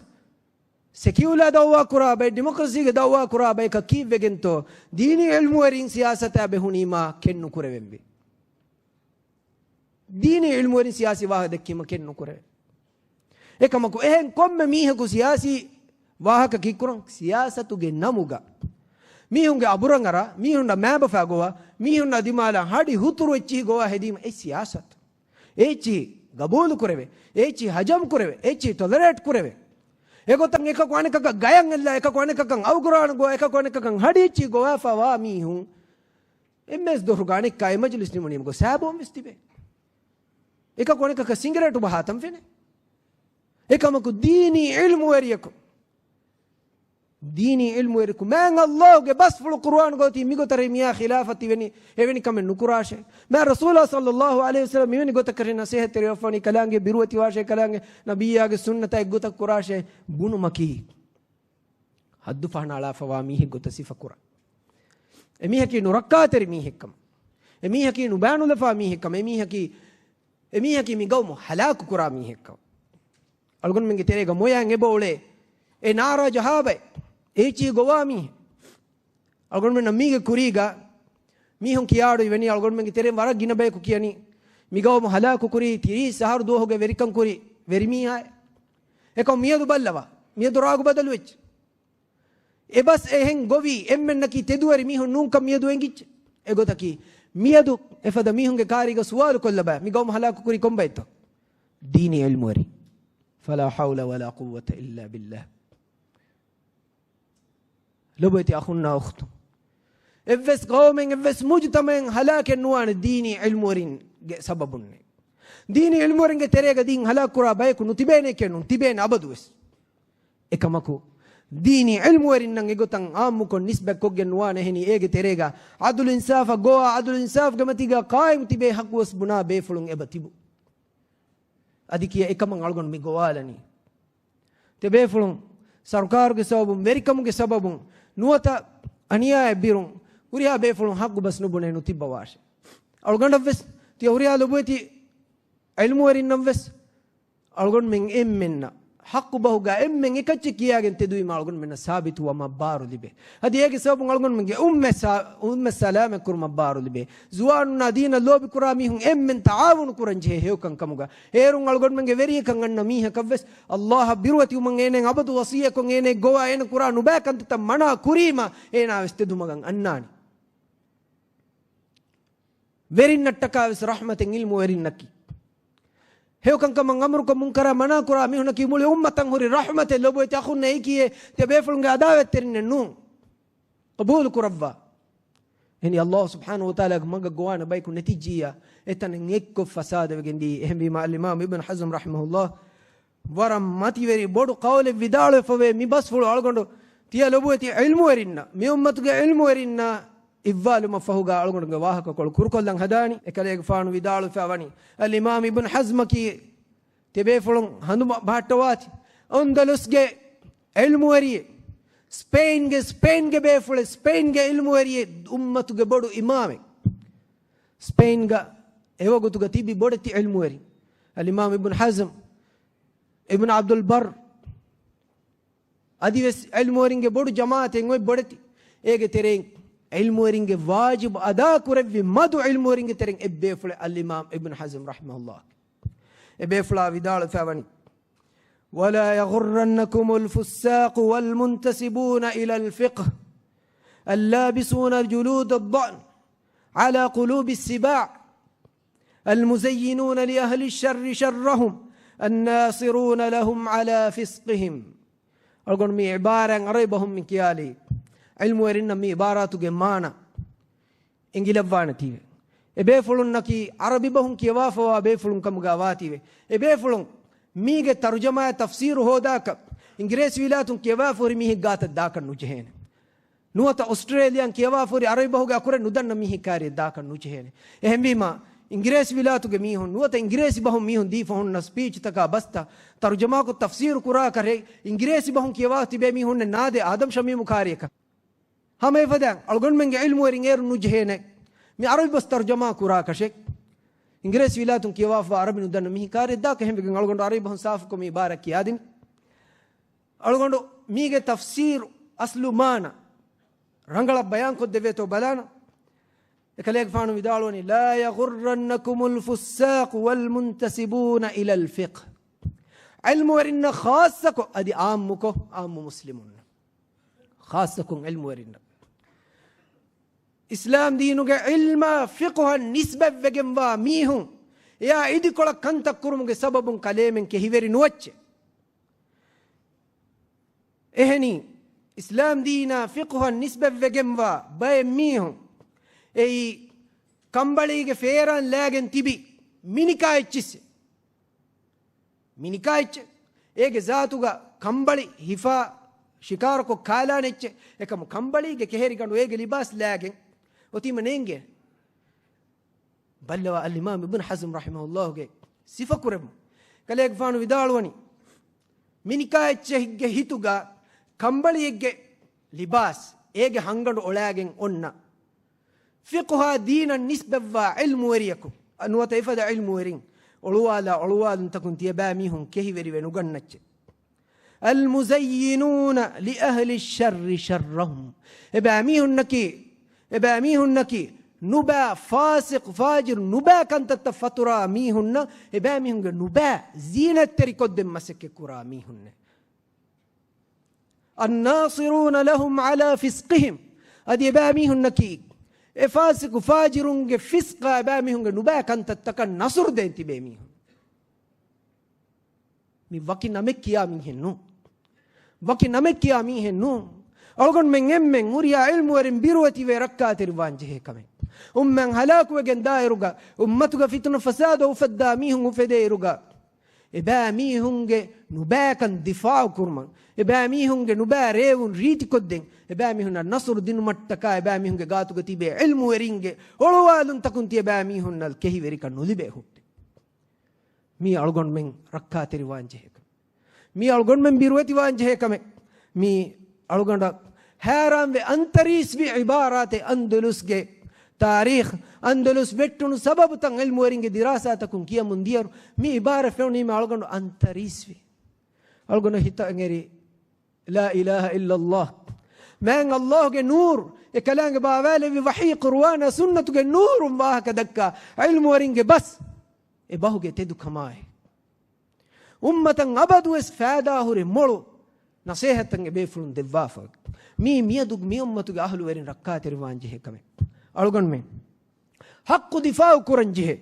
ސެކިއުލާ ދައުވާ ކުރާ ބައެއް، ޑިމޮކްރަސީގެ ދައުވާ ކުރާ ބަޔަކަށް ކީއްވެގެންތޯ ދީނީ ޢިލްމުވެރިން ސިޔާސަތާ ބެހުނީމާ ކެތް ނުކުރެވެންވީ؟ ދީނީ ޢިލްމުވެރިން ސިޔާސީ ވާހަކަ ދެއްކީމަ ކެތް ނުކުރެވޭ. އެކަމަކު، އެހެން ކޮންމެ މީހަކު ސިޔާސީ ވާހަކަ ކީއްކުރަން؟ ސިޔާސަތުގެ ނަމުގަ މީހުންގެ އަބުރަށް އަރާ، މީހުންނަށް މާބަފާ ގޮވާ، މީހުންނަށް ދިމާލަށް ހަޑި ހުތުރު އެއްޗިހި ގޮވާ ހެދީމަ އެ ސިޔާސަތު. އެއްޗިހި ގަބޫލު ކުރެވޭ، އެއްޗިހި ހަޖަމް ކުރެވޭ، އެއްޗިހި ޓޮލަރޭޓް ކުރެވޭ. އެގޮތަށް އެކަކު އަނެކަކަށް ގަޔަށް އެއްލާ، އެކަކު އަނެކަކަށް އައުގުރާން ގޮވާ، އެކަކު އަނެކަކަށް ހަޑި އެއްޗިހި ގޮވާފަވާ މީހުން އެންމެސް ދޮރުގަ އަނެއްކާ އެމަޖިލިސް ނިމުނީމަ ގޮސް ސާބޯން ވެސް ތިބޭ. އެކަކު އަނެކަކަށް ސިނގިރޭޓު ބަހާތަން ފެނޭ. އެކަމަކު ދީނީ ޢިލްމުވެރިޔަކު، ދީނީ ޢިލްމުވެރިޔަކު، މާތް އައްލާހުގެ ބަސްފުޅު ޤުރުއާނުގައި މިގޮތަށް މިއާ ޚިލާފަށް ތިވެނި އެވެނި ކަމެއް ނުކުރާށޭ. މާތް ރަސޫލާ ޞައްލައްލާހު ޢަލައިހި ވަސައްލަމް މިވެނި ގޮތަކަށް ނަޞޭޙަތްތެރިވެފަވަނީ، ކަލާނގެ ބިރުވެތިވާށޭ، ކަލާނގެ ނަބިއްޔާގެ ސުންނަތާ އެއްގޮތަށް ކުރާށޭ ބުނުމަކީ، ހައްދު ފަހަނައަޅާފަވާ މީހެއް ގޮތަށް ސިފަކުރާ. އެމީހަކީ ނުރައްކާތެރި މީހެއްކަމަށް، އެމީހަކީ ނުބާނުލަފާ މީހެއްކަމަށް، އެމީހަކީ، އެމީހަކީ މި ގައުމު ހަލާކު ކުރާ މީހެއްކަމަށް. އަޅުގަނޑުމެންގެ ތެރޭގަ މޮޔައިން އެބަ އުޅޭ އެ ނާރާ ޖަހާ ބައެއް، އޭޗި ގޮވާ މީހެއް. އަޅުގަނޑުމެންނަށް މީގެ ކުރީގަ މީހުން ކިޔާ އަޑު އިވެނީ، އަޅުގަނޑުމެންގެ ތެރެއިން ވަރަށް ގިނަ ބަޔަކު ކިޔަނީ، މި ގައުމު ހަލާކު ކުރީ، ތިރީސް އަހަރު ދުވަހުގެ ވެރިކަން ކުރި ވެރިމީހާއޭ. އެކަމު މިއަދު ބައްލަވާ، މިއަދު ރާގު ބަދަލުވެއްޖެ. އެބަސް އެހެން ގޮވީ، އެންމެންނަކީ ތެދުވެރި މީހުން ނޫންކަން މިއަދު އެނގިއްޖެ. އެގޮތަކީ، މިއަދު އެފަދަ މީހުންގެ ކާރީގަ ސުވާލު ކޮށްލަބަ، މި ގައުމު ހަލާކު ކުރީ ކޮންބައެއްތޯ؟ ދީނީ ޢިލްމުވެރިން. فلا حول ولا قوة إلا بالله. ލޮބުވެތި އަޚުންނާ އުޚްތުން، އެއްވެސް ގައުމެއް، އެއްވެސް މުޖުތަމައެއް ހަލާކެއް ނުވާނެ ދީނީ ޢިލްމުވެރިންގެ ސަބަބުންނޭ. ދީނީ ޢިލްމުވެރިންގެ ތެރޭގަ ދީން ހަލާކު ކުރާ ބަޔަކު ނުތިބޭނެކޭ ނޫން، ތިބޭނެ އަބަދުވެސް. އެކަމަކު، ދީނީ ޢިލްމުވެރިންނަށް އެގޮތަށް ޢާއްމުކޮށް ނިސްބަތް ކޮށްގެން ނުވާނެ. އެހެނީ އޭގެ ތެރޭގަ ޢަދުލު އިންސާފަށް ގޮވާ، ޢަދުލު އިންސާފްގެ މަތީގަ ޤާއިމް ތިބޭ ޙައްޤުވެސް ބުނާ ބޭފުޅުން އެބަ ތިބު. އަދި ކިޔަ އެކަމަށް އަޅުގަނޑު މި ގޮވާލަނީ. ތިޔަ ބޭފުޅުން ސަރުކާރުގެ ސަބަބުން، ވެރިކަމުގެ ސަބަބުން، ނުވަތަ އަނިޔާއެއް ބިރުން، ހުރިހާ ބޭފުޅުން ޙައްޤު ބަސް ނުބުނެ ނުތިއްބަވާށޭ. އަޅުގަނޑަށްވެސް ތިޔަ ހުރިހާ ލޮބުވެތި ޢިލްމުވެރިންނަށްވެސް އަޅުގަނޑުމެން އެންމެންނަށް ޙައްޤު ބަހުގަ އެންމެން އެކައްޗެއް ކިޔާގެން ތެދުވީމަ އަޅުގަނޑުމެންނަށް ސާބިތުވުމަށް ބާރު ލިބޭ. އަދި އޭގެ ސަބަބުން އަޅުގަނޑުމެންގެ އުއްމަތް ސާ-، އުއްމަތް ސަލާމަތް ކުރުމަށް ބާރު ލިބޭ. ޒުވާނުންނާ ދީނަށް ލޯބިކުރާ މީހުން އެންމެން ތަޢާވުނު ކުރަން ޖެހޭ ހެޔޮކަން ކަމުގަ. އޭރުން އަޅުގަނޑުމެންގެ ވެރިޔަކަށް އަންނަ މީހަކަށްވެސް ﷲ އަށް ބިރުވެތިވުމަށް އޭނައަށް އަބަދު ވަޞިއްޔަތްކޮށް އޭނައަށް ގޮވާ އޭނަ ކުރާ ނުބައި ކަންތައްތައް މަނާ ކުރީމަ އޭނާވެސް ތެދުމަގަށް އަންނާނެ. ވެރިންނަށްޓަކާވެސް ރަޙްމަތެއް ޢިލްމުވެރިންނަކީ. ހެޔޮކަންކަމަށް އަމުރުކޮށް މުންކަރާ މަނާކުރާ މީހުންނަކީ މުޅި އުއްމަތަށް ހުރި ރަޙްމަތެއް. ލޮބުވެތި އަޚުންނޭ އެއީކީއޭ ތިޔަ ބޭފުޅުންގެ އަދާވަތްތެރިންނެއް ނޫން. ޤަބޫލު ކުރައްވާ. އެހެނީ ﷲ ސުބްޙާނަހޫ ވަތަޢާލާގެ މަގަށް ގޮވާނެ ބަޔަކު ނެތިއްޖިއްޔާ އެތަނެއް އެއްކޮށް ފަސާދަވެގެން ދިޔައީ. އެހެންވީމާ އަލްއިމާމު އިބްނު ޙަޒްމް ރަޙިމަހުﷲ ވަރަށް މަތިވެރި ބޮޑު ޤައުލެއް ވިދާޅުވެފަވޭ. މި ބަސްފުޅު އަޅުގަނޑު ތިޔަ ލޮބުވެތި ޢިލްމުވެރިންނަށް، މި އުއްމަތުގެ ޢިލްމުވެރިންނަށް އިއްވާލުމަށްފަހުގަ އަޅުގަނޑުގެ ވާހަކަކޮޅު ކުރުކޮށްލަން ހަދާނީ. އެކަލޭގެފާނު ވިދާޅުވެފައިވަނީ، އަލްއިމާމު އިބްނު ޙަޒްމަކީ ތިޔަބޭފުޅުން ހަނދުމަ ބަހައްޓަވާތި އަންދަލުސްގެ ޢިލްމުވެރިއެއް. ސްޕެއިންގެ، ސްޕެއިންގެ ބޭފުޅެއް، ސްޕެއިންގެ ޢިލްމުވެރިއެއް، އުއްމަތުގެ ބޮޑު އިމާމެއް. ސްޕެއިންގަ އެވަގުތުގަ ތިބި ބޮޑެތި ޢިލްމުވެރިން. އަލްއިމާމް އިބްނު ޙަޒްމް، އިބްނު ޢަބްދުލް ބައްރު، އަދިވެސް ޢިލްމުވެރިންގެ ބޮޑު ޖަމާޢަތެއް އޮތް ބޮޑެތި. އޭގެ ތެރެއިން ޢިލްމުވެރިންގެ ވާޖިބު އަދާ ކުރެއްވި މަދު ޢިލްމުވެރިންގެ ތެރެއިން އެއްބޭފުޅެއް އަލްއިމާމް އިބްނު ޙަޒްމް ރަޙިމަހުﷲ. އެބޭފުޅާ ވިދާޅުވެފައިވަނީ، ولا يغرنكم الفساق والمنتسبون إلى الفقه اللابسون جلود الضأن على قلوب السباع المزينون لأهل الشر شرهم الناصرون لهم على فسقهم. އަޅުގަނޑު މި ޢިބާރާތް ޢަރަބި ބަހުން މި ކިޔާލީ، ޢިލްމުވެރިންނަށް މި ޢިބާރާތުގެ މާނަ އެނގިލައްވާނެތީވެ. އެބޭފުޅުންނަކީ ޢަރަބި ބަހުން ކިޔަވާފަވާ ބޭފުޅުން ކަމުގަ ވާތީވެ. އެބޭފުޅުން މީގެ ތަރުޖަމާއާ ތަފްސީރު ހޯދާކަށް އިނގިރޭސި ވިލާތުން ކިޔަވާފަ ހުރި މީހެއް ގާތަށް ދާކަށް ނުޖެހޭނެ. ނުވަތަ އޮސްޓްރޭލިޔާން ކިޔަވާފަ ހުރި ޢަރަބި ބަހުގެ އަކުރެއް ނުދަންނަ މީހެއް ކާރިއަށް ދާކަށް ނުޖެހޭނެ. އެހެންވީމަ، އިނގިރޭސި ވިލާތުގެ މީހުން ނުވަތަ އިނގިރޭސި ބަހުން މީހުން ދީފަ ހުންނަ ސްޕީޗްތަކާ ބަސްތައް ތަރުޖަމާކޮށް ތަފްސީރު ކުރާކަށް އިނގިރޭސި ބަހުން ކިޔަވާ ތިބޭ މީހުންނެއް ނާދޭ އާދަމް ޝަމީމު ކާރިއަކަށް. ހަމަ އެފަދައިން އަޅުގަނޑުމެންގެ ޢިލްމުވެރިން އޭރު ނުޖެހޭނެ. މި ޢަރަބި ބަސް ތަރުޖަމާ ކުރާކަށެއް. އިނގިރޭސި ވިލާތުން ކިޔަވާފަ ޢަރަބި ނުދަންނަ މީހެއް ކާރިއަށް ދާކަށް. އެހެންވެގެން އަޅުގަނޑު ޢަރަބި ބަހުން ސާފުކޮށް މި ޢިބާރާތް ކިޔާދިން. އަޅުގަނޑު މީގެ ތަފްސީރު އަސްލު މާނަ ރަނގަޅަށް ބަޔާންކޮށްދެވޭތޯ ބަލާނަ. އެކަލޭގެފާނު ވިދާޅުވަނީ، لا يغرنكم الفساق والمنتسبون إلى الفقه. ޢިލްމުވެރިންނަށް ޚާއްޞަކޮށް، އަދި ޢާއްމުކޮށް، ޢާއްމު މުސްލިމުންނަށް، ޚާއްޞަކޮށް ޢިލްމުވެރިންނަށް، އިސްލާމް ދީނުގެ ޢިލްމާ ފިޤުހަށް ނިސްބަތްވެގެންވާ މީހުން އެއާ އިދިކޮޅަށް ކަންތައް ކުރުމުގެ ސަބަބުން ކަލޭމެން ކެހިވެރި ނުވައްޗޭ. އެހެނީ، އިސްލާމް ދީނާ ފިޤުހަށް ނިސްބަތްވެގެންވާ ބައެއް މީހުން އެއީ ކަނބަޅީގެ ފޭރާން ލާގެން ތިބި މިނިކާ އެއްޗިއްސެއް. މިނިކާ އެއްޗެއް. އޭގެ ޒާތުގަ ކަނބަޅި ހިފާ ޝިކާރަކޮށް ކާލާނެ އެއްޗެއް. އެކަމު ކަނބަޅީގެ ކެހެރިގަނޑު އޭގެ ލިބާސް ލާގެން އޮތީމަ ނޭނގޭ. ބައްލަވާ އަލްއިމާމް އިބްނު ޙަޒްމް ރަޙިމަހުﷲގެ ސިފަކުރެއްވުން. ކަލޭގެފާނު ވިދާޅުވަނީ، މިނިކާ އެއްޗެހެއްގެ ހިތުގަ ކަނބަޅިއެއްގެ ލިބާސް އޭގެ ހަންގަނޑު އޮޅާގެން އޮންނަ ފިޤުހާ ދީނަށް ނިސްބަތްވާ ޢިލްމުވެރިޔަކު، ނުވަތަ އެފަދަ ޢިލްމުވެރިން އޮޅުވާލާ އޮޅުވާލުންތަކުން ތިޔަބައިމީހުން ކެހިވެރިވެ ނުގަންނައްޗެ. المزينون لأهل الشر شرهم. އެބައިމީހުންނަކީ، އެބައިމީހުންނަކީ ނުބައި ފާސިޤު ފާޖިރު ނުބައި ކަންތައްތައް ފަތުރާ މީހުންނަށް، އެބައިމީހުންގެ ނުބައި ޒީނަތްތެރިކޮށްދޭން މަސައްކަތް ކުރާ މީހުންނެއް. الناصرون لهم على فسقهم. އަދި އެބައިމީހުންނަކީ އެ ފާސިޤު ފާޖިރުންގެ ފިސްޤާ އެބައިމީހުންގެ ނުބައި ކަންތައްތަކަށް ނަޞްރު ދޭން ތިބޭ މީހުން. މި ވަކި ނަމެއް ކިޔާ މީހެއް ނޫން. ވަކި ނަމެއް ކިޔާ މީހެއް ނޫން. އަޅުގަނޑުމެން އެންމެން ހުރިހާ ޢިލްމުވެރިން ބިރުވެތިވެ ރައްކާތެރިވާން ޖެހޭ ކަމެއް. އުއްމަތް ހަލާކުވެގެން ދާއިރުގަ، އުއްމަތުގަ ފިތުނަ ފަސާދަ އުފައްދާ މީހުން އުފެދޭއިރުގަ، އެބައިމީހުންގެ ނުބައިކަން ދިފާޢު ކުރުމަށް، އެބައިމީހުންގެ ނުބައި ރޭވުން ރީތިކޮށްދޭން، އެބައިމީހުންނަށް ނަޞްރު ދިނުމަށްޓަކާ، އެބައިމީހުންގެ ގާތުގަ ތިބޭ ޢިލްމުވެރިންގެ އޮޅުވާލުންތަކުން ތިޔަބައިމީހުންނަށް ކެހިވެރިކަން ނުލިބޭ ހުއްޓެ. މީ އަޅުގަނޑުމެން ރައްކާތެރިވާން ޖެހޭ ކަމެއް. މީ އަޅުގަނޑުމެން ބިރުވެތިވާން ޖެހޭ ކަމެއް. މީ އަޅުގަނޑަށް ހައިރާންވެ އަންތަރީސްވި ޢިބާރާތެއް. އަންދަލުސްގެ ތާރީޚް، އަންދަލުސް ވެއްޓުނު ސަބަބުތައް ޢިލްމުވެރިންގެ ދިރާސާތަކުން ކިޔަމުން ދިޔައިރު، މި ޢިބާރާތް ފެނުނީމަ އަޅުގަނޑު އަންތަރީސްވި. އަޅުގަނޑު ހިތަށް އެނގެރި، لا إله إلا الله. މާތް ﷲގެ ނޫރު، އެ ކަލާނގެ ބާވާލެއްވި ވަޙީ، ޤުރުއާނާ ސުންނަތުގެ ނޫރުން ވާހަކަ ދައްކާ ޢިލްމުވެރިންގެ ބަސް އެ ބަހުގެ ތެދުކަމާއި، އުއްމަތަށް އަބަދުވެސް ފައިދާހުރި މޮޅު ނަޞޭޙަތްތައް އެބޭފުޅުން ދެއްވާފަ. މީ މިއަދު މި އުއްމަތުގެ އަހުލުވެރިން ރައްކާތެރިވާން ޖެހޭ ކަމެއް. އަޅުގަނޑުމެން ޙައްޤު ދިފާޢު ކުރަން ޖެހޭ.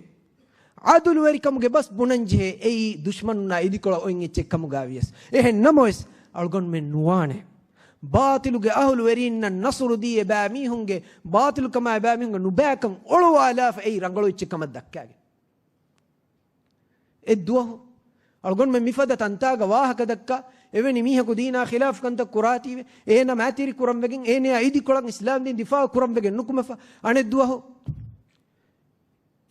ޢަދުލުވެރިކަމުގެ ބަސް ބުނަން ޖެހޭ. އެއީ ދުޝްމަނުންނާ އިދިކޮޅަށް އޮތް އެއްޗެއް ކަމުގައި ވިޔަސް. އެހެން ނަމަވެސް، އަޅުގަނޑުމެން ނުވާނެ ބާޠިލުގެ އަހުލުވެރީންނަށް ނަޞްރު ދީ، އެބައިމީހުންގެ ބާޠިލުކަމާ އެބައިމީހުންގެ ނުބައިކަން އޮޅުވާލާފަ އެއީ ރަނގަޅު އެއްޗެއް ކަމަށް ދައްކާގެން. އެއްދުވަހު އަޅުގަނޑުމެން މިފަދަ ތަންތާގަ ވާހަކަ ދައްކާ، އެވެނި މީހަކު ދީނާ ޚިލާފު ކަންތައް ކުރާތީވެ، އޭނަ މައިތިރި ކުރަން ވެގެން، އޭނަޔާ އިދިކޮޅަށް އިސްލާމް ދީން ދިފާޢު ކުރަން ވެގެން ނުކުމެފަ. އަނެއްދުވަހު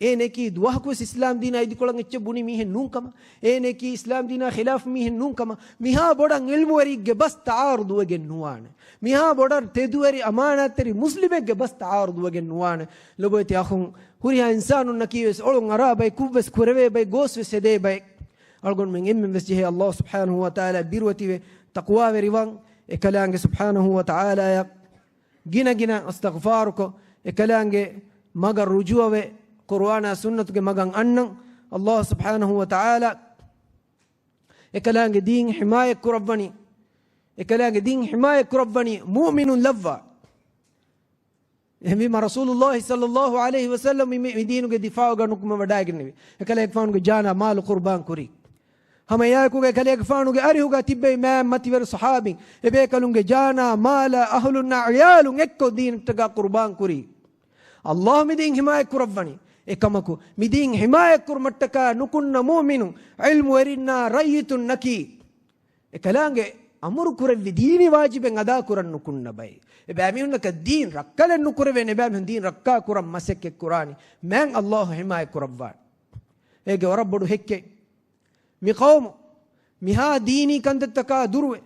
އޭނައަކީ ދުވަހަކުވެސް އިސްލާމް ދީނާ އިދިކޮޅަށް އެއްޗެއް ބުނި މީހެއް ނޫން ކަމަށް. އޭނައަކީ އިސްލާމް ދީނާ ޚިލާފު މީހެއް ނޫން ކަމަށް. މިހާ ބޮޑަށް ޢިލްމުވެރިއެއްގެ ބަސް ތަޢާރުޟުވެގެން ނުވާނެ. މިހާ ބޮޑަށް ތެދުވެރި އަމާނާތްތެރި މުސްލިމެއްގެ ބަސް ތަޢާރުޟުވެގެން ނުވާނެ. ލޮބުވެތި އަޚުން، ހުރިހާ އިންސާނުންނަކީވެސް އޮޅުން އަރާ ބައެއް، ކުށްވެސް ކުރެވޭ ބައެއް، ގޯސްވެސް ހެދޭ ބައެއް. އަޅުގަނޑުމެން އެންމެން ވެސް ޖެހޭ ﷲ ސުބްޙާނަހޫ ވަތަޢާލާ ބިރުވެތިވެ، ތަޤްވާވެރިވާން، އެކަލާނގެ ސުބްޙާނަހޫ ވަތަޢާލާއަށް ގިނަ ގިނަ އިސްތިޣްފާރުކޮށް، އެކަލާނގެ މަގަށް ރުޖޫޢަވެ، ޤުރުއާނާ ސުންނަތުގެ މަގަށް އަންނަން. ﷲ ސުބްޙާނަހޫ ވަތަޢާލާ އެކަލާނގެ ދީން ޙިމާޔަތް ކުރައްވަނީ، އެކަލާނގެ ދީން ޙިމާޔަތް ކުރައްވަނީ މުއުމިނުން ލައްވާ. އެހެންވީމަ ރަސޫލުﷲ ޞައްލަﷲ ޢަލައިހި ވަސައްލަމް މި، މި، މި ދީނުގެ ދިފާޢުގަ ނުކުމެ ވަޑައިގެންނެވި. އެކަލޭގެފާނުގެ ޖާނާ މާލު ޤުރުބާން ކުރީ. ހަމަ އެއާއެކުގަ އެކަލޭގެފާނުގެ އަރިހުގަ ތިއްބެވި މާތް މަތިވެރި ޞަޙާބީން އެބޭކަލުންގެ ޖާނާ މާލާ އަހުލުންނާ ޢިޔާލުން އެއްކޮށް ދީނަށްޓަކާ ޤުރުބާން ކުރީ. ﷲ މި ދީން ޙިމާޔަތް ކުރައްވަނީ. އެކަމަކު، މި ދީން ޙިމާޔަތް ކުރުމަށްޓަކާ ނުކުންނަ މުއުމިނުން، ޢިލްމުވެރިންނާ ރައްޔިތުންނަކީ، އެކަލާނގެ އަމުރު ކުރެއްވި ދީނީ ވާޖިބެއް އަދާ ކުރަން ނުކުންނަ ބައެއް. އެބައިމީހުންނަކަށް ދީން ރައްކަލެއް ނުކުރެވޭނެ، އެބައިމީހުން ދީން ރައްކާ ކުރަން މަސައްކަތް ކުރާނީ. މާތް ﷲ ޙިމާޔަތް ކުރައްވާނެ. އޭގެ ވަރަށް ބޮޑު ހެއްކެއް. މި ޤައުމު، މިހާ ދީނީ ކަންތައްތަކާ ދުރުވެ،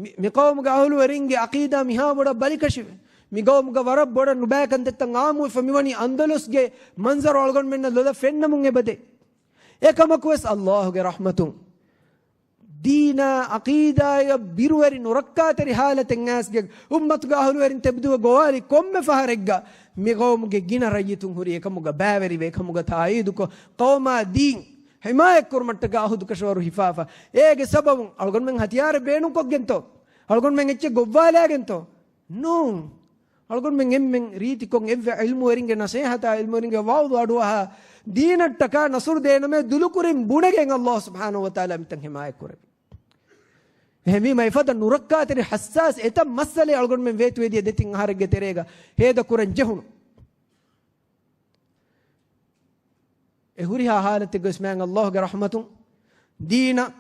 މި، މި ޤައުމުގެ އަހުލުވެރިންގެ ޢަޤީދާ މިހާ ބޮޑަށް ބަލިކަށިވެ، މި ޤައުމުގަ ވަރަށް ބޮޑަށް ނުބައި ކަންތައްތައް ޢާއްމުވެފަ މިވަނީ އަންދަލުސްގެ މަންޒަރު އަޅުގަނޑުމެންނަށް ލޮލަށް ފެންނަމުން އެބަދޭ. އެކަމަކުވެސް ﷲގެ ރަޙްމަތުން ދީނާ ޢަޤީދާއަށް ބިރުވެރި ނުރައްކާތެރި ޙާލަތެއް އައިސްގެ އުއްމަތުގެ އަހުލުވެރިން ތެދުވެ ގޮވާލި ކޮންމެ ފަހަރެއްގަ މި ޤައުމުގެ ގިނަ ރައްޔިތުން ހުރި އެކަމުގަ ބައިވެރިވެ، އެކަމުގަ ތާއީދުކޮށް، ޤައުމާ ދީން ޙިމާޔަތްކުރުމަށްޓަކާ އަހުދުކަށަވަރު ހިފާފަ. އޭގެ ސަބަބުން އަޅުގަނޑުމެން ހަތިޔާރެއް ބޭނުންކޮށްގެންތޯ؟ އަޅުގަނޑުމެން އެއްޗެއް ގޮއްވާލާގެންތޯ؟ ނޫން. އަޅުގަނޑުމެން އެންމެން ރީތިކޮށް އެއްވެ ޢިލްމުވެރިންގެ ނަޞޭޙަތާ، ޢިލްމުވެރިންގެ ވަޢުޡު އަޑުއަހާ، ދީނަށްޓަކާ ނަޞްރު ދޭނަމޭ ދުލުކުރިން ބުނެގެން ﷲ ސުބްޙާނަހޫ ވަތަޢާލާ މިތަން ޙިމާޔަތް ކުރެވި. އެހެންވީމަ، އެފަދަ ނުރައްކާތެރި ޙައްސާސް އެތައް މައްސަލައެއް އަޅުގަނޑުމެން ވޭތުވެދިޔަ ދެތިން އަހަރެއްގެ ތެރޭގަ ހޭދަކުރަން ޖެހުނު. އެ ހުރިހާ ޙާލަތެއްގަވެސް މާތް ﷲގެ ރަޙްމަތުން ދީނަށް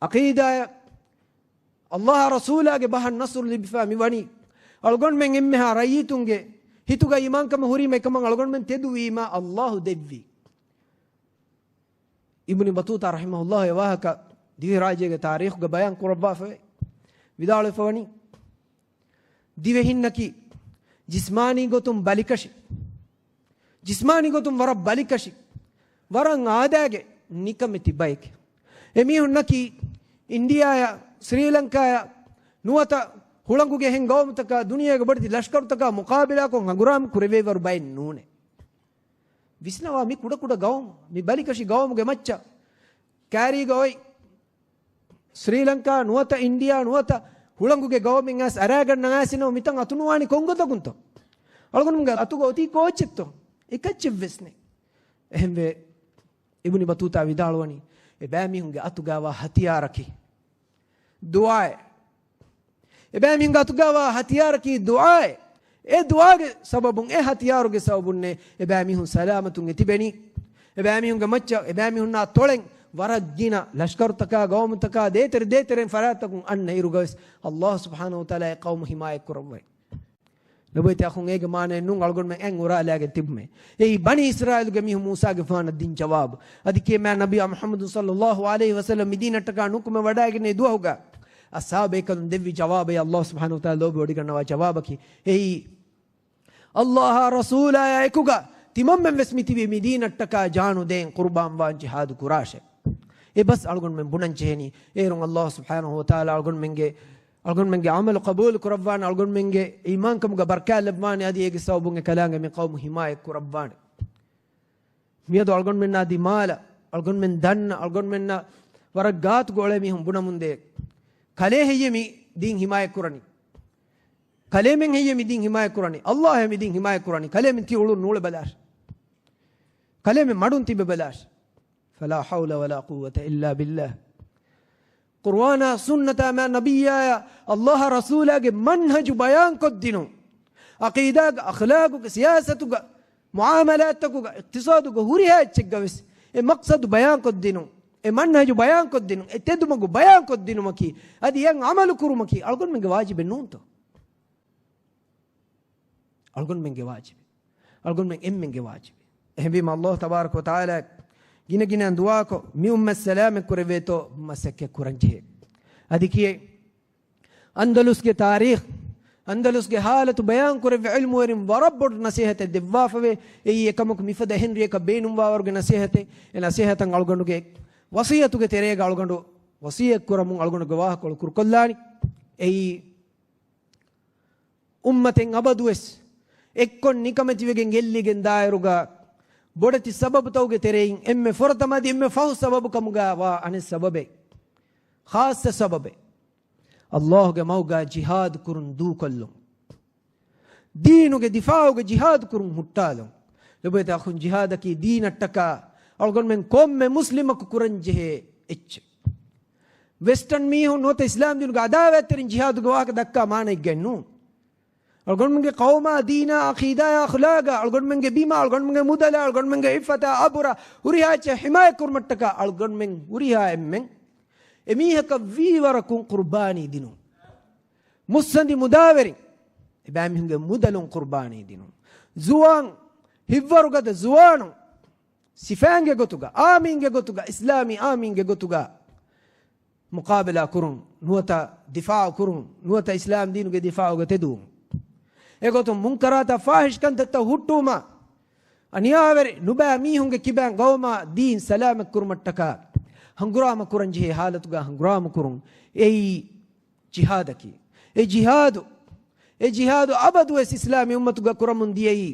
ޢަޤީދާއަށް ﷲ ރަސޫލާގެ ބަހަށް ނަޞްރު ލިބިފަ މިވަނީ، އަޅުގަނޑުމެން އެންމެހާ ރައްޔިތުންގެ ހިތުގަ އީމާންކަމަށް ހުރީމަ އެކަމަށް އަޅުގަނޑުމެން ތެދުވީމަ ﷲ ދެއްވީ. އިބްނު ބަޠޫޠާ ރަޙިމަހުﷲ އެ ވާހަކަ ދިވެހިރާއްޖޭގެ ތާރީޚުގަ ބަޔާން ކުރައްވާފަވޭ. ވިދާޅުވެފަވަނީ، ދިވެހިންނަކީ ޖިސްމާނީ ގޮތުން ބަލިކަށި، ޖިސްމާނީ ގޮތުން ވަރަށް ބަލިކަށި، ވަރަށް އާދައިގެ ނިކަމެތި ބައެކޭ. އެމީހުންނަކީ އިންޑިއާއާ، ސްރީލަންކާއާ، ނުވަތަ ހުޅަނގުގެ އެހެން ގައުމުތަކާ، ދުނިޔޭގެ ބޮޑެތި ލަޝްކަރުތަކާ މުޤާބިލާކޮށް ހަނގުރާމަ ކުރެވޭވަރު ބައެއް ނޫނޭ. ވިސްނަވާ، މި ކުޑަކުޑަ ގައުމު، މި ބަލިކަށި ގައުމުގެ މައްޗަށް ކާރީގަ އޮތް ސްރީލަންކާ ނުވަތަ އިންޑިއާ ނުވަތަ ހުޅަނގުގެ ގައުމެއް އައިސް އަރާގަންނަ އައިސް އިންނަވަ މިތަން އަތުނުވާނީ ކޮންގޮތަކުންތޯ؟ އަޅުގަނޑުމެންގެ އަތުގަ އޮތީ ކޯއްޗެއްތޯ؟ އެކައްޗެއްވެސް ނެތް. އެހެންވެ، އިބްނު ބަޠޫޠާ ވިދާޅުވަނީ، އެބައިމީހުންގެ އަތުގައިވާ ހަތިޔާރަކީ ދުޢާއޭ. އެބައިމީހުންގެ އަތުގައިވާ ހަތިޔާރަކީ ދުޢާއޭ. އެ ދުޢާގެ ސަބަބުން، އެ ހަތިޔާރުގެ ސަބަބުންނޭ އެބައިމީހުން ސަލާމަތުން އެ ތިބެނީ. އެބައިމީހުންގެ މައްޗަށް، އެބައިމީހުންނާ ތޮޅެން ވަރަށް ގިނަ ލަޝްކަރުތަކާ، ގައުމުތަކާ، ދޭތެރެ ދޭތެރެން ފަރާތްތަކުން އަންނަ އިރުގަވެސް، ﷲ ސުބްޙާނަހޫ ވަތަޢާލާ އެ ޤައުމު ޙިމާޔަތް ކުރައްވައި. ލޮބުވެތި އަޚުން، އޭގެ މާނައެއް ނޫން އަޅުގަނޑުމެން އެން އުރާލާގެން ތިބުމޭ. އެއީ ބަނީ އިސްރާއީލުގެ މީހުން މޫސާގެފާނަށް ދިން ޖަވާބު. އަދި ކިޔަމާ ނަބިއްޔާ މުޙައްމަދު ޞައްލަﷲ ޢަލައިހި ވަސައްލަމް މިދީނަށްޓަކާ ނުކުމެ ވަޑައިގެންނެވި ދުވަހުގަ އަޞްޙާބޭކަލުން ދެއްވި ޖަވާބެއް، ﷲ ސުބްޙާނަހޫ ވަތަޢާލާ ލޯބިވޮޑިގަންނަވާ ޖަވާބަކީ. އެއީ، ﷲ އާ ރަސޫލާއާ އެކުގަ ތިމަންމެން ވެސް މިތިބީ މިދީނަށްޓަކާ ޖާނު ދޭން ޤުރުބާންވާން ޖިހާދު ކުރާށޭ. އެ ބަސް އަޅުގަނޑުމެން ބުނަން ޖެހެނީ. އޭރުން ﷲ ސުބްޙާނަހޫ ވަތަޢާލާ އަޅުގަނޑުމެންގެ، އަޅުގަނޑުމެންގެ ޢަމަލު ޤަބޫލު ކުރައްވާނެ، އަޅުގަނޑުމެންގެ އީމާންކަމުގަ ބަރަކާތް ލައްވާނެ، އަދި އޭގެ ސަބަބުން އެކަލާނގެ މި ޤައުމު ޙިމާޔަތް ކުރައްވާނެ. މިއަދު އަޅުގަނޑުމެންނާ ދިމާލަށް، އަޅުގަނޑުމެން ދަންނަ، އަޅުގަނޑުމެންނަށް ވަރަށް ގާތުގަ އުޅޭ މީހުން ބުނަމުންދޭ، ކަލޭ ހެއްޔޭ މި ދީން ޙިމާޔަތް ކުރަނީ؟ ކަލޭމެން ހެއްޔޭ މި ދީން ޙިމާޔަތް ކުރަނީ؟ ﷲ އޭ މި ދީން ޙިމާޔަތް ކުރަނީ. ކަލޭމެން ތި އުޅުން ނޫޅެ ބަލާށި. ކަލޭމެން މަޑުން ތިބެ ބަލާށި. فلا حول ولا قوة إلا بالله. ޤުރުއާނާ ސުންނަތާ މާ ނަބިއްޔާއާ ﷲ އާ ރަސޫލާގެ މަންހަޖު ބަޔާންކޮށްދިނުން. ޢަޤީދާގަ، އަޚްލާގުގަ، ސިޔާސަތުގަ، މުޢާމަލާތްތަކުގަ، އިޤްތިޞާދުގަ، ހުރިހާ އެއްޗެއްގަވެސް އެ މަޤްޞަދު ބަޔާންކޮށްދިނުން، އެ މަންހަޖު ބަޔާންކޮށްދިނުން، އެ ތެދުމަގު ބަޔާންކޮށްދިނުމަކީ، އަދި އެއަށް ޢަމަލު ކުރުމަކީ އަޅުގަނޑުމެންގެ ވާޖިބެއް ނޫންތޯ؟ އަޅުގަނޑުމެންގެ ވާޖިބެއް. އަޅުގަނޑުމެން އެންމެންގެ ވާޖިބެއް. އެހެންވީމަ ﷲ ތަބާރަކަ ވަތަޢާލާ ގިނަ ގިނައިން ދުޢާކޮށް، މި އުއްމަތް ސަލާމަތް ކުރެވޭތޯ މަސައްކަތް ކުރަން ޖެހޭ. އަދި ކިޔޭ، އަންދަލުސްގެ ތާރީޚް، އަންދަލުސްގެ ޙާލަތު ބަޔާން ކުރެއްވި ޢިލްމުވެރިން ވަރަށް ބޮޑު ނަސޭހަތެއް ދެއްވާފަވޭ. އެއީ އެކަމަކު މިފަދަ އެހެން ރެއަކަށް ބޭނުންވާވަރުގެ ނަސޭހަތެއް. އެ ނަސޭހަތަށް އަޅުގަނޑުގެ ވަޞިއްޔަތުގެ ތެރޭގަ އަޅުގަނޑު ވަޞިއްޔަތް ކުރަމުން އަޅުގަނޑުގެ ވާހަކަކޮޅު ކުރުކޮށްލާނީ. އެއީ އުއްމަތެއް އަބަދުވެސް އެއްކޮށް ނިކަމެތިވެގެން ގެއްލިގެން ދާއިރުގަ ބޮޑެތި ސަބަބުތަކުގެ ތެރެއިން އެންމެ ފުރަތަމަ އަދި އެންމެ ފަހު ސަބަބު ކަމުގަ ވާ އަނެއް ސަބަބެއް، ޚާއްޞަ ސަބަބެއް، ﷲ ގެ މަގުގަ ޖިހާދު ކުރުން ދޫކޮށްލުން. ދީނުގެ ދިފާޢުގަ ޖިހާދު ކުރުން ހުއްޓާލުން. ލޮބުވެތި އަޚުން، ޖިހާދަކީ ދީނަށްޓަކާ އަޅުގަނޑުމެން ކޮންމެ މުސްލިމަކު ކުރަން ޖެހޭ އެއްޗެއް. ވެސްޓަން މީހުން ނުވަތަ އިސްލާމް ދީނުގެ އަދާވަތްތެރިން ޖިހާދުގެ ވާހަކަ ދައްކާ މާނައެއްގައެއް ނޫން. އަޅުގަނޑުމެންގެ ޤައުމާ، ދީނާ، ޢަޤީދާއާ، އަޚްލާޤާ، އަޅުގަނޑުމެންގެ ބިމާ، އަޅުގަނޑުމެންގެ މުދަލާ، އަޅުގަނޑުމެންގެ ޢިއްފަތާ، އަބުރާ، ހުރިހާ އެއްޗެއް ޙިމާޔަތް ކުރުމަށްޓަކާ އަޅުގަނޑުމެން ހުރިހާ އެންމެން އެމީހަކަށް ވީވަރަކުން ޤުރުބާނީ ދިނުން. މުއްސަނދި މުދާވެރިން އެބައިމީހުންގެ މުދަލުން ޤުރުބާނީ ދިނުން. ޒުވާން، ހިތްވަރުގަދަ ޒުވާނުން ސިފައިންގެ ގޮތުގަ، އާމީންގެ ގޮތުގަ، އިސްލާމީ އާމީންގެ ގޮތުގަ މުޤާބަލާ ކުރުން، ނުވަތަ ދިފާޢު ކުރުން، ނުވަތަ އިސްލާމް ދީނުގެ ދިފާޢުގަ ތެދުވުން. އެގޮތުން މުންކަރާތާ ފާޙިޝް ކަންތައްތައް ހުއްޓުވުމާ، އަނިޔާވެރި ނުބައި މީހުންގެ ކިބައިން ޤައުމާ ދީން ސަލާމަތް ކުރުމަށްޓަކާ ހަނގުރާމަ ކުރަން ޖެހޭ ޙާލަތުގަ ހަނގުރާމަ ކުރުން. އެއީ ޖިހާދަކީ. އެ ޖިހާދު، އެ ޖިހާދު އަބަދުވެސް އިސްލާމީ އުއްމަތުގަ ކުރަމުން ދިޔައީ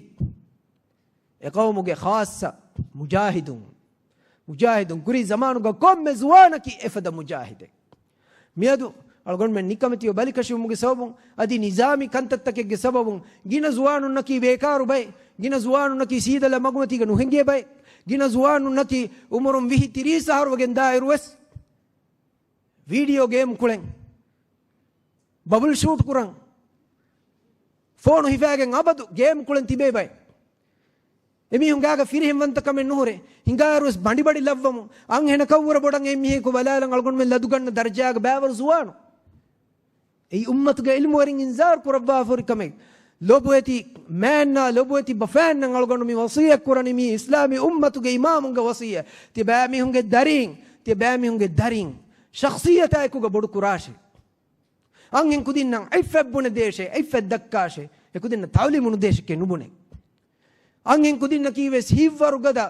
އެ ޤައުމުގެ ޚާއްޞަ މުޖާހިދުން، މުޖާހިދުން ކުރީ ޒަމާނުގަ ކޮންމެ ޒުވާނަކީ އެފަދަ މުޖާހިދެއް. މިއަދު އަޅުގަނޑުމެން ނިކަމެތިވެ ބަލިކަށިވުމުގެ ސަބަބުން، އަދި ނިޒާމީ ކަންތައްތަކެއްގެ ސަބަބުން، ގިނަ ޒުވާނުންނަކީ ބޭކާރު ބައެއް، ގިނަ ޒުވާނުންނަކީ ސީދަލަށް މަގުމަތީގަ ނުހެނގޭ ބައެއް، ގިނަ ޒުވާނުންނަކީ އުމުރުން ވިހި ތިރީސް އަހަރު ވެގެން ދާއިރުވެސް ވީޑިއޯ ގޭމް ކުޅެން، ބަބުލް ޝޫޓް ކުރަން، ފޯނު ހިފާގެން އަބަދު ގޭމް ކުޅެން ތިބޭ ބައެއް. އެމީހުން ގާގަ ފިރިހެންވަންތަކަމެއް ނުހުރޭ. ހިނގާއިރުވެސް ބަނޑިބަޑި ލައްވަމުން، އަންހެނަކަށްވުރެ ބޮޑަށް އެމީހަކު ބަލާލަން އަޅުގަނޑުމެން ލަދުގަންނަ ދަރަޖާގަ ބައިވަރު ޒުވާނު. އެއީ އުއްމަތުގެ ޢިލްމުވެރިން އިންޒާރު ކުރައްވާފަހުރި ކަމެއް. ލޮބުވެތި މާންނާ، ލޮބުވެތި ބަފައިންނަށް އަޅުގަނޑު މި ވަޞިއްޔަތް ކުރަނީ މީ އިސްލާމީ އުއްމަތުގެ އިމާމުންގެ ވަޞިއްޔަތް. ތިބާމީހުންގެ ދަރީން، ތިބާމީހުންގެ ދަރީން ޝަޚްޞިއްޔަތާ އެކުގަ ބޮޑު ކުރާށޭ. އަންހެން ކުދިންނަށް ޢިއްފަތް ބުނެދޭށޭ، ޢިއްފަތް ދައްކާށޭ. އެކުދިންނަށް ތަޢުލީމު ނުދޭށެކޭ ނުބުނެ. އަންހެން ކުދިންނަކީވެސް ހިތްވަރުގަދަ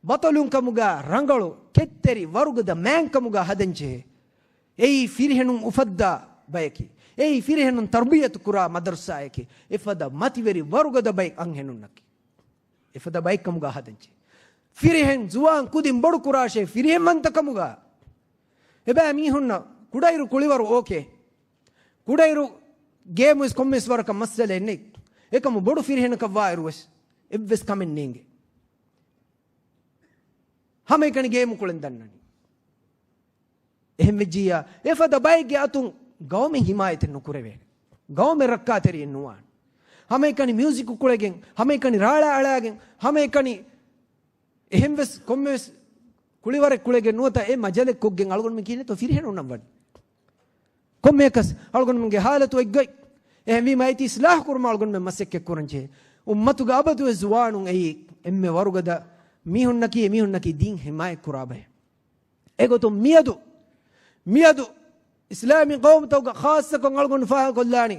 ބަޠަލުން ކަމުގަ ރަނގަޅު، ކެތްތެރި ވަރުގަދަ މާތްކަމުގަ ހަދަންޖެހޭ. އެއީ ފިރިހެނުން އުފައްދާ ބަޔަކީ. އެއީ ފިރިހެނުން ތަރުބިޔަތު ކުރާ މަދަރުސާއެކޭ. އެފަދަ މަތިވެރި ވަރުގަދަ ބައެއް އަންހެނުންނަކީ. އެފަދަ ބައެއްކަމުގަ ހަދަންޖެހޭ. ފިރިހެން ޒުވާން ކުދިން ބޮޑު ކުރާށޭ ފިރިހެންވަންތަކަމުގަ. އެބައިމީހުންނަށް ކުޑައިރު ކުޅިވަރު އޯކޭ. ކުޑައިރު ގޭމުވެސް ކޮންމެސް ވަރަކަށް މައްސަލައެއް ނެތް. އެކަމު ބޮޑު ފިރިހެނަކަށް ވާއިރުވެސް އެއްވެސް ކަމެއް ނޭނގެ. ހަމައެކަނި ގޭމު ކުޅެން ދަންނަނީ. އެހެން ވެއްޖިއްޔާ، އެފަދަ ބައެއްގެ އަތުން ގައުމެއް ހިމާޔަތެއް ނުކުރެވޭނެ. ގައުމެއް ރައްކާތެރިއެއް ނުވާނެ. ހަމައެކަނި މިއުޒިކު ކުޅެގެން، ހަމައެކަނި ރާޅާ އަޅާގެން، ހަމައެކަނި އެހެންވެސް ކޮންމެވެސް ކުޅިވަރެއް ކުޅެގެން ނުވަތަ އެ މަޖަލެއް ކޮށްގެން އަޅުގަނޑުމެން ކިޔަނީތޯ ފިރިހެނުންނަށް ވަނީ. ކޮންމެއަކަސް އަޅުގަނޑުމެންގެ ހާލަތު އޮތްގޮތް. އެހެންވީމަ އޭތި އިސްލާހު ކުރުމަށް އަޅުގަނޑުމެން މަސައްކަތް ކުރަން ޖެހޭ. އުއްމަތުގެ އަބަދުވެސް ޒުވާނުން އެއީ އެންމެ ވަރުގަދަ މީހުންނަކީ، އެމީހުންނަކީ ދީން ހިމާޔަތް ކުރާ ބައެއް. އެގޮތުން މިއަދު، މިއަދު އިސްލާމީ ޤައުމުތަކުގަ ޚާއްޞަކޮށް އަޅުގަނޑު ފާހަގަކޮށްލާނީ،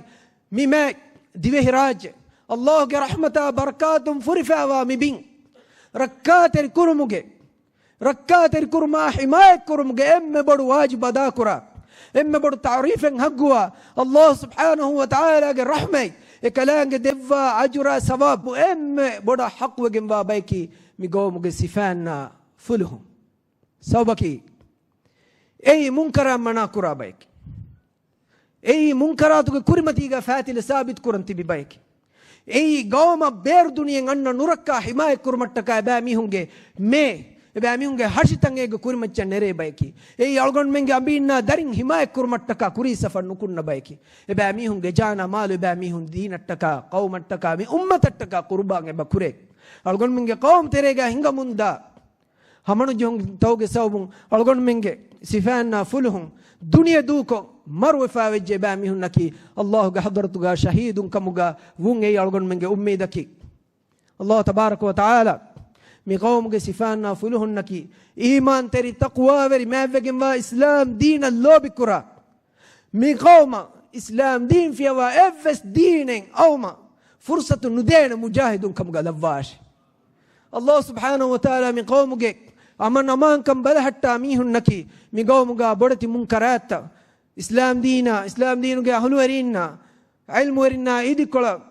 މި މާތް ދިވެހިރާއްޖެ ﷲ ގެ ރަޙްމަތާ ބަރަކާތުން ފުރިފައިވާ މި ބިން ރައްކާތެރި ކުރުމުގެ، ރައްކާތެރި ކުރުމާ ޙިމާޔަތް ކުރުމުގެ އެންމެ ބޮޑު ވާޖިބު އަދާކުރާ، އެންމެ ބޮޑު ތަޢުރީފެއް ޙައްޤުވާ ﷲ ސުބްޙާނަހޫ ވަތަޢާލާގެ ރަޙްމަތް، އެކަލާނގެ ދެއްވާ އަޖުރާ ސަވާބު އެންމެ ބޮޑަށް ޙައްޤުވެގެންވާ ބަޔަކީ މި ގައުމުގެ ސިފައިންނާ ފުލުހުން. ސަބަބަކީ، އެއީ މުންކަރާތް މަނާ ކުރާ ބަޔަކީ. އެއީ މުންކަރާތުގެ ކުރިމަތީގަ ފާތިލެއް ސާބިތު ކުރަން ތިބި ބަޔަކީ. އެއީ ގައުމަށް ބޭރު ދުނިޔެއަށް އަންނަ ނުރައްކާ ހިމާޔަތް ކުރުމަށްޓަކާ އެބައިމީހުންގެ މޭ، އެބައިމީހުންގެ ހަށިތައް އޭގެ ކުރިމައްޗަށް ނެރޭ ބަޔަކީ. އެއީ އަޅުގަނޑުމެންގެ އަނބީންނާ ދަރިން ހިމާޔަތް ކުރުމަށްޓަކާ ކުރީ ސަފަށް ނުކުންނަ ބަޔަކީ. އެބައިމީހުންގެ ޖާނާ މާލު އެބައިމީހުން ދީނަށްޓަކާ، ޤައުމަށްޓަކާ، މި އުއްމަތަށްޓަކާ ޤުރުބާން އެބަ ކުރޭ. އަޅުގަނޑުމެންގެ ޤައުމު ތެރޭގަ ހިނގަމުންދާ ހަމަނުޖެހުންތަކުގެ ސަބަބުން އަޅުގަނޑުމެންގެ ސިފައިންނާ ފުލުހުން ދުނިޔެ ދޫކޮށް މަރުވެފައިވެއްޖެ އެބައިމީހުންނަކީ ﷲ ގެ ޙަޟްރަތުގަ ޝަހީދުން ކަމުގަ ވުން އެއީ އަޅުގަނޑުމެންގެ އުއްމީދަކީ. ﷲ ތަބާރަކަ ވަ ތަޢާލާ މި ޤައުމުގެ ސިފައިންނާ ފުލުހުންނަކީ، އީމާންތެރި ތަޤްވާވެރި މާތްވެގެންވާ އިސްލާމް ދީނަށް ލޯބިކުރާ، މި ޤައުމަށް އިސްލާމް ދީން ފިޔަވާ އެއްވެސް ދީނެއް އައުމަށް ފުރުޞަތު ނުދޭނެ މުޖާހިދުން ކަމުގަ ލައްވާށި. ﷲ ސުބްޙާނަހޫ ވަތަޢާލާ މި ޤައުމުގެ އަމަން އަމާންކަން ބަލަހައްޓާ މީހުންނަކީ، މި ޤައުމުގަ ބޮޑެތި މުންކަރާތްތައް، އިސްލާމް ދީނާ، އިސްލާމް ދީނުގެ އަހުލުވެރީންނާ، ޢިލްމުވެރިންނާ އިދިކޮޅަށް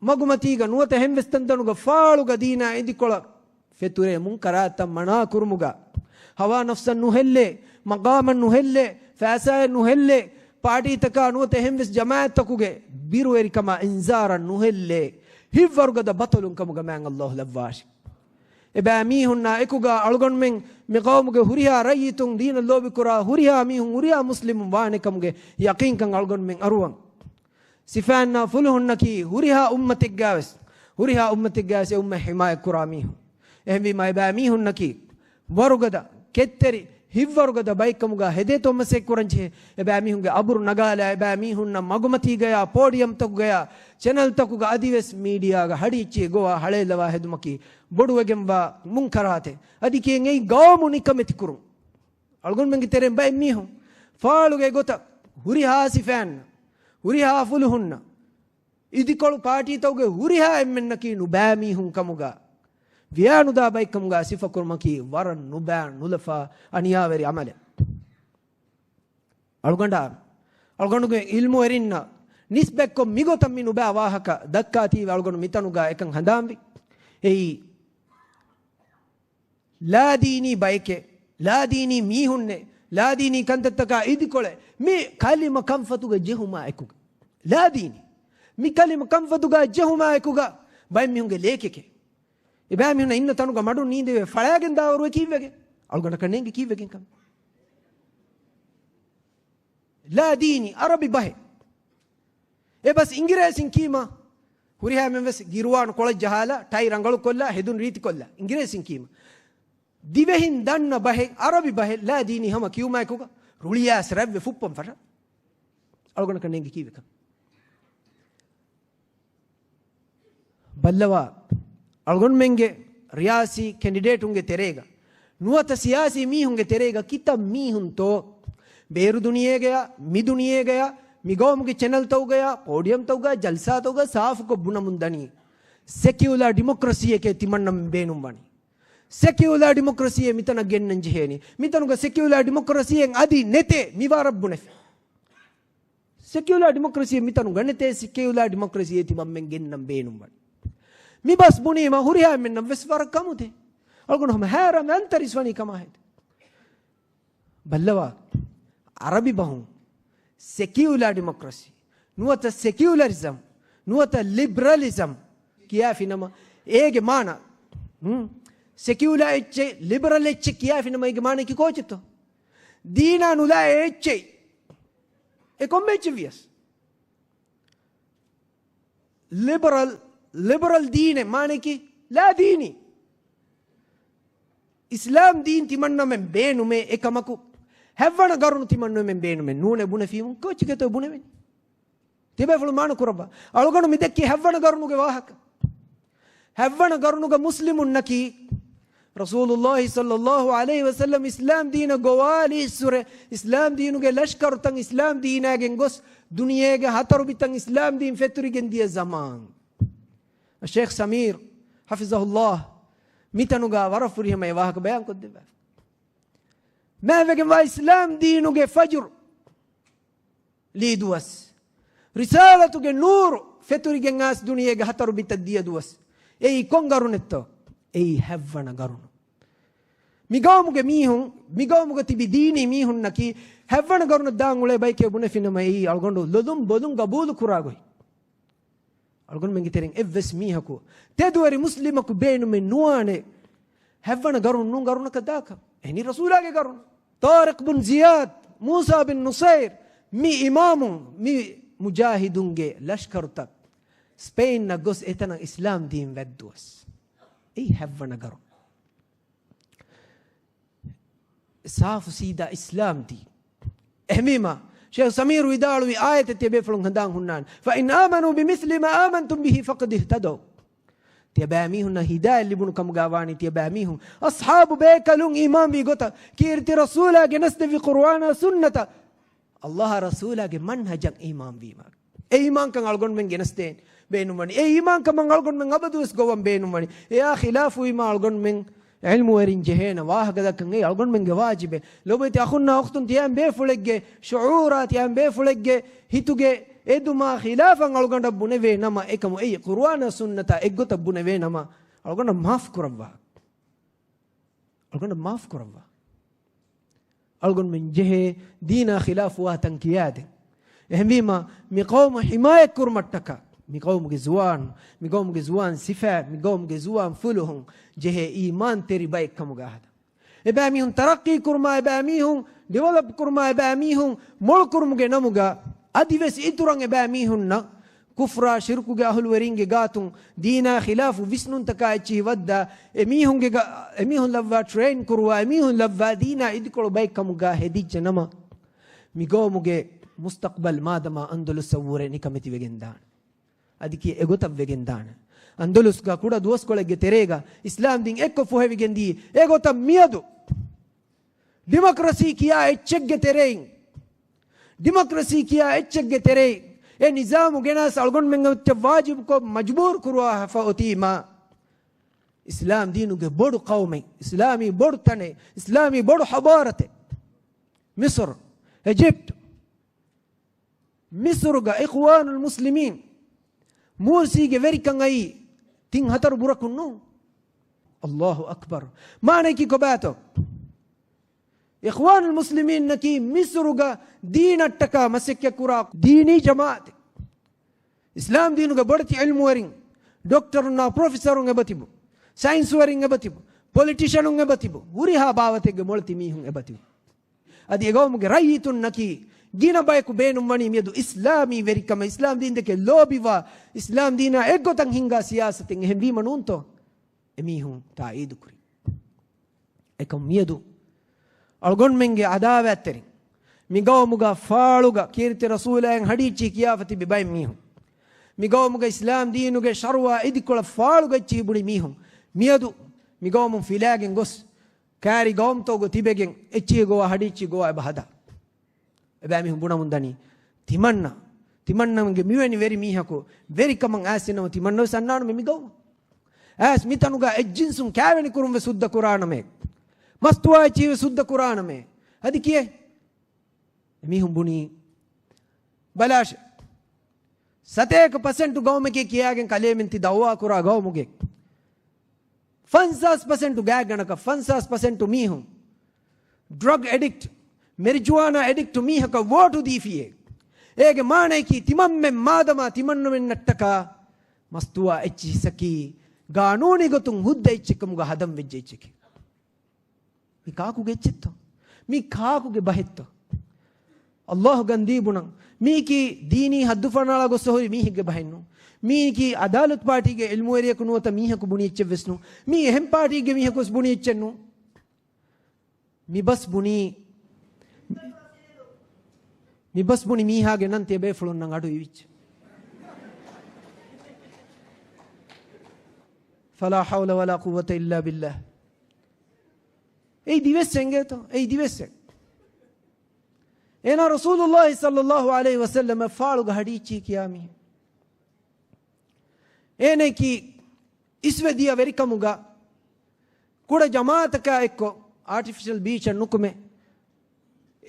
މަގުމަތީގަ ނުވަތަ އެހެންވެސް ތަންތަނުގަ ފާޅުގަ ދީނާ އިދިކޮޅަށް ފެތުރޭ މުންކަރާތްތައް މަނާ ކުރުމުގަ، ހަވާ ނަފްސަށް ނުހެއްލޭ، މަޤާމަށް ނުހެއްލޭ، ފައިސާއެއް ނުހެއްލޭ، ޕާޓީތަކާ ނުވަތަ އެހެންވެސް ޖަމާޢަތްތަކުގެ ބިރުވެރިކަމާ އިންޒާރަށް ނުހެއްލޭ، ހިތްވަރުގަދަ ބަޠަލުން ކަމުގަ މާތް ﷲ ލައްވާށި. އެބައިމީހުންނާ އެކުގަ އަޅުގަނޑުމެން މި ޤައުމުގެ ހުރިހާ ރައްޔިތުން ދީނަށް ލޯބިކުރާ ހުރިހާ މީހުން ހުރިހާ މުސްލިމުން ވާނެ ކަމުގެ ޔަޤީންކަން އަޅުގަނޑުމެން އަރުވަން. ސިފައިންނާ ފުލުހުންނަކީ ހުރިހާ އުއްމަތެއްގަވެސް، ހުރިހާ އުއްމަތެއްގަވެސް އެ އުއްމަތް ހިމާޔަތްކުރާ މީހުން. އެހެންވީމާ އެބައިމީހުންނަކީ ވަރުގަދަ، ކެތްތެރި، ހިތްވަރުގަދަ ބައެއްކަމުގަ ހެދޭތޯ މަސައްކަތްކުރަންޖެހޭ. އެބައިމީހުންގެ އަބުރު ނަގާލާ، އެބައިމީހުންނަށް މަގުމަތީގަޔާ، ޕޯޑިއަމްތަކުގަޔާ، ޗެނަލްތަކުގަ އަދިވެސް މީޑިއާގަ ހަޑިއެއްޗެއް ގޮވާ ހަޅޭއްލަވާ ހެދުމަކީ ބޮޑުވެގެންވާ މުންކަރާތެއް. އަދި ކިޔެން އެއީ ގައުމު ނިކަމެތިކުރުން. އަޅުގަނޑުމެންގެ ތެރެއިން ބައެއް މީހުން ފާޅުގެ ގޮތަށް ހުރިހާ ސިފައިންނަށް، ހުރިހާ ފުލުހުންނަށް، އިދިކޮޅު ޕާޓީތަކުގެ ހުރިހާ އެންމެންނަކީ ނުބައިމީހުން ކަމުގަ، ވިޔާނުދާ ބައެއްކަމުގަ ސިފަކުރުމަކީ ވަރަށް ނުބައި ނުލަފާ އަނިޔާވެރި ޢަމަލެއް. އަޅުގަނޑާ، އަޅުގަނޑުގެ ޢިލްމުވެރިންނަށް ނިސްބަތްކޮށް މިގޮތަށް މި ނުބައި ވާހަކަ ދައްކާތީވެ އަޅުގަނޑު މިތަނުގަ އެކަން ހަނދާންވި. އެއީ، ލާދީނީ ބައެކޭ، ލާދީނީ މީހުންނޭ، ލާދީނީ ކަންތައްތަކާ އިދިކޮޅޭ، މި ކަލިމަ ކަންފަތުގަ ޖެހުމާ އެކުގަ. ލާދީނީ. މި ކަލިމަ ކަންފަތުގަ ޖެހުމާ އެކުގަ ބައެއް މީހުންގެ ލޭކެކޭ. އެބައިމީހުންނަށް އިންނަ ތަނުގަ މަޑުން ނީނދެވޭ ފަޅާގެން ދާވަރު އެ ކީއްވެގެން؟ އަޅުގަނޑަކަށް ނޭނގި ކީއްވެގެން ކަމެއް؟ ލާދީނީ އަރަބި ބަހެއް. އެ ބަސް އިނގިރޭސިން ކީމަ؟ ހުރިހާ މެން ވެސް ގިރުވާނު ކޮޅަށް ޖަހާލާ، ޓައި ރަނގަޅު ކޮށްލާ، ހެދުން ރީތި ކޮށްލާ، އިނގިރޭސިން ކީމަ؟ ދިވެހިން ދަންނަ ބަހެއް، އަރަބި ބަހެއް، ލާދީނީ ހަމަ ކިޔުމާއެކުގަ ރުޅިއައިސް ރަތްވެ ފުއްޕަން ފަށާ. އަޅުގަނޑަކަށް ނޭނގި ކީއްވެކަން؟ ބައްލަވާ، އަޅުގަނޑުމެންގެ ރިޔާސީ ކެންޑިޑޭޓުންގެ ތެރޭގަ ނުވަތަ ސިޔާސީ މީހުންގެ ތެރޭގަ ކިތައް މީހުންތޯ ބޭރު ދުނިޔޭގަޔާ، މި ދުނިޔޭގަޔާ، މި ގައުމުގެ ޗެނަލްތަކުގަޔާ، ޕޯޑިއަމްތަކުގަ، ޖަލްސާތަކުގަ ސާފުކޮށް ބުނަމުން ދަނީ، ސެކިއުލާ ޑިމޮކްރަސީއެކޭ ތިމަންނަމެން ބޭނުންވަނީ. ސެކިއުލާ ޑިމޮކްރަސީއެއް މިތަނަށް ގެންނަން ޖެހޭނީ. މިތަނުގަ ސެކިއުލާ ޑިމޮކްރަސީއެއް އަދި ނެތޭ، މި ވަރަށް ބުނެފި. ސެކިއުލާ ޑިމޮކްރަސީއެއް މިތަނުގަ ނެތޭ، ސެކިއުލާ ޑިމޮކްރަސީއެއް ތިމަންމެން ގެންނަން ބޭނުންވަނީ. މި ބަސް ބުނީމަ ހުރިހާ އެންމެންނަށް ވެސް ވަރަށް ކަމުދޭ. އަޅުގަނޑު ހަމަ ހައިރާން އަންތަރީސް ވަނީ ކަމާ ހެދޭ. ބައްލަވާ، އަރަބި ބަހުން ސެކިއުލާ ޑިމޮކްރަސީ ނުވަތަ ސެކިއުލަރިޒަމް ނުވަތަ ލިބްރަލިޒަމް ކިޔާފިނަމަ، އޭގެ މާނަ، ހުން، ސެކިއުލާ އެއްޗެއް، ލިބްރަލް އެއްޗެއް ކިޔާފިނަމަ، އޭގެ މާނައަކީ ކޯޗެއްތޯ؟ ދީނާ ނުލާ އެއްޗެއް. އެ ކޮންމެ އެއްޗެއް ވިޔަސް. ލިބަރަލް، ލިބަރަލް ދީނެއް މާނައަކީ ލާ ދީނީ. އިސްލާމް ދީން ތިމަންނަމެން ބޭނުމޭ އެކަމަކު، ހަތްވަނަ ގަރުނު ތިމަންނަމެން ބޭނުމޭ ނޫނޭ ބުނެފީމު، ކޯޗެކޭތޯ ބުނެވެނީ؟ ތިބޭފުޅު މާނަ ކުރައްވާ. އަޅުގަނޑު މި ދެއްކީ ހަތްވަނަ ގަރުނުގެ ވާހަކަ. ހަތްވަނަ ގަރުނުގަ މުސްލިމުންނަކީ، ރަސޫލުﷲ ޞައްލަﷲ ޢަލައިހި ވަސައްލަމް އިސްލާމް ދީނަށް ގޮވާލިއްސުރެ، އިސްލާމް ދީނުގެ ލަޝްކަރުތައް އިސްލާމް ދީނާގެން ގޮސް، ދުނިޔޭގެ ހަތަރު ބިތަށް އިސްލާމް ދީން ފެތުރިގެން ދިޔަ ޒަމާން. ޝޭޚް ސަމީރު، ޙަފިޒަހުﷲ، މިތަނުގަ ވަރަށް ފުރިހަމަ އެ ވާހަކަ ބަޔާންކޮށްދެއްވާފަ. މާތްވެގެންވާ އިސްލާމް ދީނުގެ ފަޖުރު ލީ ދުވަސް، ރިސާލަތުގެ ނޫރު ފެތުރިގެން އައިސް ދުނިޔޭގެ ހަތަރު ބިތަށް ދިޔަ ދުވަސް. އެއީ ކޮން ގަރުނެއްތޯ؟ އެއީ ހަތްވަނަ ގަރުނު. މި ގައުމުގެ މީހުން، މި ގައުމުގަ ތިބި ދީނީ މީހުންނަކީ ހަތްވަނަ ގަރުނަށް ދާން އުޅޭ ބައެކޭ ބުނެފިނަމަ، އެއީ އަޅުގަނޑު ލޮލުން ބޮލުން ގަބޫލު ކުރާ ގޮތް. އަޅުގަނޑުމެންގެ ތެރެއިން އެއްވެސް މީހަކު، ތެދުވެރި މުސްލިމަކު ބޭނުމެއް ނުވާނެ ހަތްވަނަ ގަރުނު ނޫން ގަރުނަކަށް ދާކަށް. އެހެނީ ރަސޫލާގެ ގަރުނު. ޠާރިޤް ބުން ޒިޔާދް، މޫސާ ބިން ނުޞައިރް، މި އިމާމުން، މި މުޖާހިދުންގެ ލަޝްކަރުތައް ސްޕެއިންއަށް ގޮސް އެތަނަށް އިސްލާމް ދީން ވައްދުވަސް. އެއީ ހަތްވަނަ ގަރުނު. ސާފު ސީދާ އިސްލާމް ދީން. އެހެންވީމާ، ޝޭޚް ސަމީރު ވިދާޅުވި އާޔަތެއް ތިޔަބޭފުޅުން ހަނދާން ހުންނާނެ. فَإِنْ آمَنُوا بِمِثْلِ مَا آمَنْتُمْ بِهِ فَقَدِ اهْتَدَوْا. ތިޔަބައިމީހުންނަށް ހިދާޔަތް ލިބުނު ކަމުގަ ވާނީ ތިޔަބައިމީހުން އަޞްޙާބު ބޭކަލުން އީމާންވީ ގޮތަށް، ކީރިތި ރަސޫލާ ގެނެސްދެއްވި ޤުރުއާނާ ސުންނަތަށް، ﷲ އާ ރަސޫލާގެ މަންހަޖަށް އީމާންވީމާ. އެ އީމާންކަން އަޅުގަނޑުމެން ގެނެސްދޭން ބޭނުންވަނީ. އެ އީމާންކަމަށް އަޅުގަނޑުމެން އަބަދުވެސް ގޮވަން ބޭނުންވަނީ. އެއާ ޚިލާފުވީމާ އަޅުގަނޑުމެން ޢިލްމުވެރިން ޖެހޭނެ ވާހަކަދައްކަން އެއީ އަޅުގަނޑުމެންގެ ވާޖިބެއް. ލޮބުވެތި އަޚުންނާ އުޚްތުން، ތިޔައިން ބޭފުޅެއްގެ ޝުޢޫރާ، ތިޔައިން ބޭފުޅެއްގެ ހިތުގެ އެދުމާ ޚިލާފަށް އަޅުގަނޑަށް ބުނެވޭ ނަމަ، އެކަމު އެއީ ޤުރުއާނާ ސުންނަތާ އެއްގޮތަށް ބުނެވޭ ނަމަ، އަޅުގަނޑަށް މާފު ކުރައްވާ. އަޅުގަނޑަށް މާފު ކުރައްވާ. އަޅުގަނޑުމެން ޖެހޭ ދީނާ ޚިލާފުވާ ތަން ކިޔާދޭން. އެހެންވީމާ، މި ޤައުމު ޙިމާޔަތް ކުރުމަށްޓަކާ، މި ޤައުމުގެ ޒުވާން، މި ޤައުމުގެ ޒުވާން ސިފައިން، މި ޤައުމުގެ ޒުވާން ފުލުހުން ޖެހޭ އީމާންތެރި ބައެއް ކަމުގަ ހަދާ. އެބައިމީހުން ތަރައްޤީ ކުރުމާ، އެބައިމީހުން ޑިވެލޮޕް ކުރުމާ، އެބައިމީހުން މޮޅު ކުރުމުގެ ނަމުގަ، އަދިވެސް އިތުރަށް އެބައިމީހުންނަށް ކުފްރާ ޝިރުކުގެ އަހުލުވެރިންގެ ގާތުން ދީނާ ޚިލާފު ވިސްނުންތަކާ އެއްޗިހި ވައްދާ، އެމީހުންގެ ގަ-، އެމީހުން ލައްވާ ޓްރެއިން ކުރުވާ، އެމީހުން ލައްވާ ދީނާ އިދިކޮޅު ބައެއް ކަމުގަ ހެދިއްޖެ ނަމަ، މި ޤައުމުގެ މުސްތަޤްބަލް މާދަމާ އަންދަލުސްއަށްވުރެ ނިކަމެތިވެގެން ދާނެ. އަދި ކިޔޭ އެގޮތަށް ވެގެން ދާނެ. އަންދަލުސްގަ ކުޑަ ދުވަސްކޮޅެއްގެ ތެރޭގަ އިސްލާމްދީން އެއްކޮށް ފޮހެވިގެންދީ، އެގޮތަށް މިއަދު ޑިމޮކްރަސީ ކިޔާ އެއްޗެއްގެ ތެރެއިން، ޑިމޮކްރަސީ ކިޔާ އެއްޗެއްގެ ތެރެއިން އެ ނިޒާމު ގެނަސް އަޅުގަނޑުމެން އެއްޗެއް ވާޖިބުކޮށް މަޖުބޫރު ކުރުވާފަ އޮތީމާ، އިސްލާމް ދީނުގެ ބޮޑު ޤައުމެއް، އިސްލާމީ ބޮޑު ތަނެއް، އިސްލާމީ ބޮޑު ޙަޟާރަތެއް، މިޞްރު، އެޖިޕްޓް، މިޞުރުގަ އިޚްވާނުލް މުސްލިމީން، މޫރްސީގެ ވެރިކަން އައީ ތިން ހަތަރު ބުރަކުން ނޫން. ﷲ އަކްބަރު. މާނައަކީ ކޮބާތޯ؟ އިޚްވާނުލް މުސްލިމީންނަކީ މިޞުރުގަ ދީނަށްޓަކާ މަސައްކަތްކުރާ ދީނީ ޖަމާޢަތެއް. އިސްލާމް ދީނުގެ ބޮޑެތި ޢިލްމުވެރިން، ޑޮކްޓަރުންނާ ޕްރޮފެސަރުން އެބަތިބު، ސައިންސްވެރިން އެބަތިބު، ޕޮލިޓިޝަނުން އެބަތިބު، ހުރިހާ ބާވަތެއްގެ މޮޅެތި މީހުން އެބަތިބު. އަދި އެގައުމުގެ ރައްޔިތުންނަކީ ގިނަ ބަޔަކު ބޭނުންވަނީ މިއަދު އިސްލާމީ ވެރިކަމަށް، އިސްލާމް ދީންދެކެ ލޯބިވާ، އިސްލާމް ދީނާ އެއްގޮތަށް ހިންގާ ސިޔާސަތެއް. އެހެންވީމަ ނޫންތޯ އެމީހުން ތާއީދުކުރީ؟ އެކަމު މިއަދު އަޅުގަނޑުމެންގެ އަދާވާތްތެރިން، މިގައުމުގަ ފާޅުގަ ކީރިތި ރަސޫލާއިން ހަޑިއެއްޗިހި ކިޔާފަ ތިބި ބައެއް މީހުން، މިގައުމުގަ އިސްލާމް ދީނުގެ ޝަރުޢާ އިދިކޮޅަށް ފާޅުގަ އެއްޗިހި ބުނި މީހުން، މިއަދު މިގައުމުން ފިލާގެން ގޮސް، ކާރި ގައުމުތަކުގަ ތިބެގެން އެއްޗިހި ގޮވާ ހަޑިއެއްޗިހި ގޮވާ އެބަ ހަދާ. އެބައިމީހުން ބުނަމުން ދަނީ، ތިމަންނަ، ތިމަންނަގެ މިވެނި ވެރި މީހަކު ވެރިކަމަށް އައިސް އިންނަމަ ތިމަންނަ ވެސް އަންނާނަމޭ މިގައުމަށް. އައިސް މިތަނުގަ އެއްޖިންސުން ކާވެނި ކުރުން ވެސް ހުއްދަ ކުރާނަމޭ. މަސްތުވާ އެއްޗިހި ވެސް ހުއްދަ ކުރާނަމޭ. އަދި ކިޔޭ. އެމީހުން ބުނީ، ބަލާށޭ، ސަތޭކަ ޕަސެންޓު ގައުމެކޭ ކިޔާގެން ކަލޭމެން ތި ދައުވާ ކުރާ ގައުމުގެ ފަންސާސް ޕަސެންޓު ގާތްގަނޑަކަށް، ފަންސާސް ޕަސެންޓު މީހުން ޑްރަގް އެޑިކްޓް، މެރިޖުވާނާ އެޑިކްޓް މީހަކަށް ވޯޓު ދީފިއޭ. އޭގެ މާނަޔަކީ ތިމަންމެން މާދަމާ ތިމަންނަމެންނަށްޓަކާ މަސްތުވާ އެއްޗިހިއްސަކީ ގާނޫނީ ގޮތުން ހުއްދަ އެއްޗެއް ކަމުގަ ހަދަން ވެއްޖެ އެއްޗެކޭ. މި ކާކުގެ އެއްޗެއްތޯ؟ މި ކާކުގެ ބަހެއްތޯ؟ ﷲ ގަންދީ ބުނަން. މީކީ ދީނީ ހައްދުފަނާޅާ ގޮއްސަ ހުރި މީހެއްގެ ބަހެއްނޫ. މީކީ އަދާލަތު ޕާޓީގެ އިލްމުވެރިޔަކު ނުވަތަ މީހަކު ބުނި އެއްޗެއް ވެސް ނޫ. މީ އެހެން ޕާޓީގެ މީހަކު ވެސް ބުނި އެއްޗެއް ނޫ. މި ބަސް ބުނީ، މި ބަސް ބުނި މީހާގެ ނަން ތިޔަބޭފުޅުންނަށް އަޑު އިވިއްޖެ. فلا حول ولا قوة إلا بالله. އެއީ ދިވެއްސެއް އިނގޭތޯ؟ އެއީ ދިވެއްސެއް. އޭނާ ރަސޫލުﷲ ޞައްލަﷲ ޢަލައިހި ވަސައްލަމަށް ފާޅުގަ ހަޑިއެއްޗިހި ކިޔާ މީހެއް. އޭނައަކީ އިސްވެ ދިޔަ ވެރިކަމުގަ ކުޑަ ޖަމާޢަތަކާ އެއްކޮށް އާޓިފިޝަލް ބީޗަށް ނުކުމެ،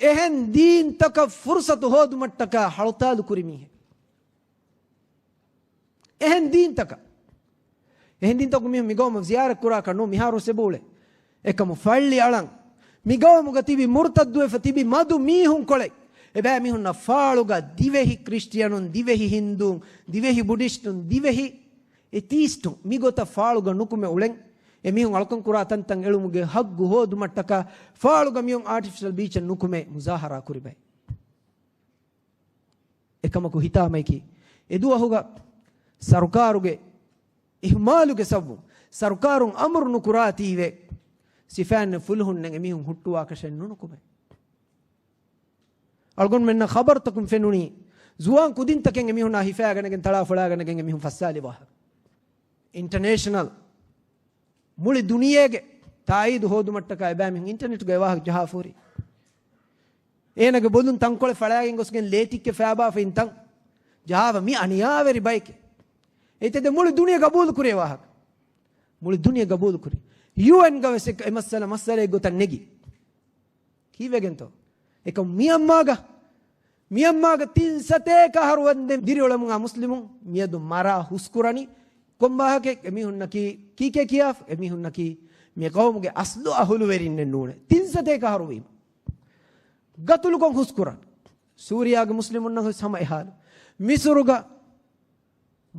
އެހެން ދީންތަކަށް ފުރުޞަތު ހޯދުމަށްޓަކާ ހަޅުތާލު ކުރި މީހެއް. އެހެން ދީންތަކަށް، އެހެން ދީންތަކުން މީހުން މިގައުމަށް ޒިޔާރަތް ކުރާކަށް ނޫން، މިހާރުވެސް އެބައުޅޭ. އެކަމު ފައްޅި އަޅަން، މިގައުމުގަ ތިބި މުރުތައްދުވެފަ ތިބި މަދު މީހުން ކޮޅެއް، އެބައިމީހުންނަށް ފާޅުގަ ދިވެހި ކްރިސްޓިއަނުން، ދިވެހި ހިންދޫން، ދިވެހި ބުޑިސްޓުން، ދިވެހި އެތީސްޓުން، މިގޮތަށް ފާޅުގަ ނުކުމެ އުޅެން، އެމީހުން އަޅުކަން ކުރާ ތަންތަން އެޅުމުގެ ހައްގު ހޯދުމަށްޓަކާ ފާޅުގަ މިއޮން އާޓިފިޝަލް ބީޗަށް ނުކުމެ މުޒާހަރާ ކުރި ބައެއް. އެކަމަކު ހިތާމައަކީ، އެދުވަހުގަ ސަރުކާރުގެ އިހުމާލުގެ ސަބަބުން ސަރުކާރުން އަމުރު ނުކުރާތީވެ، ސިފައިންނެއް ފުލުހުންނެއް އެމީހުން ހުއްޓުވާކަށެއް ނުނުކުމެ. އަޅުގަނޑުމެންނަށް ޚަބަރުތަކުން ފެނުނީ، ޒުވާން ކުދިންތަކެއް އެމީހުންނާ ހިފާގަނެގެން ތަޅާފޮޅާގަނެގެން އެމީހުން ފައްސާލި ވާހަކަ. އިންޓަނޭޝަނަލް މުޅި ދުނިޔޭގެ ތާއީދު ހޯދުމަށްޓަކާ އެބައިމީހުން އިންޓަރނެޓުގައި ވާހަކަ ޖަހާފަ ހުރީ. އޭނަގެ ބޮލުން ތަންކޮޅެއް ފަޅާގެން ގޮސްގެން ލޭޓިއްކެ ފައިބާފައިން ތަން ޖަހާފަ މި އަނިޔާވެރި ބައެކޭ. އެތެދެ މުޅި ދުނިޔެ ގަބޫލު ކުރޭ ވާހަކަ. މުޅި ދުނިޔެ ގަބޫލު ކުރޭ. ޔޫއެންގަ ވެސް އެ މައްސަލަ މައްސަލައެއް ގޮތަށް ނެގި. ކީއްވެގެންތޯ؟ އެކަމު މިއަންމާގަ، މިއަންމާގަ ތިން ސަތޭކަ އަހަރު ވަންދެން ދިރިއުޅެމުން އާ މުސްލިމުން މިއަދު މަރާ ހުސްކުރަނީ ކޮން ވާހަކައެއް؟ އެމީހުންނަކީ ކީކޭ ކިޔާފަ؟ އެމީހުންނަކީ މި ޤައުމުގެ އަސްލު އަހުލުވެރިންނެއް ނޫނޭ. ތިން ސަތޭކަ އަހަރު ވީމަ. ގަތުލުކޮށް ހުސްކުރަން. ސޫރިޔާގެ މުސްލިމުންނަށް ހަމަ އެހާލު. މިސުރުގަ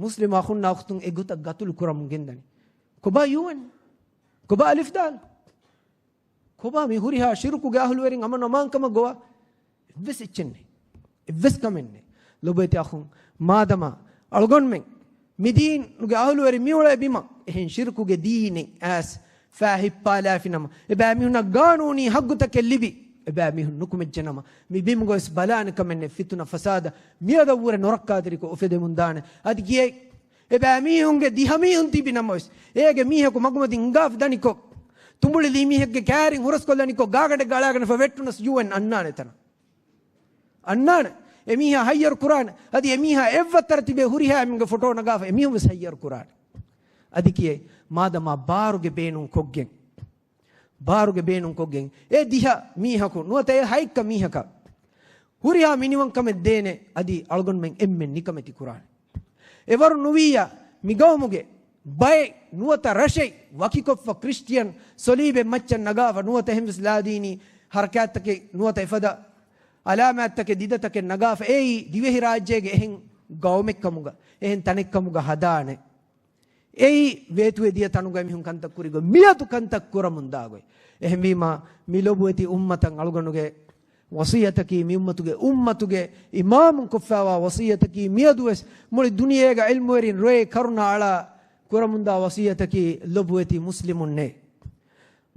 މުސްލިމް އަޚުންނާ އުޚްތުން އެގޮތަށް ގަތުލު ކުރަމުން ގެންދަނީ. ކޮބާ ޔޫއެން؟ ކޮބާ އަލިފް ދާލް؟ ކޮބާ މި ހުރިހާ ޝިރުކުގެ އަހުލުވެރިން އަމަނު އަމާންކަމަށް ގޮވާ؟ އެއްވެސް އެއްޗެއް ނެތް. އެއްވެސް ކަމެއް ނެތް. ލޮބުވެތި އަޚުން، މާދަމާ އަޅުގަނޑުމެން މި ދީނުގެ އަހުލުވެރި މިއުޅޭ ބިމަށް އެހެން ޝިރުކުގެ ދީނެއް އައިސް ފާ ހިއްޕާލާފި ނަމަ، އެބައިމީހުންނަށް ގާނޫނީ ހައްގުތަކެއް ލިބި، އެބައިމީހުން ނުކުމެއްޖެ ނަމަ، މި ބިމުގަވެސް ބަލާނެ ކަމެއް ނެތް. ފިތުނަ ފަސާދަ މިއަދަށްވުރެ ނުރައްކާތެރިކޮށް އުފެދެމުންދާނެ. އަދި ކިޔޭ އެބައިމީހުންގެ ދިހަމީހުން ތިބި ނަމަވެސް، އޭގެ މީހަކު މަގުމަތިން ހިނގާފަ ދަނިކޮށް، ތުނބުޅި ލީމީހެއްގެ ކައިރިން ހުރަސްކޮށްލަނިކޮށް، ގާގަނޑެއްގަ އަޅާގަނެފަ ވެއްޓުނަސް ޔޫއެން އަންނާނެ ތަނަށް. އަންނާނެ. އެމީހާ ހައްޔަރު ކުރާނެ. އަދި އެމީހާ އެއްވައްތަރަށް ތިބޭ ހުރިހާ އެމީހުންގެ ފޮޓޯ ނަގާފަ އެމީހުން ވެސް ހައްޔަރު ކުރާނެ. އަދި ކިޔޭ، މާދަމާ ބާރުގެ ބޭނުން ކޮށްގެން، ބާރުގެ ބޭނުން ކޮށްގެން، އެ ދިހަ މީހަކު ނުވަތަ އެ ހައެއްކަ މީހަކަށް ހުރިހާ މިނިވަންކަމެއް ދޭނެ، އަދި އަޅުގަނޑުމެން އެންމެން ނިކަމެތި ކުރާނެ. އެވަރު ނުވިއްޔާ، މިގައުމުގެ ބައެއް ނުވަތަ ރަށެއް ވަކިކޮށްފަ ކްރިސްޓިއަން ސޮލީބެއް މައްޗަށް ނަގާފަ ނުވަތަ އެހެންވެސް ލާދީނީ ހަރަކާތްތަކެއް ނުވަތަ އެފަދަ އަލާމާތްތަކެއް ދިދަތަކެއް ނަގާފަ އެއީ ދިވެހިރާއްޖޭގެ އެހެން ގައުމެއްކަމުގަ، އެހެން ތަނެއްކަމުގަ ހަދާނެ. އެއީ ވޭތުވެދިޔަ ތަނުގައި މީހުން ކަންތައް ކުރިގޮތް މިއަދު ކަންތައް ކުރަމުންދާގޮތް. އެހެންވީމާ، މި ލޮބުވެތި އުއްމަތަށް އަޅުގަނޑުގެ ވަޞިއްޔަތަކީ، މި އުއްމަތުގެ، އުއްމަތުގެ އިމާމުން ކޮށްފައިވާ ވަޞިއްޔަތަކީ، މިއަދުވެސް މުޅި ދުނިޔޭގަ ޢިލްމުވެރިން ރޮއެ ކަރުނަ އަޅާ ކުރަމުންދާ ވަޞިއްޔަތަކީ، ލޮބުވެތި މުސްލިމުންނޭ،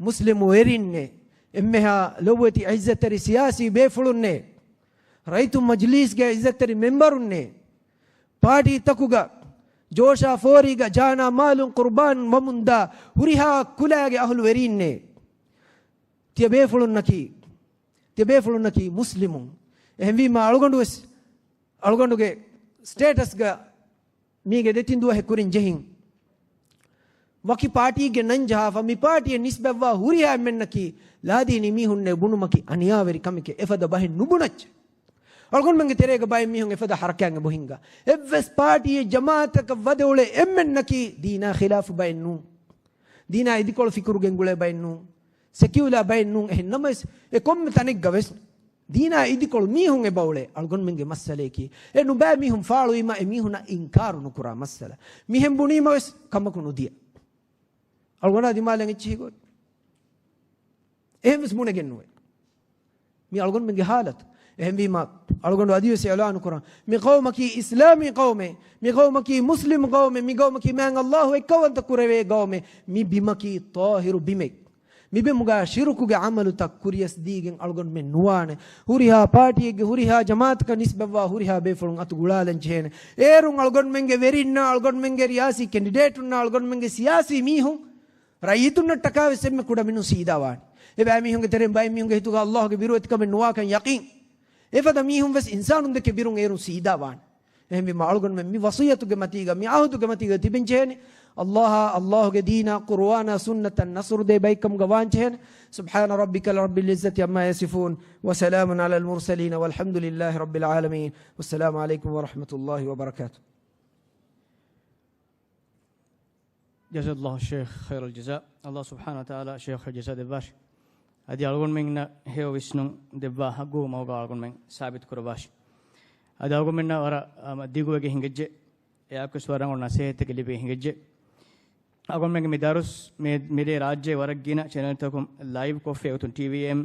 މުސްލިމު ވެރިންނޭ، އެންމެހާ ލޮބުވެތި ޢިއްޒަތްތެރި ސިޔާސީ ބޭފުޅުންނޭ، ރައްޔިތު މަޖިލީސްގެ ޢިއްޒަތްތެރި މެމްބަރުންނޭ، ޕާޓީތަކުގަ ޖޯޝާ ފޯރީގަ ޖާނާ މާލުން ޤުރުބާން ވަމުންދާ ހުރިހާ ކުލައިގެ އަހުލުވެރީންނޭ. ތިޔަބޭފުޅުންނަކީ، ތިޔަބޭފުޅުންނަކީ މުސްލިމުން. އެހެންވީމާ އަޅުގަނޑުވެސް، އަޅުގަނޑުގެ ސްޓޭޓަސްގަ މީގެ ދެތިން ދުވަހެއް ކުރިން ޖެހިން، ވަކި ޕާޓީގެ ނަން ޖަހާފަ، މި ޕާޓީއަށް ނިސްބަތްވާ ހުރިހާ އެންމެންނަކީ ލާދީނީ މީހުންނޭ ބުނުމަކީ އަނިޔާވެރި ކަމެކޭ. އެފަދަ ބަހެއް ނުބުނައްޗޭ. އަޅުގަނޑުމެންގެ ތެރޭގަ ބައެއް މީހުން އެފަދަ ހަރަކާތް އެބަ ހިންގާ. އެއްވެސް ޕާޓީއެއް ޖަމާއަތަކަށް ވަދެ އުޅޭ އެންމެންނަކީ ދީނާ ޚިލާފު ބައެއް ނޫން. ދީނާ އިދިކޮޅު ފިކުރު ގެންގުޅޭ ބައެއް ނޫން. ސެކިއުލާ ބައެއް ނޫން. އެހެން ނަމަވެސް، އެ ކޮންމެ ތަނެއްގަ ވެސް ދީނާ އިދިކޮޅު މީހުން އެބަ އުޅޭ. އަޅުގަނޑުމެންގެ މައްސަލަޔަކީ، އެ ނުބައި މީހުން ފާޅުވީމަ، އެ މީހުންނަށް އިންކާރު ނުކުރާ މައްސަލަ. މިހެން ބުނީމަވެސް ކަމަކު ނުދިޔަ. އަޅުގަނޑާ ދިމާލަށް އެއްޗިހި ގޮތް. އެހެންވެސް ބުނެގެން ނުވޭ. މި އަޅުގަނޑުމެންގެ ޙާލަތު. އެހެންވީމަ، އަޅުގަނޑު އަދިވެސް އިޢުލާނު ކުރަން. މި ޤައުމަކީ އިސްލާމީ ޤައުމެއް. މި ޤައުމަކީ މުސްލިމް ޤައުމެއް. މި ޤައުމަކީ މާތް ﷲ އެއްކައުވަންތަ ކުރެވޭ ޤައުމެއް. މި ބިމަކީ ޠާހިރު ބިމެއް. މި ބިމުގަ ޝިރުކުގެ ޢަމަލުތައް ކުރިޔަސް ދީގެން އަޅުގަނޑުމެން ނުވާނެ. ހުރިހާ ޕާޓީއެއްގެ ހުރިހާ ޖަމާއަތަކަށް ނިސްބަތްވާ ހުރިހާ ބޭފުޅުން އަތު ގުޅާލަން ޖެހޭނެ. އޭރުން އަޅުގަނޑުމެންގެ ވެރިންނާ، އަޅުގަނޑުމެންގެ ރިޔާސީ ކެންޑިޑޭޓުންނާ، އަޅުގަނޑުމެންގެ ސިޔާސީ މީހުން ރައްޔިތުންނަށްޓަކާ ވެސް އެންމެ ކުޑަމިނުން ސީދާ ވާނެ. އެބައިމީހުންގެ ތެރެއިން ބައެއް މީހުންގެ ހިތުގަ ﷲ ގެ ބިރުވެތިކަމެއް ނުވާކަން ޔަޤީން. އެފަދަ މީހުން ވެސް އިންސާނުން ދެކެ ބިރުން އޭރުން ސީދާ ވާނެ. އެހެންވީމަ އަޅުގަނޑުމެން މި ވަޞިއްޔަތުގެ މަތީގަ، މި ޢަހުދުގެ މަތީގަ ތިބެން ޖެހޭނެ. ﷲ އާ، ﷲ ގެ ދީނާ، ޤުރުއާނާ، ސުންނަތަށް ނަޞްރު ދޭ ބައެއްކަމުގަ ވާން ޖެހޭނެ. سبحان ربك رب العزة عما يصفون وسلام على المرسلين والحمد لله رب العالمين. والسلام عليكم ورحمة الله وبركاته. جزا الله الشيخ خير الجزاء. ﷲ ސުބްޙާނަހޫ ވަތަޢާލާ ޝޭޚް ޖަޒާ ދެއްވާށި. އަދި އަޅުގަނޑުމެންނަށް ހެޔޮ ވިސްނުން ދެއްވާ ޙައްޤު މަގުގަ އަޅުގަނޑުމެން ސާބިތު ކުރައްވާށި. އަދި އަޅުގަނޑުމެންނަށް ވަރަށް، އަ، ދިގުވެގެން ހިނގައްޖެ. އެއާއެކުވެސް ވަރަށް ރަނގަޅު ނަޞޭޙަތެއް ލިބިގެން ހިނގައްޖެ. އަޅުގަނޑުމެންގެ މި ދަރުސް މި، މިރޭ ރާއްޖޭ ވަރަށް ގިނަ ޗެނަލްތަކުން ލައިވް ކޮށްފަ އޮތުން ޓީވީއެމް،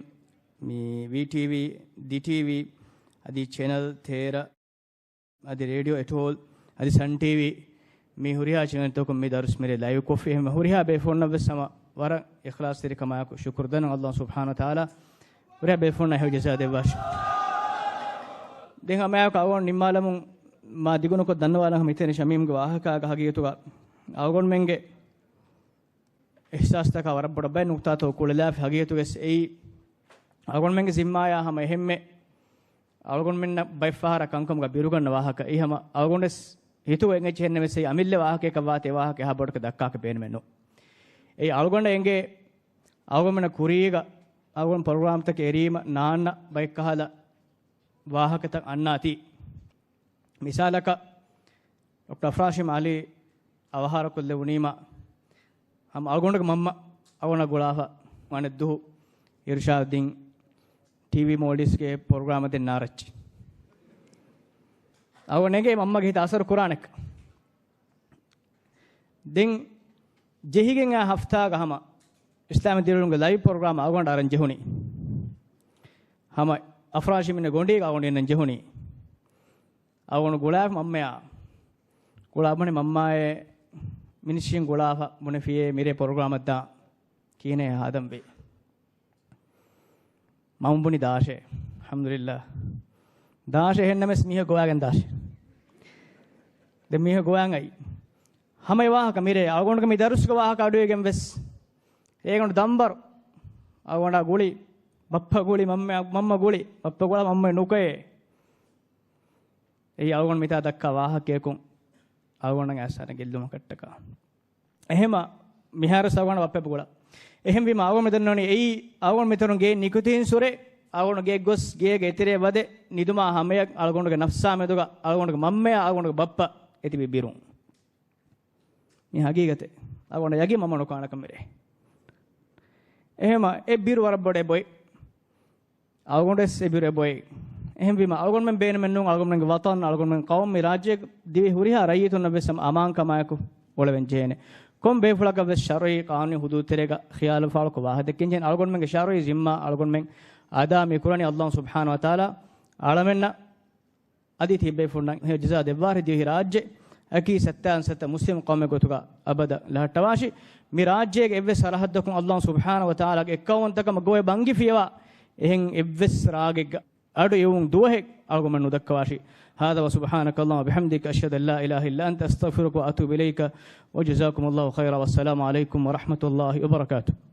މި ވީޓީވީ، ދިޓީވީ، އަދި ޗެނަލް ތޭރަ، އަދި ރޭޑިއޯ އެޓޯލް، އަދި ސަން ޓީވީ، މި ހުރިހާ ޗެނަލްތަކުން މި ދަރުސް މިރޭ ލައިވް ކޮށްފި. އެހެން ހުރިހާ ބޭފުޅުންނަށް ވެސް ހަމަ ވަރަށް އިޚްލާޞްތެރިކަމާއެކު ޝުކުރު ދަން ﷲ ސުބްޙާނަހޫ ވަތަޢާލާ ހުރިހާ ބޭފުޅުންނަށް ހެޔޮ ޖަޒާ ދެއްވާށި. ދެން ހަމައެކު އަޅުގަނޑު ނިންމާލަމުން މާ ދިގުނުކޮށް ދަންނަވާލަން މިތެރެ ޝަމީމްގެ ވާހަކާގަ ހަގީގަތުގަ އަޅުގަނޑުމެންގެ އިޙްސާސްތަކާ ވަރަށް ބޮޑަށް ބައެއް ނުކުތާތައް ކުޅެލާފި. ހަގީގަތުގަސް އެއީ އަޅުގަނޑުމެންގެ ޒިންމާޔާ ހަމަ އެހެންމެ އަޅުގަނޑުމެންނަށް ބައެއް ފަހަރަށް ކަންކަމުގަ ބިރުގަންނަ ވާހަކަ. އެއީ ހަމަ އަޅުގަނޑުވެސް ހިތުގަ އެނގެއްޗި ހެންނެވެސް އެއީ އަމިއްލަ ވާހަކައަކަށް ވާތީ އެ ވާހަކަ އެހާ ބޮޑަކަށް ދައްކާކަށް ބޭނުމެއް ނޫން. އެއީ އަޅުގަނޑަށް އެނގޭ އަޅުގަނޑުމެންނަށް ކުރީގަ އަޅުގަނޑު ޕްރޮގްރާމްތަކެއް އެރީމަ ނާންނަ ބައެއްކަހަލަ ވާހަކަތައް އަންނާތީ. މިސާލަކަށް، ޑޮކްޓަރ އަފްރާޝީމް އަލީ އަވަހާރަކޮށްލެވުނީމަ، ހަމަ އަޅުގަނޑުގެ މަންމަ އަޅުގަނޑަށް ގުޅާފަ ވަނެއްދުހު އިރުޝާދު ދިން ޓީވީ މޯލްޑިވްސްގެ ޕްރޮގްރާމަށް ދެން ނާރައްޗި. އަޅުގަނޑަށް އެނގޭ މަންމަގެ ހިތަށް އަސަރު ކުރާނެކަން. ދެން ޖެހިގެން އާ ހަފްތާގަ ހަމަ އިސްލާމީ ދިރިއުޅުމުގެ ލައިވް ޕްރޮގްރާމް އަޅުގަނޑަށް އަރަން ޖެހުނީ. ހަމަ އަފްރާޝީމް އިންނަ ގޮނޑީގަ އަޅުގަނޑު އިންނަން ޖެހުނީ. އަޅުގަނޑު ގުޅާފަ މަންމަޔާ. ގުޅާ ބުނި މަންމާއޭ، މިނިސްޓްރީން ގުޅާފަ ބުނެފިޔޭ މިރޭ ޕްރޮގްރާމަށްދާ ކިހިނެއް ހާދަންވީ. މަންމަ ބުނި ދާށޭ. އަލްޙަމްދުލިއްލާ. ދާށޭ ހެންނަމެސް މީހަކު ގޮވާގެން ދާށޭ. ދެން މީހަކު ގޮވާން އައީ. ހަމަ އެ ވާހަކަ މިރޭ އަޅުގަނޑުގެ މި ދަރުސްގެ ވާހަކަ އަޑުއިވިގެން ވެސް ރޭގަނޑު ދަންބަރު އަޅުގަނޑާ ގުޅި، ބައްޕަ ގުޅި، މަންމަ، މަންމަ ގުޅި، ބައްޕަ ގުޅާ މަންމަ ނުކައޭ. އެއީ އަޅުގަނޑު މިތާ ދައްކާ ވާހަކަޔަކުން އަޅުގަނޑަށް އައިސް އަންނަ ގެއްލުމަކަށްޓަކާ. އެހެމަ މިހާރު އަޅުގަނޑަށް ބައްޕަ ގުޅާ. އެހެންވީމަ އަޅުގަނޑު މި ދަންނަވަނީ އެއީ އަޅުގަނޑު މިތަނުން ގެއިން ނިކުތީން ސުރެ އަޅުގަނޑު ގެއަށް ގޮސް ގޭގެ އެތެރެއަށް ވަދެ ނިދުމާ ހަމަޔަށް އަޅުގަނޑުގެ ނަފްސާ މެދުގަ އަޅުގަނޑުގެ މަންމަޔާ އަޅުގަނޑުގެ ބައްޕަ އެތިބި ބިރުން. މީ ހަގީގަތެއް. އަޅުގަނޑަށް ޔަގީން މަންމަ ނުކާނެކަން މިރޭ. އެހެމަ އެ ބިރު ވަރަށް ބޮޑެއް ބޮއެ. އަޅުގަނޑުވެސް އެ ބިރު އެބޮއެ. އެހެންވީމަ އަޅުގަނޑުމެން ބޭނުމެއް ނޫން އަޅުގަނޑުމެންގެ ވަޠަން، އަޅުގަނޑުމެން ޤައުމު، މި ރާއްޖޭގެ ދިވެހި ހުރިހާ ރައްޔިތުންނަށް ވެސް ހަމަ އަމާންކަމާއެކު އުޅެވެން ޖެހޭނެ. ކޮން ބޭފުޅަކަށް ވެސް ޝަރުޢީ ޤާނޫނީ ޙުދޫދު ތެރޭގަ ޚިލާފުވާ ކަމަކު ވާހަކަ ދެއްކެން ޖެހޭނެ. އަޅުގަނޑުމެންގެ ޝަރުޢީ ޒިންމާ އަޅުގަނޑުމެން އަދާ މި ކުރަނީ ﷲ ސުބްޙާނަހޫ ވަތަޢާލާ އަޅަމެންނަށް އަދި ތިބޭފުޅުންނަށް ހެޔޮ ޖަޒާ ދެއްވާށި. ދިވެހި ރާއްޖެ އަކީ ސައްތަ އަންސައްތަ މުސްލިމް ޤައުމެއް ގޮތުގަ އަބަދަށް ލަހައްޓަވާށި. މި ރާއްޖޭގެ އެއްވެސް ސަރަހައްދަކުން ﷲ ސުބްޙާނަހޫ ވަތަޢާލާގެ އެއްކައުވަންތަކަމަށް ގޮވެ ބަންގިފިޔަވާ އެހެން އެއްވެސް ރާގެއްގަ އަޑު އިވުން ދުވަހެއް އަޅުގަނޑުމެން ނުދައްކަވާށި. هذا وسبحانك اللهم وبحمدك، أشهد أن لا إله إلا أنت، أستغفرك وأتوب إليك، وجزاكم الله خيرا، والسلام عليكم ورحمة الله وبركاته.